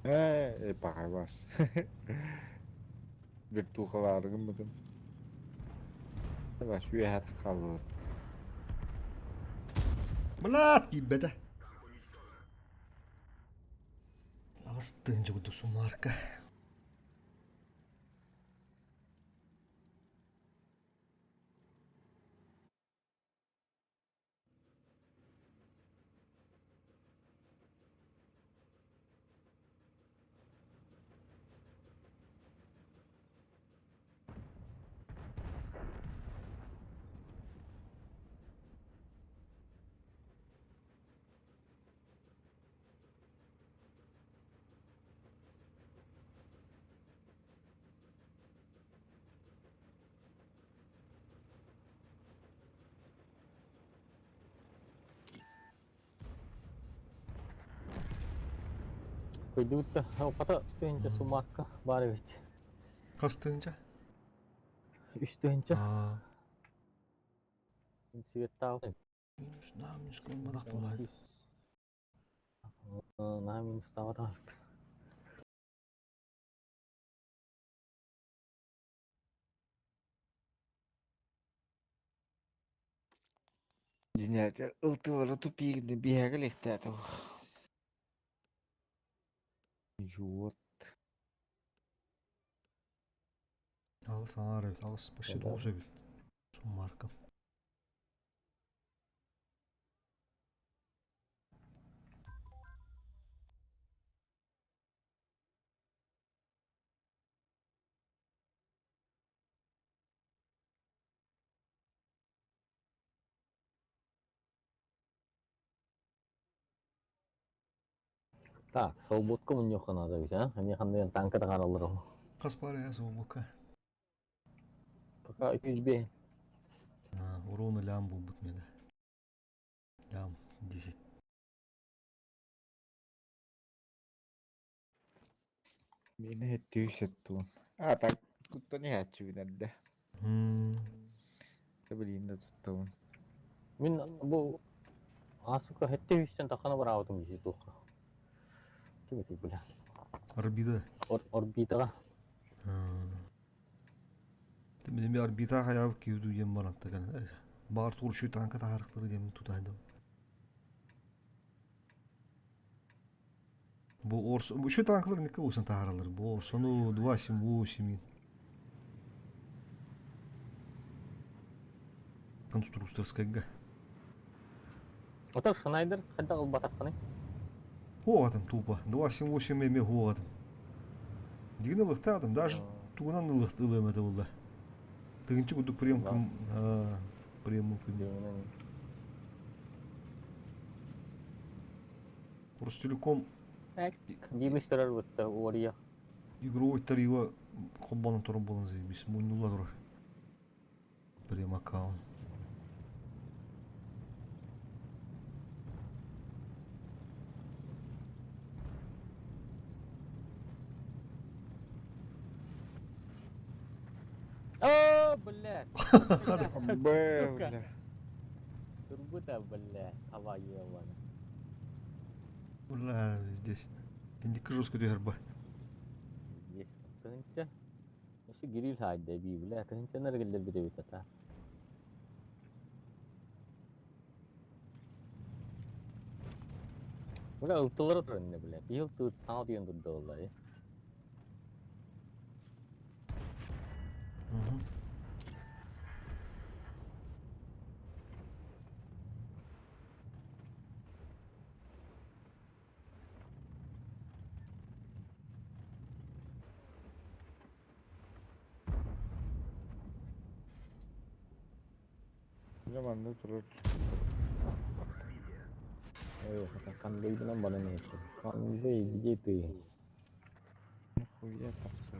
Ээ, пахай бас. Вертухалаары гыммытым. Бас үөһэ хаалбыт. Блядь, киирбэтэ. Аҕыс тыһыынча курдук суммаарка. Көйдүбүт да, хата тыһыынча сумаакка баар эбит. Хас тыһыынча? Үс тыһыынча. Светтаах. Минус, на, минус кылмадах буолаан. Наһаа минустаабатах. Дьиҥэ, ылтылары тупиигин биһээгэ лихтээтэ. Идиот. Аҕыс аҥаар эбит, аҕыс почти тоҕус эбит. Суммаарка. Так, свободка мунньуохха наада эбит, а? Эмиэ ханныгын танка таҥараллар ол. Хас паар ээ свободка? Пока 205. Урона лям буолбут миэнэ. Лям 10. Миэнэ 770. А так туттан иһээччибин эрдэ. Билигин да туттабын. Мин бу Асука хэттэ үстэн тахана бараабытым дии туохха. Ким этэй бля? Орбита. Орбитаҕа. Мин орбита хайаабыт киһи диэн баранта кэлэн. Баар тур танка таһаарыктары диэн тутаһдым. Бу Орс, бу танкалар нике усан таһааралар. Бу Орсону 278. Конструкторскайга. Отор Шнайдер хайдах ылбатаххыный? Хуоҕатым тупо. 278 эме хуоҕатым. Дигин ылыхтаатым, даже тугунан ылыхт ылыам этэ булла. Тыгынчы курдук прием прием күн. Ростелеком Диилиштэрэр бытта уоруйа. Игровой тарифа холбонон турар буолан заебись. Муннула турар. Прем аккаунт. О, блядь! Б, бля. Турбута, блядь, хава ебана. Бля, здесь. Инники жестко түһэр Здесь тыһынча. Өссө гирил хаайда бии, бля, тыһынчанар кэллэрбит эбит ата. Бля, ылтылара турар инне, бля. Киһи ылтыы саҥа тиийэн турда буолла. Дьэ манна турар. Ой, конвейдынан баран иһиттим. Конвей, где ты? Нахуя так бля.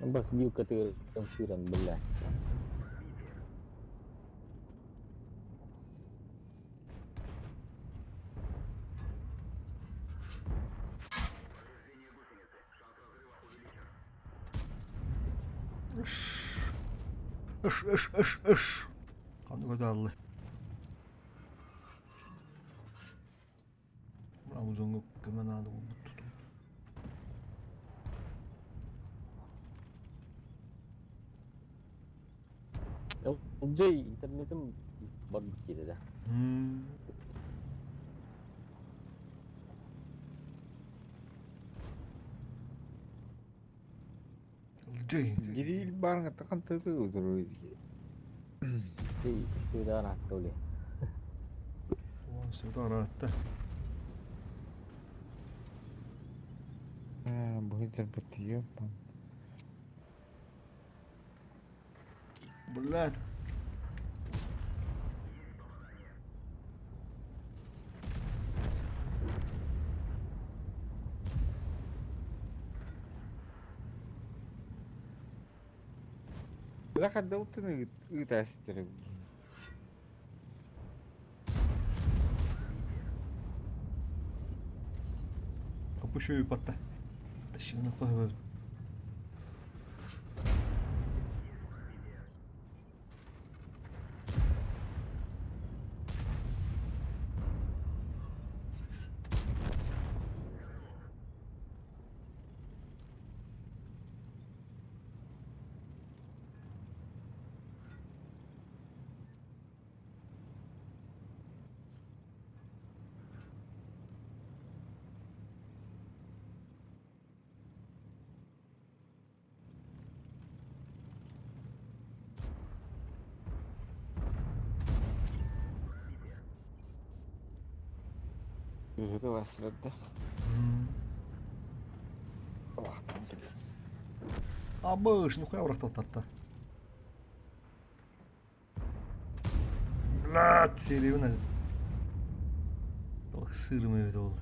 Бас вилка ты сыран, бля. Ыш. Ыш, ыш, ыш, ыш. Ханнык өтө Амазонга көмө наада буолбут тутум. Ылдьай интернетим барбыт киирэ да. Ылдьай. Гирил барҥа тахан тыты утуру. Дей көстүүрэ араатта оле. Уон сыта араатта. Быһыдьар бытыйы. Блядь. Лахадда утыны ыытаастыр. Капущую патта. Тащина хуй. Ыһыты басырда. Вахтан кэлэр. Абыш, нихуя врахтал тарта. Блядь, серьезно. Ох, сырым эбит ол.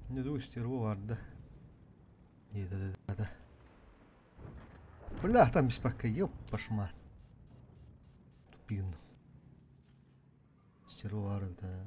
Не думаю, стерво варда. Не, да, да, да, да. Бля, там беспокой, ёп, пошма. Тупин. Стерво варда.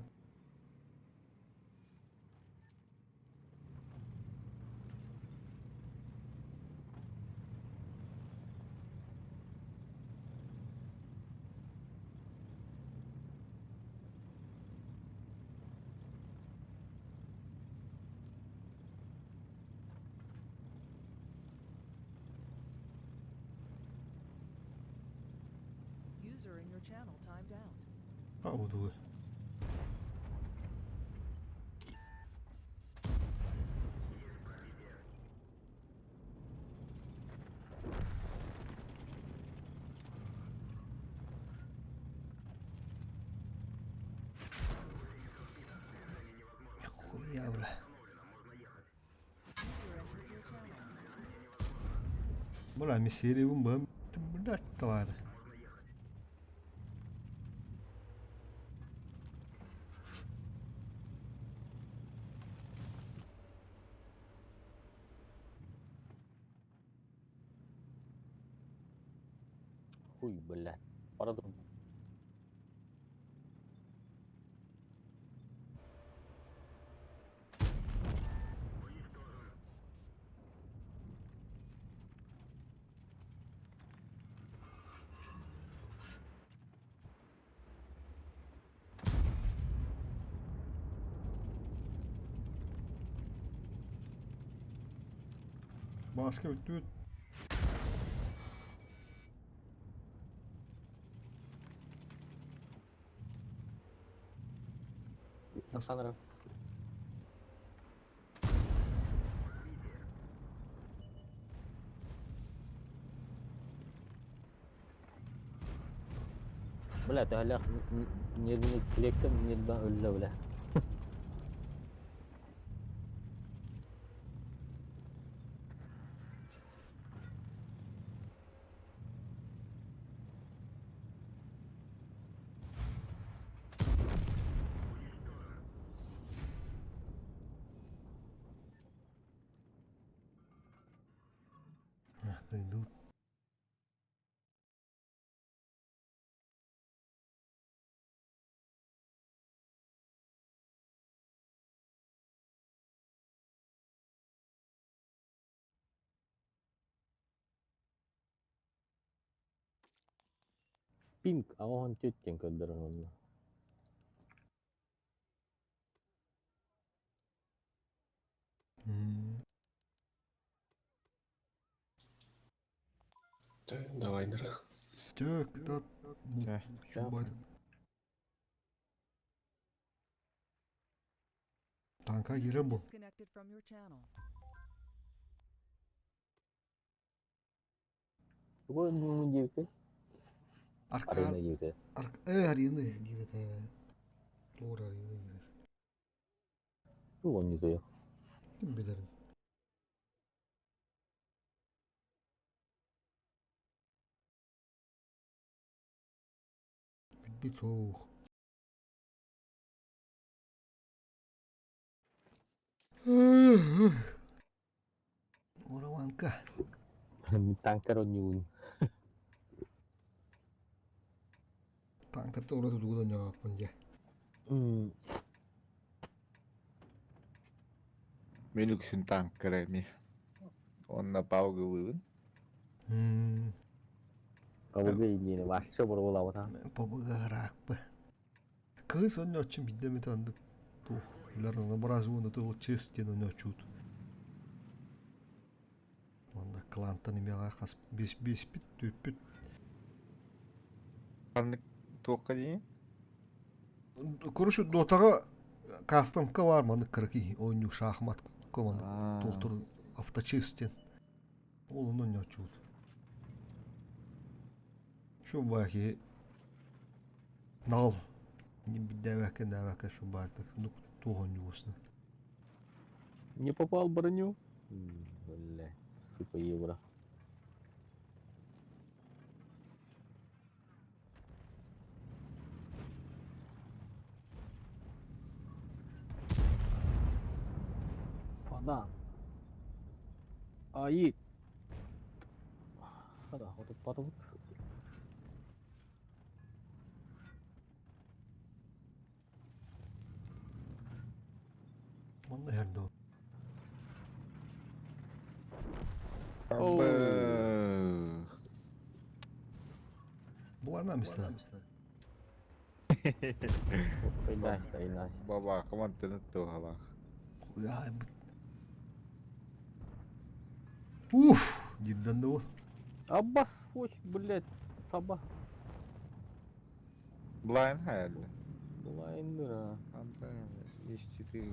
User in your channel timed out. А, вот вы. Хуя, бля. User entered your channel. Бля, мессеревым бэм. Блядь, тварь. Хуй, блядь. Пора тут. Бааска бүттүбүт. Санырым. Бля, төһөлөөх нервный клеткам нервдан өллө, бля. Идут. Пинг, аҕаһын түөттэн көрдөрөр онно. Давай, нара. Так, да. Танка кирен бұл. Disconnected from your channel. Тугу мун диэбитэ? Арка... Арена диэбитэ. Арк... Э, арена диэбитэ. Туор арена диэбитэ. Тугу онньутуйа? Ким билэрин. Билбит суох. Ураванка. Танкар онньуун. Танкатта ураты тугу да ньааппын дьэ. Мен үксүн танкара эми. Онна паугылыыбын. Кабыга иннини башча боруолабата. Побыгараакпы. Кыыс онньооччун бидде эмит андык туох для разнообразия уонна туох честь диэн онньооччуут. Уонна клантан имэҕэ хас бес биэспит түөппүт. Ханнык туохха дии? Короче, дотаҕа кастомка баар маннык кыракый оонньуу шахмат маннык туохтур авточесть диэн. Ол онно онньооччуут. Шу баки нал биддээбэккэ нээбэккэ шу баатак туох оонньуусна. Не попал в броню? Бля, сука, евро. Падан. Аи. Хада, вот тут. Манна иһэрдэ Абы. Булана мисла. Хайда. Баба, команданы туһалаах. Уф, диддан да ол. Абба, хоть, блядь, таба. Блайн хайалла. Блайндера. Анда есть четыре.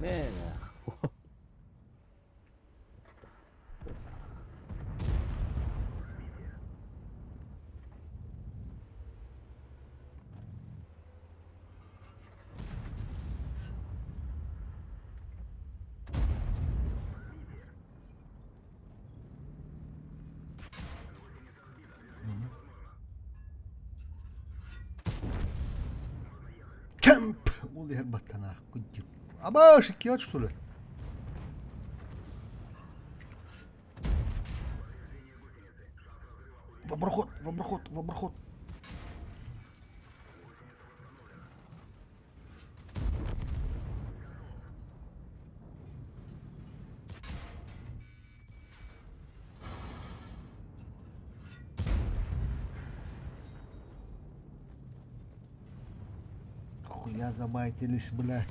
Man. Ол иһэр баттанаах куддим. Аба, шикиат что ли? В оброход, в оброход, в оброход. Хуя забайтились, блядь.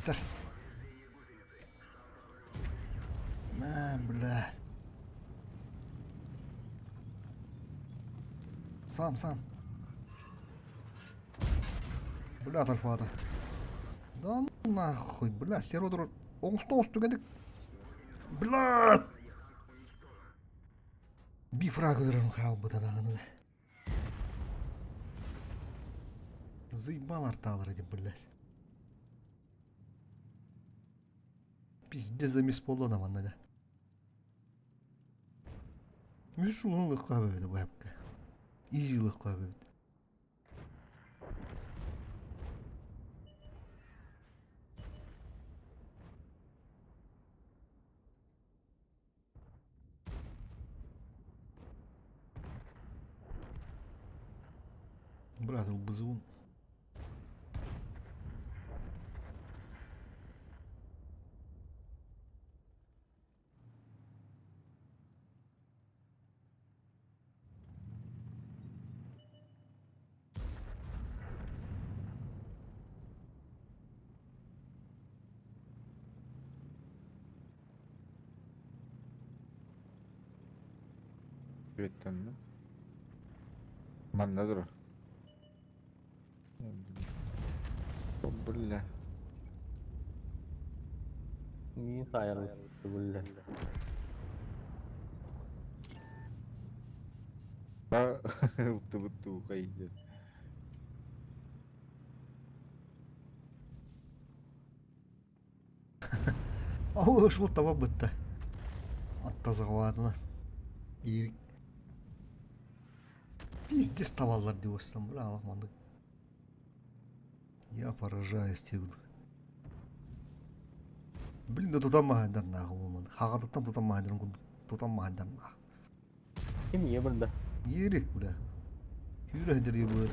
На, бля. Сам, сам. Бля, альфата. Да ну нахуй, бля, стеродор. Оңсто оңсту кедик. Бля! Бифраг ырын хаалбыта даҕаны. Заебал арталар эти, блядь. Пиздец замес буолла да манна да. Үс улун лыкка бэбит бэпкэ. Изи лыкка бэбит. Брат, ылбызыбын. Бүттüm. Манна тур. Бля. Мин сайыр бүлле. Уту кайды. Ау, шул таба бытта. Атта заҕаатына. Иирик. Пиздец табаллар деп остам, бля, алах маннык. Я поражаюсь тебе. Блин, да тутан маһайдар нахуй болмады. Хағадаттан тутан маһайдарын курдук тутан маһайдар нахуй. Ким ие бұрды? Иирик, бля. Үүрэ дии быыр.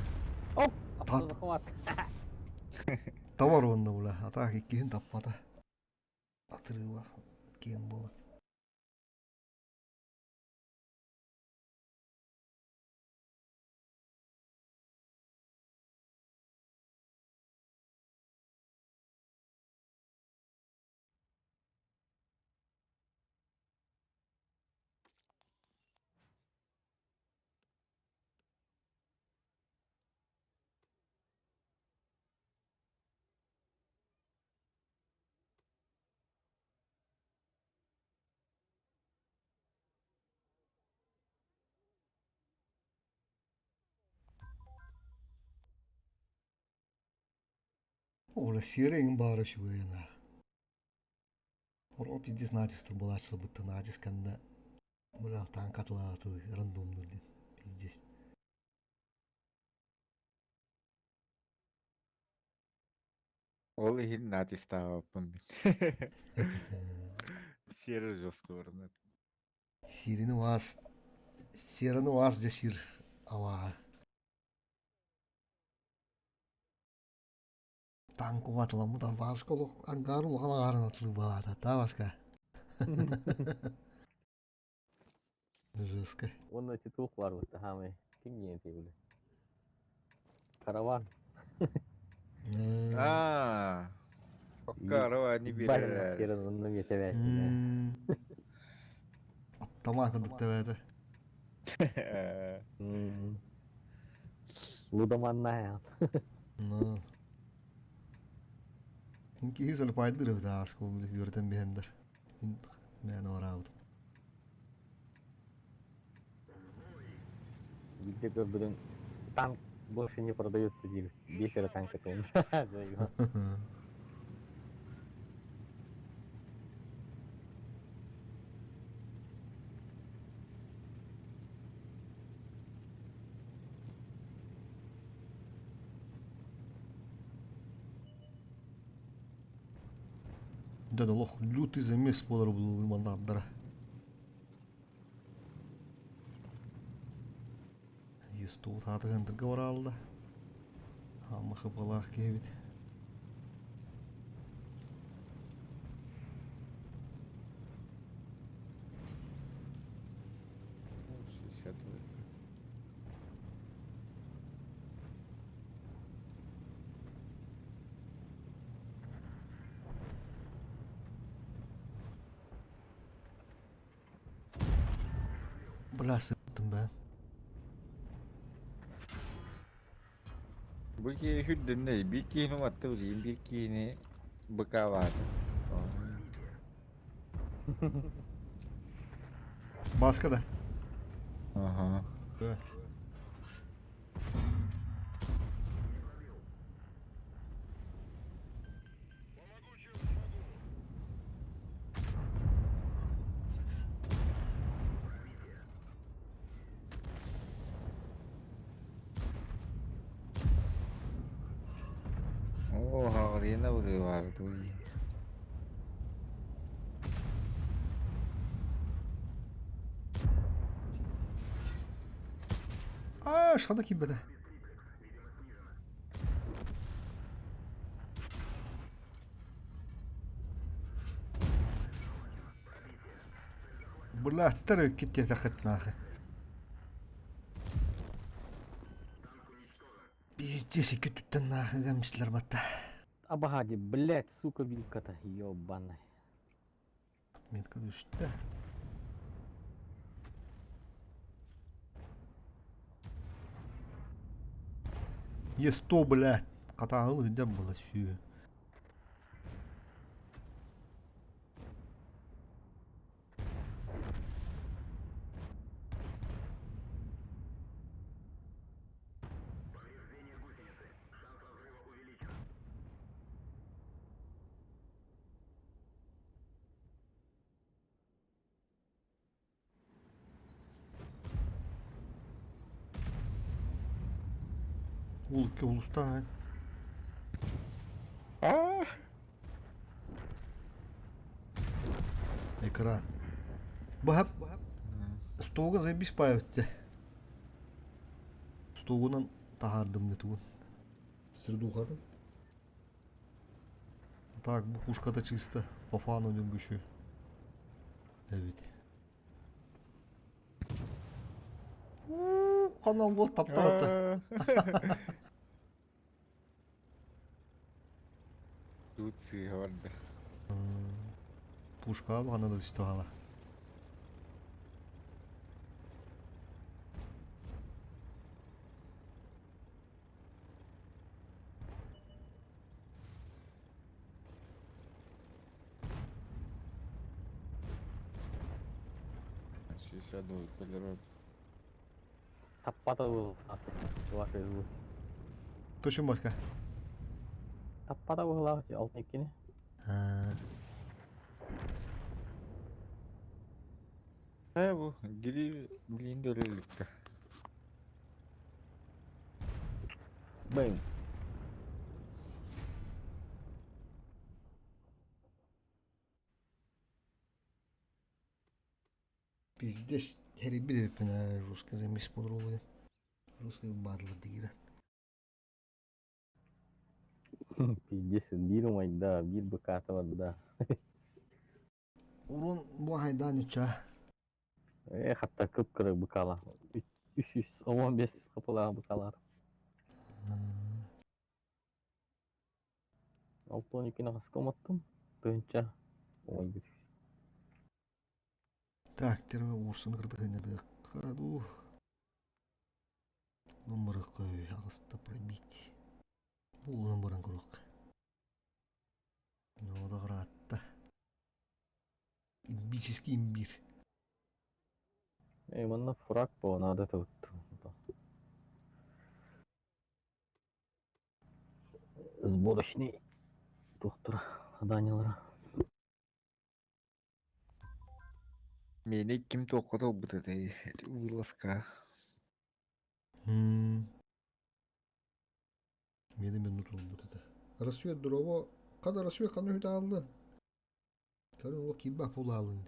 Оп! Тат. Тавар онно, бля. Атаак иккиһин таппата. Атырыыба киэн буолар. Оля сиэрэҥин баара үчүгэйин аах. Оро пиздец натистр буолааччыларбыттан натиск кэннэ бля танк атылаатыы рандомнуур диэн пиздец. Ол иһин натистаабаппын мин. Сиэрэ жестко барынар. Сиэрини уаас сиэрэни уаас дьэ сир авааһа. Танк убатыламмыт арбааска олох ангар улахан аҕаарын атылыы балаата таабаска. Жестко. Уонна титух бар бытта хаамай. Ким диэн тиэбили? Караван. Аа. Караван Барин берер. онно метебээттиле. Аптамаа курдук тэбээтэ. Лудоманная. Ну. Киһи салпайдыр эбит ааска үөрэтэн биһэннэр. Мээнэ бараабытым. Биирдэ көрбүтүн танк больше не продается диир. Биэс эрэ танк этэ. Дьон олох лютый замес буолар маннаабдара. Естуут аатыгындырга бараалла. Ама хыбалаах киһибит. Бля, сыттым бэ. Бу киһи үрдүнэ биир киһини уматта билигин биир киһини быкаабаата. Бааска да? Ага. Оо, хаҕырыйан абырыылаабыт дуу. Аа, шана киирбэтэ. Былааттар киттиэтэххит нахы. Пиздец, икки түттэн нахыга мислер батта. Абаһади, блядь, сука, вилка-то, ёбаная. Метка түстэ. Е100, блядь. Хатааһын ыйдар була сүү. Уол икки улустаах Аа! Экран. Баһап столга заебись паевте. Столунан таһаардым не тугун. Сирдухатын. Так, бу пушката чисто по фану нүнгүшү. Эбит. Канал бол таптаата. Тут сыыһа барда. Пушка бағана да түстү хаала. 62 полироль. Таппата был. Ваша избы. Точно башка. Таппата был алты иккини. Э бу гири билин дөрөлүктэ. Бэм. Пиздец, хэрибит эбиппин ээ русский замес буолар Русский бадлар диирэ. Пиздец, биир умайда, биир быкаата барда. Урун бу хайдаан үча. Э, хатта кып-кыра быкала. 315 капылаах быкалар. 6-12 хаска уматтым. Тыһынча. Ой, Так, терме уурсан кырдыхынядыахха дуу. Номерыкка аҕыста пробить. Бу баран көрүөххэ. Ньуодаҕыраатта. Имбический имбирь. Эй, манна фраг по надо тут. Сборочный доктор заданиялара. Мени ким туохха толбут этэй вылазка. Мени минут olбут этэ. Рассвет дрово. Хада рассвет ханна үтэ аалла? Көрүн ол киирбэт буолаалын.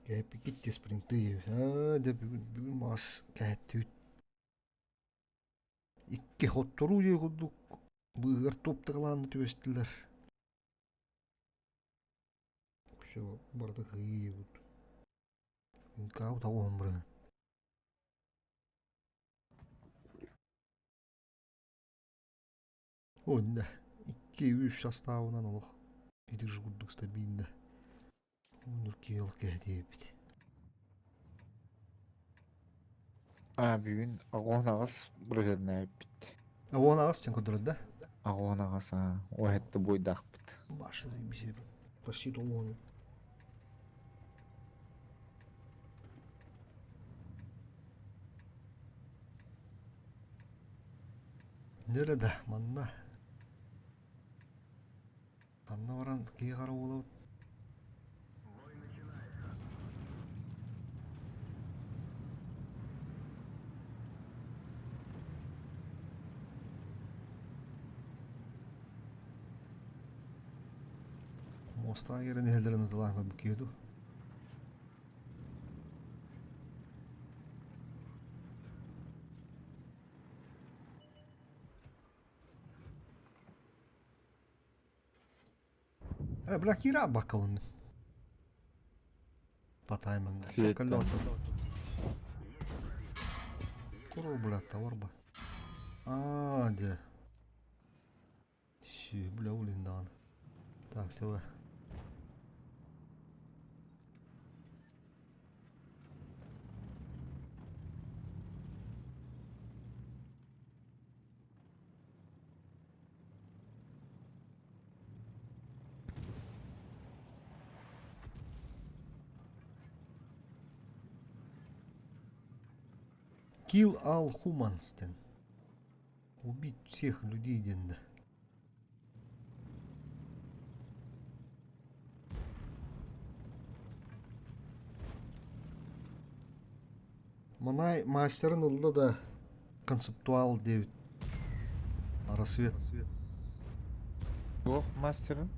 Кээппиккит диэс спринты аа дьэ бүгүн бүгүн маас кээттибит. Икки хотторуу диэ курдук быыһыгар туоптакалаанна түбэстилэр. Все барыта кыайыы Каут оҕуһун бырыһын. Онно 2-3 составынан олох ити курдук стабильно. Оннук киһи олох кэһэтиэбит. А бүгүн 18 бырыһыаннаабыт. 18 тен көдөрөд да? 18 аа. О хэтте буйдаахпыт. Башы заебись. Почти толуон. Nerede? Манна. Ханна баран киһи хара буолабыт. Мостаға кирен иһэллэрин ытылаан көрбүт киһи дуу. Э, бля, кира бакалын. По таймингу. Свет. Куру, бля, товар бы. А, де. Сü, бля, улиндан. Так, давай. Kill all humans ден. Убить всех людей ден. Манай мастерын ылла да концептуал диэбит. Рассвет. Туох мастерын?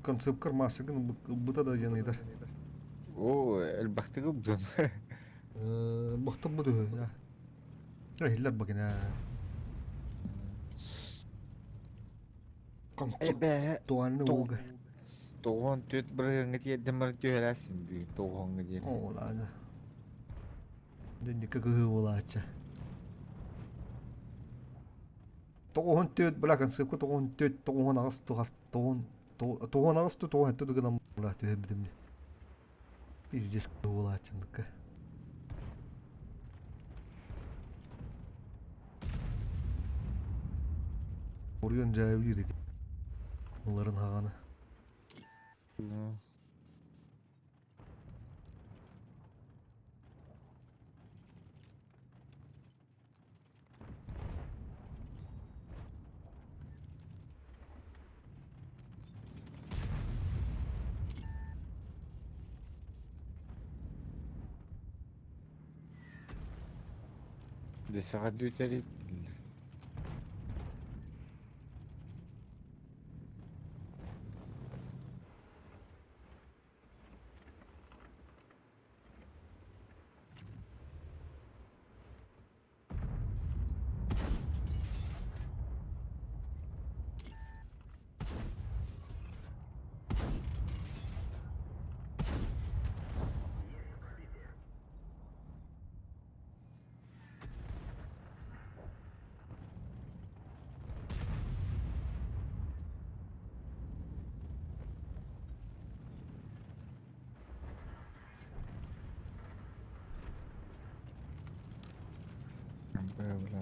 Концепткар мастерын ылбыта да диэн ыйдар. О, элбэхтик ылбытын. Бахтар бу дүһү. Иһиллэр бакина. Эбэ Концептуальный уолга. 94 бырыһыаҥҥа тиэрдэн баран түһэрээсин бүгүн тоҕуоҥҥа диэри. Оо, ладно. Дэнникке кыһыы буолааччы. 94 бля концепка 94 98 тухас 98 ту 97 гынан бля түһэрбитим. Пиздец буолааччындыкка. Оруйан жайылыр ити. Уларын хаганы. Ну, Десэҕэ дүөтэри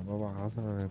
Баба баҕа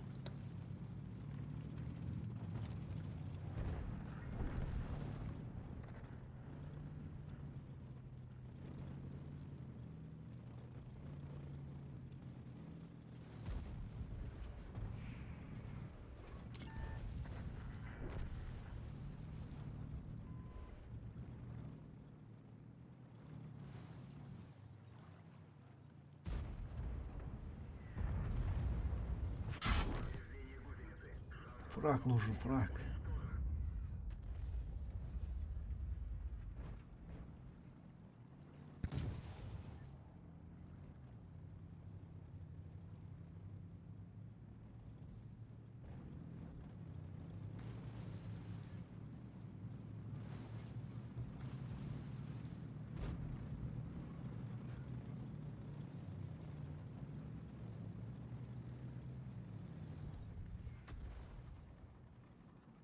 Фраг нужен, фраг.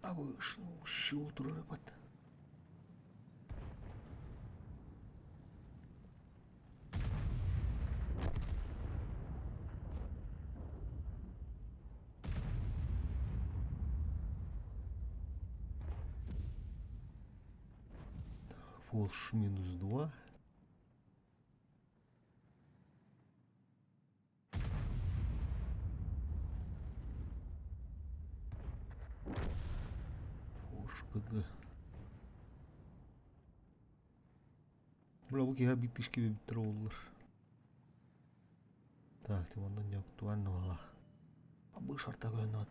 А вы щу турар Фолш минус 2. Фош КГ. Бля, бу киһи биттишки биттер оллар. Так, ты оннан не актуально балах. Абы шарта гönат.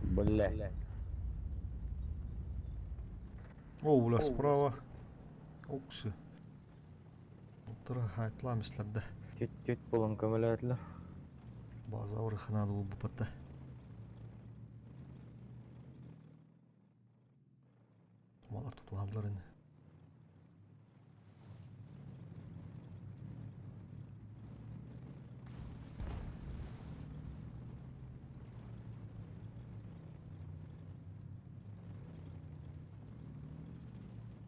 Бля. О, бля, справа. Оксы. Утыра хайтламыслар да. Түт-түт болон көмөлөтлөр. База орыханады бу бупатта. Малар туту алдылар ини.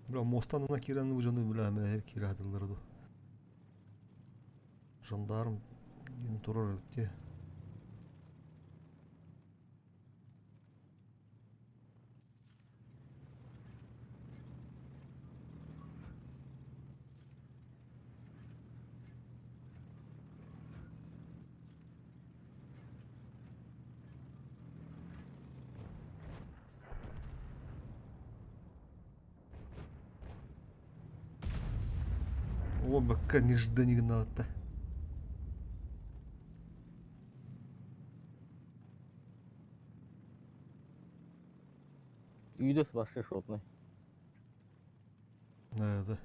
Бля, мостан ана кирәнне бу жаны бля, мәһер кирәдиләр ду. Жандарм дин турар те. О, бакка нежданигната. Үйдөс башы шотный. Да, да.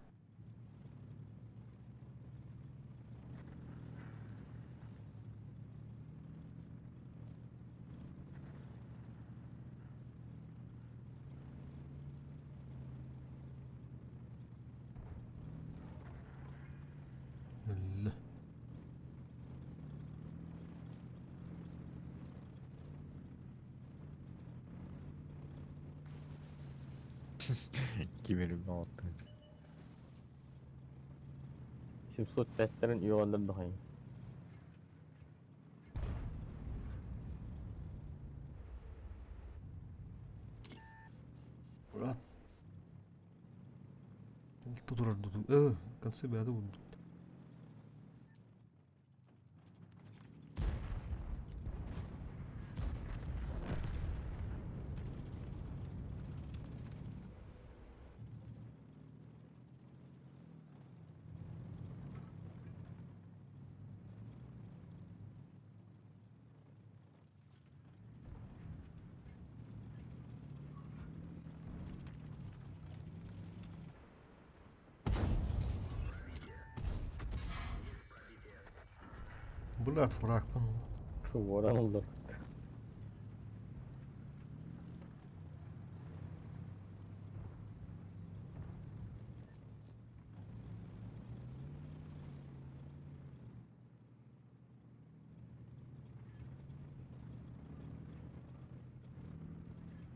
Өллө. Кимерим отты. 705-терин үйөгаллар дохайын. Брат. Тутурар дуту. Конце бәді бу. Блядь, враг пан. Воран олдор.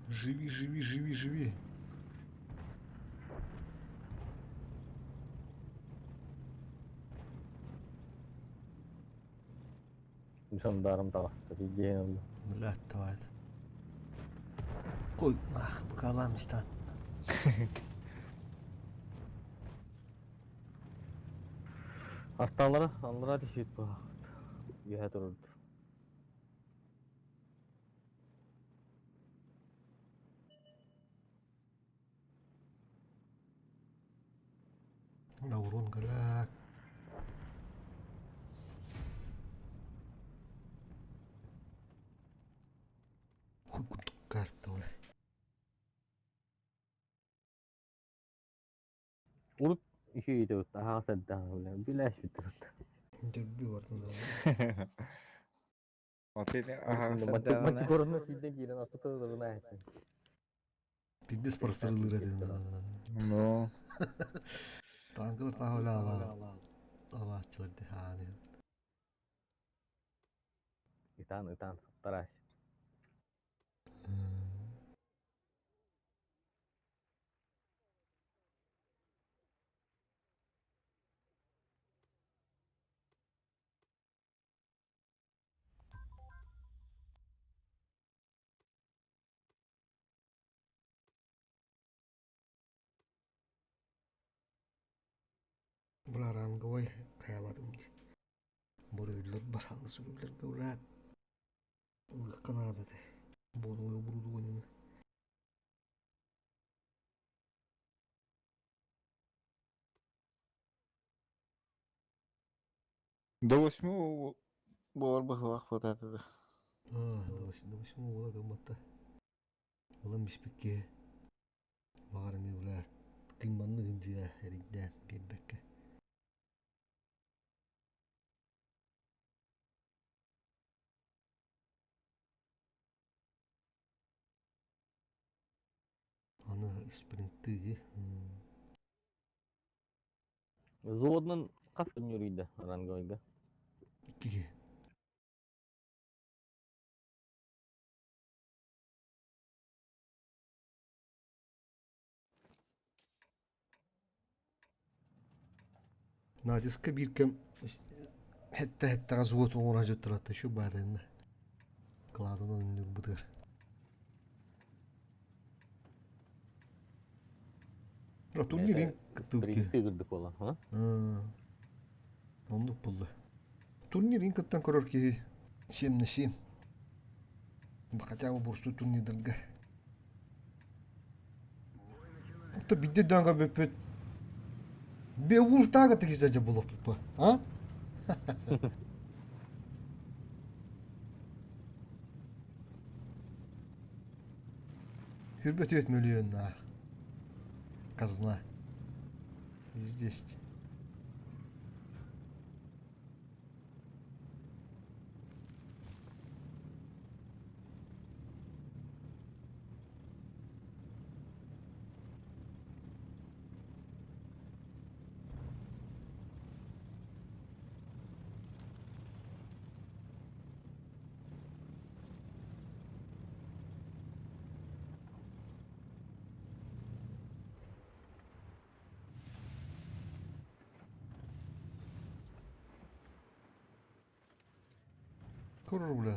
Живи, живи, живи, живи. Жандарм таҕыста тиийэн олду. Блядь, давай. Кой, нах, бакаламистан. Арталара аллара түшүт бу. Үһэ турурду. Бля, урон голяк. Урут үчүгэй аһаҕас эрдэҕинэ билээспит Дөрбү бардын Отын аһаҕас эрдэҕинэ Матикорунна сүүрдэн киирэн аттытыгына этин. Пиздец прострелыр этин. Ну. Танкылар таһыла ала. Алааччылар дихааны. Ытаан ытаан сыттарааш. Бula ранговой хаябатым ди. Буруйлар баранды сүрүллэргэ улаат. Улыкка наада те. Бону оборудование. До восьмого буолар быһылаах вот это. А, до восьмого буолар гымматта. Улам биспикке баҕар эмиэ бля кыйманны гынжыа эрийдээн биэрбэккэ. Аны спринттыгы Взводнан хас күн юрийда ранговойга? Иккиге. Натиска биир кэм хэттэ-хэттэҕэ суот оҥоро дьуттаратта шу баатынна. Кладан оонньуурбутугар. Турнирин кыттыбыт Тыгырдык буолан, ха? Оннук булла. Турнирин кыттан көрөр киһи 7 на 7. Хотя бы бурсу турнирдарга. Ото бидде данга бөппүт. Беовульф таага тигизажа булоппуппа, а? Хүрбөт үөт мөлүйүөннаах. Казна. Здесь. Kurur бля.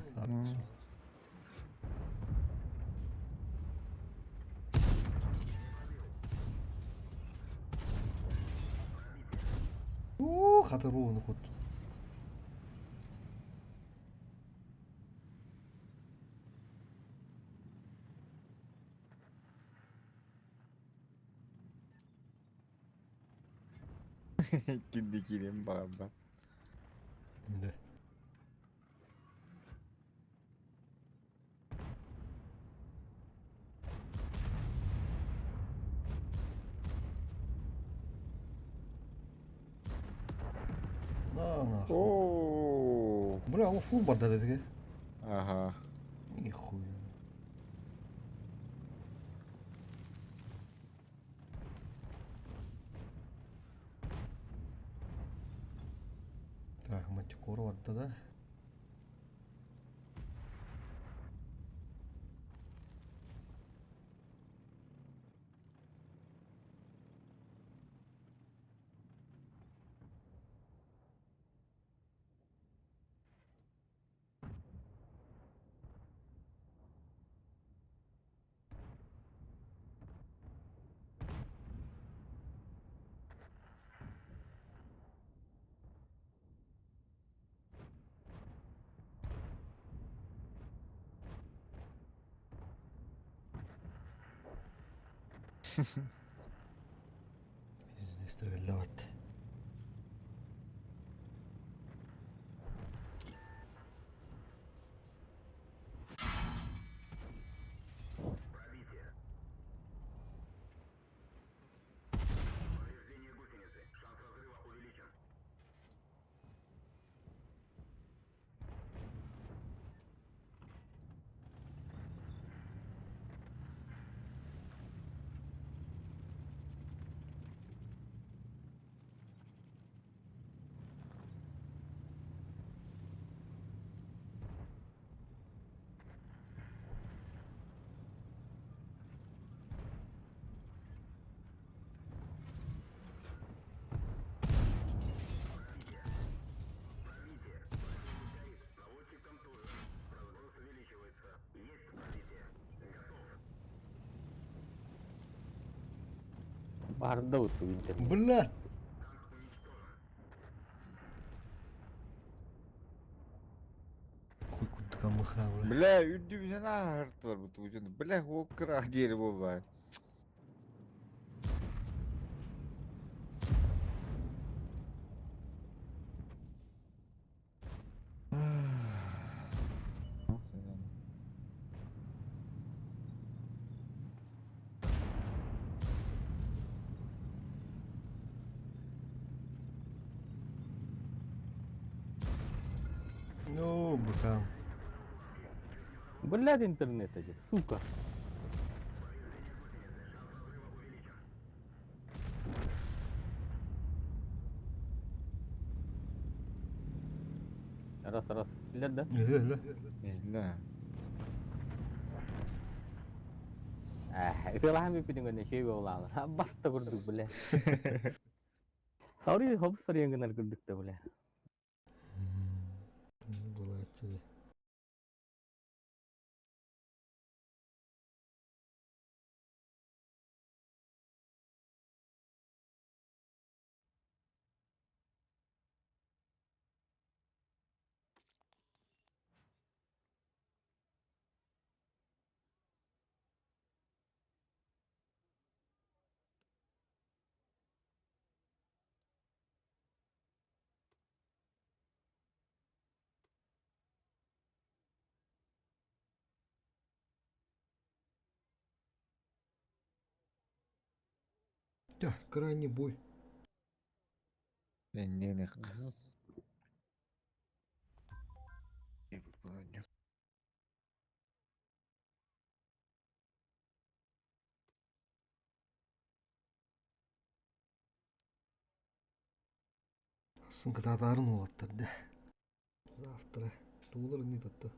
Уу, хатырууну кут. Кинди киирэн баҕарбат. Да. На нахуй. Оо. Бля, ол фул барда дедиге. Ага. Нихуя. Так, мантикора барда да. Пиздец, барда. Баарда буту интернет. Бля! Хуй курдук амыха, бля. Бля, үрдүбүнэн ааһартылар бу тугу Бля, ол кыраах диэри буолбай. Ну, быкам. Блядь, интернет эти, сука. Раз, раз. Лет, да? Ла. Ла. Ытылаһан бүппүтүн кэннэ үчүгэй буоллаҕына баста курдук бля. Саурий хоп сарыйан гынар курдук да бля. Булааччы. Да, крайний бой. Эннених. Сынкы татарын улаттар да. Завтра. Туулар не татта.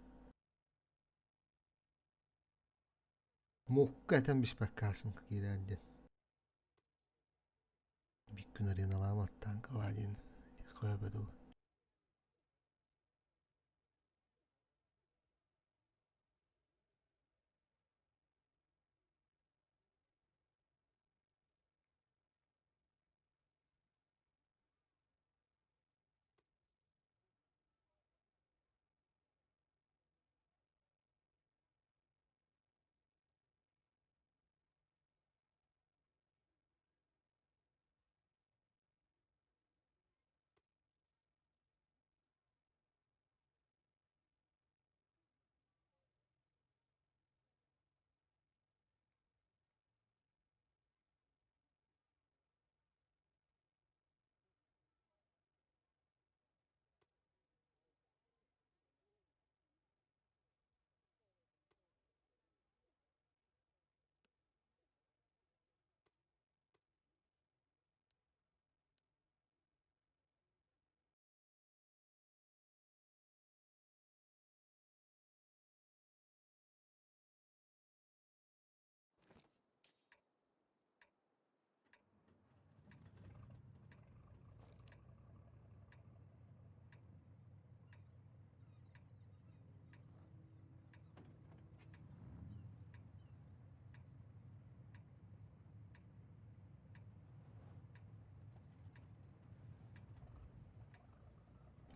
Мокка этен биспэккасын киирэн Бик күн ареналаматтан каладин. Көбөдү.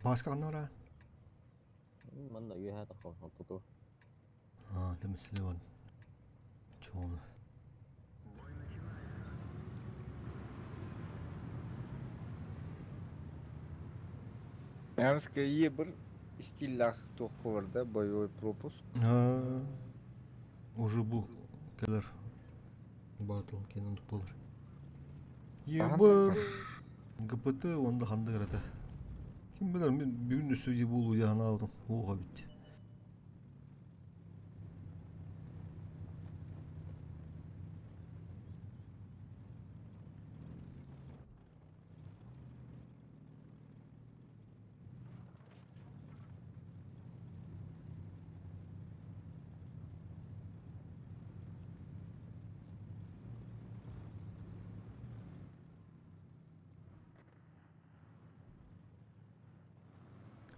Бааска ханна Манна үөһэ тахсан туту. Аа, тэмслэвэн. Чоон. Янска ебір стиллах туох да боевой пропуск. Аа, уже бу келер. Батл кенен болар. Ебір ГПТ онда ханды кырата. Ким билер, мен бүгүн өсө болуу жаана алдым. Ооға бит.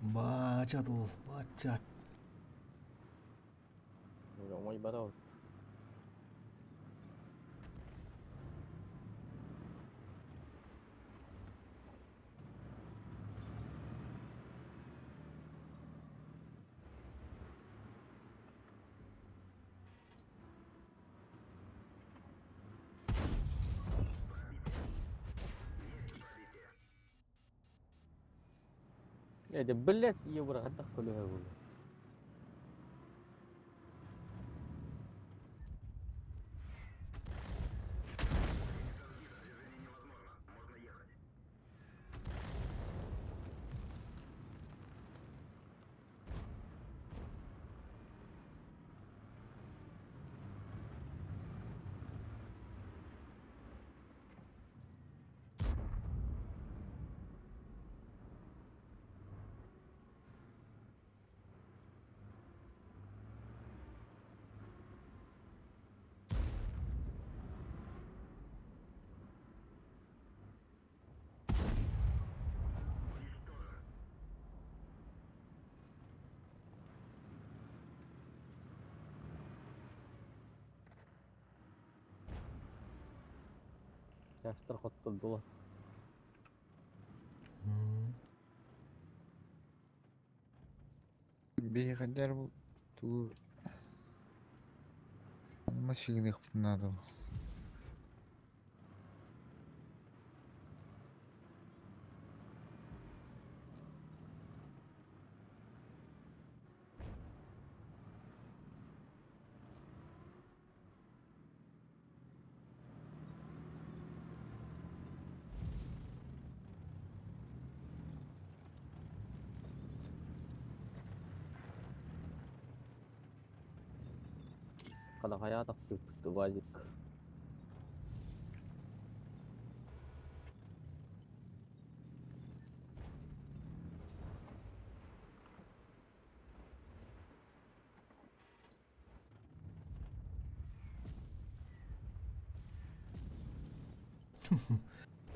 Бачат ол, бачат. Оңой бара. Это, блядь, евро, хаттах көлөһө буолла. Чаштар хоттордулар. Биһиэхэ бу тугу машиныхпын наада. Калахая тахсыппыт вазик.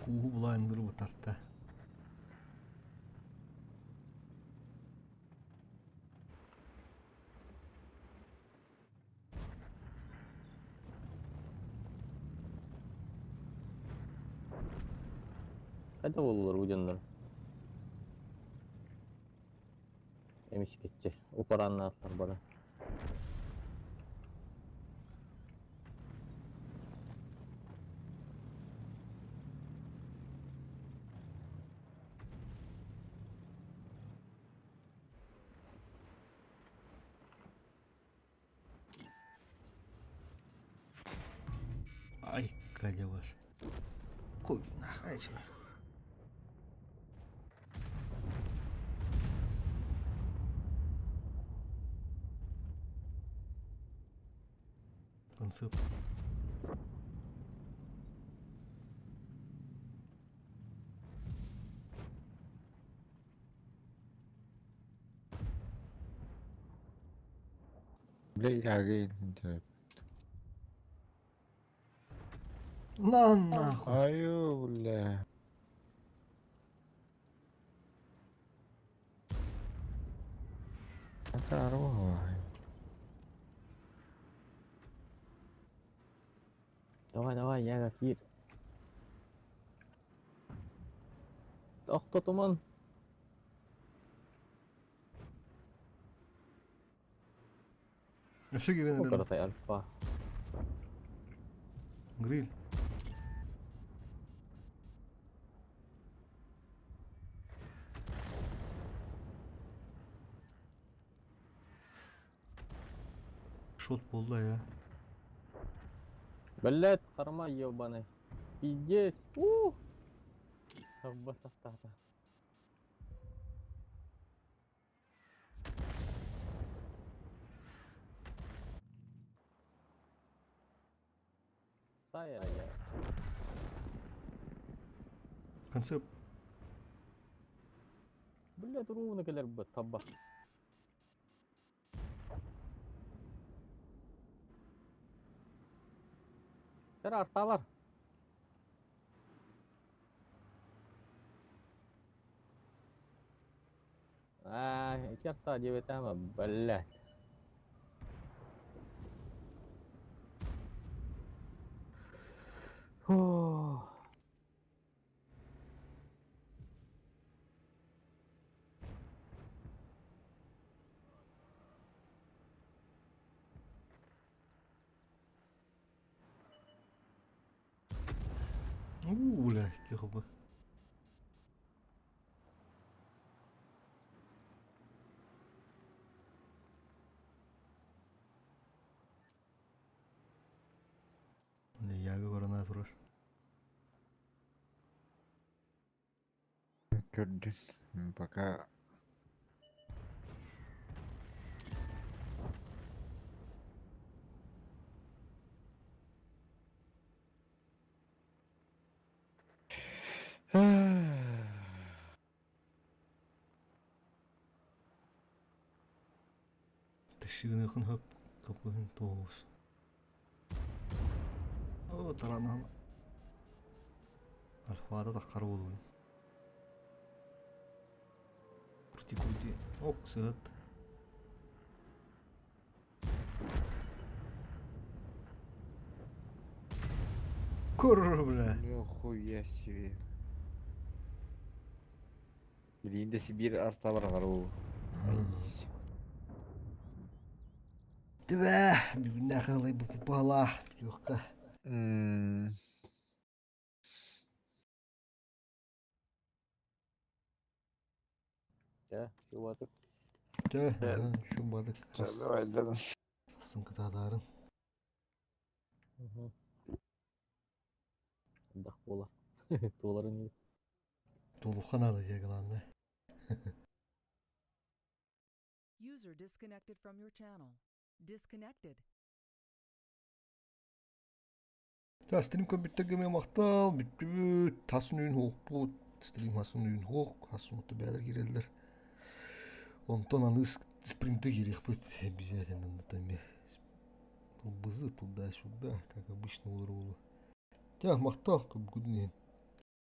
Кууһу булаанныры бутарта. Хайда буоллулар бу дьоннор? Эмискеччи упарааннаахтар бары. Ай, кадеваш. Кубина, хайчы. Концепт. Бля, я На нахуй. Аю, бля. Здорово. Давай, давай, я киир. Тохтотуман. Өссө киирэн эрэллэр. Каратай альфа. Гриль. Шот буолла я. Блять, харма ебаный. Пиздец. Ух. Басахтата. Сая я. Концепт. Блять, ровно кэлэр бу таба. Тэр арталар. А, эти арта диэбэтэ блять. Фу. Уу, бля, тихо бы. Көрдүн. Пока Тышыыныхын хөп капыһын тоҕус. О, таранам. Альфада таххар буолуун. Крути крути. Ок, сыт. Кур, бля. Нихуя себе. Билигин да Сибиир артабар аҕар Түбэ, бүгүннээх ылай бу пупалаах бүтүөххэ. Чэ, шубатык. Чэ, шубатык. Сын кытаатаарын. Элбэх буолар. Туоларын Тулуха надо диye главное. User disconnected from your channel. Disconnected. Та стрим көбүттэргэ махтал, бүттүбүт, тасын үүн хуохпут, стрим хасын үүн хуох, хасын оту бээлэр киирэллэр. Онтон аны спринты киириэхпит обязательно там бызы туда-сюда, как обычно улар-улу. Тя махтал көбүгүдүн иһин.